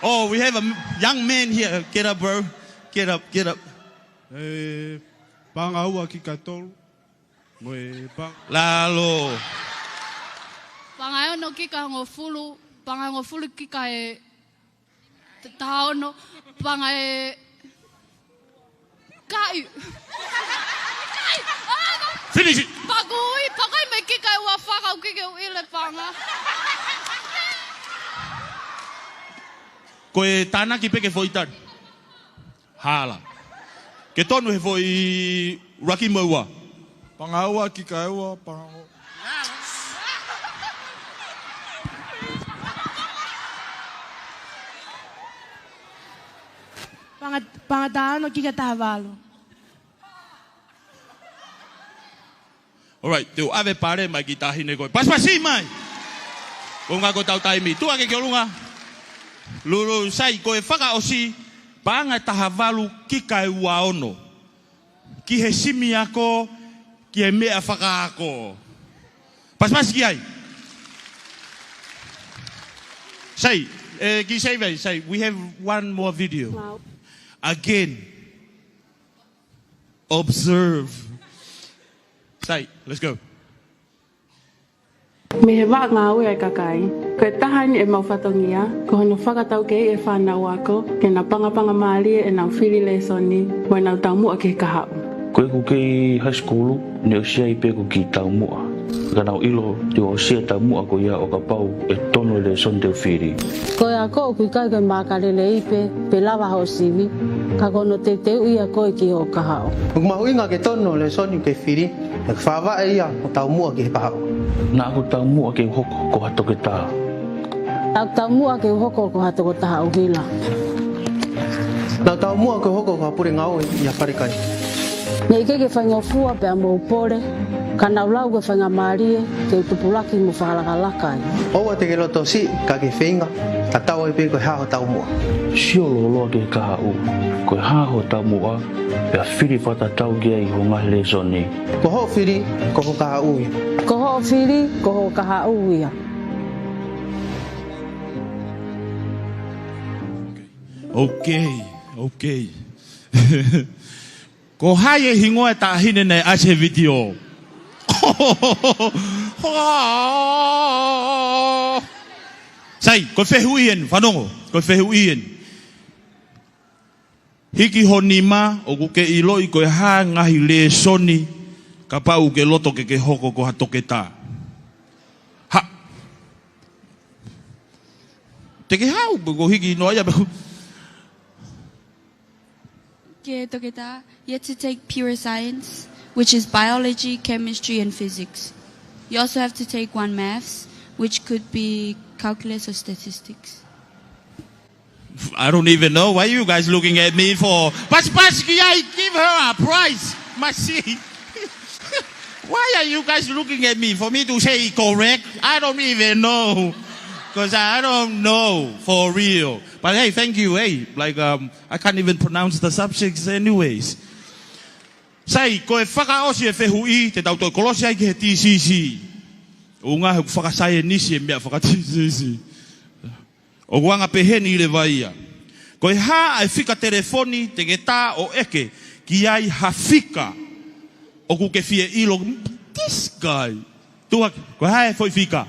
Oh, we have a m-, young man here. Get up, bro. Get up, get up. E, pangaea ua kika tolu. Mo e pa- Lalo. Pangaea ono kika hongofulu. Pangaea hongofulu kika ʻe T-, taha ono, pangaea. Kai. Kai. Ah, no. Finish it. Pakui, pakui mei kika ʻe ua fā, kau kike u ile panga. Ko e tānaki pē ke foʻi tali. Hala. Ke tonu he foʻi ʻuluaki mo e ua. Pangaua, kika ua, pangaua. Panga, panga taha ono, kika taha valu. All right, te u ʻave pale mai ki he taʻahine ko ē. Pasipasi mai. Ko e ʻuhinga ko ʻetau taimi. Tuʻu hake ki ʻolunga. Lulu, Sai, ko e fakaʻosi, paʻanga ʻe taha valu, kika ʻe ua ono. Ki he simi ako, ki he meʻa fakaako. Pasipasi ki ai. Sai, eh, ki Sai vai, Sai, we have one more video. Wow. Again. Observe. Sai, let's go. Mei he vaʻa ngāue ʻa e kakai. Ko e taha eni ʻemau fatongia, ko hono fakataukeiʻi e fānau ako, ke na pangapanga mālie ʻenau fili lēsoni, mo ʻenau taumuʻa ki he kahaʻu. Ko ʻeku kei high school, ne ʻosi ʻi ai pē ʻeku kiʻi taumuʻa. Ka naʻá ku ʻilo te u ʻosi e taumuʻa ko ia ʻo kapau ʻe tonu e lēsoni te u fili. Ko e ako ʻoku ʻikai ko e makalelei pē, pe lava hoʻo sivi, ka ko hono teuteuʻi ia ko ē ki hoʻo kahaʻu. ʻOku mahuʻinga ke tonu e lēsoni ʻokú ke fili, he ʻe fakavaʻe ia hoʻo taumuʻa ki he kahaʻu. Naʻá ku taumuʻa ke u hoko ko ha toketā. Naʻá ku taumuʻa ke u hoko ko ha tokotaha ʻuhila. Naʻá ku taumuʻa ke u hoko ko ha pule ngāue ʻi ha falekai. Ne ʻikai ke faingofua pea mo pole, ka naʻá ku lau ko e faingamālie ke u tupulaki mo fakalakalaka ai. ʻOua te ke loto siʻi ka ke feinga tatau ai pē ko e hā hoʻo taumuʻa. Sio lōloa ki he kahaʻu, ko e hā hoʻo taumuʻa, pea fili fakatatau ki ai hoʻo ngaahi lēsoni. Ko hoʻo fili, ko ho kahaʻu ia. Ko hoʻo fili, ko ho kahaʻu ia. Okay, okay. Ko hai e hingoa e taʻahine naʻe ʻasi he vitiō? Sai, ko e fehuʻi eni, fanongo, ko e fehuʻi eni. Hiki ho nima, ʻokú ke ʻiloʻi ko e hā e ngaahi lēsoni kapau ʻokú ke loto ke ke hoko ko ha toketā? Ha. Te ke haʻu, pe ko e hiki noa ia pe ko. Ke toketā, you have to take pure science, which is biology, chemistry, and physics. You also have to take one maths, which could be calculus or statistics. I don't even know. Why are you guys looking at me for? Pasipasi ki ai, give her a prize. Masi. Why are you guys looking at me? For me to say correct? I don't even know. 'Cause I don't know for real. But hey, thank you. Hey, like, um, I can't even pronounce the subjects anyways. Sai, ko e fakaʻosi e fehuʻi, te tau toe kolosi ai ki he T C C. ʻUhinga he ʻoku fakasaienisi e meʻa faka-T C C. ʻOku anga peheni leva ia. Ko e hā ʻa e fika telefoni te ke tā ʻo ʻeke ki ai ha fika ʻokú ke fie ʻilo? This guy. Tuʻu hake, ko e hā e foʻi fika?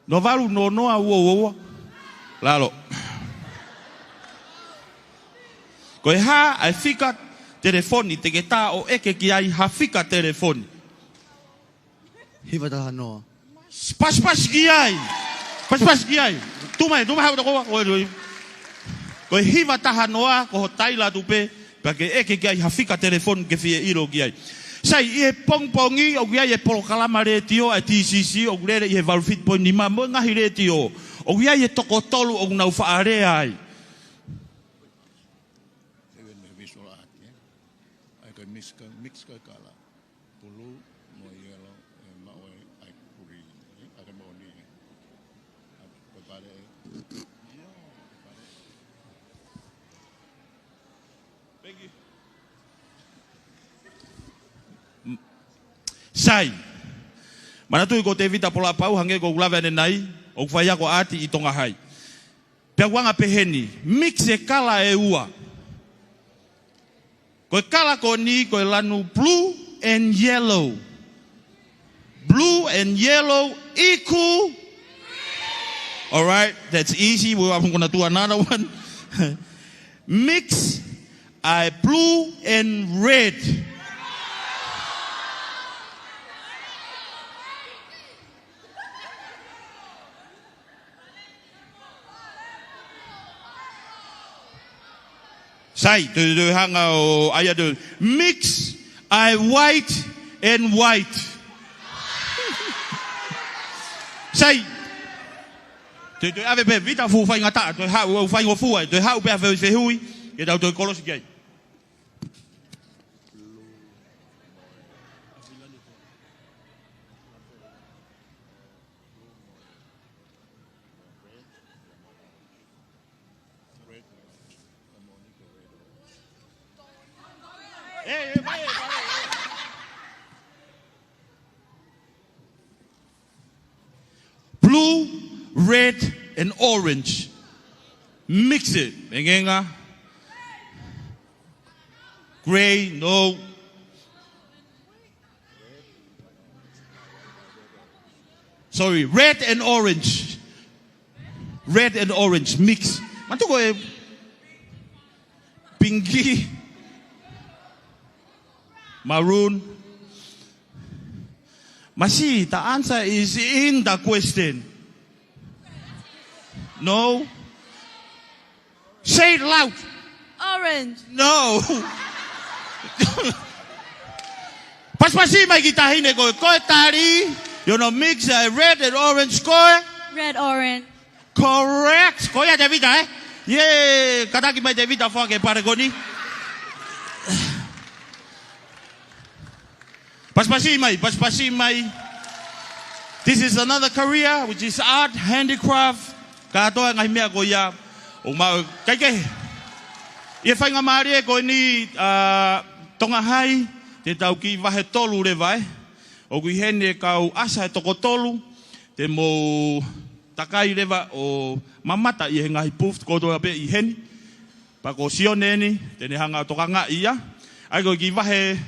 Noa valu, noa noa, ua ua ua. Lalo. Ko e hā ʻa e fika telefoni te ke tā ʻo ʻeke ki ai ha fika telefoni? Hiva taha noa. Pasipasi ki ai. Pasipasi ki ai. Tuʻu mai, tuʻu mai, haʻu toko ua, ko e tui. Ko e hiva taha noa, ko hoʻo taila atu pē, pea ke ʻeke ki ai ha fika telefoni ke fie ʻilo ki ai. Sai, ʻi he pongipongi, ʻoku ʻi ai e polokalama letiō ʻa e T C C, ʻoku lele ʻi he valu fitu poini nima, mo e ngaahi letiō. ʻOku ʻi ai e toko tolu ʻoku nau faʻa lea ai. Even the visual art, yeah. ʻA ia ko e mix ko, mix ko e kala. Pulū mo e yellow, ʻe maʻu ai ʻa e green, ʻa e moʻoni. ʻA ko e pale. Thank you. M-, Sai. Manatuʻi ko Tevita Polapau, hangē ko ʻeku lave ʻanenai, ʻoku faiako ʻaati ʻi Tonga Hai. Pea ʻoku anga peheni, mix e kala ʻe ua. Ko e kala ko eni, ko e lanu blue and yellow. Blue and yellow equal. All right, that's easy. Well, I'm gonna do another one. Mix ʻa e blue and red. Sai, toe, toe hanga ʻo ʻai atu. Mix, ʻai white and white. Sai. Toe, toe ʻave pē, Vita, fuʻu faingataʻa, toe haʻu ʻo faingofua, toe haʻu pē ʻa e fehuʻi, ke tau toe kolosi ki ai. Blue, red, and orange. Mix it. Meʻa ngenga. Gray, no. Sorry, red and orange. Red and orange mix. Manatuʻi ko e pinki. Maroon. Masi, the answer is in the question. No. Say it loud. Orange. No. Pasipasi mai ki he taʻahine ko ē, ko e tali. You know, mix, uh, red and orange ko ē. Red, orange. Correct. Ko ia Tevita, ē? Kātaki mai Tevita, foaki e palekoni. Pasipasi mai, pasipasi mai. This is another career, which is art, handicraft. Kātoa e ngaahi meʻa ko ia. ʻOku maʻu ʻe kaikehe. ʻI he faingamālie ko eni, ʻa, Tonga High, te tau kiʻi vahe tolu leva, ē. ʻOku ʻi heni e kau ʻasa ʻe toko tolu, te mou takai leva ʻo mamata ʻi he ngaahi booth kotoa pē ʻi heni. Pea ko Sione eni, te ne hanga ʻo tokangaʻi ia. ʻA ia ko e kiʻi vahe.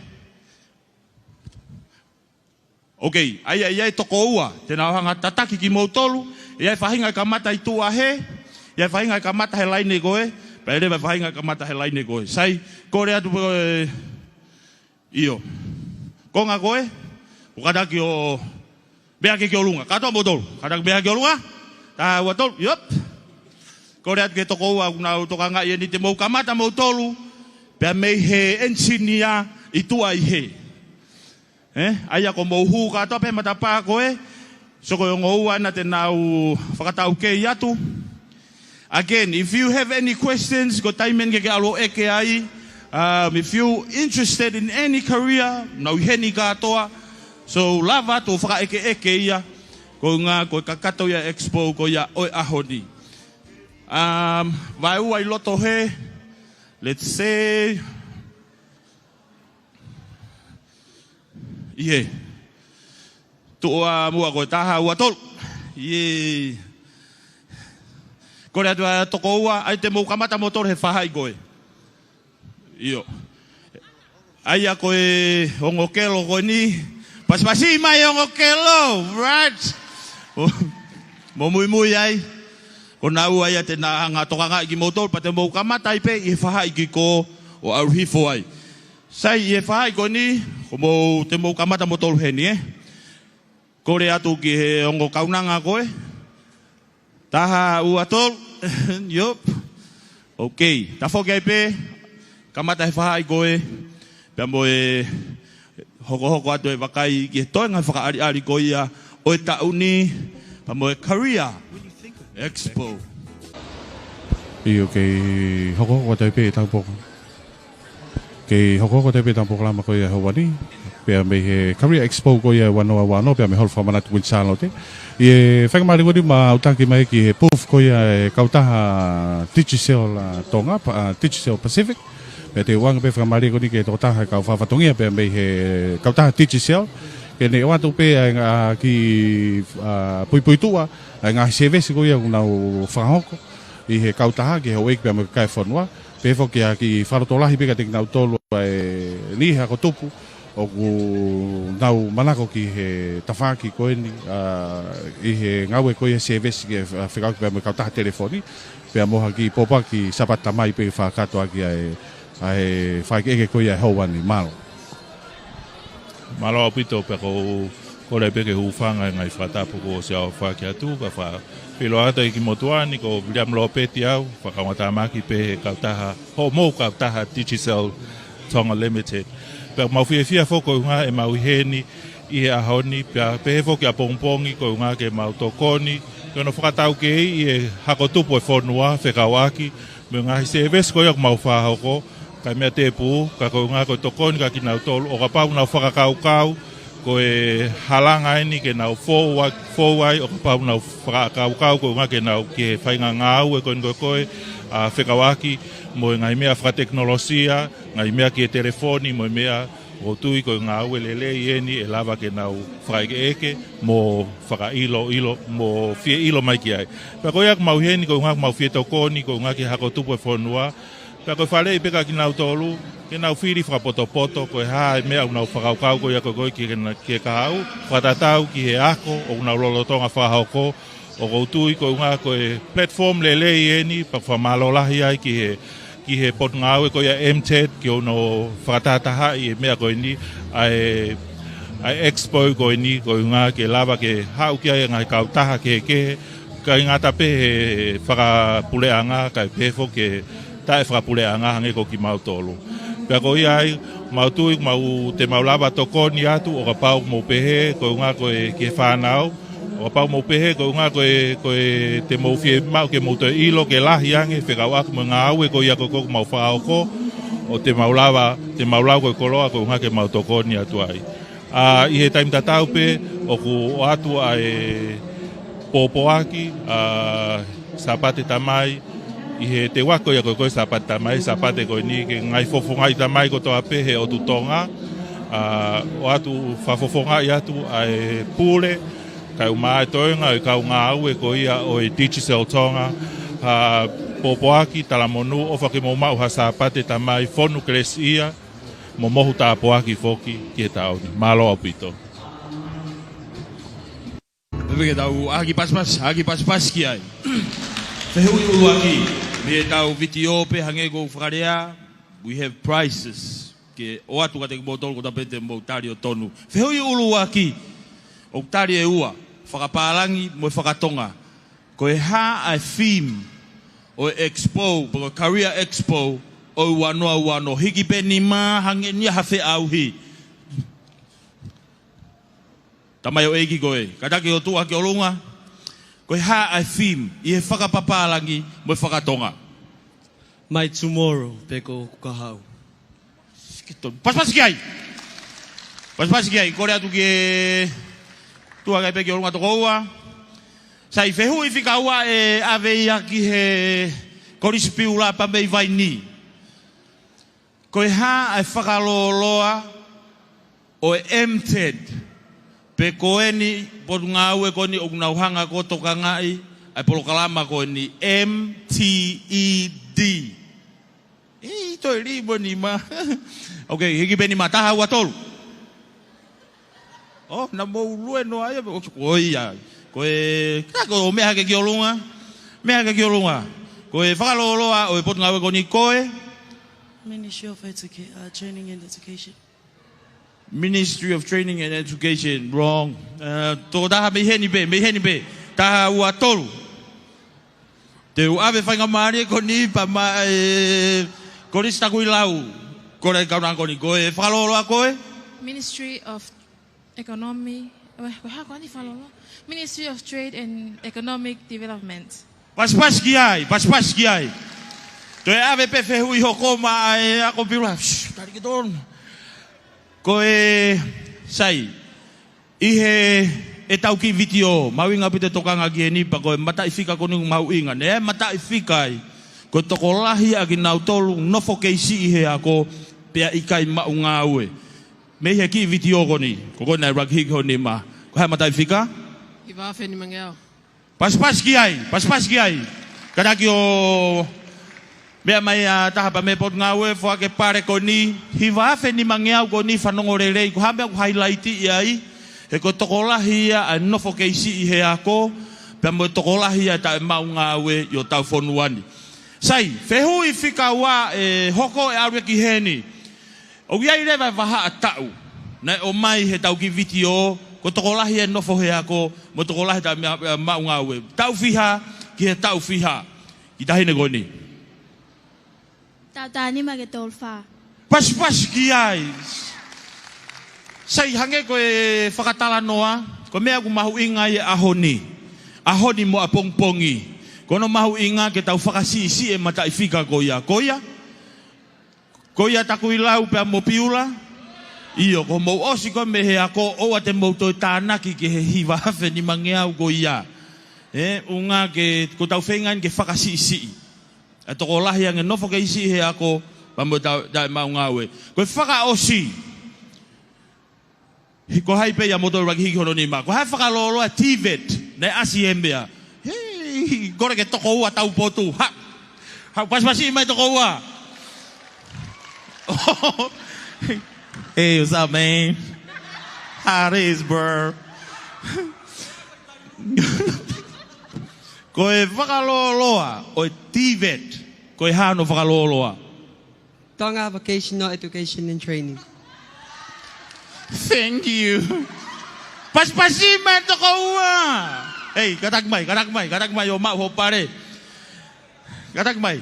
Okay, ʻa ia, ʻa ia ʻe toko ua, te nau hanga tataki kimoutolu, ʻa ia e faʻahinga ʻe kamata ʻi tuʻa hē, ʻa ia e faʻahinga ʻe kamata he laine ko ē, pea leva e faʻahinga ʻe kamata he laine ko ē. Sai, kole atu pē, ʻio. Konga ko ē, ʻo kātaki ʻo meʻa hake ki ʻolunga. Kātoa moutolu, kātaki meʻa hake ki ʻolunga. Taha, ua, tolu, yep. Kole atu ki he toko ua, ʻoku nau tokangaʻi eni, te mou kamata moutolu, pea mei he engineer ʻi tuʻa ʻi hē. Ē, ʻa ia ko mou hū kātoa pē matapā ko ē, sio ko e ongo ua ena te nau fakataukei atu. Again, if you have any questions, ko e taimi eni ke ke ʻalu ʻo ʻeke ai. Um, if you interested in any career, nau ʻi heni kātoa. So, lava atu ʻo fakaʻekeʻeke ia, koeʻuhi ko e kakato ia e expo ko ia ʻo e ʻaho ni. Um, vaeua ʻi loto hē, let's say, ʻi hē. Tuʻa muʻa ko e taha, ua, tolu. ʻIo. Kole atu ʻa e toko ua, ʻa ia te mou kamata moutolu he faʻahi ko ē. ʻIo. ʻA ia ko e ongo kelo ko eni. Pasipasi mai ongo kelo, right? Mou muimui ai. Ko naua ia te na hanga tokangaʻi kimoutolu, pea te mou kamata ai pē ʻi he faʻahi ki kō ʻo ʻalu hifo ai. Sai, ʻi he faʻahi ko eni, ko mou, te mou kamata moutolu heni, ē? Kole atu ki he ongo kaunanga ko ē. Taha, ua, tolu. Yep. Okay. Tafoki ai pē. Kamata he faʻahi ko ē. Pea mo e hokohoko atu e vakai ki he toenga fakaʻaliʻali ko ia ʻo e taʻu ni. Pea mo e Career Expo. ʻIo, kei hokohoko atu ai pē ʻetau poko. Kei hokohoko atu ai pē ʻetau polokalama ko ia he ʻaho ni, pea mei he Career Expo ko ia ʻe ua noa ua ono, pea mei he Holo Fakamanatu Kuini Sālote. ʻI he faingamālie ko eni māʻutaki mai ki he booth ko ia e kautaha Digicel, ʻa, Tonga, pa-, ʻa, Digicel Pacific. Pea te u ʻoange pē faingamālie ko eni ki he tokotaha e kau fakafatongia pea mei he kautaha Digicel, ke ne ʻoatu pē ʻa e ngaahi, ʻa, puipuituʻa ʻa e ngaahi sēvesi ko ia ʻoku nau fakahoko ʻi he kautaha ki he houʻeiki pea mo e kakai e fonua. Pehē foki ʻa e kiʻi fakalotolahi pē kiate kinautolu ʻa e niʻihi ako tupu ʻoku nau manako ki he tafaʻaki ko eni, ʻa, ʻi he ngāue ko ia sēvesi ke, ʻa, fekauʻaki pea mo e kautaha telefoni, pea mo ha kiʻi pōpoaki Sāpate Tamai pē fakakātoa ki ai ʻa e fakaʻekeʻeke ko ia he houa ni. Mālō. Mālō ʻaupito pea ʻoku ou Kole pē ke hūfanga he ngaahi fakatapu kuo ʻosi ʻaofaki atu, ka fakafeʻiloaki atu ki he motuʻa ni, ko Viliami Lopeti au, fakaongotāmaki pē he kautaha, hoʻomou kautaha Digicel Tonga Limited. Pea mau fiefia foki ko e ʻuhinga ʻemau ʻi heni ʻi he ʻaho ni, pea pehē foki ʻapongipongi ko e ʻuhinga ke mau tokoni, ke ono fakataukei ʻi he hako tupu e fonua, fekauʻaki mo e ngaahi sēvesi ko ia ʻoku mau fakahoko, kae meʻa tēpū, ka ko e ʻuhinga ko e tokoni kia kinautolu, ʻo kapau ʻoku nau fakakaukau, ko e halanga eni ke nau fou a-, fou ai, ʻo kapau ʻoku nau fakakaukau, ko e ʻuhinga ke nau ki he faʻahinga ngāue ko eni ko ē, ʻa, fekauʻaki mo e ngaahi meʻa fakatekinolosia, ngaahi meʻa ki he telefoni, mo e meʻa ʻoku ou tui ko e ngāue lelei eni ʻe lava ke nau fakaʻekeʻeke, mo fakaʻiloʻilo, mo fie ʻilo mai ki ai. Pea ko ia ʻoku mau ʻi heni, ko e ʻuhinga ʻoku mau fie tokoni, ko e ʻuhinga ki he hako tupu e fonua, pea ko e faleʻi pē kia kinautolu, ke nau fili fakapotopoto, ko e hā e meʻa ʻoku nau fakakaukau ko ia ko ē ki he na-, ki he kahaʻu, fakatatau ki he ako ʻoku nau lolotonga fakahoko, ʻoku ou tui ko e ʻuhinga ko e platform lelei eni, pea fakamālō lahi ai ki he, ki he potungāue ko ia M TED, ki hono fakatahatahaʻi e meʻa ko eni, ʻa e, ʻa e expo ko eni, ko e ʻuhinga ke lava ke haʻu ki ai e ngaahi kautaha kehekehe, ʻikai ngata pē he fakapuleʻanga, kae pehē foki ki he taʻefakapuleʻanga hangē ko kimautolu. Pea ko ia ai, mau tui, mau te mau lava tokoni atu, ʻo kapau ʻoku mou pehē, ko e ʻuhinga ko e ki he fānau, ʻo kapau ʻoku mou pehē, ko e ʻuhinga ko e, ko e te mou fiemaʻu ke mou toe ʻilo, ke lahi ange, fekauʻaki mo e ngāue ko ia ko ē ʻoku mau fakahoko, ʻo te mau lava, te mau lau ko e koloa, ko e ʻuhinga ke mau tokoni atu ai. ʻA, ʻi he taimi tatau pē, ʻoku ʻoatu ʻa e pōpoaki, ʻa, Sāpate Tamai, ʻi he teuaki ko ia ko ē ko e Sāpate Tamai, Sāpate ko eni ke ngaahi fofongaʻi tamai kotoa pē he ʻotu Tonga, ʻa, ʻoatu fakafofongaʻi atu ʻa e pule, kae ʻumaʻā e toenga ʻo e kau ngāue ko ia ʻo e Digicel Tonga, ha pōpoaki talamonū ʻofa ke mou maʻu ha Sāpate Tamai fonu kelesiʻia, mo mohu tāpuaki foki ki he taʻu ni. Mālō ʻaupito. Pea ke tau ʻaki pasipasi, ʻaki pasipasi ki ai. Fehuʻi ʻuluaki, mei heʻetau vitiō pē hangē ko e fakalea, we have prizes. Ke ʻoatu kiate kimoutolu kotoa pē te mou tali ʻo tonu. Fehuʻi ʻuluaki, ʻoku tali ʻe ua, fakapālangi mo e fakatonga. Ko e hā ʻa e theme ʻo e expo, pe ko e Career Expo ʻo e ua noa ua ono, hiki pē nima hangē ni ha feʻauhi. Tamaioʻeiki ko ē, kātaki ʻo tuʻu hake ki ʻolunga, ko e hā ʻa e theme ʻi he fakapapālangi mo e fakatonga? My tomorrow, pe ko hoku kahaʻu. Pasipasi ki ai. Pasipasi ki ai, kole atu ki he tuʻa kai pē ki ʻolunga toko ua. Sai, fehuʻi fika ua ʻe ʻave ia ki he Kolisi Piula pea mei Vainī. Ko e hā ʻa e fakalōloa ʻo e M TED, pe ko eni potungāue ko eni ʻoku nau hanga ʻo tokangaʻi ʻa e polokalama ko eni, M TED. ʻEi, toe lī mo e nima. OK, hiki pē nima, taha, ua, tolu. ʻO, naʻa mou lue noa ia, ʻo, ko ia. Ko e, ka ko e meʻa hake ki ʻolunga. Meʻa hake ki ʻolunga. Ko e fakalōloa ʻo e potungāue ko eni ko e Ministry of Educa-, uh, Training and Education. Ministry of Training and Education, wrong. Uh, tokotaha mei heni pē, mei heni pē. Taha, ua, tolu. Te u ʻave faingamālie ko eni pea maʻa e Kolisi Takuilau. Ko e kaunanga ko eni, ko e fakalōloa ko e Ministry of Economy, eh, ko e hā ko eni fakalōloa? Ministry of Trade and Economic Development. Pasipasi ki ai, pasipasi ki ai. Toe ʻave pē fehuʻi hoko maʻa e ako Piula. Shh, tali ke tonu. Ko e sai, ʻi heʻetau kiʻi vitiō, mahuʻinga ʻaupito e tokanga ki heni pea ko e mataʻifika ko eni mahuʻinga. Naʻe mataʻifika ai, ko e tokolahi ʻa kinautolu nofo kei siʻi he ako pea ʻikai maʻu ngāue. Mei he kiʻi vitiō ko eni, ko ko naʻe ʻuluaki hiki ho nima. Ko e hā e mataʻifika? Hiva afe nimangeau. Pasipasi ki ai, pasipasi ki ai. Kātaki ʻo meʻa mai ʻa taha pea mei he potungāue, foaki e pale ko eni, hiva afe nimangeau ko eni, fanongo lelei, ko e hā e meʻa ʻoku highlight ʻi ai, he ko e tokolahi ia ʻa e nofo kei siʻi he ako, pea mo e tokolahi ia ʻa e taʻemaʻu ngāue ʻi hotau fonua ni. Sai, fehuʻi fika ua ʻe hoko ʻe ʻalu ia ki heni. ʻOku ʻi ai leva e vahaʻa taʻu naʻe ʻomai heʻetau kiʻi vitiō, Ko e tokolahi e nofo he ako, mo e tokolahi taʻe maʻu ngāue. Taʻu fiha ki he taʻu fiha. Ki he taʻahine ko eni. Taʻu taha nima ki he tolu fā. Pasipasi ki ai. Sai, hangē ko e fakatalanoa, ko e meʻa ʻoku mahuʻinga ai e ʻaho ni. ʻAho ni mo ʻapongipongi. Ko hono mahuʻinga ke tau fakasiʻisiʻi e mataʻifika ko ia. Ko ia. Ko ia Takuilau pea mo Piula. ʻIo, ko hoʻomou ʻosi ko ē mei he ako, ʻoua te mou toe tānaki ki he hiva afe nimangeau ko ia. ʻE, ʻuhinga ke, ko ʻetau feinga eni ke fakasiʻisiʻi. ʻA e tokolahi ange nofo kei siʻi he ako, pea mo ta, taʻe maʻu ngāue. Ko e fakaʻosi. He ko hai pē ia moutolu ʻoku hiki hono nima. Ko hai fakalōloa TVET, naʻe ʻasi e meʻa. Hei, kole ke toko ua taupotu. Ha, ha, pasipasi mai toko ua. Hey, what's up, man? How it is, bro? Ko e fakalōloa ʻo e TVET, ko e hā hono fakalōloa? Tonga Vocational Education and Training. Thank you. Pasipasi mai toko ua. Hei, kātaki mai, kātaki mai, kātaki mai ʻo maʻu hoʻo pale. Kātaki mai.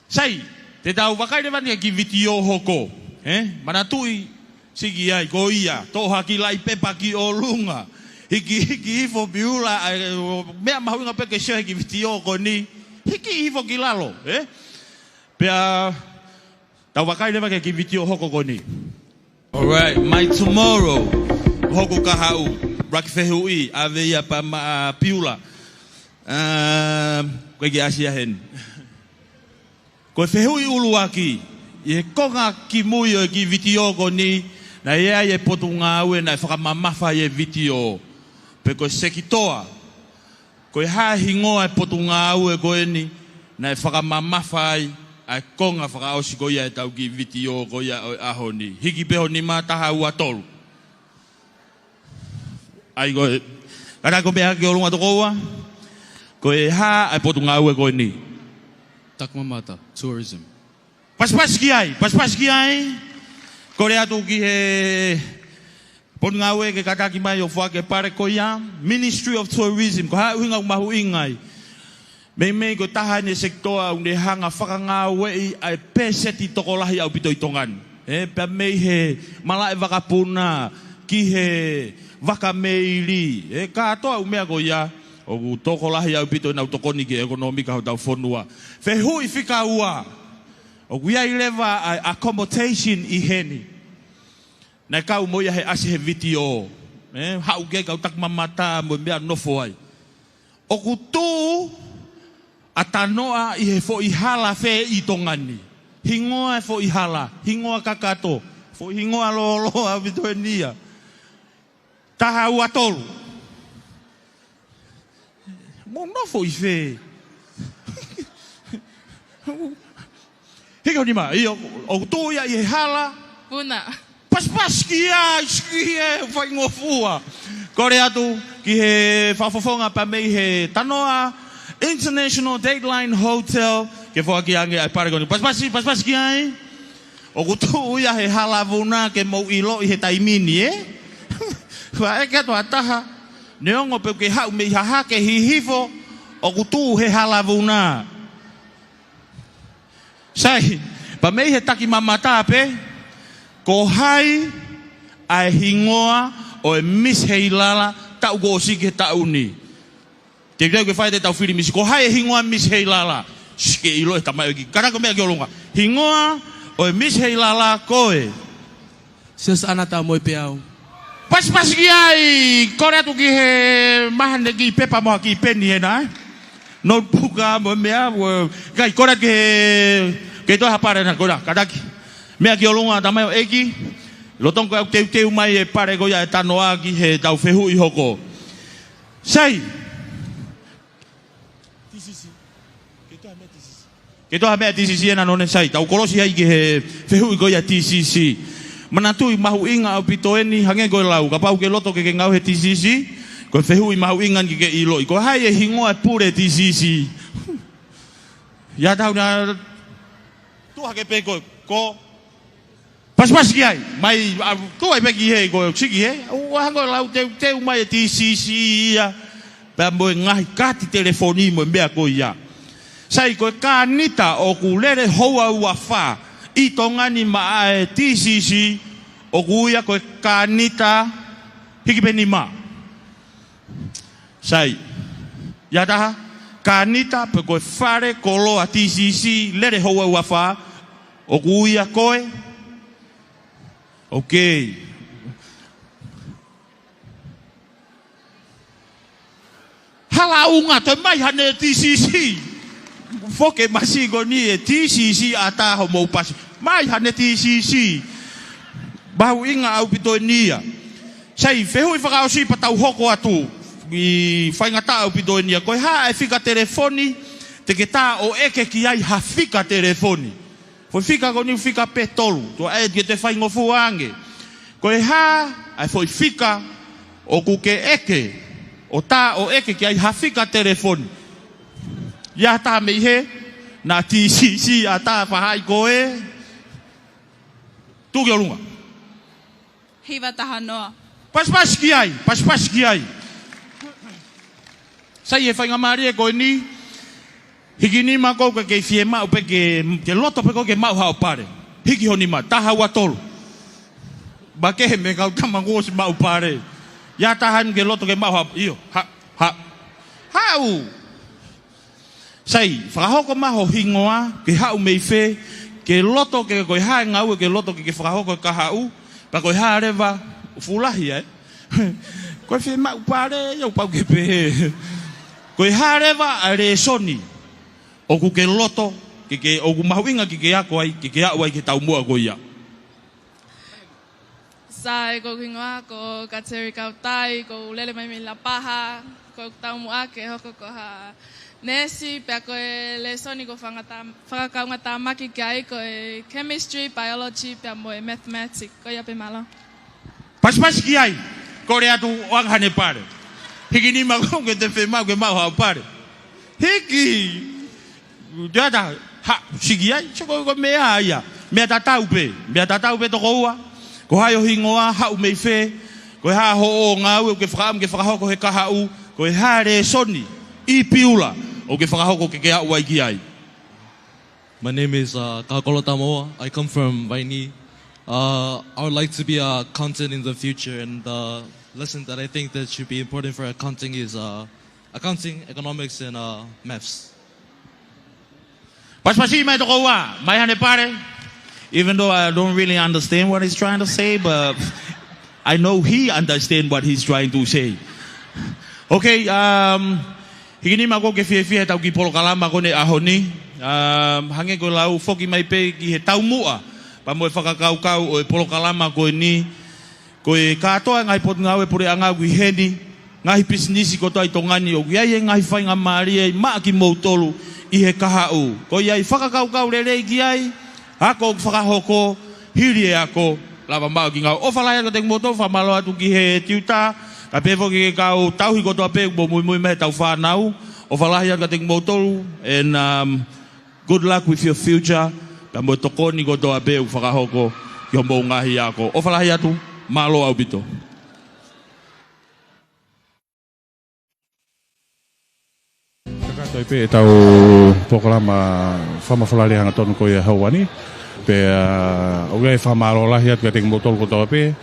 Sai, te tau vakai leva eni ki he vitiō hoko. Eh? Manatuʻi, siki ai, ko ia. Toʻo ha kiʻi laʻi pepa ki ʻolunga. Hiki, hiki hifo Piula, ʻa e, meʻa mahuʻinga pē ke sio he kiʻi vitiō ko eni. Hiki hifo ki lalo, eh? Pea tau vakai leva ki he kiʻi vitiō hoko ko eni. All right, my tomorrow. Hoku kahaʻu, Black fehuʻi, ʻave ia pea maʻa Piula. Um, ko e kiʻi ʻasi ia heni. Ko e fehuʻi ʻuluaki, ʻi he konga kimui ʻo e kiʻi vitiō ko eni, naʻe ʻi ai e potungāue naʻe fakamamafa ai e vitiō. Pe ko e sekitoa, ko e hā e hingoa e potungāue ko eni, naʻe fakamamafa ai, ʻa e konga fakaʻosi ko ia ʻetau kiʻi vitiō ko ia ʻo e ʻaho ni. Hiki pē ho nima, taha, ua, tolu. ʻAi ko e, kātaki ho meʻa ki ʻolunga toko ua. Ko e hā ʻa e potungāue ko eni? Takimamata, tourism. Pasipasi ki ai, pasipasi ki ai. Kole atu ki he potungāue ke kātaki mai ʻo foaki e pale ko ia, Ministry of Tourism, ko e hā e ʻuhinga ʻoku mahuʻinga ai? Meimei ko e taha eni e sekitoa ʻoku ne hanga fakangāueʻi ʻa e pēseti tokolahi ʻaupito ʻi Tonga ni. Eh, pea mei he malaʻe vakapuna, ki he vaka meili. Eh, kātoa ʻū meʻa ko ia, ʻoku tokolahi ʻaupito ʻenau tokoni ki he ʻekonōmika hotau fonua. Fehuʻi fika ua. ʻOku ʻi ai leva ʻa e accommodation ʻi heni? Naʻe kau mo ia he ʻasi he vitiō. Eh, haʻu ki ai kau takimamata mo e meʻa nofo ai. ʻOku tuʻu ʻa Tanoa ʻi he foʻi hala fē ʻi Tonga ni? Hingoa e foʻi hala, hingoa kakato, foʻi hingoa lōloa ʻaupito eni ia. Taha, ua, tolu. Mou nofo ʻi fē? Hiki ho nima, ʻio, ʻoku tuʻu ia ʻi he hala. Vuna. Pasipasi ki ai, siki e faingofua. Kole atu ki he fakafofonga pea mei he Tanoa International Dateline Hotel, ke foaki ange ʻa e pale ko eni. Pasipasi, pasipasi ki ai. ʻOku tuʻu ia he hala vuna ke mou ʻiloʻi he taimi ni, eh? Faʻa ʻeke atu ha taha. Neongo pē ʻoku ke haʻu mei Hahake hihifo, ʻoku tuʻu he hala vuna. Sai, pea mei he takimamata pē, ko hai ʻa e hingoa ʻo e Miss Heilala taʻu kuo ʻosi ki he taʻu ni? Te tau ke fai ʻetau fili misi. Ko hai e hingoa Miss Heilala? Siki e ʻilo e tamaioʻeiki. Kātaki ho meʻa ki ʻolunga. Hingoa ʻo e Miss Heilala ko e Siosiana Taumoepeau. Pasipasi ki ai, kole atu ki he maheni kiʻi pepa mo ha kiʻi peni ena, eh? Notebook ā mo e meʻa, ʻo, kai kole atu ki he, ke toe ha pale na, kole, kātaki. Meʻa ki ʻolunga tamaioʻeiki, lolotonga ʻoku teuteu mai e pale ko ia ʻa e Tanoa ki heʻetau fehuʻi hoko. Sai. T C C. Ke toa meʻa T C C. Ke toa meʻa T C C ena none sai. Tau kolosi ai ki he fehuʻi ko ia T C C. Manatuʻi mahuʻinga ʻaupito eni hangē ko e lau. Kapau ʻoku ke loto ke ke ngāue he T C C, ko e fehuʻi mahuʻinga ke ke ʻiloʻi. Ko hai e hingoa e pule T C C? ʻIa tau na tuʻu hake pē ko, ko Pasipasi ki ai, mai, ʻa, tuʻu ai pē ki hē, ko e siki hē, ʻoua hangē ʻo lau teuteu mai e T C C ia, pea mo e ngaahi kaati telefoni mo e meʻa ko ia. Sai, ko e kānita ʻoku lele houa ua fā ʻi Tonga ni maʻa e T C C, ʻoku ui ia ko e kānita hiki pē nima. Sai, ʻi ai ha taha, kānita pe ko e fale koloa T C C, lele houa ua fā, ʻoku ui ia ko e, okay. Hala unga, toe mai haʻane T C C. Foke masi ko eni e T C C ʻatā homou pasi. Mai haʻane T C C. Mahuʻinga ʻaupito eni ia. Sai, fehuʻi fakaʻosi pea tau hoko atu. ʻI faingataʻa ʻaupito eni ia. Ko e hā e fika telefoni te ke tā ʻo ʻeke ki ai ha fika telefoni? Foʻi fika ko eni fika pē tolu. Tuʻa ē ke toe faingofua ange. Ko e hā ʻa e foʻi fika ʻoku ke ʻeke, ʻo tā ʻo ʻeke ki ai ha fika telefoni? ʻI ai ha taha mei hē, naʻa T C C ʻatā faʻahi ko ē. Tuʻu ki ʻolunga. Hiva taha noa. Pasipasi ki ai, pasipasi ki ai. Sai, e faingamālie ko eni, hiki nima ʻoku ke kei fiemaʻu pē ke, ke loto pē ʻoku ke maʻu haʻo pale. Hiki ho nima, taha ua tolu. Makehe mei he kau tama kuo ʻosi maʻu pale. ʻI ai ha taha ʻoku ke loto ke maʻu haʻo, ʻio, ha, ha, haʻu. Sai, fakahoko mai ho hingoa, ke haʻu mei fē, ke loto ke, ko e hā e ngāue ke loto ke, ke fakahoko e kahaʻu, pea ko e hā leva, fuʻu lahi ē. Ko e fiemaʻu pale, ia ʻoku pau ke pehē. Ko e hā leva ʻa e lēsoni ʻoku ke loto, ke, ke, ʻoku mahuʻinga ke ke ako ai, ke ke aʻu ai ki he taumuʻa ko ia? Sai, ko hoku hingoa ko Kateri Kautai, ʻoku ou lele mai mei Lapaha, ko ʻeku taumuʻa ke hoko ko ha neesi, pea ko e lēsoni ʻoku ou fakangata-, fakakaungātāmaki ki ai ko e chemistry, biology, pea mo e mathematics, ko ia pē, mālō. Pasipasi ki ai, kole atu ʻo ʻoange haʻane pale. Hiki nima ʻoku ke toe fiemaʻu ke maʻu haʻo pale. Hiki! Te ata, ha, siki ai, sio ko e, ko e meʻa ia. Meʻa tatau pē, meʻa tatau pē toko ua. Ko hai ho hingoa, haʻu mei fē, ko e hā hoʻo ngāue ʻoku ke fakaʻamu ke fakahoko he kahaʻu, ko e hā e lēsoni ʻi Piula ʻoku ke fakahoko ke ke aʻu ai ki ai? My name is, uh, Kakolo Tamoa. I come from Vaini. Uh, I would like to be a accountant in the future, and the lesson that I think that should be important for accounting is, uh, accounting, economics, and, uh, maths. Pasipasi mai toko ua, mai haʻane pale. Even though I don't really understand what he's trying to say, but I know he understand what he's trying to say. Okay, um, hiki nima ʻoku ke fiefia he ʻetau kiʻi polokalama ko eni ʻaho ni. Um, hangē ko e lau, foki mai pē ki he taumuʻa, pea mo e fakakaukau ʻo e polokalama ko eni. Ko e kātoa e ngaahi potungāue puleʻanga ʻoku ʻi heni, ngaahi pisinisi kotoa ʻi Tonga ni, ʻoku ʻi ai e ngaahi faingamālie ʻi maʻa kimoutolu ʻi he kahaʻu. Ko ia ʻi he fakakaukau lelei ki ai, ako ʻoku fakahoko, hili e ako, lava maʻu e kiʻi ngāue. ʻOfa lahi atu kiate kimoutolu, fakamālō atu ki he tiuta, kae pehē foki ki he kau tauhi kotoa pē ʻoku mou muimui mai, ʻetau fānau. ʻOfa lahi atu kiate kimoutolu, and, um, good luck with your future. Pea mo e tokoni kotoa pē ʻoku fakahoko ki hoʻomou ngaahi ako. ʻOfa lahi atu, mālō ʻaupito. Kakato ai pē ʻetau polokalama fakamafolalea hangatonu ko ia he houa ni. Pea, ʻoku ou fakamālō lahi atu kiate kimoutolu kotoa pē,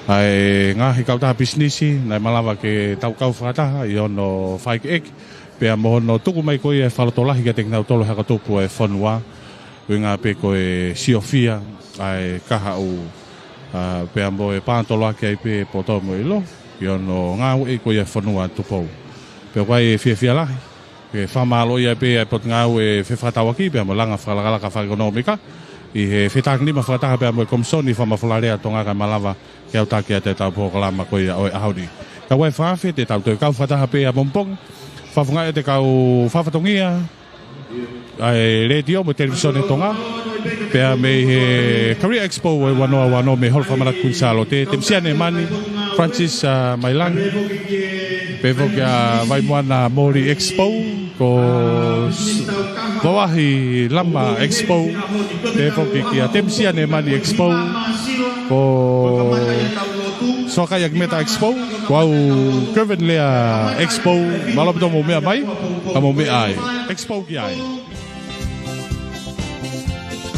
ʻa e ngaahi kautaha pisinisi naʻe malava ke tau kau fakataha ʻi hono fakaʻekeʻeke pea mo hono tuku mai ko ia e fakalotolahi kiate kinautolu he ako tupu ʻa e fonua, ʻuhinga pē ko e siofia ʻa e kahaʻu, ʻa, pea mo e pātoloaki ai pē poto mo ʻilo ʻi hono ngāueʻi ko ia e fonua Tupou. Pea ʻoku ʻi ai e fiefia lahi ke fakamālōʻia pē ʻa e Potungāue Fefakatauʻaki pea mo e Langa Fakalakalaka Fakaʻekonōmika ʻi he fetākinima fakataha pea mo e Komisoni Fakamafolalea Tonga kae malava ke aʻutaki atu ʻetau polokalama ko ia ʻo e ʻaho ni. Ka ʻoku ʻi ai e fakaafe te tau toe kau fakataha pē ʻapongipongi. Fakafofongaʻi atu e kau fakafatongia ʻa e Letiō mo e Televīsone Tonga, pea mei he Career Expo ʻo e ua noa ua noa mei he Holo Fakamanatu Kuini Sālote, Temisia Nemani, Francis, ʻa, Mailangi, pehē foki ʻa Vaimoana Moli Expo, ko S-, Vavahi Lama Expo, pehē foki kia Temisia Nemani Expo, ʻo Soakaiʻakimeta Expo, ko au Kevin Lea Expo, mālō ʻaupito hoʻomou meʻa mai, ka mou meʻa ai. Expo ki ai.